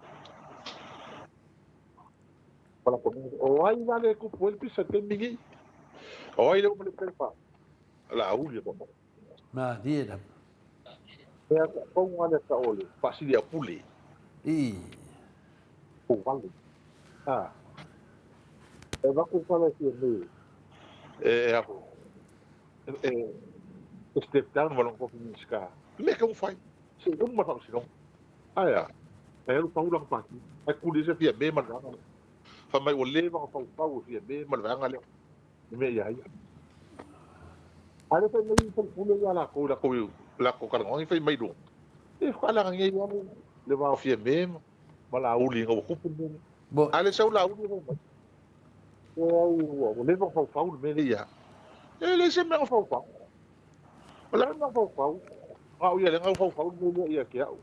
Pala ko o ai la le kupu el pisa te mingi. O ai le uma le pepa. La uli ko. Ma die la. Ea ka konga le ka ole, fasili a pule. I. O vale. Ah. E vaku kala ki me. E a e e step down walong ko minska. Me ka fai. Se uma fa sino. Aia. E alu paula ka paki. E kuli se fia me ma le Fa mai ua leva ona faufau e Fiamē ma le vaega lea i mea ia ia. A le fai mai faipule ia lakou i lakou lakou talanoaga fai mai loa, e faaleagagia ai lava le va o Fiamē ma Laauli ina ua tupu le mea lea. A le sau Laauli e fai mai, leai ua leva ona faufau le mea lea ia au. E leai se mea na faufau. O le a le mea na faufau? Na o ia lea na faufau le mea lea ia te au.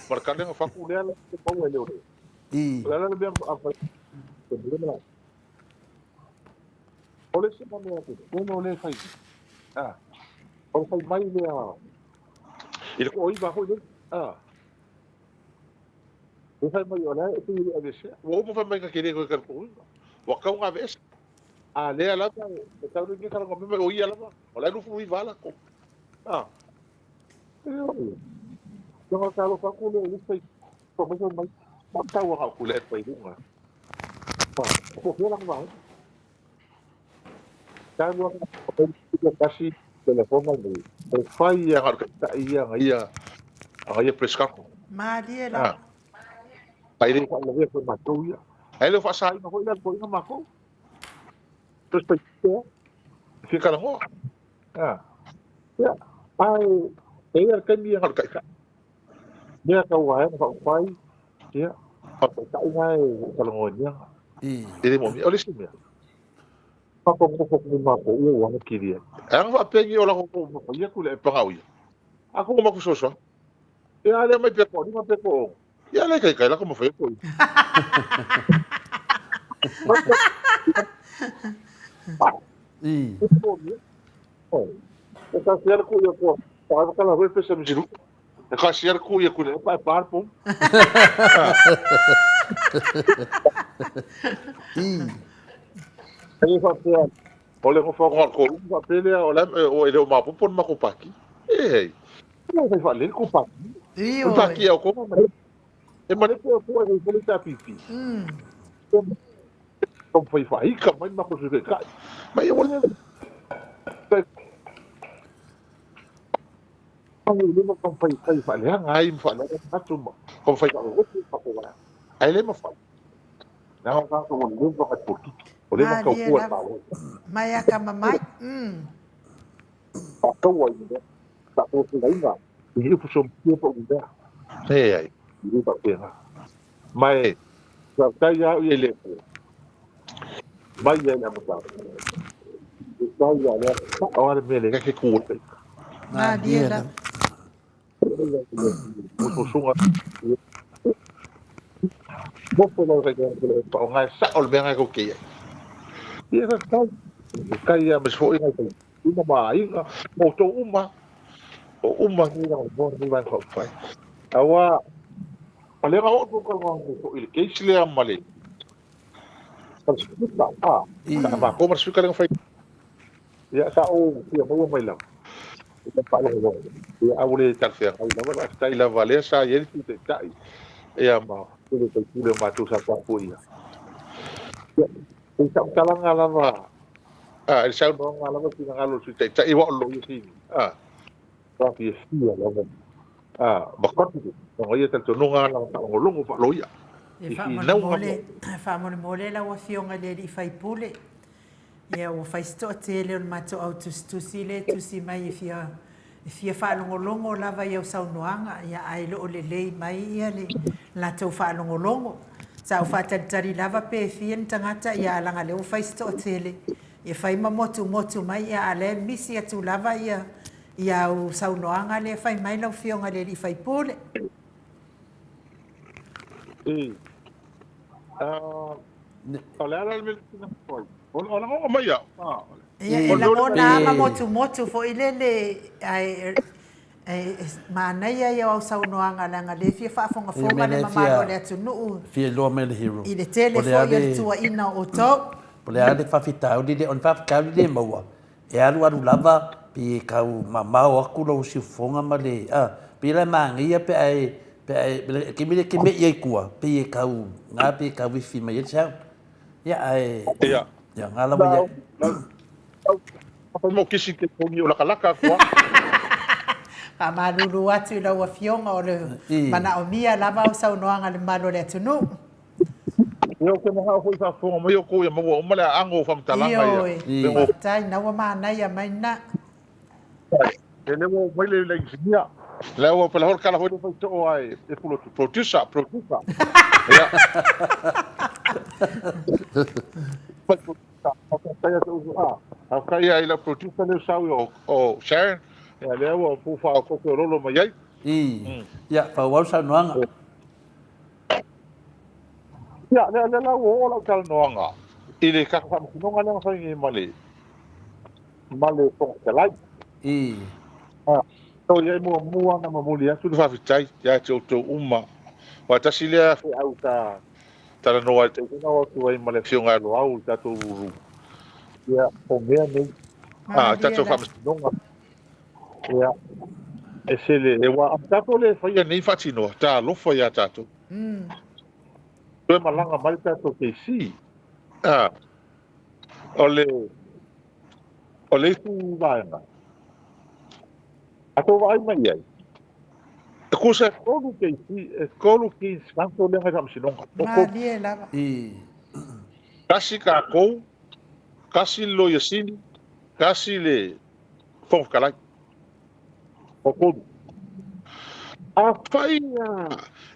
Ma le tala na fatu lea la te maua e leoleo. O le a la le mea a fai te mea la. O le isi mea te tele o le fai. Ah. O le fai mai lea i le toaiva foi lea. Ah. E fai mai o la e pei e le aveesea. Ua uma fai mai na te le toe talitonuina. Ua tatau ona aveese. A lea lava e tau le talanoa mai o ia lava. O la e 29 latou. Ah. Tonga talofa atu lea i le isi fai mai fai mai. Tau aga o le fai luga. Po fea lana vaega. Talu aga o tasi telefona nei. E fai ia ngā taitai ia nga ia nga ia press conference. Malie lava. Ai le whaalavea koe matou ia. Ai le whaasaina hoi la koe inga matou. Press pai tea. Fia karangoa. Ah. Ia, ai, e ia le taimi ia ngā taitai. Mea kau ai na whaafai, ia, o taitai ngā e karangoa nia. E le mo mea, o le isi mea. Whakangofo ki mākou, ua ua kiri ai. E anga whaapengi o lako kou maka ia kule e pangau ia. A ko maku sosoa. E a lea mai pea ko lima pea ko o. Ia le kai kai lako mawhai ko i. I. E ka siara ko ia ko. Pa ka la roi pesa misiru. E ka siara ko ia kule e pa e pa po. I. E fa pea. O le ngofa ko ko fa pele o la o e le o mapopo ma ko paki. E hei. E fai fa le ko paki. I O oi. paki au ko ma. E mane pe ko e ko le ta pipi. Ko fai fa ika mai ma ko se kai. Mai o le ai le ma fai fai fa le ngai fa le atu ma ko fai ka o fa ko wa. Ai le ma fa. Na o ka ko le ma ka politiki. O le ma ka Malie ko lava. pa o. Mai a kamamai. Pa ka wa ni. Ta ko se inga. I fu so pa u da. Ei ai. I pa pe na. Mai sa tai ya i le ko. Mai ia na mata. Tai ia le o ale mele ka ke ku. Malie lava. Mo so sunga. Mo po lo re pa o ngai sa o le mea ko ke. Ia ka kai. Kai ia mas foi ngai kai. Uma ma inga mo to uma. O uma ni na mo ni vai ko fai. Awa o le o ko ko ko i le case le ma le. Ah, ma ko ma suka le fai. Ia sa o ia mo mai la. Ia pa le mo. Ia au le tal fea. Ai la va tai la vale sa ia ti te tai. Ia ma le tai le ma tu sa pa pu ia. Ia i sa talanga lava. Ah, il sa no nga lava ti nga lo tu tai tai wa lo ia si. Ah. Pa ti sia lava. Ah, ba ko ti. No ia tal no nga lava ta ngo longo pa lo ia. E I finau nga faamolemole, faamolemole lau afioga i le alii faipule. Ia, ua fai se toatele o le matou au tusitusi lea e tusi mai e fia e fia faalogologo lava i au saunoaga, ia ae le o lelei mai ia le latou faalogologo. Sa ou faatalitali lava pe fia ni tagata, ia ae leaga lea ua fai se toatele, ia fai ma motumotu mai, ia ae lea e misi atu lava ia ia au saunoaga lea e fai mai lau Afioga i le alii faipule. O le a la le mea lea e finagalo ai? O lagona mai au. Ia, e lagona lava ma motumotu foi lele, ae e manaia ia o au saunoaga leaga o lea e fia faafogafoga le mamalu o le atunuu Fia iloa mai le hero. I le tele foi o le tuuaiina o outou. Po o le a le faafitauli lea, o le faafitauli lea e maua, e alualu lava pe tau mamao atu lou siufofoga ma le, a, pei la e manaia pe a e, pe a e, le taimi lea e te me'i ai i tua, pei e tau, na pei e tau wifi mai ai le sound. Ia, ae, Ia. ia, na lava ia. Fai mau kisi ke pongi o lakalaka aku a. Faamalulu atu i lau Afioga o le manaomia lava au saunoaga i le mamalu o le atunuu. Ia ou te manao foi faafofoga mai outou ia maua uma le aago o faamatalaga ia. Ioe, faafetai, na ua manaia mai na. Ia lea ua oo mai le inisinia. Lea ua pela foi le tala foi lea fai soo a e producer, producer. Ia. Fai producer. Faafetai atu uso a. Faafetai ai lau producer lea sau o Sharon. Ia lea ua pu faaopoopo lolo mai ai. Ia, faaauau le saunoaga. Ia, lea, lea la ua oo lau talanoaga i le tatou faamasinoga lea na fai nei ma le, ma le Fofoga Fetalai. Ah, so ia e muamua ona momoli atu le faafetai ia te outou uma. Aua tasi lea feau sa talanoa ai taimi na o atu ai ma le Afioga ia Loau i le tatou ia, o mea nei, ah, tatou faamasinoga. Ia, e sele, aua a tatou le faia nei faatinoa, talofa ia tatou. Toe malaga mai le tatou KC. Ah, o le, o le isi vaega, a tou vaai mai i ai, e tusa e 3 KC, e 3 King's Counsel lea na i Faamasinoga. Malie lava. Tasi tatou, tasi le Loia Sili, tasi le Fofoga Fetalai. O 3. Afai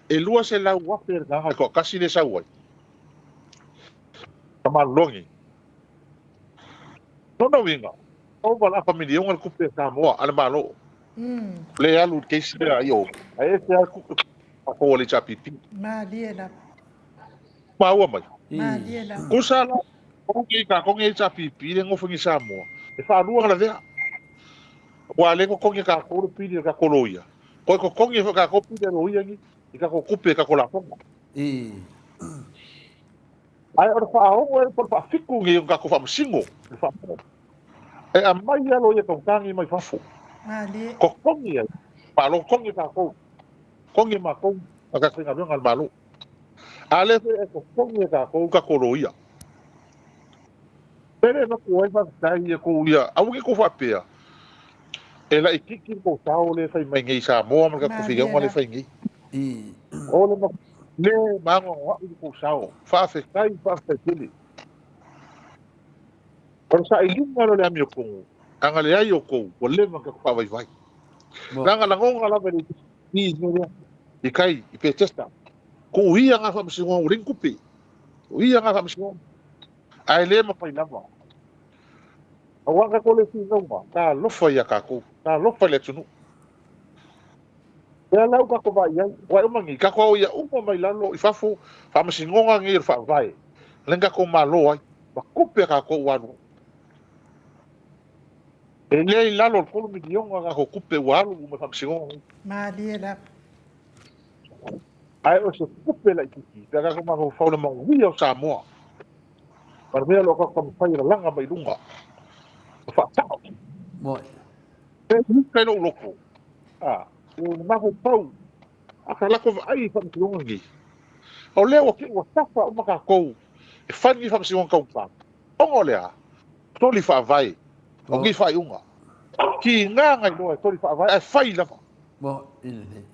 e 200,000 le tagata e toatasi lea e sau ai, ka malologi. Lona uiga, ova le afa miliona le tupe a Samoa, a le Malo. Lea e alu i le case lea i o. Ae ese lava le tupe a le HRPP. Malie lava. Maua mai. Malie lava. Tusa la, o tatou nei HRPP lea e nofo nei i Samoa, e faalua ona lavea. Aua o lea e totogi e tatou le pili a le tatou loia, toe totogi ai foi e tatou pili a loia nei i tatou tupe i tatou lafoga. Ae o le faaono ea po o le faafitu lenei o tatou faamasino, le faaono. E aumai lava loia taugata mai fafo. Malie. Totogi ai, malo totogi e tatou, totogi e matou a tatou faigaluega a le Malo. A lea foi e totogi e tatou tatou loia. Pe le avatu ai faafetai ia tou ia, aua ne i tou faapea e laitiiti le tou sao lea e fai mai nei i Samoa ma le tatou faiaoga lea e fai nei. O le le maanoanoa'i le tou sao. Faafetai, faafetai tele. O le sailiga lea o le amiotonu, a na leai outou, ua leva ona tatou faavaivai. Leaga lagona lava e le i mea lea, i tai, i Petesa. Tuu ia ngā faamasinoga ua leai ni tupe. Tuu ia ngā faamasinoga. Ae le mafai lava. Aua tatou le finauga, talofa ia tatou, talofa i le atunuu. Lea la ua tatou vaai i ai, aua e uma nei, tatou ao ia uma mai lalo i fafo, faamasinoga nei o le Faavae, lea na tatou malo ai, ma tupe a tatou ua alu ai. E le i lalo o le 3 miliona a tatou tupe ua alu uma i faamasinoga nei. Malie lava. Ae o se tupe laitiiti pe a tatou mafaufau i le manuia o Samoa, ma le mea o lo o tatou taumafai e lalaga mai luga, ma faasao. Moe. E uka i lou loto, a, e mafaufau, a ta latou vaai i faamasinoga nei, o lea ua te i ua tafa uma tatou e fai lenei faamasinoga taugata, ona o le a? Soli faavae o nei faaiuga. Tiga na iloa e soli faavae ae fai lava. Moe i lenei.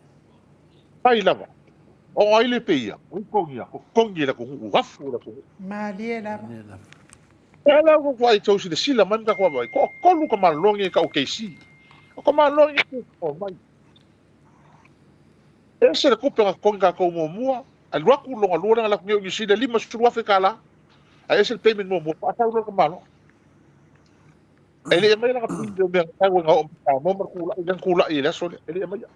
Fai lava. O ai le peia? O i kogia, ko kogi e le atunuu, afu le atunuu. Malie lava. E le au ko ai tou silasila mai ma tatou vaavaai, toatolu ka malologi e tau KC. O ka malologi e o mai. E ese le tupe na totogi tatou muamua, alu atu lona lua lea na alu atu nei o Niu Sila, $50,000 tala. Ae ese le payment muamua, faatau loa le tamaloa. E le i aumaia lana bill o mea na tau ai na oo mai Samoa ma le kula'i lea na kula'i i le aso lea, e le i aumaia.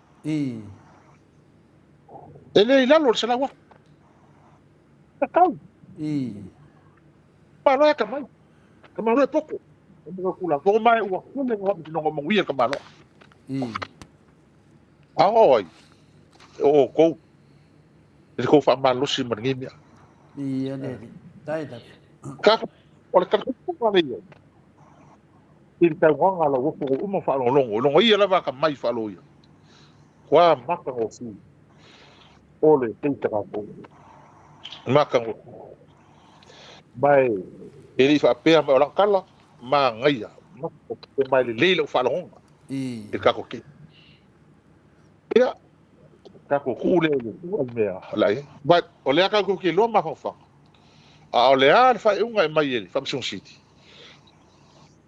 E le i lalo o le $100,000. Tatau. Malo e atamai. Ka malo e poto. E mo kula. Ko mai ua kule ngo no ngo manuia ka malo. A o ai. O kou. E kou fa malosi ma ngi mea. Ia le ali. Tai la. Ka o le ka ko le ia. I le tauaga la ua ko uma fa longo. Longo ia lava ka mai fa lo ia. Kwa maka ngo fi. O le teita ka ko. Maka ngo. Ma e le i faapea mai o lana tala, manaia, ma e lelei lau faalogoga i le tatou keiki. Ia, tatou tuu lea i le Atua le mea o le a i ai. But o lea tatou te iloa mafaufauga, a o le a le faaiuga e aumai e le Faamasinoga Sili?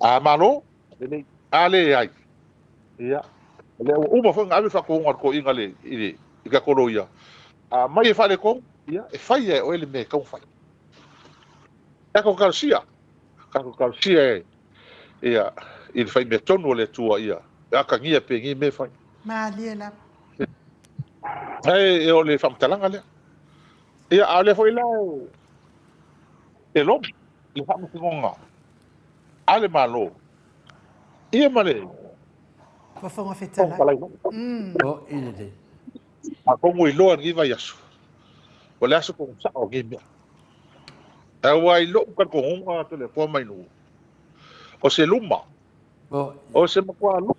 A malo, lelei. A leai, ia, o lea ua uma foi ona ave le faatonuga a le toeaina i le tatou loia, a aumai e faaletonu, ia, e fai lava e oe le mea e tatau ona fai. Tatou talosia, tatou talosia e, ia, i le faimea tonu o le Atua ia atagia pea i nei mea e fai. Malie lava. Ae o le faamatalaga lea. Ia, a o lea foi la e lomi le faamasinoga a le Malo ia ma le Fofoga Fetalai. O i lelei. Atonu iloa i lenei vaiaso, o le aso tonu sao o lenei mea. Aua i lou talitonuga Toleafoa mai nuu, o se luma, o se matua luma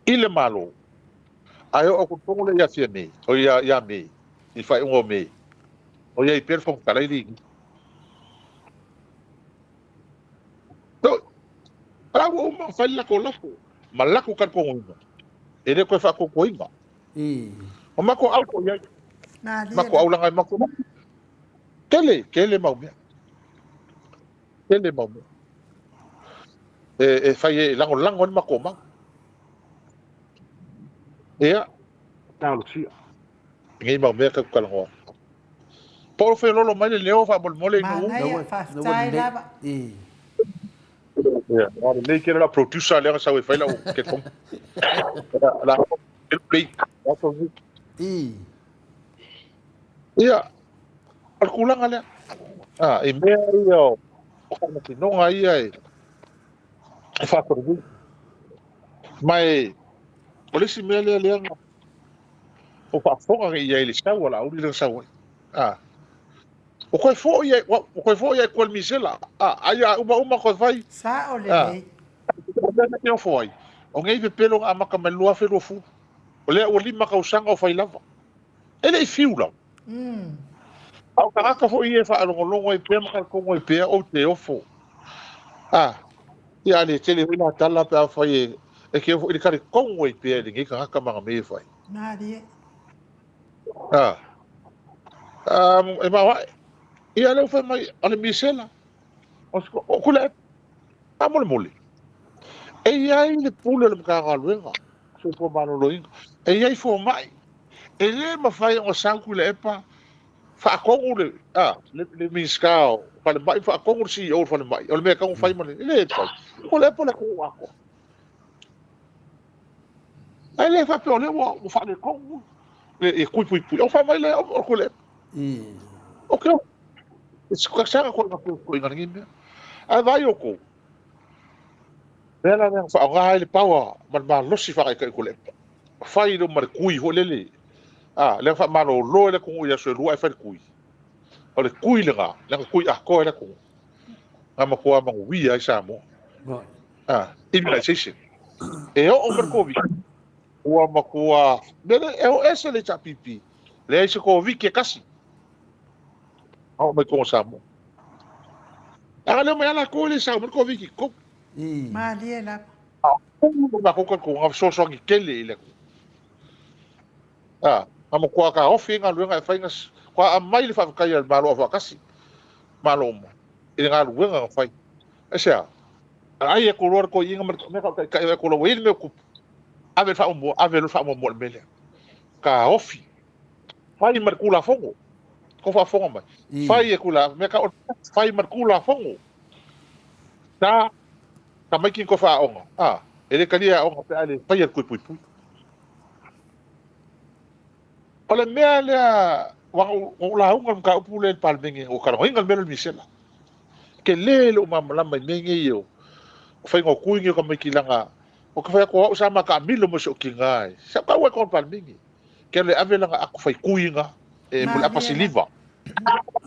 i le Malo, ae oo atu tonu lea ia Fiamē, o ia ia Me, i le faaiuga o Me, o i ai pea le Fofoga Fetalai le ini. O la ua uma ona fai le latou lafo ma latou talitonuina, e le toe faatuatuaina. O matou au foi i ai. Matou au leaga e matou tele, tele mau mea. Tele mau mea. E fai e lagolago ai le matou mau. Ia, talosia. Nei mau mea tatou talanoa. Po o feololo mai le leo faamolemole i nuu. Manaia, faafetai lava. Ia, a lelei tele lau producer lea na sau e fai lau telefoni. La play. Ia, o le tulaga lea. Ah, i mea ia o faamasinoga ia e faatonu. Ma e, o le isi mea lea lea na o faafofoga nei i ai i le sau a Laauli lea na sau ai. Ah. O koe foi ai, o koe foi ai koe le misela. Ah, ai a uma uma koe fai. Sao lelei. Ah. O mea na te ofo ai. O nei pepelo na amata mai le 2020. O lea ua 5 tausaga o fai lava. E le i fiu lava. A o tagata foi ia e faalogologo ai pea ma talitonu ai pea, ou te ofo. Ah, ia a le tele foi la tala pe afai e, e te ofo i le talitonu ai pea i lenei tagata ma ana mea e fai. Malie. Ah, e maoae. Ia lea ua fai mai, o le misela. O kule, faamolemole. E i ai le pule o le Matagaluega Soifua Maloloina, e i ai fomai. E le mafai ona sau Tuilaepa faatonu le, a, le, le Minisita o Falemai, faatonu le CEO o le Falemai. O le mea e tatau ona fai ma le, e le mafai. Tuilaepa o le atunuu atoa. Ae le faapea o lea ua, ua faaletonu le, e tui puipui. O fai mai lea o Tuilaepa. O ke, e saga koe nga koe nga lenei mea. Ae vaai outou, mea la lea na faaaoga ai le power ma le malosi faataitai o Tuilaepa. Fai lea ma le tui foi lele. A, lea na faamalolo ai le atunuu i aso e lua ae fai le tui. O le tui lena, lea na tui atoa ai le atunuu. Na matua manuia ai Samoa. A, immunization. E oo mai le Covid, ua matua, mea lea, e o ese le HRPP, leai se Koviti e tasi. A oo mai totonu o Samoa. A lea mai lava latou e le sau mai le Koviti i totonu. Malie lava. O matou talitonuga fesoasoani tele i le atunuu. A, na matua taofi ai galuega e fai, na, faatoa aumai le faafetai a le Malo Aufaatasi, Malo uma. i le galuega na fai. Aisea? Ai aku loa le toeaina ma le mea ka taitai aku loa ua i ai le mea ua tupu. Ave le faamuamua, ave loa le faamuamua i le mea lea. Taofi. Fai ma le Tulafono. Tou faafofoga mai. Fai e tula, mea ka fai ma le Tulafono. Sa tamaiti ni toe faaaoga. A, e le talia e aoga pe a le faia le tui puipui. O le mea lea, ua ou lauga i le mataupu lea i le Palemene, ua talanoaina le mea lea o le misela. Tele lou malamalama i mea nei o faiga o tui nei o tamaiti leaga ou te fai atu o au sa ma taamilo ma si ou tina e sa ou taua i totonu o le Palemene. Ke alu e ave lana ato faitui na e mo le apa siliva.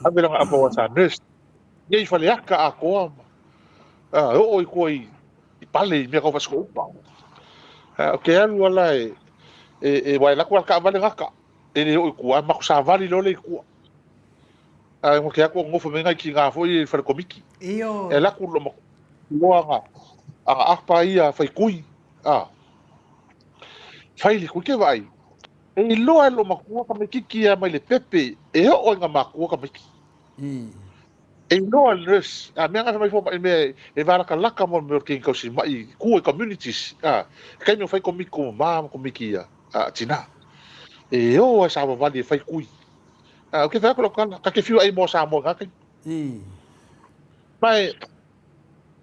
Ave lana apa sa nurse. Nei i Faleata atoa ma a e oo i tua i i pale i mea tau faasikoupa. A o ke alu ala e e e wae lako ala taavale gata e le oo i tua, a matou savali loa lea i tua. A e ke atu nofo mai nai tina foi i le fale komiti. Ioe. E alu atu lo loa aga aga apa ia faitui a fai le tui ke vaai e iloa e lo matua tamaititi ia mai le pepe e oo i nga matua tamaiti. E iloa le nurse, a mea nga fai mai fomai mea e valakalaka mo mea o ke tausi mai ku e communities, a taimi o fai komiti ko ma ma komiti ia a tina. E o e savavali e fai kui. A o ke fai ko kala, ka ke fiu ai mo sa mo nga kai. Mai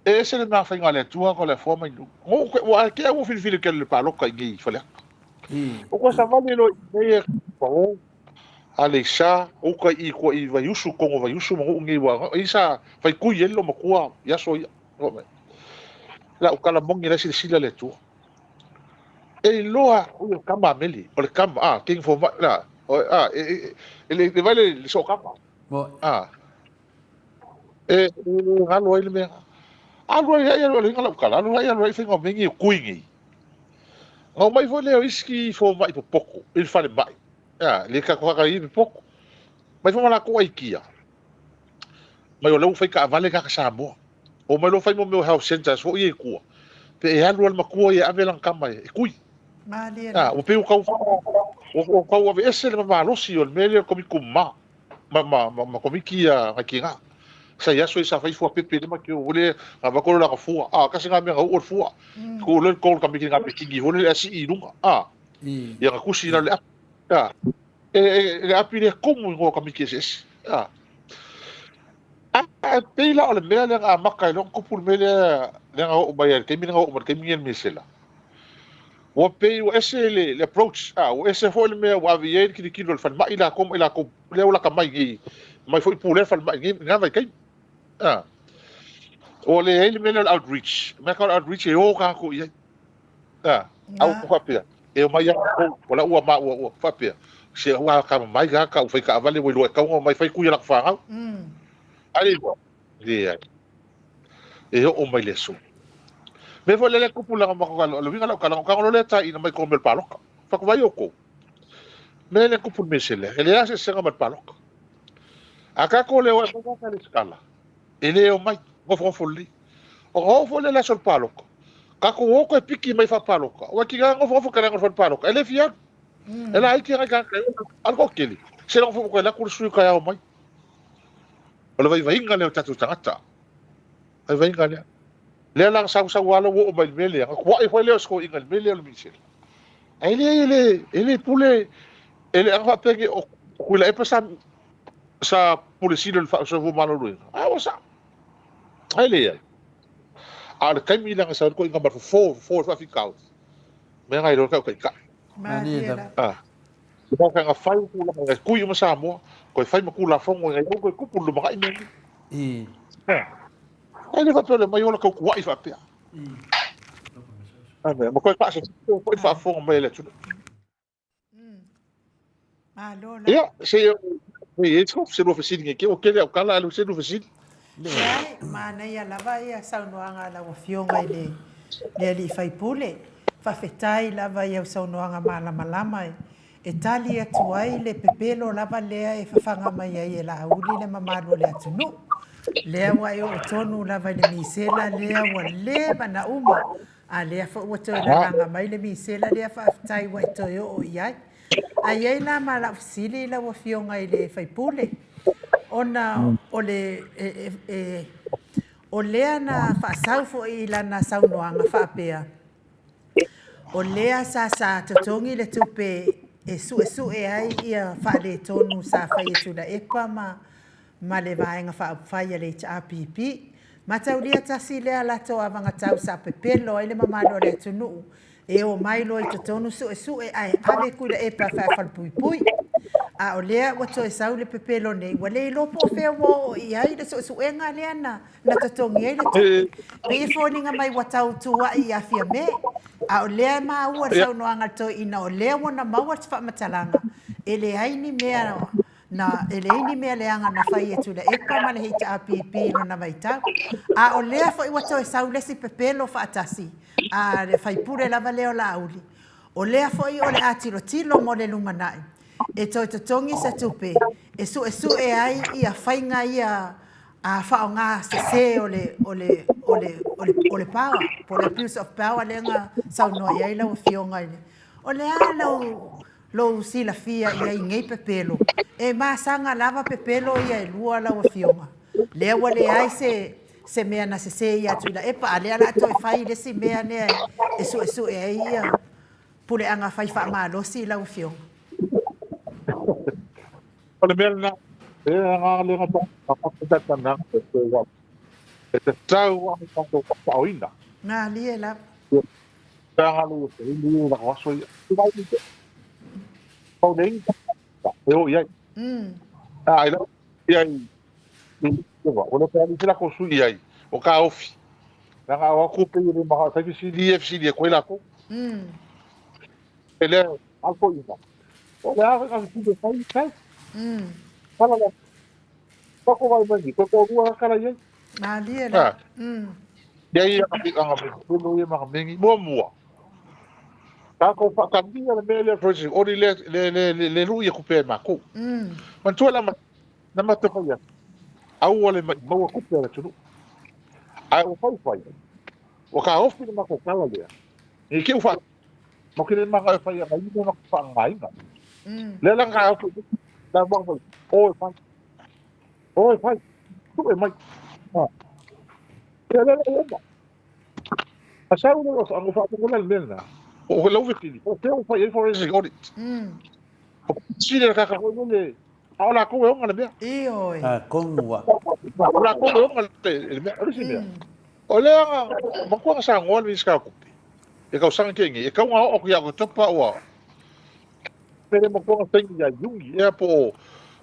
e ese le na faiga a le Atua ko le afoa mai nuu. Ngo ke ua ke au filifili ke le paloka i nei Faleata. O ko savali lo i nei e pa o Aleisa, uka i kua i Vaiusu, Kongo Vaiusu ma nuu nei ua i sa fai kui ai lo matua i aso ia. Ngo mai. La u kala mongi la silasila le Atua. E iloa o le kama a meli, o le kama a king for la a e e e le le vai le so kama. A e e alu ai le mea. Alu ai ai alu ai lau kala, alu ai alu ai faiga o mea nei o kui nei. Na omai foi lea o isi fomai popoko i le falemai. A, le tatou faatali popoko. Mai foi ma latou aikia. Mai o lea ua fai taavale tagata Samoa. Omai loa fai mo mea o health centres foi ia i tua. Pe e alu lava le matua ia e ave lana tama e kui. Malie A, lava. ua pei ua tau ua tau aveese le malosi o le mea lea o le Komiti Mama ma, ma, ma, ma Komiti ia nai tina. Sa i aso i sa fai fua pepe le ma ke o le nga va kolo la fua. A, kasi nga mea nga u o le fua. Ko le ko ka miki nga pekingi ho le asi i lunga. A, ia nga kusi la le api. A, e, e, le api le komu i ngoa ka miki ese. A, a, e pei la o le mea lea na amata ai loa ona tupu le mea lea lea na oo mai ai i le taimi lea na oo mai i le taimi lenei le misela. Ua pei ua ese le, le approach, a, ua ese foi le mea ua ave i ai le tilotilo a le falemai latou ma i latou lea ua lata mai nei, mai foi pulea le falemai i lena vaitaimi. A, ua leai le mea lea o le outreach. O le mea tau o le outreach e o tatou i ai. A, a ua faapea, e omai ia latou, o la ua ma ua, ua faapea, se ua ka mai ka ka ua fai taavale ua iloa e tatau ona omai fai tui a latou fanau. A le iloa, leai. E oo mai le aso. Mea foi lea tupu leaga matou o le uiga lau tala, tago loa lea taina mai totonu o le paloka. Fai atu, vai outou. Mea lea tupu le mea sele, e leai se eseesega ma le paloka. A tatou le o e aumai tagata lesitala, e le omai, nofonofo lelei. Ona oo foi lea i le aso o le paloka, tatou o toe piki mai faapaloka, aua e tiga nofonofo tele atu i le fale paloka, e le fia alu. E laiti lava nai tagata e o, a o le toatele, se logo foi ua toe alu atu le sui taeao mai. O le vaivaiga lea o tatou tagata. Vaivaiga lea. Lea la na sau sau lava ua oo mai i le mea lea, na tuai foi lea o si toeaina i le mea lea o le misela. Ae le e le e le pule e le ana faapea nei o Tuilaepa sa sa pule sili o le soifua maloloina. A ua sao. Ae leai. A o le taimi lea na sau ai le toeaina ma le fofo, fofo o le faafitauli. Mea na iloa le taitai. Malie lava. Ah. Ua faapea na fai tulaga nai tui uma Samoa, toe fai ma Tulafono ina ia aua toe tupu i le lumanai mea nei. Ae le faapea o le aumai ola tautuai faapea. A mea, ma toe faasafua foi le faafofoga mai a le atunuu. Malo lava. Ia, se i i ai se lua fesili nei te i ua tele au tala, ae se lua fesili. Leai, manaia lava ia saunoaga a lau Afioga i le le alii faipule. Faafetai lava i au saunoaga malamalama e tali atu ai le pepelo lava lea e fafaga mai ai e Laauli le mamalu o le atunuu. Lea ua e oo tonu lava i le misela lea ua leva na uma, a lea foi ua toe lalaga mai le misela lea, faafetai ua e toe oo i ai. Ae i ai la ma lau fesili lau Afioga i le faipule, ona o le e, e, e. O lea na faasau foi i lana saunoaga faapea, o lea sa sa totogi le tupe e suesue ai ia faaletonu sa fai e Tuilaepa ma ma le Vaega Faaupufai a le HRPP. Mataulia tasi lea latou avagatau sa pepelo ai le mamalu o le atunuu e omai loa i totonu suesue ae ave Tuilaepa e faafalepuipui. A o lea ua toe sau le pepelo nei, ua le iloa po o fea ua oo i ai le suesuega lea na na totogi ai le tupe. Pei e foliga mai ua tau tuua'i ia Fiame, a o lea e maua i le saunoaga a le toeaina o lea ua na maua se faamatalaga, e leai ni mea na, e leai ni mea leaga na fai e Tuilaepa ma le HRPP i lona vaitau. A o lea foi ua toe sau le isi pepelo faatasi a le faipule lava lea o Laauli, o lea foi o le a tilotilo mo le lumanai e toe totogi se tupe e suesue ai ia faiga ia a faaaoga sese o le, o le, o le, o le, o le power, po o le abuse of power lea na saunoa i ai lau Afioga i le... O le a lou, lou silafia i ai i nei pepelo? E masaga lava pepelo ia e lua lau Afioga. Lea ua leai se, se mea na sese ia Tuilaepa, a lea o le a toe fai le isi mea lea e suesue ai ia puleaga fai faamalosi lau Afioga. O le mea lena, e agaga le gata e tatau a tatou faasaoina. Malie lava. E o i ai. A i lau i ai o le pali se lako sui i ai o ka ofi. Langa o aku pe le maha fai fesili e fesili e koe lako. E le alko i O le a ka fi fai fai. Kala la ko vai mai ko ko rua kala i ai. Malie la. Ia ia ka fi anga me pelo ia ma mengi mua mua. Ka ko fa ka mi le mea le first ori le le le le lu ia kupe ma ku. Man tua la ma na ma te fai aua le mai maua kupe le tunu. Ai o fai fai. O ka ofi le ma ko kala lea. Ni ke u fa ma ke le ma ka fai ai ni ma fa ngai na. Le la ka ofi la ma fai. O fai. O fai. Tu e mai. Ha. Le le le ma. A sau le o fa fa ko le le na. O le uvitili. O te o fai e forensic audit. O sile ka ka ko le a o la ko e onga le mea. Ioe. A kongua. O la ko e onga le mea. O le si mea. O le anga makuanga sa ngoa le ska kupi. E kau sanga ke ngi. E kau ngā o ki a topa ua. Pere makuanga tengi ia yungi. Ea po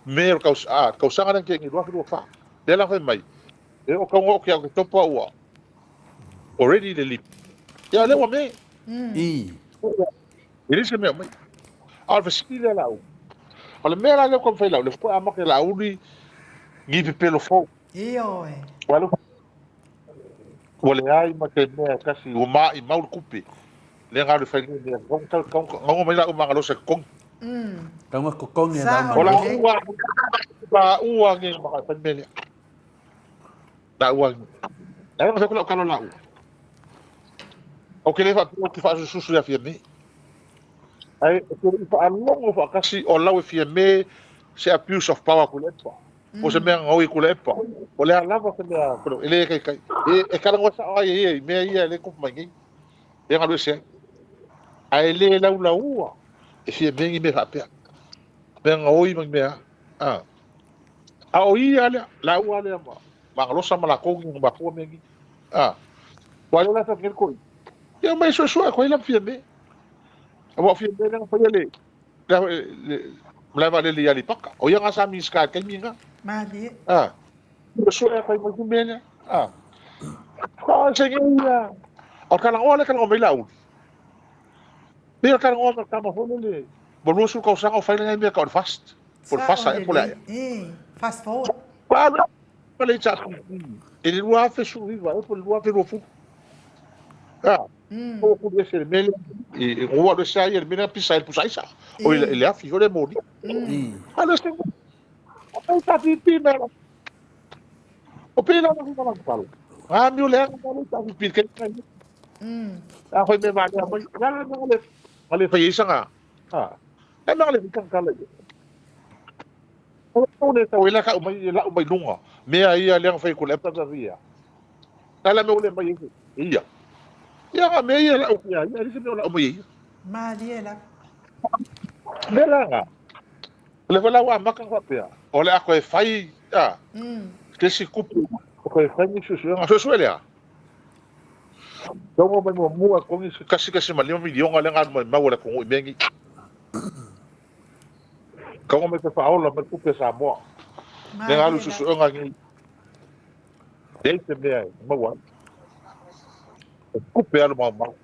me o kau a kau sanga ke ngi rua rua fa. Le la mai. E o kau ngā o ki a topa ua. Already le lip. Ia le ua me. I. E le se mea mai. A o le fesili lea lau. O le mea la lea ua fai lau, le fua amake lau ni ni pepelo fou. Ioe. Ua ua leai ma te mea kasi ua ma'i mau le kupe. Le ngā le fai nei mea. Ngau mai lau mangalosa kongi. Kaunga kokongi Sa lau O la mangalosa. ua la ua nge maka fai mea lea. La ua nge. La ua fai kalo la ua. O ke le fa o te fa susu ia fia me. Ai e te i fa alongo fa kasi o lau e fia me se abuse of power ku le epa. O se mea ngoi ku le epa. O le alava se mea ku le ele kai kai. E e kala ngosa ai e mea ia le kupu mai ngi. E ngalu se. Ai le lau lau ua. E fia me ngi me fa pea. Mea ngoi mai mea. Ah. A o ia le la ua le ma. Mangalosa ma la kongi ma kua me ngi. Ah. Wa le la sa ngel koi. Ia mai sua sua ko ila fia me. A wa fia me le fa le le le va le le ali paka. O ia nga sa mi ska kai mi nga. Malie. Ah. Sua kai mo me le. Ah. Ko se ngi ia. O kala o le kala o me la u. Pe kala o ka ma ho le. Bo lu su ko sa o fa le me ka fast. Por fasa e por lelei. Eh, fast forward. Pa le cha e le lua fe su viva e por lua fe ro fu. Ah. O ku le se mele e o wa le sa e mele pisa e pusa isa. O le le afi o le moni. I. A le se o pe ta pi pi me. O pe la na na palo. A mi o le a le ta pi pi ke ka. A hoi me va le mai. La la le le fa isa nga. Ah. E ma le ka ka le. O le ta wela ka mai la mai lunga. Mea ia le fai ku le pa via. A le a mea ua le aumai ai e ia? Ia na o mea ia e lau ia ia, e leai se mea o lau mai e ia. Malie lava. O le mea la lena, o lea foi la ua amata ona faapea, o le a toe fai a, se isi tupe, e toe fai ni suesuega. Suesue le a? Tago mai muamua e totogi se $1.5 miliona lea na alu maimau a le atunuu i mea nei. Tago mai toe faaola mai le tupe a Samoa. Lea na alu i suesuega nei. Leai se mea e maua ai. O tupe alu maumau.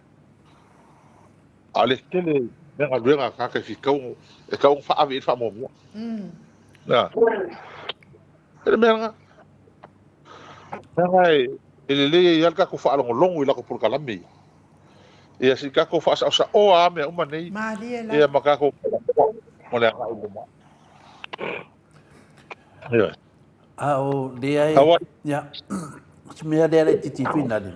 A o le tele mea galuega a tagata e fitau e tatau ona faaave i ai le faamuamua. Na. E le mea lena. Leaga e lelei ai lava le tatou faalogologo i latou polokalame ia. Ia se i tatou faasaosaoa lava mea uma nei. Malie lava. Ia ma tatou mo le agai i luma. Ioe. A o lea e, ia, se mea lea laitiiti finale.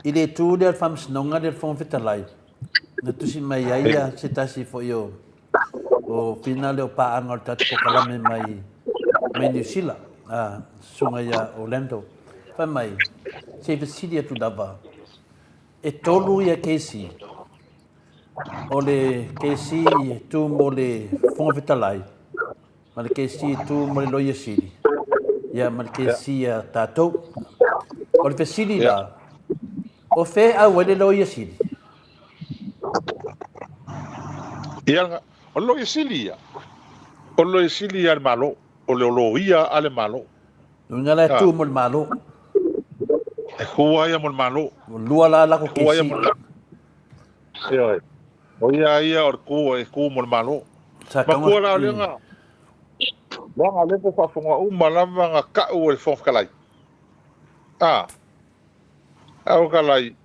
I le tu lea o le Faamasinoga lea o le Fofoga Fetalai, na tusi mai ai ia se tasi foi o o finale o paaga o le tatou polokalame mai mai Niu Sila, a susuga ia Orlando. Fai mai, se i fesili atu lava, e tolu ia kesi, o le kesi e tu mo le Fofoga Fetalai, ma le kesi e tu mo le Loia Sili, ia ma le kesi a tatou. O le fesili la, o fea e au ai le Loia Sili? Ia, o le Loia Sili ia, o le Loia Sili ia a le Malo, o le Loia a le Malo. Uiga la e tu mo le Malo. E tu lava ia mo le Malo. Ua lua la lako kesi. Ioe. O ia ia o le ku e ku mo le Malo. Matua la o lea na leaga lea ua faafofoga uma lava na tau e le Fofoga Fetalai. A, a o Fetalai,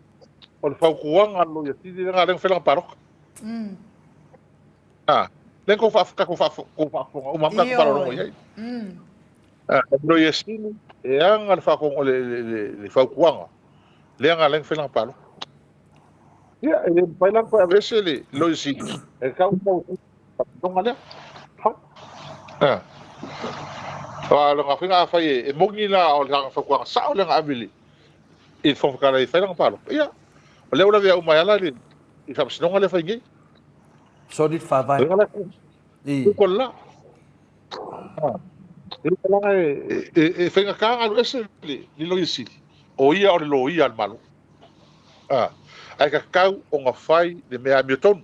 o le fautuaga a le Loia Sili lea na lea na fai lana palota. A, lea tou faafofoga uma lava ma tatou faalogologo i ai. A, o le Loia Sili e ana le fautuaga lea na ala ai ona fai lana palota. Ia, e le mafai la ona toe aveese le Loia Sili, e tatau ona mau faatinoga lea. Ah. Aua o lona faiga afai e moni la o le fautuaga sao lea na ave i le Fofoga Fetalai e fai lana palota, ia, o lea ua lavea uma ai lava i le faamasinoga lea e fai nei. Solid faavae. I. la. E leaga e faigata ona alu ese le Loia Sili, o ia o le loia a le Malo. Ae tatau ona fai le mea amiotonu.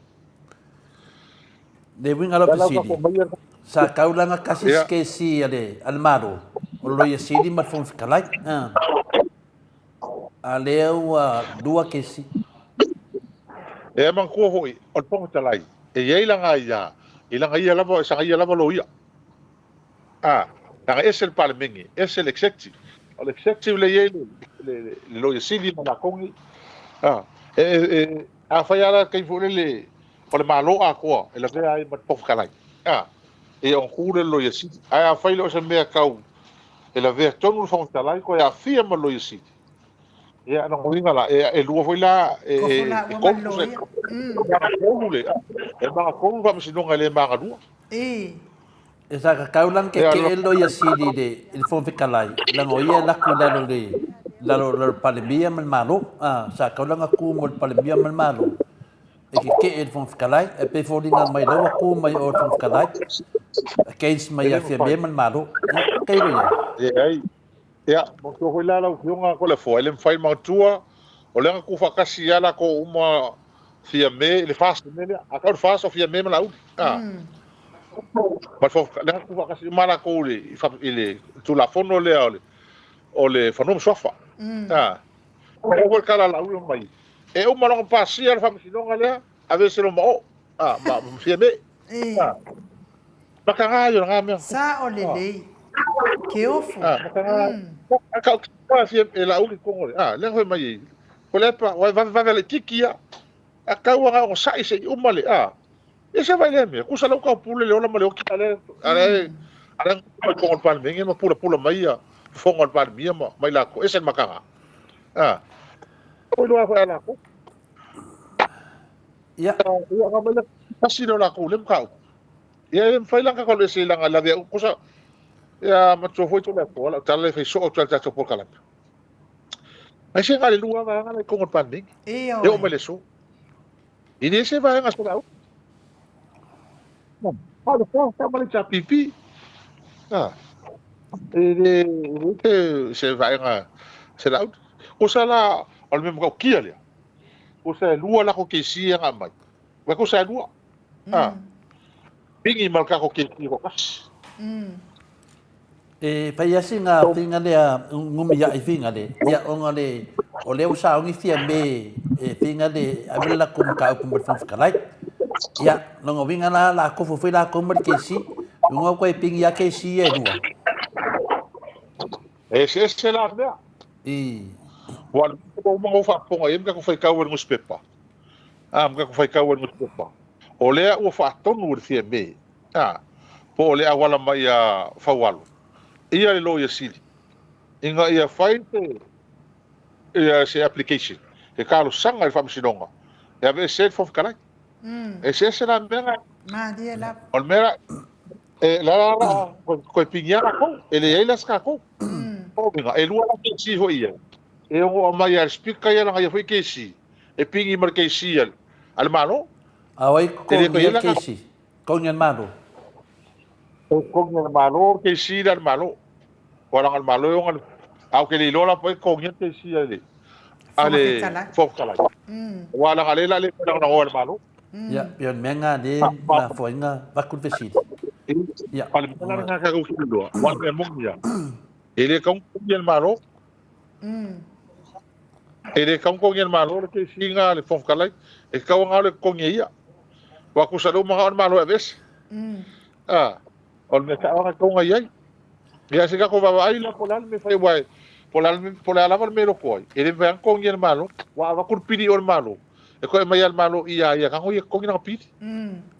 Le uiga o lau fesili, sa taulaga tasi se kesi a le Malo, o le Loia Sili ma le Fofoga Fetalai. A lea ua lua kesi. E manatua foi, o le Fofoga Fetalai, e i ai lana aia, i lana ia lava, e saga ia lava loia. A, leaga e ese le Palemene, ese le Executive. O le Executive lea e i ai le Loia Sili ma latou nei. A, e, e, afai lava la le taimi foi lele o le Malo atoa e lavea ai ma le Fofoga Fetalai, a, ia ona tu lea o le Loia Sili. Ae afai loa o se mea tau e lavea tonu le Fofoga Fetalai toe aafia ma le Loia Sili, ia, lona uiga la, e lua foi la, e tolu, e le, e magatolu le faamasinoga e le magalua. E sa kakau lan ke ke e Loia Sili i le Fofoga Fetalai, leaga o ia e laku i lalo le lalo lalo Palemia ma le Malo. A, sa kau lana ku mo le Palemia ma le Malo. E ke ke e le Fofoga Fetalai, e pei foliga mai lea ua ku mai o le Fofoga Fetalai against mai ia Fiame ma le Malo. Ia, kei loia. Leai. Ia, matua foi la lau Afioga Toleafoa, e le mafai matua, o lea na tuufaatasi lava latou uma Fiame i le FAST, le mea lea. A tau le FAST o Fiame ma Laauli. A. Ma le Fofoga, lea na tuufaatasi uma latou i le, i le Tulafono lea o le, o le Fanua ma Suafa. A. Oo foi le tala a Laauli fai mai, e uma loa ona pasia le faamasinoga lea, aveese loa ma o, a, ma Fiame. A. Mataga ia o lena mea. Sao lelei. Keofu. Ah, mataga. A kau ki fia e Laauli tonu o le, ah, lea na fai mai ai. Tuilaepa, ua e vavevave laitiiti ia. A tau aga onosai se i uma le, ah. Ia se vaai lea mea, kusa lau tau pule le ola ma le oti, a lea, a lea, a lea i totonu o le Palemene ma pulapula mai ia fofoga o le Palemia ma, ma i latou, ese le mataga. Ah. Ua iloa foi e latou. Ia. Ia, aga mai lea, tasi lea o latou lea mataupu. Ia e mafai la ona tatou alu ese i laga lavea kusa ia matua foi Tuilaepa lau tala e fai soo atu ai le tatou polokalame. Aise na o le lua vaega la i totonu o le Palemene. E oo mai le aso. E le se vaega se lau. A o le FAST ma le HRPP. A. E le se se vaega se lau. Kosa la o le mea matautia lea. Kosa e lua lako kesi e agai mai. Uae kosa e lua. A. Pigi ma le kako kesi toatasi. E fai asi nga finga lea ngumi ia i finga le ia onga le o lea ua saogi fia me e finga le ave le lakou mataupu ma le Fofoga Fetalai. Ia lona uiga la la kofo foi lakou ma le kesi uga ua toe pingi ia kesi ia e lua. E eseese la mea. I. Ua uma ona ou faafofoga i ai ma tatou faitau i le nusipepa. A, ma tatou faitau i le nusipepa. O lea ua faatonu e le Fiame A, po o le auala mai ia Faualo, ia le Loia Sili, ina ia fai se, ia se application, se talosaga i le Faamasinoga e aveese ai le Fofoga Fetalai. Eseese la mea na. Malie lava. O le mea la, e, la la la, toe pigia latou, e leai la se tatou. O uiga, e lua la kesi foi ia, e ono aumai lava e le Speaker ia lana ia foi kesi, e pigi ma le kesi a le Malo. A o ai totogi ai le kesi? Totogi e le Malo. E totogi e le Malo le kesi lea a le Malo. Aua leaga o le Malo e ona le... Ae ou te le iloa la po o ai e totogia le kesi a le a le Fofoga Fetalai. Aua leaga o lea o le a le toe lagolagoa e le Malo. Ia, pei o le mea lena lea e mafua ai ona avatu le fesili. Ia. O le mea la lena tatou te iloa, aua o le mea moni lava, e le tatau ona totogi e le Malo. E le tatau ona totogi e le Malo le kesi lena a le Fofoga Fetalai, e tatau ona alu e totogi e ia. Aua tusa o lea ua manao le Malo e aveese. A, o le mea sao lava lena e tatau ona i ai. Ia se i tatou vaavaai la po o le a le mea e fai aua po o le a, po o le a lava le mea e loto ai, e le mafai lava ona totogi e le Malo. Aua a avatu le pili i o i le Malo, e toe aumai lava e le Malo i a ia tago ia totogi lana pili.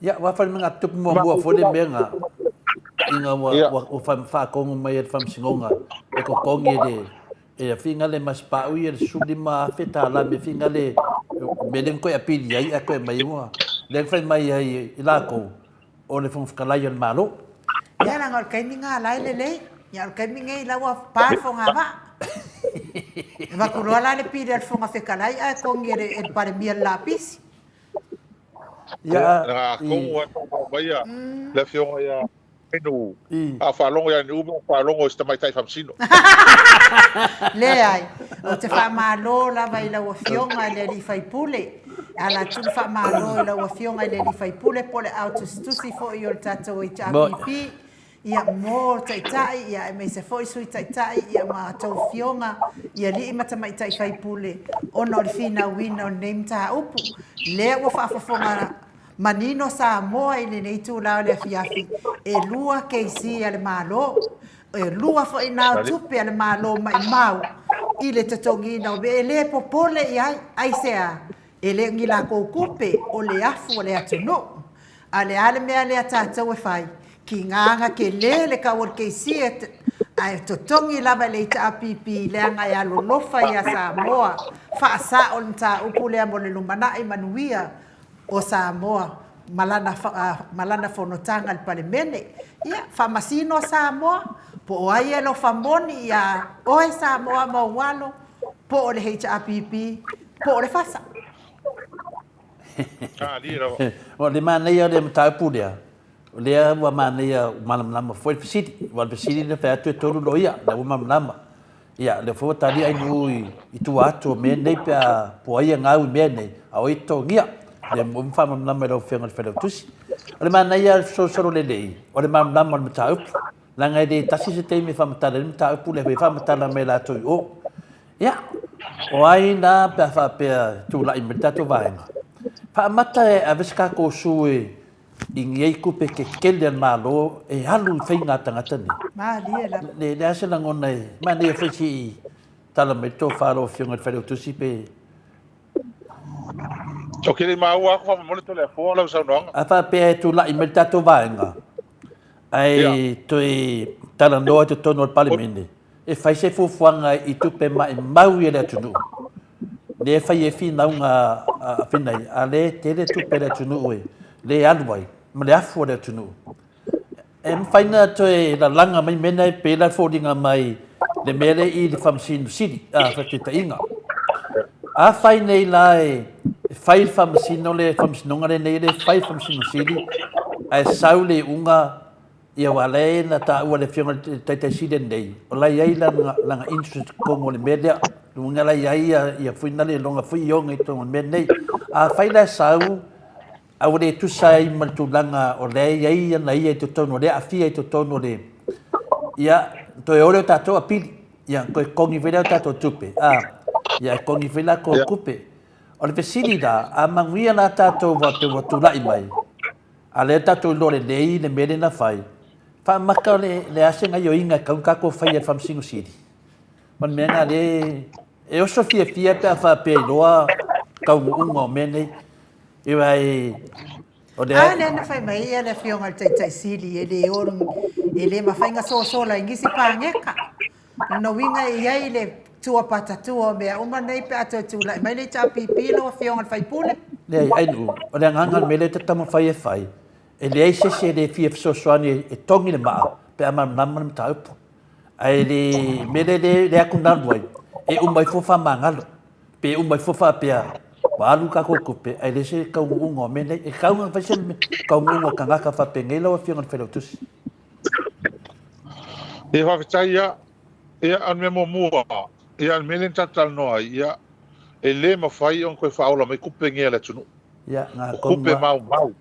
Ia, aua fai mea tupu muamua foi le mea na ina ua, ua, ua faatonu mai e le Faamasinoga e totogi e le E finga le masipau ia le 15,000 tala me finga le me le koe apili ai a koe mai ua le fai mai ai i lakou o le Fofoga Fetalai o le Malo. Ia leaga o le taimi nga la e lelei, ia o le taimi nei la ua pa le fogavaa. E avatu loa la le pili a le Fofoga Fetalai ae togi e le Palemia le lapisi. Ia, Ia, atonu lava e mai le Afioga ia Inu, a faalogo ia Niu, a faalogo i se tamaitai faamasino. Leai, ou te faamalo lava i lau Afioga i le alii faipule. E ala atu le faamalo i lau Afioga i le alii faipule po o le ao tusitusi foi o le tatou HRPP, ia mo Taitai, ia aemaise foi Sui Taitai, ia ma a outou Afioga i alii ma tamaitai faipule ona o le finauina o lenei mataupu. Lea ua faafofoga Manino Samoa i lenei itula o le afiafi, e lua KC a le Malo, e lua foi na o tupe a le Malo maimau i le totogiina o mea e le popole i ai, aisea? E le o ni lakou tupe, o le afu o le atunuu. A o le a le mea lea tatou e fai? Kigaga tele le tau o le KC ae totogi lava e le HRPP leaga e alolofa ia Samoa, faasao le mataupu lea mo le lumanai manuia o Samoa ma lana, ma lana fonotaga i le Palemene. Ia, faamasino Samoa, po o ai e alofa moni iā oe Samoa ma ou alo, po o le HRPP, po o le FASA. O le manaia o le mataupu lea, o lea ua manaia, ua malamalama foi le fesili. Aua o le fesili na fai atu e tolu loia, lea ua malamalama. Ia, lea foi ua tali Ainuu i tua atu o mea nei pe a po o ai e gau i mea nei, a o ai e totogia. Lea ua faamalamalama i lau Afioga i le Failautusi. O le manaia o le fesolosolo lelei, o le malamalama o le mataupu. Leaga e le tasi se taimi e faamatala ai le mataupu lea foi e faamatala mai e latou i o. Ia, o ai la pe a faapea e tulai mai le tatou vaega? Faamata e ave se tatou sue i nei tupe tetele a le Malo e alu i faiga a tagata nei. Malie lava. Le, le a se lagona e manaia foi se i tala mai le tofa a lau Afioga i le Failautusi pe... Ou te le i maua atu faamolemole Toleafoa lau saunoaga. A faapea e tulai mai le tatou vaega, ae toe talanoa i totonu o le Palemene, e fai se fuafuaga i tupe maimau i le atunuu, lea e fai ai finauga a Finai, a lea e tele tupe a le atunuu e le alu ai ma le afu o le atunuu. E mafai ona toe lalaga mai mea na e pei la foliga mai le mea lea i le Faamasino Sili, a faataitaiga. Afai nei la e fai le faamasino le faamasinoga lenei e le fai le Faamasino Sili ae sau le iuga ia aua lea na taua e le Afioga i le Taitai Sili lenei o la e i ai lana lana interest i totonu o le mea lea. Lona uiga la e i ai ia ia foi na le lona foi ioga i totonu o le mea lenei. Afai la e sau a ua le tusa ai ma le tulaga o lea e i ai ana ia i totonu o lea e aafia i totonu o le ia toe o lea o tatou apili. Ia, toe totogi foi lea o tatou tupe, a, ia, e totogi foi latou tupe. O le fesili la, a manuia la tatou faapea ua tulai mai, a lea tatou iloa lelei le mea lea na fai, faamata le, le a se gaioiga e tatau ona tatou faia i le Faamasino Sili? Ma le mea lena lea e oso fiafia pe a faapea e iloa taunuuga o mea nei. Ia, e, O le A lea na fai mai ai le Afioga i le Taitai Sili, e le o, e le mafai na sosola i nisi pageka. Lona uiga e i ai le tua patatua o mea uma nei pe a toe tulai mai le HRPP lau Afioga i le sui usufono. Leai, Ainuu, o le agaga o le mea lea e te taumafai e fai, e leai se isi e le fia fesoasoani e togi le maa pe a malamalama le mataupu. Ae le mea lea e atugalu ai, e uma ifo faamagalo. Pe uma ifo faapea, ua alu tatou tupe, ae leai se taunuuga o mea nei. E tatau ona fai se taunuuga o tagata faapenei lau Afioga i le Failautusi. Ia faafetai ia. Ia o le mea muamua, ia o le mea lea na tatou talanoa ai, ia e le mafai ona toe faaola mai tupe nei a le atunuu. Ia, na O tupe maumau.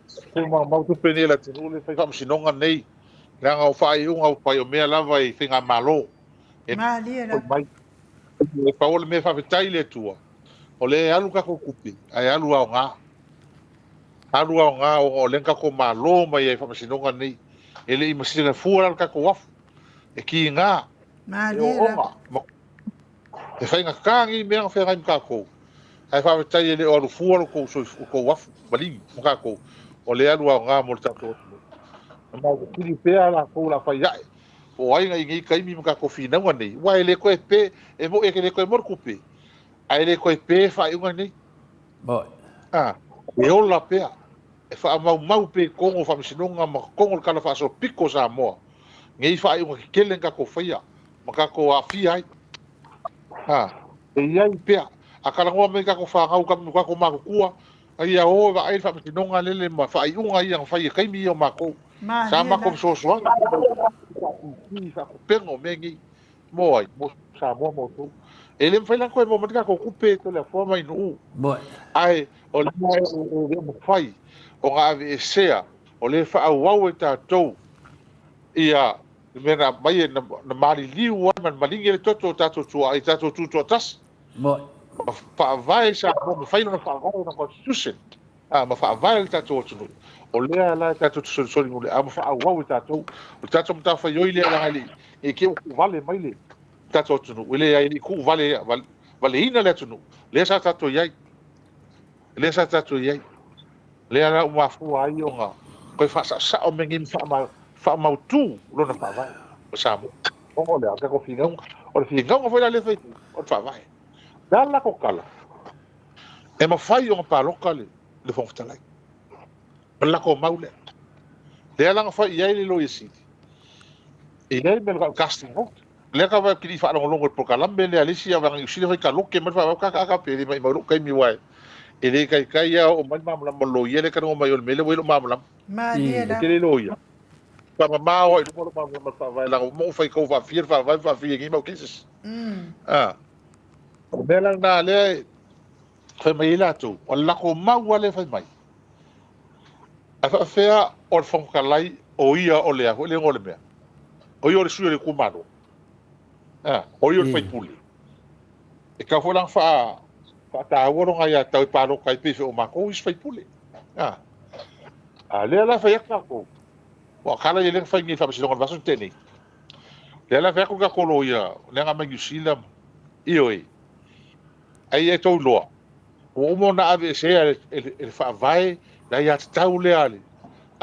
Tupe maumau tupe nei a le atunuu lea e fai faamasinoga nei, leaga o faaiuga ua fai o mea lava i faigamalo. E Malie lava. mai. E pau o le mea faafetai i le Atua, o lea e alu tatou tupe, ae alu aoga. Alu aoga ona o lea na tatou malo mai ai i faamasinoga nei. E le i masina fua la le tatou afu. E kiga, e ooooga, e faigata nei mea na feagai ma tatou. Ae faafetai e le o alu fua lo tou afu maligi ma tatou, o lea e alu aoga mo le tatou atunuu. Ma e fesili pea latou o le a fai ae. Po o ai i nei taimi ma tatou finauga nei, aua e le toe pe, e moni e le toe maua le tupe, ae le toe pe faaiuga nei. Moni. A, e ola pea, e faamaumau pea i totonu o Faamasinoga ma totonu o le Tala Faasolopito o Samoa nei faaiuga tetele na tatou faia ma tatou aafia ai. A, e i ai pea. A talanoa mai tatou fanau, tatou matutua, A ia o e vaai le faamasinoga lele ma faaiuga ia na fai i taimi ia o matou. Sa matou fesoasoani i faatupega o mea nei. Mo ai? Mo Samoa ma outou. E le mafai la ona toe maua mai le tatou tupe Toleafoa ma Ainuu. Ae o lea e le mafai ona aveesea, o lea e faaauau e tatou ia le mea na aumai na maliliu ai ma maligi ai le toto o tatou tuaa i tatou tutoatasi. Moni. Ma faavae Samoa, ma fai lona faavae, lona constitution, a, ma faavae le tatou atunuu. O lea la e tatou te solisoli muliau ma faaauau e tatou. O le tatou matafaioi lea leaga e le i, ne i te i ua tuuvale mai le tatou atunuu. E leai, e le i tuuvale, valeina le atunuu. Lea sa tatou i ai. Lea sa tatou i ai. Lea la ua mafua ai ona toe faasaosao mea nei ma faamautu lona faavae o Samoa. Ona o le a? O le tatou finauga. O le finauga foi la lea e fai nei, o le faavae. O le a le latou tala? E mafai ona palota le Fofoga Fetalai. O le latou mau lea. Lea la na fai i ai le Loia Sili. E i ai mea o le casting vote. Lea ka vaai kili faalogologo i le polokalame lea a le isi vaega Niu Sila fai kaloke mai le faavau kaka pe le maimau lou taimi aua e le taitai lava oo mai le malamalama o le loia lea e talanoa mai o le mea lea ua i ai lou malamalama. Malie E lava. tele loia. Faamamao lava i luma lou malamalama i le faavae leaga ua uma ona faitau faafia le faavae ma faafia i nei mau cases. A, o le mea la lena lea e fai mai ai latou, o le latou mau lava lea e fai mai. Ae faapefea o le Fofoga Fetalai o ia o le a foi le igoa o le mea? O ia o le sui o le itumalo. A, o ia o le sui usufono. E tatau foi la ona faataua lona aiatatau e palota ai pei foi o matou isi sui usufono. A, a lea la e fai atu tatou, aua o tala ia lea na fai nei i le Faamasinoga i le vaiaso na tea nei. Lea la e fai atu le tatou loia lea na aumai Niu Sila, ioe, ai e tou iloa, ua uma ona aveesea e le Faavae le aiatatau lea a le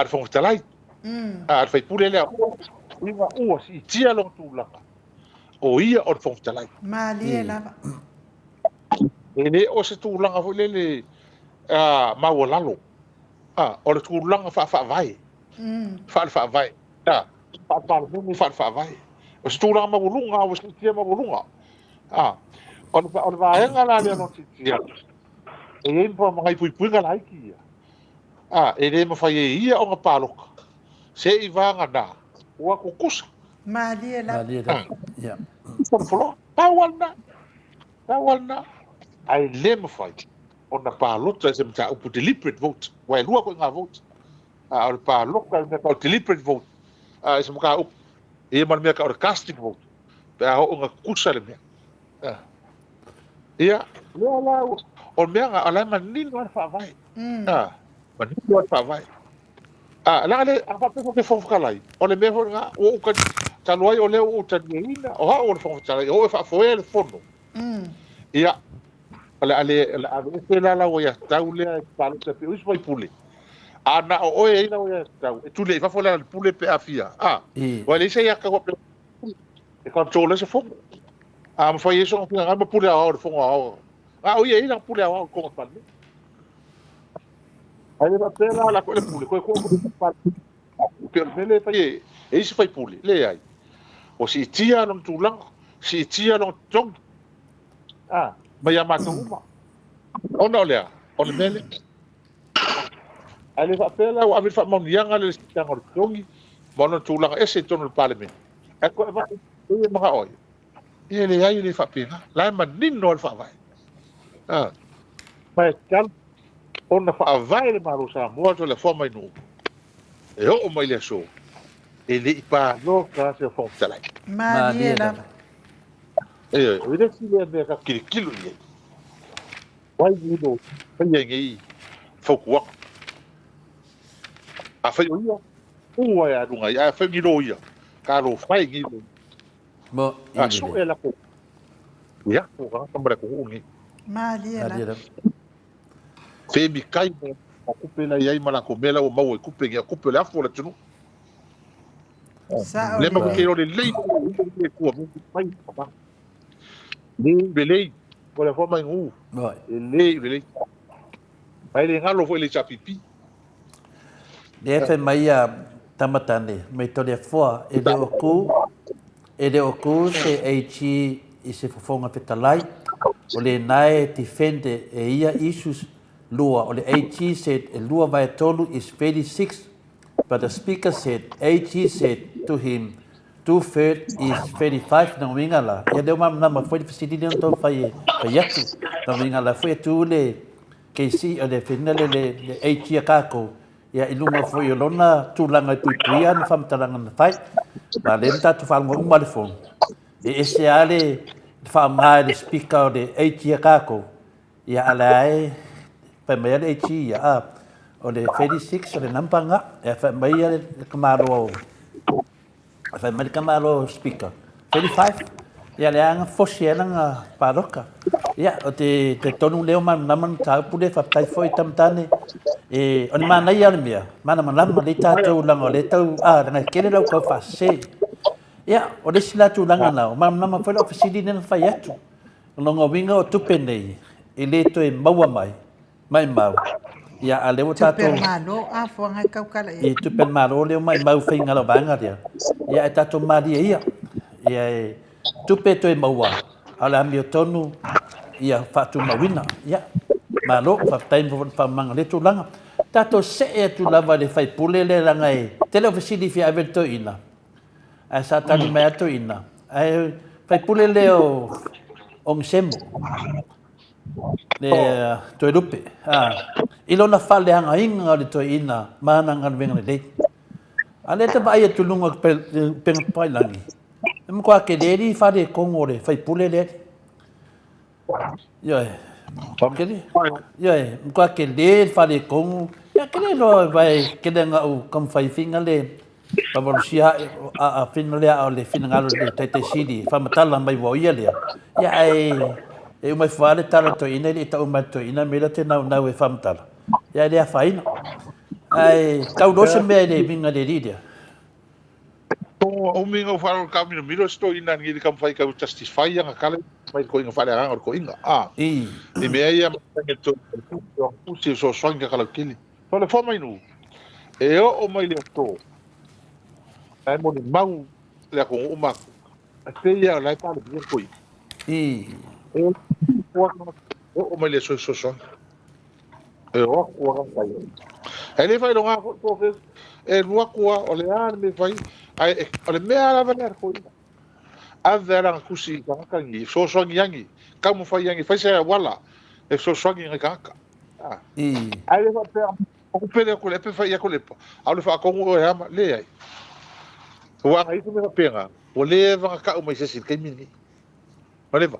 Fofoga Fetalai, a le sui usufono lea, ina ua siitia lona tulaga, o ia o le Fofoga Fetalai. Malie lava. E le o se tulaga foi lele maualalo, o le tulaga faa-faavae, faale-faavae, faale-Palemene, faale-faavae. O se tulaga maualuga, ua siitia maualuga. O le, o le vaega la lea o lona silasila atu, e i ai ma nai puipuiga laiti ia, a, e le mafai e ia ona palota, se i vagana ua tutusa. Malie lava. Malie lava. Ia. Tutusa le floor. Pau lava lena. Pau lava lena. Ae le mafai ona palota i se mataupu deliberate vote, aua e lua foi ngā vote. A o le palota i le mea tau deliberate vote, a i se mataupu, e i ai ma le mea tau o le casting vote, pe a oo ina tutusa le mea. Ia, lea la, o le mea na, o la e manino lava le faavae. A, manino lava le faavae. A, leaga le, a faapea foi ke Fofoga Fetalai, o le mea foi lena, ua ou tali, talu ai o lea ua ou talieina, o au o le Fofoga Fetalai, o oe e faafoea le fono. Ia, o le a le, o le a aveese la lau aiatatau lea e te palota pei o isi faipule. A na o oe e i ai lau aiatatau, e tuli ai i fafo le ala o le pule pe a fia. A, aua e leai se aiatatau faapea e control ai se fono. A mafai ai sona finagalo ma pule aoao i le fono aoao. A o ia e i ai lana pule aoao i totonu o le Palemene. Ae le faapea la o le a toe le pule, toe tuu atu le Pei o le mea lea e fai e isi faipule, leai. Ua siitia lona tulaga, siitia lona totogi, a, mai ia matou uma. Ona o le a? O le mea lea. Ae le faapea la ua ave le faamaoniaga lea i le siitaga o le totogi ma ona tulaga ese i totonu o le Palemene. Ae toe avatu e manao ai. Ia e leai e le faapena. La e manino lava le faavae. A, ma e tatau ona faavae le Malo o Samoa Toleafoa mai nuu e oo mai le aso e le i palota lava se Fofoga Fetalai. Malie lava. Ioe, o le isi lea mea tatou tilotilo i ai. Wai ni lo faia i nei fautuaga. Afai o ia, ua e aluga ai, ae afai o ni loia, talofa e nei loia. Mo, A sue latou ia, o tagata ma le atunuu lenei. Malie lava. Femikai ma tupe la i ai ma latou mea la ua maua i tupe nei, o tupe o le afu o le atunuu. Sao Lea matou lelei. te iloa lelei le Atua mai lelei lelei o le afua mai nuu lelei lelei. Ae le galo foi le HRPP. Lea fai mai ia Tamatane mai Toleafoa e le o ku e le o ku se AG i se Fofoga Fetalai o lena e defend e ia issues lua o le AG said e lua vae tolu is 36 but the speaker said AG said to him Two third is 35 na uiga la. Ia lea ua malamalama foi le fesili lea na tau fai e fai atu. Na uiga la foi e tu le KC o le fina le le le AG a kākou ia i luga foi o lona tulaga e puipuia ana faamatalaga na fai. Ma lea na tatou faalogo uma le fono. E ese lava le faaaoga e le speaker o le AG a kākou ia a la e fai mai le AG ia a o le 36 o le number nga e fai mai ia le tamaloa o Fai mai le tamaloa o Speaker, 35, ia lea na fosi ai lana paloka. Ia, o te talitonu lea o malamalama le mataupu lea, faafetai foi Tamatane. E, o le manaia o le mea, malamalama lelei tatou leaga o lea tau, a, leaga e tele lau tau faasese. Ia, o le isi la tulaga na, o malamalama foi lau fesili lea na fai atu. O lona uiga o tupe nei, e le toe maua mai, Maimau. Ia, a lea ua Tupe tatou... a le Malo, a fuaga e tautala i ai. I tupe a le Malo lea ua maimau faiga lau vaega lea. Ia, ae tatou malie ia. Ia, e tupe e toe maua, a o le amiotonu ia faatumauina. Ia, malo, faafetai mo le faamamaga o lea tulaga. Tatou see atu lava i le faipule lea leaga e tele o fesili fia ave i le toeaina. Ae sa tali mai lava le toeaina. Ae faipule lea o Ogisemo. Le Toelupe, i lona faaleagaina o le toeaina ma ana galuega lelei. A lea te vaai atu i luga o le upega papailagi, e matua tele le faaletonu o le faipule lea. Ioe, tele, ioe, matua tele le faaletonu. Ia, tele loa vai tele na ou taumafai fina le Valuvalusia a fina lea a o le finagalo i le Taitai Sili e faamatala mai ua o ia lea, ia ae e uma ifo lava le tala a le toeaina e le i tau mai le toeaina mea lea ou te naunau e faamatala, ia e le afaina. Ae tau loa se mea i le uiga i le alii lea. O umi na ou faalogo taamilomilo se toeaina nei le taumafai e tau justify ana tala mai le toeaina faaleagaga o le toeaina a i mea ia masani a le toeaina o tusi e fesoasoani ka kalautele. So le foa mai nuu e oo mai le aso la e molimau le atunuu matou, e pei lava o la e palemia le toeaina. E oo mai le aso e fesoasoani. E o atu lava fai ai. Ae le faailoga foi po o e alu atu lava, o le a le mea e fai, ae o le mea lava lea a le toeaina. Ave lava lana tusi i tagata nei, e fesoasoani ane, taumafai ane, fai se auala e fesoasoani i nai tagata. Ae le faapea, o tupe lea Tuilaepa e fai ai Tuilaepa, a o le faatonu oe ama, leai. Aua ana i ai se mea faapena, ua leva ona tau mai se isi i le taimi lenei. Ua leva.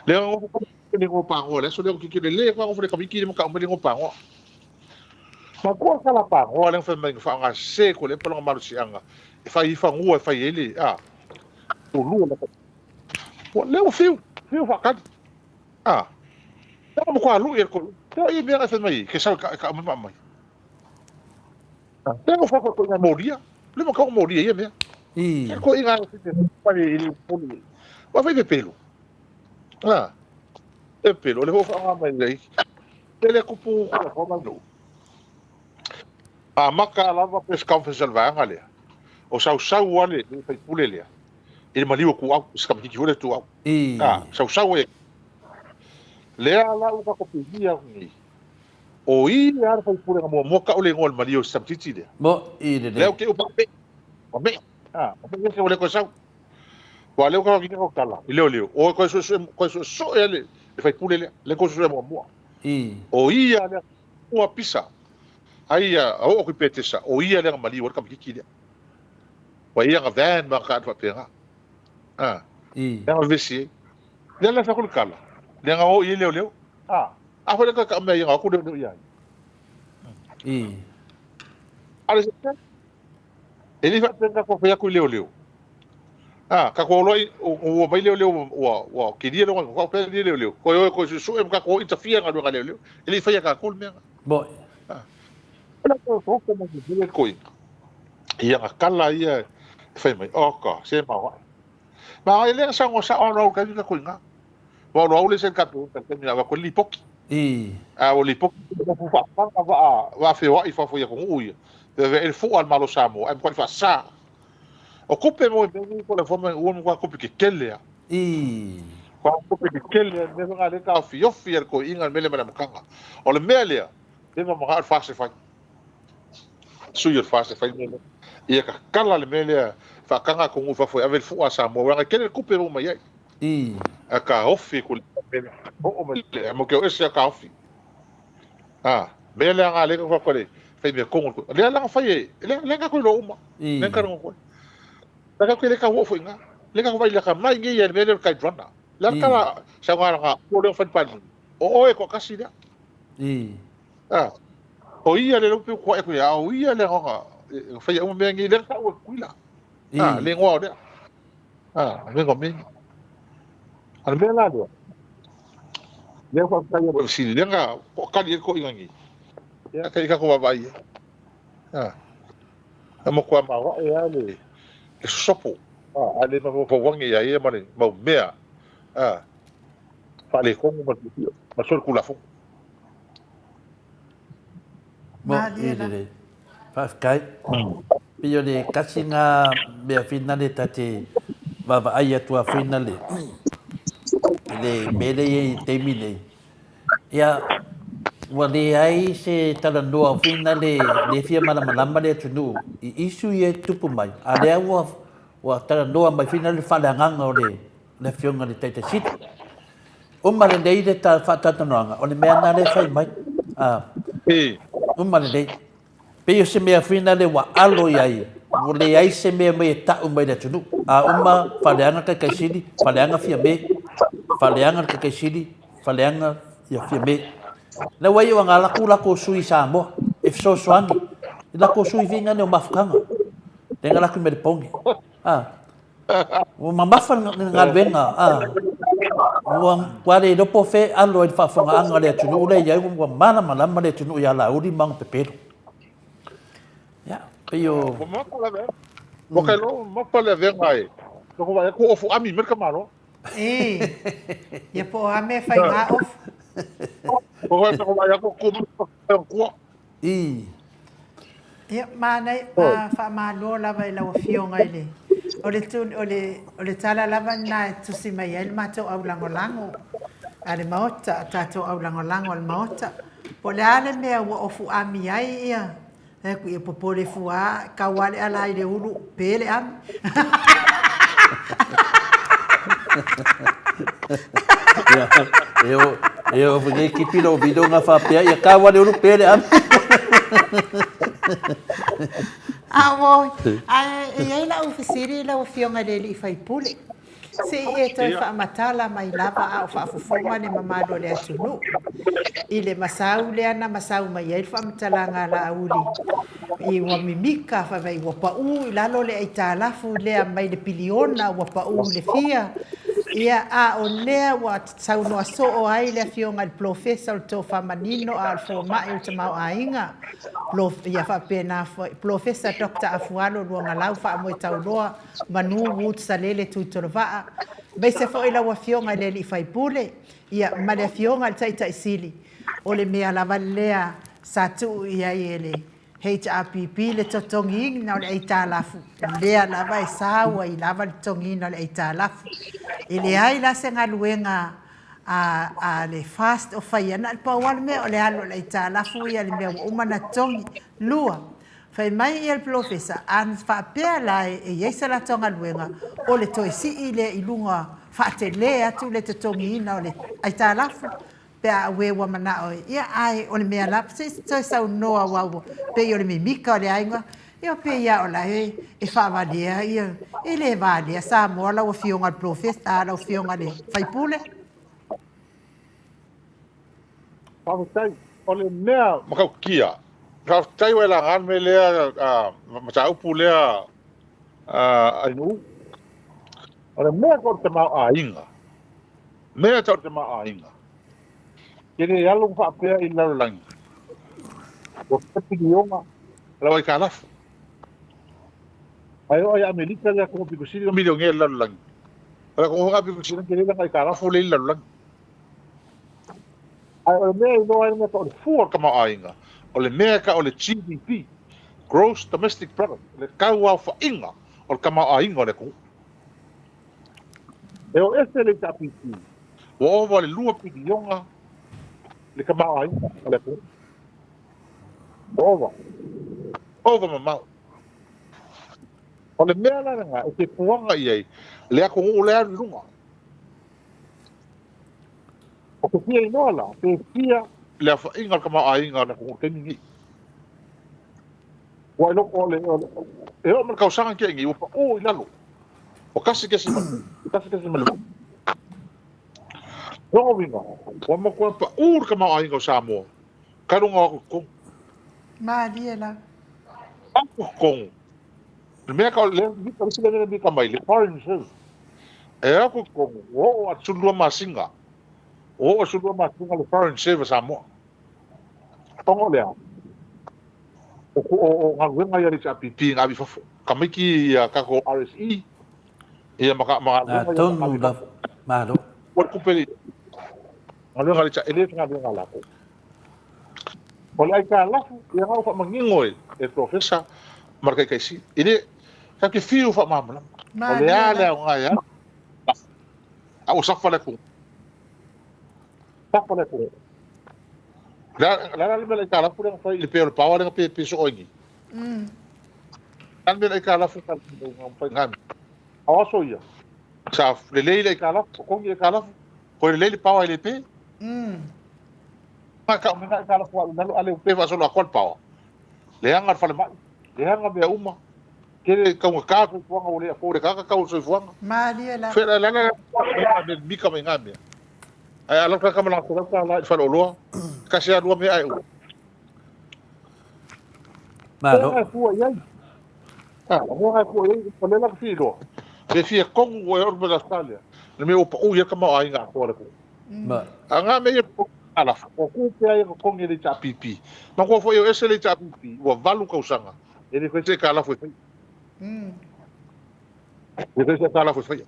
Lea na nofo le igoa pagoa i le aso lea, ou te tilotilo lelei atu lava nofo le Komiti lea ma tau mai le igoa pagoa. Matua tala pagoa lea na fai mai na faaaoga sese Tuilaepa lona malosiaga e fai ai fanua e fai ai le a tulua le Ua lea ua fiu, fiu faatali. A. Lea ua matua lui e le toeaina. Lea i mea na e fai mai ai, ke sau e tau mai ma aumai. Lea ua fai foi molia. Lea ua tau molia ia mea. Ke toeaina e i le poli. Ua fai pepelo. A. Pepelo, le hoʻowhaʻaga mai nei. Tele kupu kua mai no. Amata lava press conference a le vaega lea. O sausau lava le faipule lea i le maliu o Tuau, se tamaitiiti foi lea Tuau. A, sausau ai. Lea la ua tatou pilia atu nei. O ia lava le faipule na muamua tau le igoa o le maliu o se tamaitiiti lea. Mo i lelei. Lea ou te upa me. O me. A, o me ia le koe sau. Ua lea ua tatou kau tala i leoleo. O koe suesue koe suesue le faipule lea. Le koe suesue muamua. O ia lea ua pisa. Ai a oo atu i Petesa, o ia lea na maliu ai le tamaitiiti lea. Ua ia na van ma ka faapena. A. Lea na vevesi ai. Lea la fai atu le tala. Lea na o i ai leoleo. A. A foi lea ka mea ia na o atu leoleo i ai. A le E le faapea na tatou fai atu i leoleo. A, tatou o loa ua omai leoleo ua kilia le ua faapea ni leoleo. Toe o e toe suesue ma tatou o interfere i galuega a leoleo. E le i faia e tatou le mea lena. Moni. A. O le a toe fai le toeaina. Ia na tala ia e fai mai, oka, se maoae. Maoae lea na saunoa sao lava Raul taimi tatou i ina. Aua o Raul e ese le Kapeneta i le taimi na avatu ai le lipoti. A ua lipoti ua faafaga vaa vaa feoai i fafo i atunuu ia. Feaveai le fua a le Malo o Samoa ae matuai faasa. O tupe mo mea nei ko le fua ua matua tupe tetele lava. Matua tupe tetele lava mea foi na lea taofiofi e le toeaina le mea lea mai le amataga. O le mea lea, leva manao le FAST e fai. Sui o le FAST e fai le mea lea. Ia tatala le mea lea faataga atunuu i fafo e ave le fua a Samoa leaga e tele le tupe e maua mai ai. A taofi ku le mea lea. Oo mai le mo ke o ese a taofi. A mea lea nga le ka fa le fai mea kongo ku. Lea la fai e lea lea ka ko lo uma. Lea ka ngo ko. La ka ko le ka wo fo inga. Le ka vai le ka mai ngi le mea le kai drana. Le ka la sa nga nga ko le fai pa. O o e ko kasi lea. A o ia le lo pe ko e ko ia o ia le nga fai uma mea ngi le ka o kuila. A le ngoa o lea. A, me ngo me. A le mea la lea. Lea faafetai atu i le fesili lea na toatali ai le toeaina nei. Ia kai tatou vaavaai i ai. A, e matua maoae lava le le sosopo, a, ae le mafaufau ane ia ia ma le mau mea, a, faaletonu ma le ma solitulafono. Mo Malie i la. lelei. Faafetai. Pei o le tasi na mea finale ta te vaavaai atu a finale i le mea lea e i ai i le taimi nei. Ia, ua leai se talanoa finale le fia malamalama le atunuu i issue ia e tutupu mai, a lea ua ua talanoa mai finale le faaleagaga o le le Afioga i le Taitai Sili. Uma lelei le faatalatalanoaga, o le mea lena lea e fai mai. A, uma lelei. Pei o se mea foi lea ua alo i ai, ua leai se mea mai e ta'u mai le atunuu. A uma, faaleaga le Taitai Sili, faaleaga Fiame, faaleaga le Taitai Sili, faaleaga ia Fiame. Lea ua iu ina alu atu latou sui i Samoa e fesoasoani i latou sui viga nei o mafutaga, lea na alu atu i Melepone. A, Ua mamafa le galuega, a. Ua ua le iloa po o fea e alo ai le faafofogaaga a le atunuu lea i ai, ua malamalama le atunuu ia Laauli ma ona pepelo. Ia, pei o... Ua mamafa le avega. Ua ka iloa ua mamafa le avega e. Ua vaai atu ua ofu ami mai le tamaloa. E, ia po o a mea e fai ngā ofu. Ua vaai atu ua tu mai le tua. I. Ia, manai, a faamalo lava i lau Afioga i le. O le tu, o le, o le tala lava lena e tusi mai ai le matou aulagolago a le Maota, a tatou aulagolago a le Maota. Po o le a le mea ua ofu ami ai ia, e ku ia popole fua, kau lava le ala i le ulu, pe le ami. Ia, e o, e o nei kipi lo video nga faapea, ia kau lava le ulu, pe le ami. Auoi, ae e i ai lau fesili lau Afioga i le alii faipule, se i e toe faamatala mai lava a o faafofoga le mamalu o le atunuu i le masau lea na masau mai ai le faamatalaga a Laauli i ua mimika fai mai ua pau i lalo le aitalafu lea mai le piliona ua pau i le fia, ia a o lea ua saunoa soo ai le Afioga i le Polofesa o le Tofa Manino a o le Fomai o le Tamaoaiga ia faapena foi Polofesa Doctor Afualo Luagalau Faamoetauloa Manu Wood Salele Tuitolovaa, aemaise foi lau Afioga i le Alii Faipule, ia, ma le Afioga i le Taitai Sili, o le mea lava lea sa tuu i ai e le HRPP le totogiina o le aitalafu, lea lava e sau ai lava le totogiina o le aitalafu. E leai la se galuega a, a le FAST o faia, na o le pau lava le mea o le alu o le aitalafu ia i le mea ua uma ona totogi. Lua, Fai mai ia le polofesa, a faapea la e i ai se latou galuega, o le toe sii lea i luga faatele atu le totogiina o le aitalafu, pe a auē ua manao e ia, ae o le mea la, se i toe saunoa aua ua pei o le mimika o le aiga, ia pei lava o la e faavalea ia, e le valea Samoa lau Afioga i le polofesa, lau Afioga i le faipule. Faafetai. O le mea matautia, faafetai ua e laga le mea lea, mataupu lea Ainuu. O le mea tau le tamaoaiga, mea tau le tamaoaiga, e le alu ma faapea i le lalolagi, ua fia piliona lau aitalafu. Ae oo ia Amerika le atunuu pito sili ona milionea i le lalolagi. O le atunuu foi lena pito sili ona tele lana aitalafu lea i le lalolagi. Ae o le mea e iloa ai le mea tau o le fua o le tamaoaiga, o le mea e tau o le GDP, Gross Domestic Product, le tauaofaiga o le tamaoaiga o le atunuu. E o ese le HRPP, ua ova i le 2 piliona le tamaoaiga o le atunuu. Ua ova, ova mamao. O le mea la lena e te puaga i ai le atunuu lea e alu i luga. O te fia iloa la, pe fia le aofaiga o le tamaoaiga o le atunuu i le taimi lenei. Ua i loko o le, o le, e oo mai le tausaga tea nei, ua pau i lalo, ua 1.1.8. Lona uiga, ua matua pau le tamaoaiga o Samoa, talu ona o atu i totonu. Malie la. Atu i totonu. Le mea ka, le, le isi lea mea mika mai, le foreign reserve. E o atu i totonu, ua oo a 12 masina, ua oo a 12 masina le foreign reserve a Samoa. Ona o le a? O, o, o galuega ia a le HRPP na ave i fafo. Tamaiti ia tatou RSE, ia ma, ma galuega ia na ave i fafo. Malo. Ua le tupe le galuega a le HRPP, e le o se galuega a latou. O le aitalafu, ia na ua faamanino e le Polofesa ma le Taitaisili. E le, tatou te fiu faamalamalama. O le a le aoga e alu, a ua safa le atunuu. Safa le atunuu. Le a la le mea le aitalafu lea na fai i le pē o le paoa lea na pēpē soo ai nei? Le a le mea le aitalafu na fai i na mea? A o aso ia, sa lelei le aitalafu, totogi le aitalafu, toe lelei le paoa e le pē. Nga tau mea aitalafu alu i lalo, a le ua pē faasoloatoa le paoa. Leaga le falemai, leaga mea uma. Tele taugata le soifuaga ua le afford e tagata tau o le soifuaga. Malie lava. Fea la la la la mika mai ngā mea. Ae a lau tagata ma lana $100 i le faleoloa, tasi a lua mea ae ua. Malo. Mea fua i ai. Ah, mea fua i ai, o lea la ka fia iloa. Pe fia kongu ua e olu me Australia. Le mea ua pau ia ka tamaoaiga atoa le atunuu. Ma. A ngā mea ia alaf, o ku pea ia ka kongi le HRPP. Ma kua foi o ese le HRPP, ua 8 tausaga. E le fai se aitalafu e faia. E le fai se aitalafu e faia.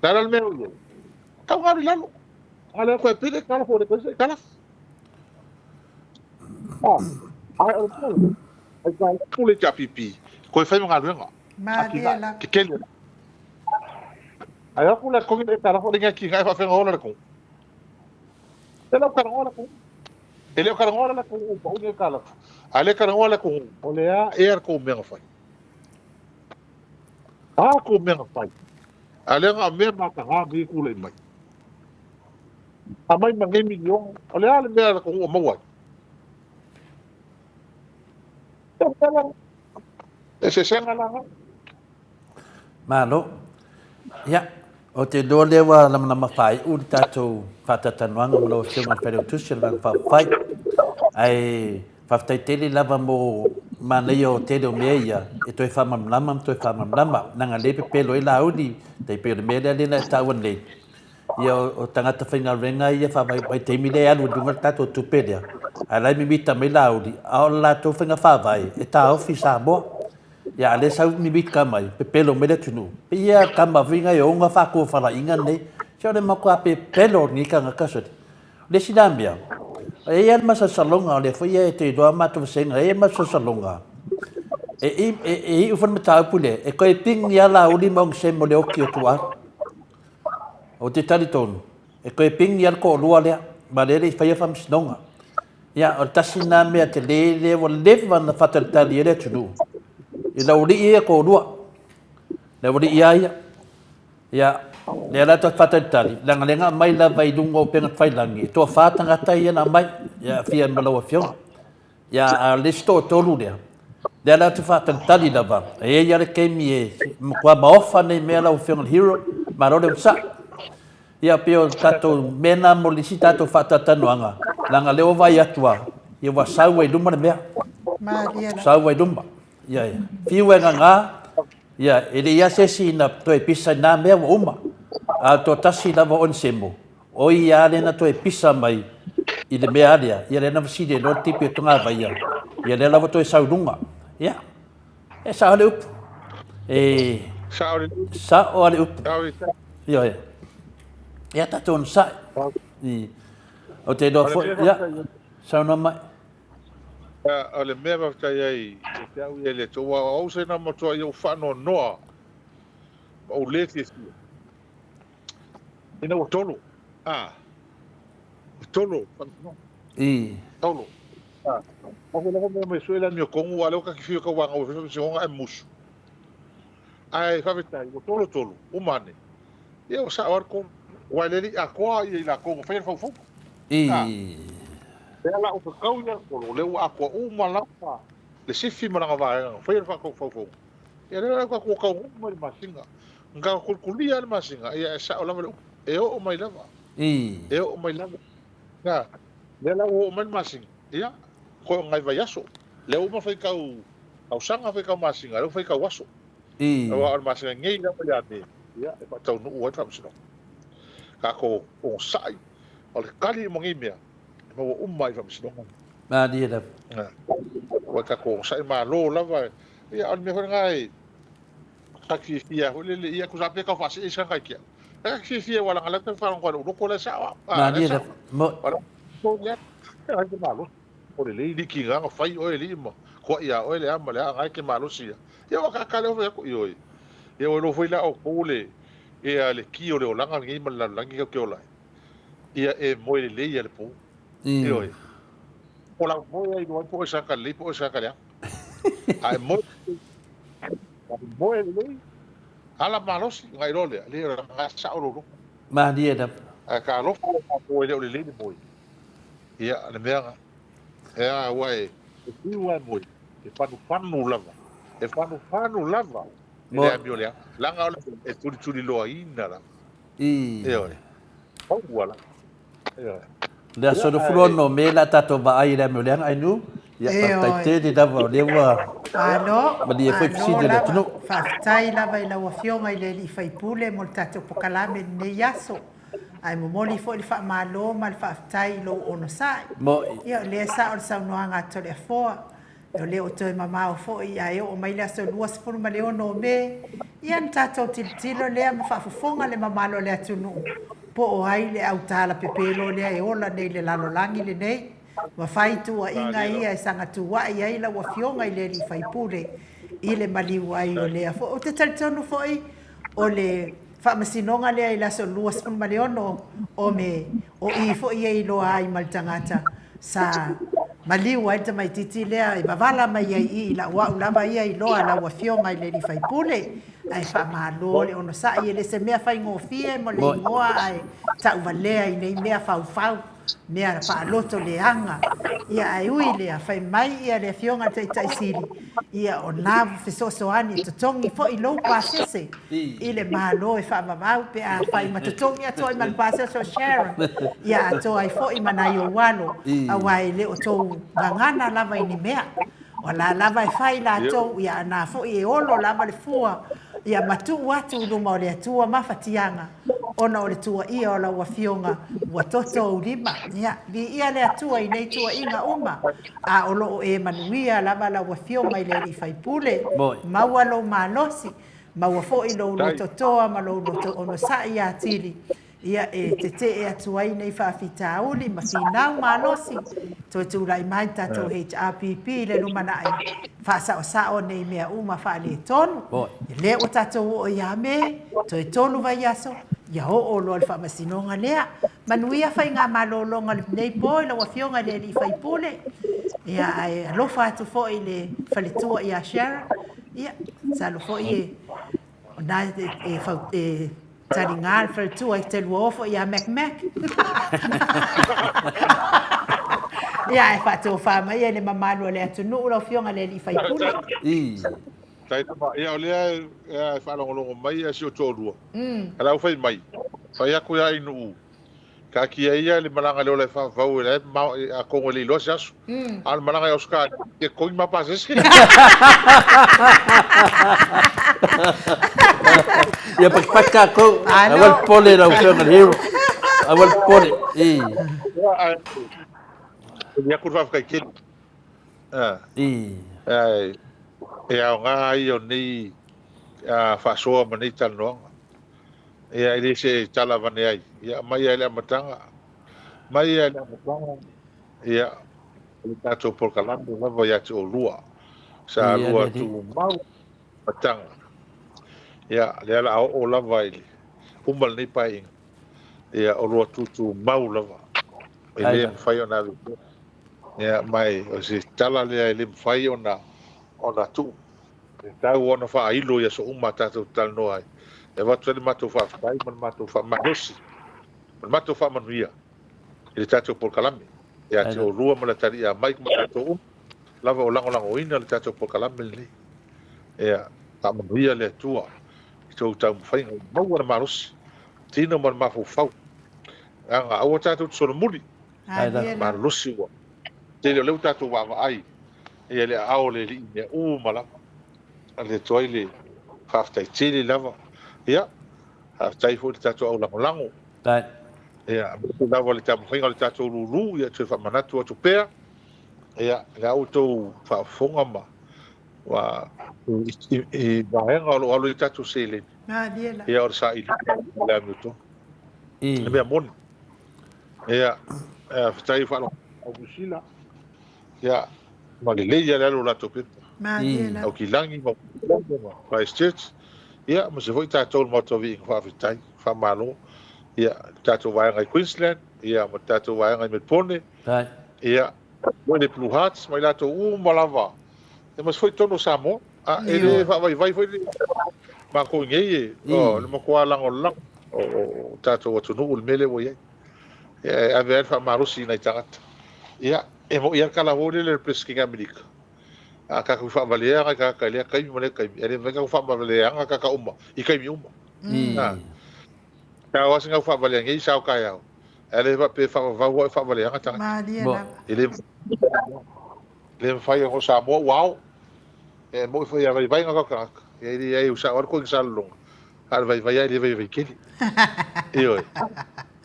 Le a la le mea o i ai? Tau galu i lalo. A lea koe pele aitalafu, e le fai se aitalafu. Ah, ae o le mea, aitalafu le HRPP, koe fai ma galuega. Malie lava. Tetele. Ae o atu la togi le aitalafu a le atinae e faafeaga ola le atunuu. E le o talanoa le atunuu. E le o talanoa la le atunuu ua pau ni aitalafu. A o lea e talanoa le atunuu, o le a ea le tou mea na fai? A le tou mea na fai? A o lea na o mea mataga nei e tulai mai. Aumai ma nei miliona, o le a le mea a le atunuu o maua ai? Eseesega la na. Malo. Ia, ou te iloa lea ua lamalama faaiu le tatou faatalatalanoaga ma lau Afioga i le Failautusi o le Vaega Faaupufai. Ae faafetai tele lava mo manaia o tele o mea ia e toe faamalamalama ma toe faamalamalama, leaga lea e pepelo ai Laauli, tai pei o le mea lea lea na e taua nei, ia o tagata faigaluega ia faavaitaimi lea e alu i luga le tatou tupe lea, ae la e mimita mai Laauli, a o le latou faiga faavae e taofi i Samoa. Ia, a o lea e sau mimita mai, pepelo mai le atunuu, pei ia tama foi na e ona faatofalaiga nei, se o le matua pepelo o lenei tagata sole. O le isi la mea, e i ai lava le masalosaloga, o lea foi e te iloa matou vasega, e i ai le masalosaloga, e, e, e, e iu foi le mataupu lea, e toe pigi lava Laauli ma Onesemo i le oti o Tuaau. Ou te talitonu, e toe pigi lava le toalua lea, ma lea e le i faia faamasinoga. Ia, o le tasi lena mea tele lea ua leva ona faatalitali ai le atunuu, i laualii ia e toalua, le aualii lava ia. Ia, lea la tatou faatalitali, leaga lea na aumai lava i luga o upega tafailagi, e toafa tagata ia na aumai, e aafia ai ma lau Afioga. Ia, a o le isi toatolu lea, lea la ou te faatalitali lava, e i ai lava le taimi e matua maofa nei mea lau Afioga i le Hero, malo le onosai. Ia, pei o tatou mea na mo le isi tatou faatalatalanoaga, leaga o lea ua vaai atu lava, ia ua sau ai i luma le mea. Malie lava. Sau ai i luma. Ia, ia. Fiu e gagā, ia, e leai lava se isi na toe pisa i na mea ua uma. A o le toatasi lava o Onesemo, o ia lava lea na toe pisa mai i le mea lea, ia lea na fesili ai loa le tipi o Togavaia, ia lea la ua toe sau i luga. Ia, e sao le upu. E Sao le upu. Sao lava le upu. Ioe. Ia, tatou onosai. I, ou te iloa foi, ia, saunoa mai. O le mea faafetai ai ia te au ia i le Atua, aua o au se na matuai ou faanoanoa ma ou le fiafia ina ua tolo, a, ua tolo faamasinoga. I. Tolo. A, o loko mea mai sue le amiotonu, aua o lea ua ta te fiu e tauaga ua fai faamasinoga ae musu. Ae faafetai ua tolo tolo, uma ane. Ia ua sao lava le tolo. Aua e le alii atoa ia i latou na faia le faufauga. I. A. Lea la ua fetau ia le tolo, lea ua atoa uma lava le sifi ma lana vaega na faia le faufauga. Ia lea la ua tatou taunuu mai i le masina. Na tatou tulitulia lava le masina, ia e sao lava le upu. E oo mai lava. I. E oo mai lava. A. Lea la ua oo mai le masina, ia, toe o nai vaiaso. Lea ua uma faitau tausaga, faitau masina, lea ua faitau aso. I. Aua o le masina nei lava ia Me, ia, e faataunuu ai le faamasinoga. Tatou onosai, o le tali uma nei mea, e maua uma lava i faamasinoga. Malie lava. Ua tatou onosai malo lava. Ia, o le mea foi lena e ta te fiafia foi lele, ia, tusa lava pe tau faasee se tagata ia te au. Ta te fiafia aua leaga o lea ou te faalogo i lou loto o la e sao au. A, Malie la e sao. lava. Mo. O la e te malosi. O lelei likiga na fai oe alii ma koaʻi iā oe le a ma le a na e te malosi ia. Ia ua akaaka lea fai atu, ioe. Ia ua iloa foi la outou le ia le ki o le olaga lenei ma le lalolagi kau te ola ai. Ia e moe lelei ia le po. Ioe. O lau moe ai iloa ai po o e saka lelei po o e saka leaga. A e moe a e moe lelei, ala malosi, ona iloa lea, leai o lena e sao lou loto. Malie lava. Ae talofa le tatou e le o lelei le moe. Ia, le mea na, e a, aua e fiu lava e moe, e fanufanu lava, e fanufanu lava i le amio leaga, leaga o le e tulituliloaina lava. I. Ioe, maua lava. Ioe. Le aso 26 Me la tatou vaai i le amio leaga Ainu. Ia, faafetai tele lava o lea ua Malo, malie foi malo fesili a le lava. atunuu. Faafetai lava i lau Afioga i le Alii Faipule mo le tatou pokalame i lenei aso. Ae momoli foi le faamalo ma le faafetai i lou onosai. Mo'i. Ia, o lea sao le saunoaga a Toleafoa, o lea ua toe mamao foi ae oo mai le aso 26 o Me, ia ona tatou tilotilo lea ma faafofoga le mamalu o le atunuu po o ai le autala pepelo lea e ola nei i le lalolagi lenei ma fai tuuaiga ia e saga tuuai ai lau Afioga i le alii faipule. i le maliu ai o lea foi. Ou te talitonu foi o le faamasinoga lea i le aso 26 o Me, o i foi e iloa ai ma le tagata sa maliu ai le tamaitiiti lea e vavala mai ai i i lau au lava ia iloa lau Afioga i le alii faipule. Ae faamalo le onosai, e le se mea faigofie mo le igoa ae tauvalea i nei mea faufau. mea faaloto leaga. Ia ae ui i lea, fai mai ia le Afioga i le Taitai Sili, ia o na fesoasoani e totogi foi lou pasese i le Malo e faavavau pe a fai ma totogi atu ai ma le pasese o Sharon, ia atoa ai foi ma nai ou alo, aua e le o tou gagana lava i ni mea. O la lava e fai latou, ia a na foi e olo lava le fua, ia matuu atu i luma o le Atua mafatiaga, ona o le tuuaia o lau Afioga ua toto ou lima. Ia, viia le Atua i nei tuuaiga uma, a o lo o e manuia lava lau Afioga i le Alii Faipule, maua lou malosi, maua foi lou loto toa ma lou loto onosai atili, Ia, e tetee atu ai nei faafitauli ma finau malosi, toe tulai mai le tatou HRPP i le lumanai, faasaosao nei mea uma faaletonu. E le ua tatou oo ia Me, toe 3 vaiaso, ia oo loa le faamasinoga lea. Manuia faigamalologa lenei po i lau Afioga i le Alii Faipule, ia, ae alofa atu foi i le faletua ia Sharon, ia, masalo foi e O na e, fau, e taliga le faletua i te lua ofo ia Mac Mac. Ia, e faatofa mai ai le mamalu o le atunuu lau Afioga i le Alii Faipule. Tai tama, ia o lea e faalogologo mai si o toalua. A la ua fai mai, fai atu ia i nuu Taatia ia le malaga i le ola e faavavau e la e mamao atonu e le iloa se aso. A o le malaga i Ausetalia, e totogi ma pasese. Ia patipati tatou. Aua le popole lau Afioga i le Hero. Aua le popole. I. Ia, ae momoli atu le faafetai tele. I. Ae e aoga ia o nei faasoa ma nei talanoaga. Ia, e le se tala avane ai. Ia, mai lava i le amataga, mai lava i le amataga, ia, o le tatou polokalame lava ia te oulua. Sa Ia lua le alii. tumau amataga. Ia, lea o le a oo lava i le uma lenei paeaiga. Ia, o lua tutumau lava. E Ai le lava. mafai ona aveesea. Ia, ma o se tala lea e le mafai ona ona tuu. E tatau ona faailo i aso uma a tatou te talanoa ai. E avatu ai le matou faafetai ma le matou faamalosi ma le matou faamanuia i le tatou polokalame ia te oulua ma le atalii a Mike ma tatou uma lava o lagolagoina le tatou polokalame lenei. Ia faamanuia le Atua i tou taumafaiga ua maua le malosi, tino ma le mafaufau. Leaga aua tatou te solomuli, malolosi ua tele o lea ua tatou vaavaai ia le aao o le Alii i mea uma lava. Ale atu ai le faafetai tele lava. Ia, faafetai foi i le tatou aulagolago. Ia, aemaise lava le taumafaiga o le tatou lulu, ia toe faamanatu atu pea. Ia, la outou faafofoga ma ma i vaega o lo o alu ai tatou seleni. Ia, o le sailiga o le amiotonu. Le mea moni. Ia, faafetai i faalogo au Niu Sila. Ia, ma lelei lava le alu o latou pepa. Aukilagi ma ma Christchurch. Ia, ma se foi tatou le Maota o Viiga, faafetai, faamalo. Ia, le tatou vaega i Queensland, ia, ma le tatou vaega i Melbourne. Ia, foi le Blue Hearts ma i latou uma lava. Ia, ma se foi totonu o Samoa. A, e le faavaivai foi le matou i nei e, o, le matua lagolago o tatou atunuu i le mea lea ua i ai. Ia, e ave ai le faamalosi i nai tagata. Ia, e moni lava le tala foi lele a le Peresetene Amerika, a tatou faavalea nai tagata i lea taimi ma lea taimi, e le mafai ona tatou faavaleaina tagata uma i taimi uma. A, sao lava sina au faavalea nei, sao taeao, ae le faapea e faavavau lava e faavaleaina tagata. Malie lava. E le le mafai ona o Samoa ua ao. E moni foi a vaivai na tagata, ia e leai ua sao lava le koina salologa, a o le vaivai lava e le vaivai tele. Ioe.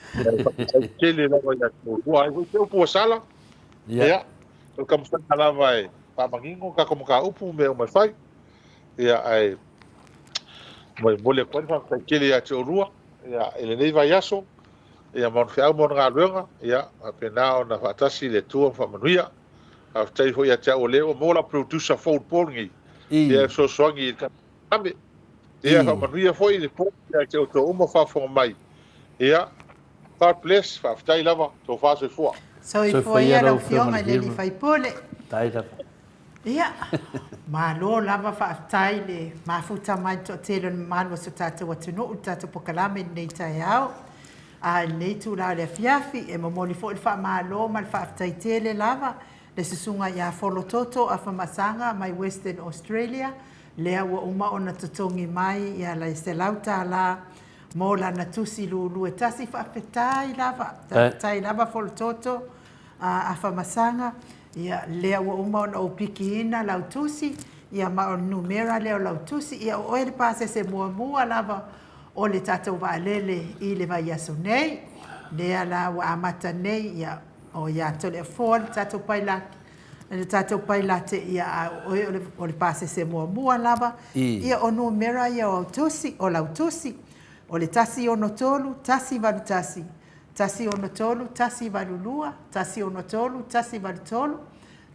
Faafetai tele lava ia te oulua. Ai foi se upu ua sala, ia, o le taumafaiga lava e faamanino tatou mataupu ma mea uma e fai. Ia, ae momoli atu ai le faafetai tele ia te oulua, ia, i lenei vaiaso, ia, ma ona feau ma ona galuega, ia, faapena ona faatasi le Atua ma faamanuia. Faafetai foi ia te au o lea ua maua lau producer fou i le po lenei. Ia, e fesoasoani i le tatou Ia, faamanuia foi le po ia te outou uma o faafofoga mai. Ia, God bless, faafetai lava, tofa soifua. Soifua ia lau Afioga i le sui usufono. Faafetai lava. Ia, malo lava faafetai le mafuta mai le toatele o le mamalu o si o tatou atunuu i le tatou polokalame i lenei taeao. A i lenei itula o le afiafi, e momoli foi le faamalo ma le faafetai tele lava le Susuga ia Folototo Afamasaga mai Western Australia, lea ua uma ona totogi mai ia le $100 mo lana tusi lulue tasi. Faafetai lava, faafetai lava Folototo Afamasaga, ia lea ua uma ona ou pikiina lau tusi, ia ma o le numera lea o lau tusi, ia o oe le pasese muamua lava o le tatou vaalele i le vaiaso nei, lea la ua amata nei, ia o ia Toleafoa le tatou pailate, le tatou pailate, ia a o oe o le pasese muamua lava, ia o numera ia o au tusi, o lau tusi, o le 163 181, 163 182, 163 183,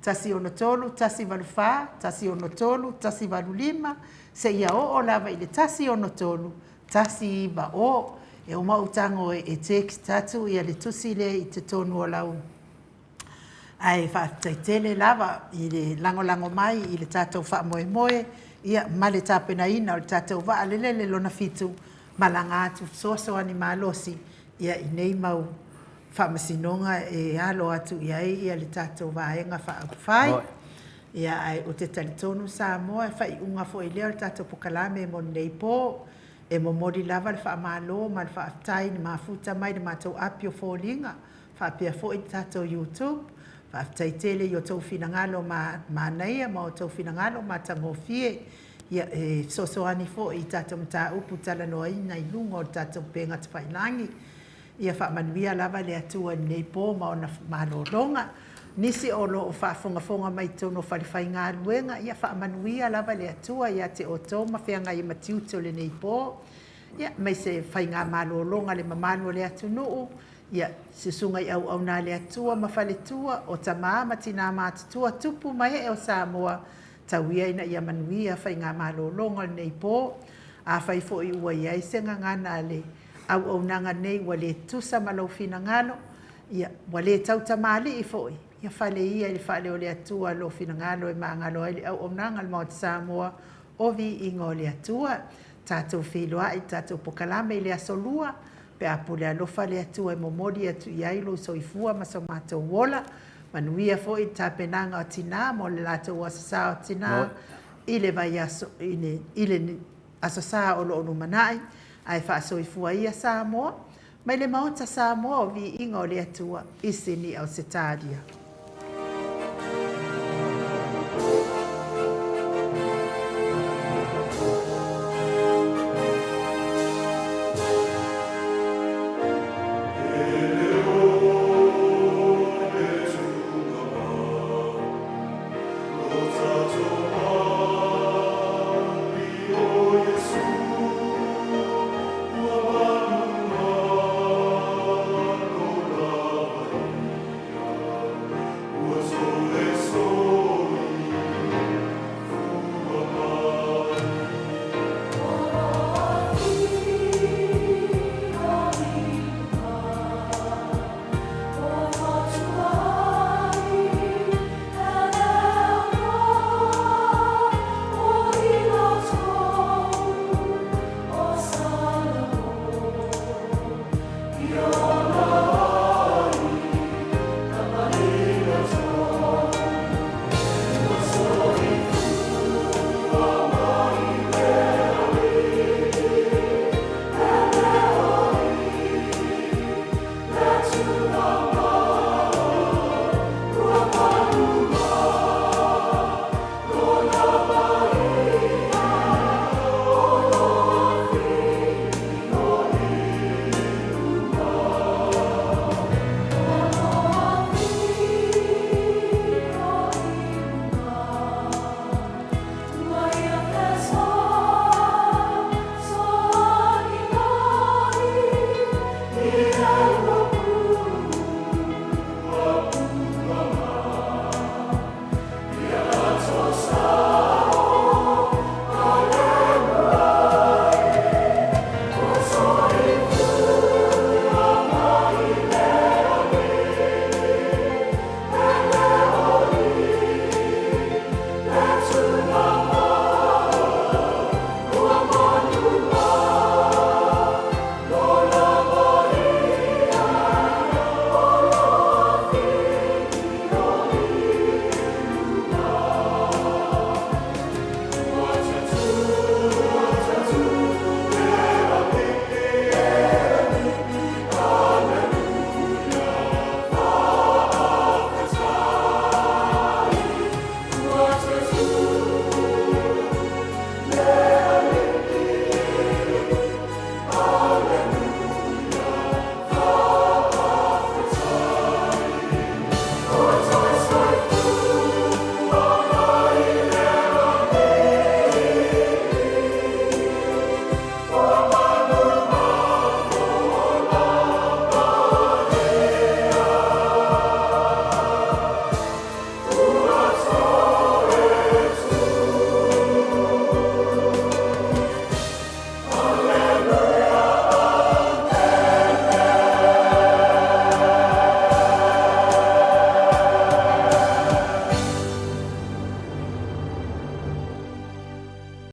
163 184, 163 185, seia oo lava i le 163 190. E uma ou tago e text atu ia le tusi lea i totonu o lau ae faafetai tele lava i le lagolago mai i le tatou faamoemoe ia ma le tapenaina o le tatou vaalelele lona fitu malaga atu fesoasoani malosi ia i nei mau faamasinoga e alo atu i ai ia le tatou Vaega Faaupufai. Ia ae ou te talitonu Samoa e faaiuga foi lea o le tatou pokalame mo lenei po. E momoli lava le faamalo ma le faafetai i le mafuta mai le matou api o foliga faapea foi le tatou YouTube. Faafetai tele i outou finagalo manaia ma outou finagalo matagofie. Ia, e fesoasoani foi i tatou mataupu talanoaina i luga o le tatou upega tafailagi. Ia faamanuia lava le Atua i lenei po ma ona malologa. Nisi o lo o faafogafoga mai i totonu o falefaigaluega, ia faamanuia lava le Atua ia te outou ma feagai ai ma tiute o lenei po. Ia, aemaise faigamalologa a le mamalu o le atunuu, ia, susuga i auauna a le Atua ma faletua, o tama ma tina matutua, tupu ma ee o Samoa, Tau ia ina ia manuia faigamalologa o lenei po. Afai foi ua i ai se gagana a le auaunaga nei ua le tusa ma lou finagalo, ia, ua le tautamalii foi, ia fale ia i le fale o le Atua lou finagalo e magalo ai le auaunaga a le Maota Samoa o Viiga o le Atua. Tatou feiloai i le tatou pokalame i le Aso Lua, pe a pule alofa le Atua e momoli atu i ai lou soifua ma so matou ola. Manuia foi le tapenaga o tinā mo le latou Aso Sa o Tinā i le vaiaso i le i le Aso Sa o lo o lumanai, ae faasoifua ia Samoa mai le Maota Samoa o Viiga o le Atua i Sini Ausetalia.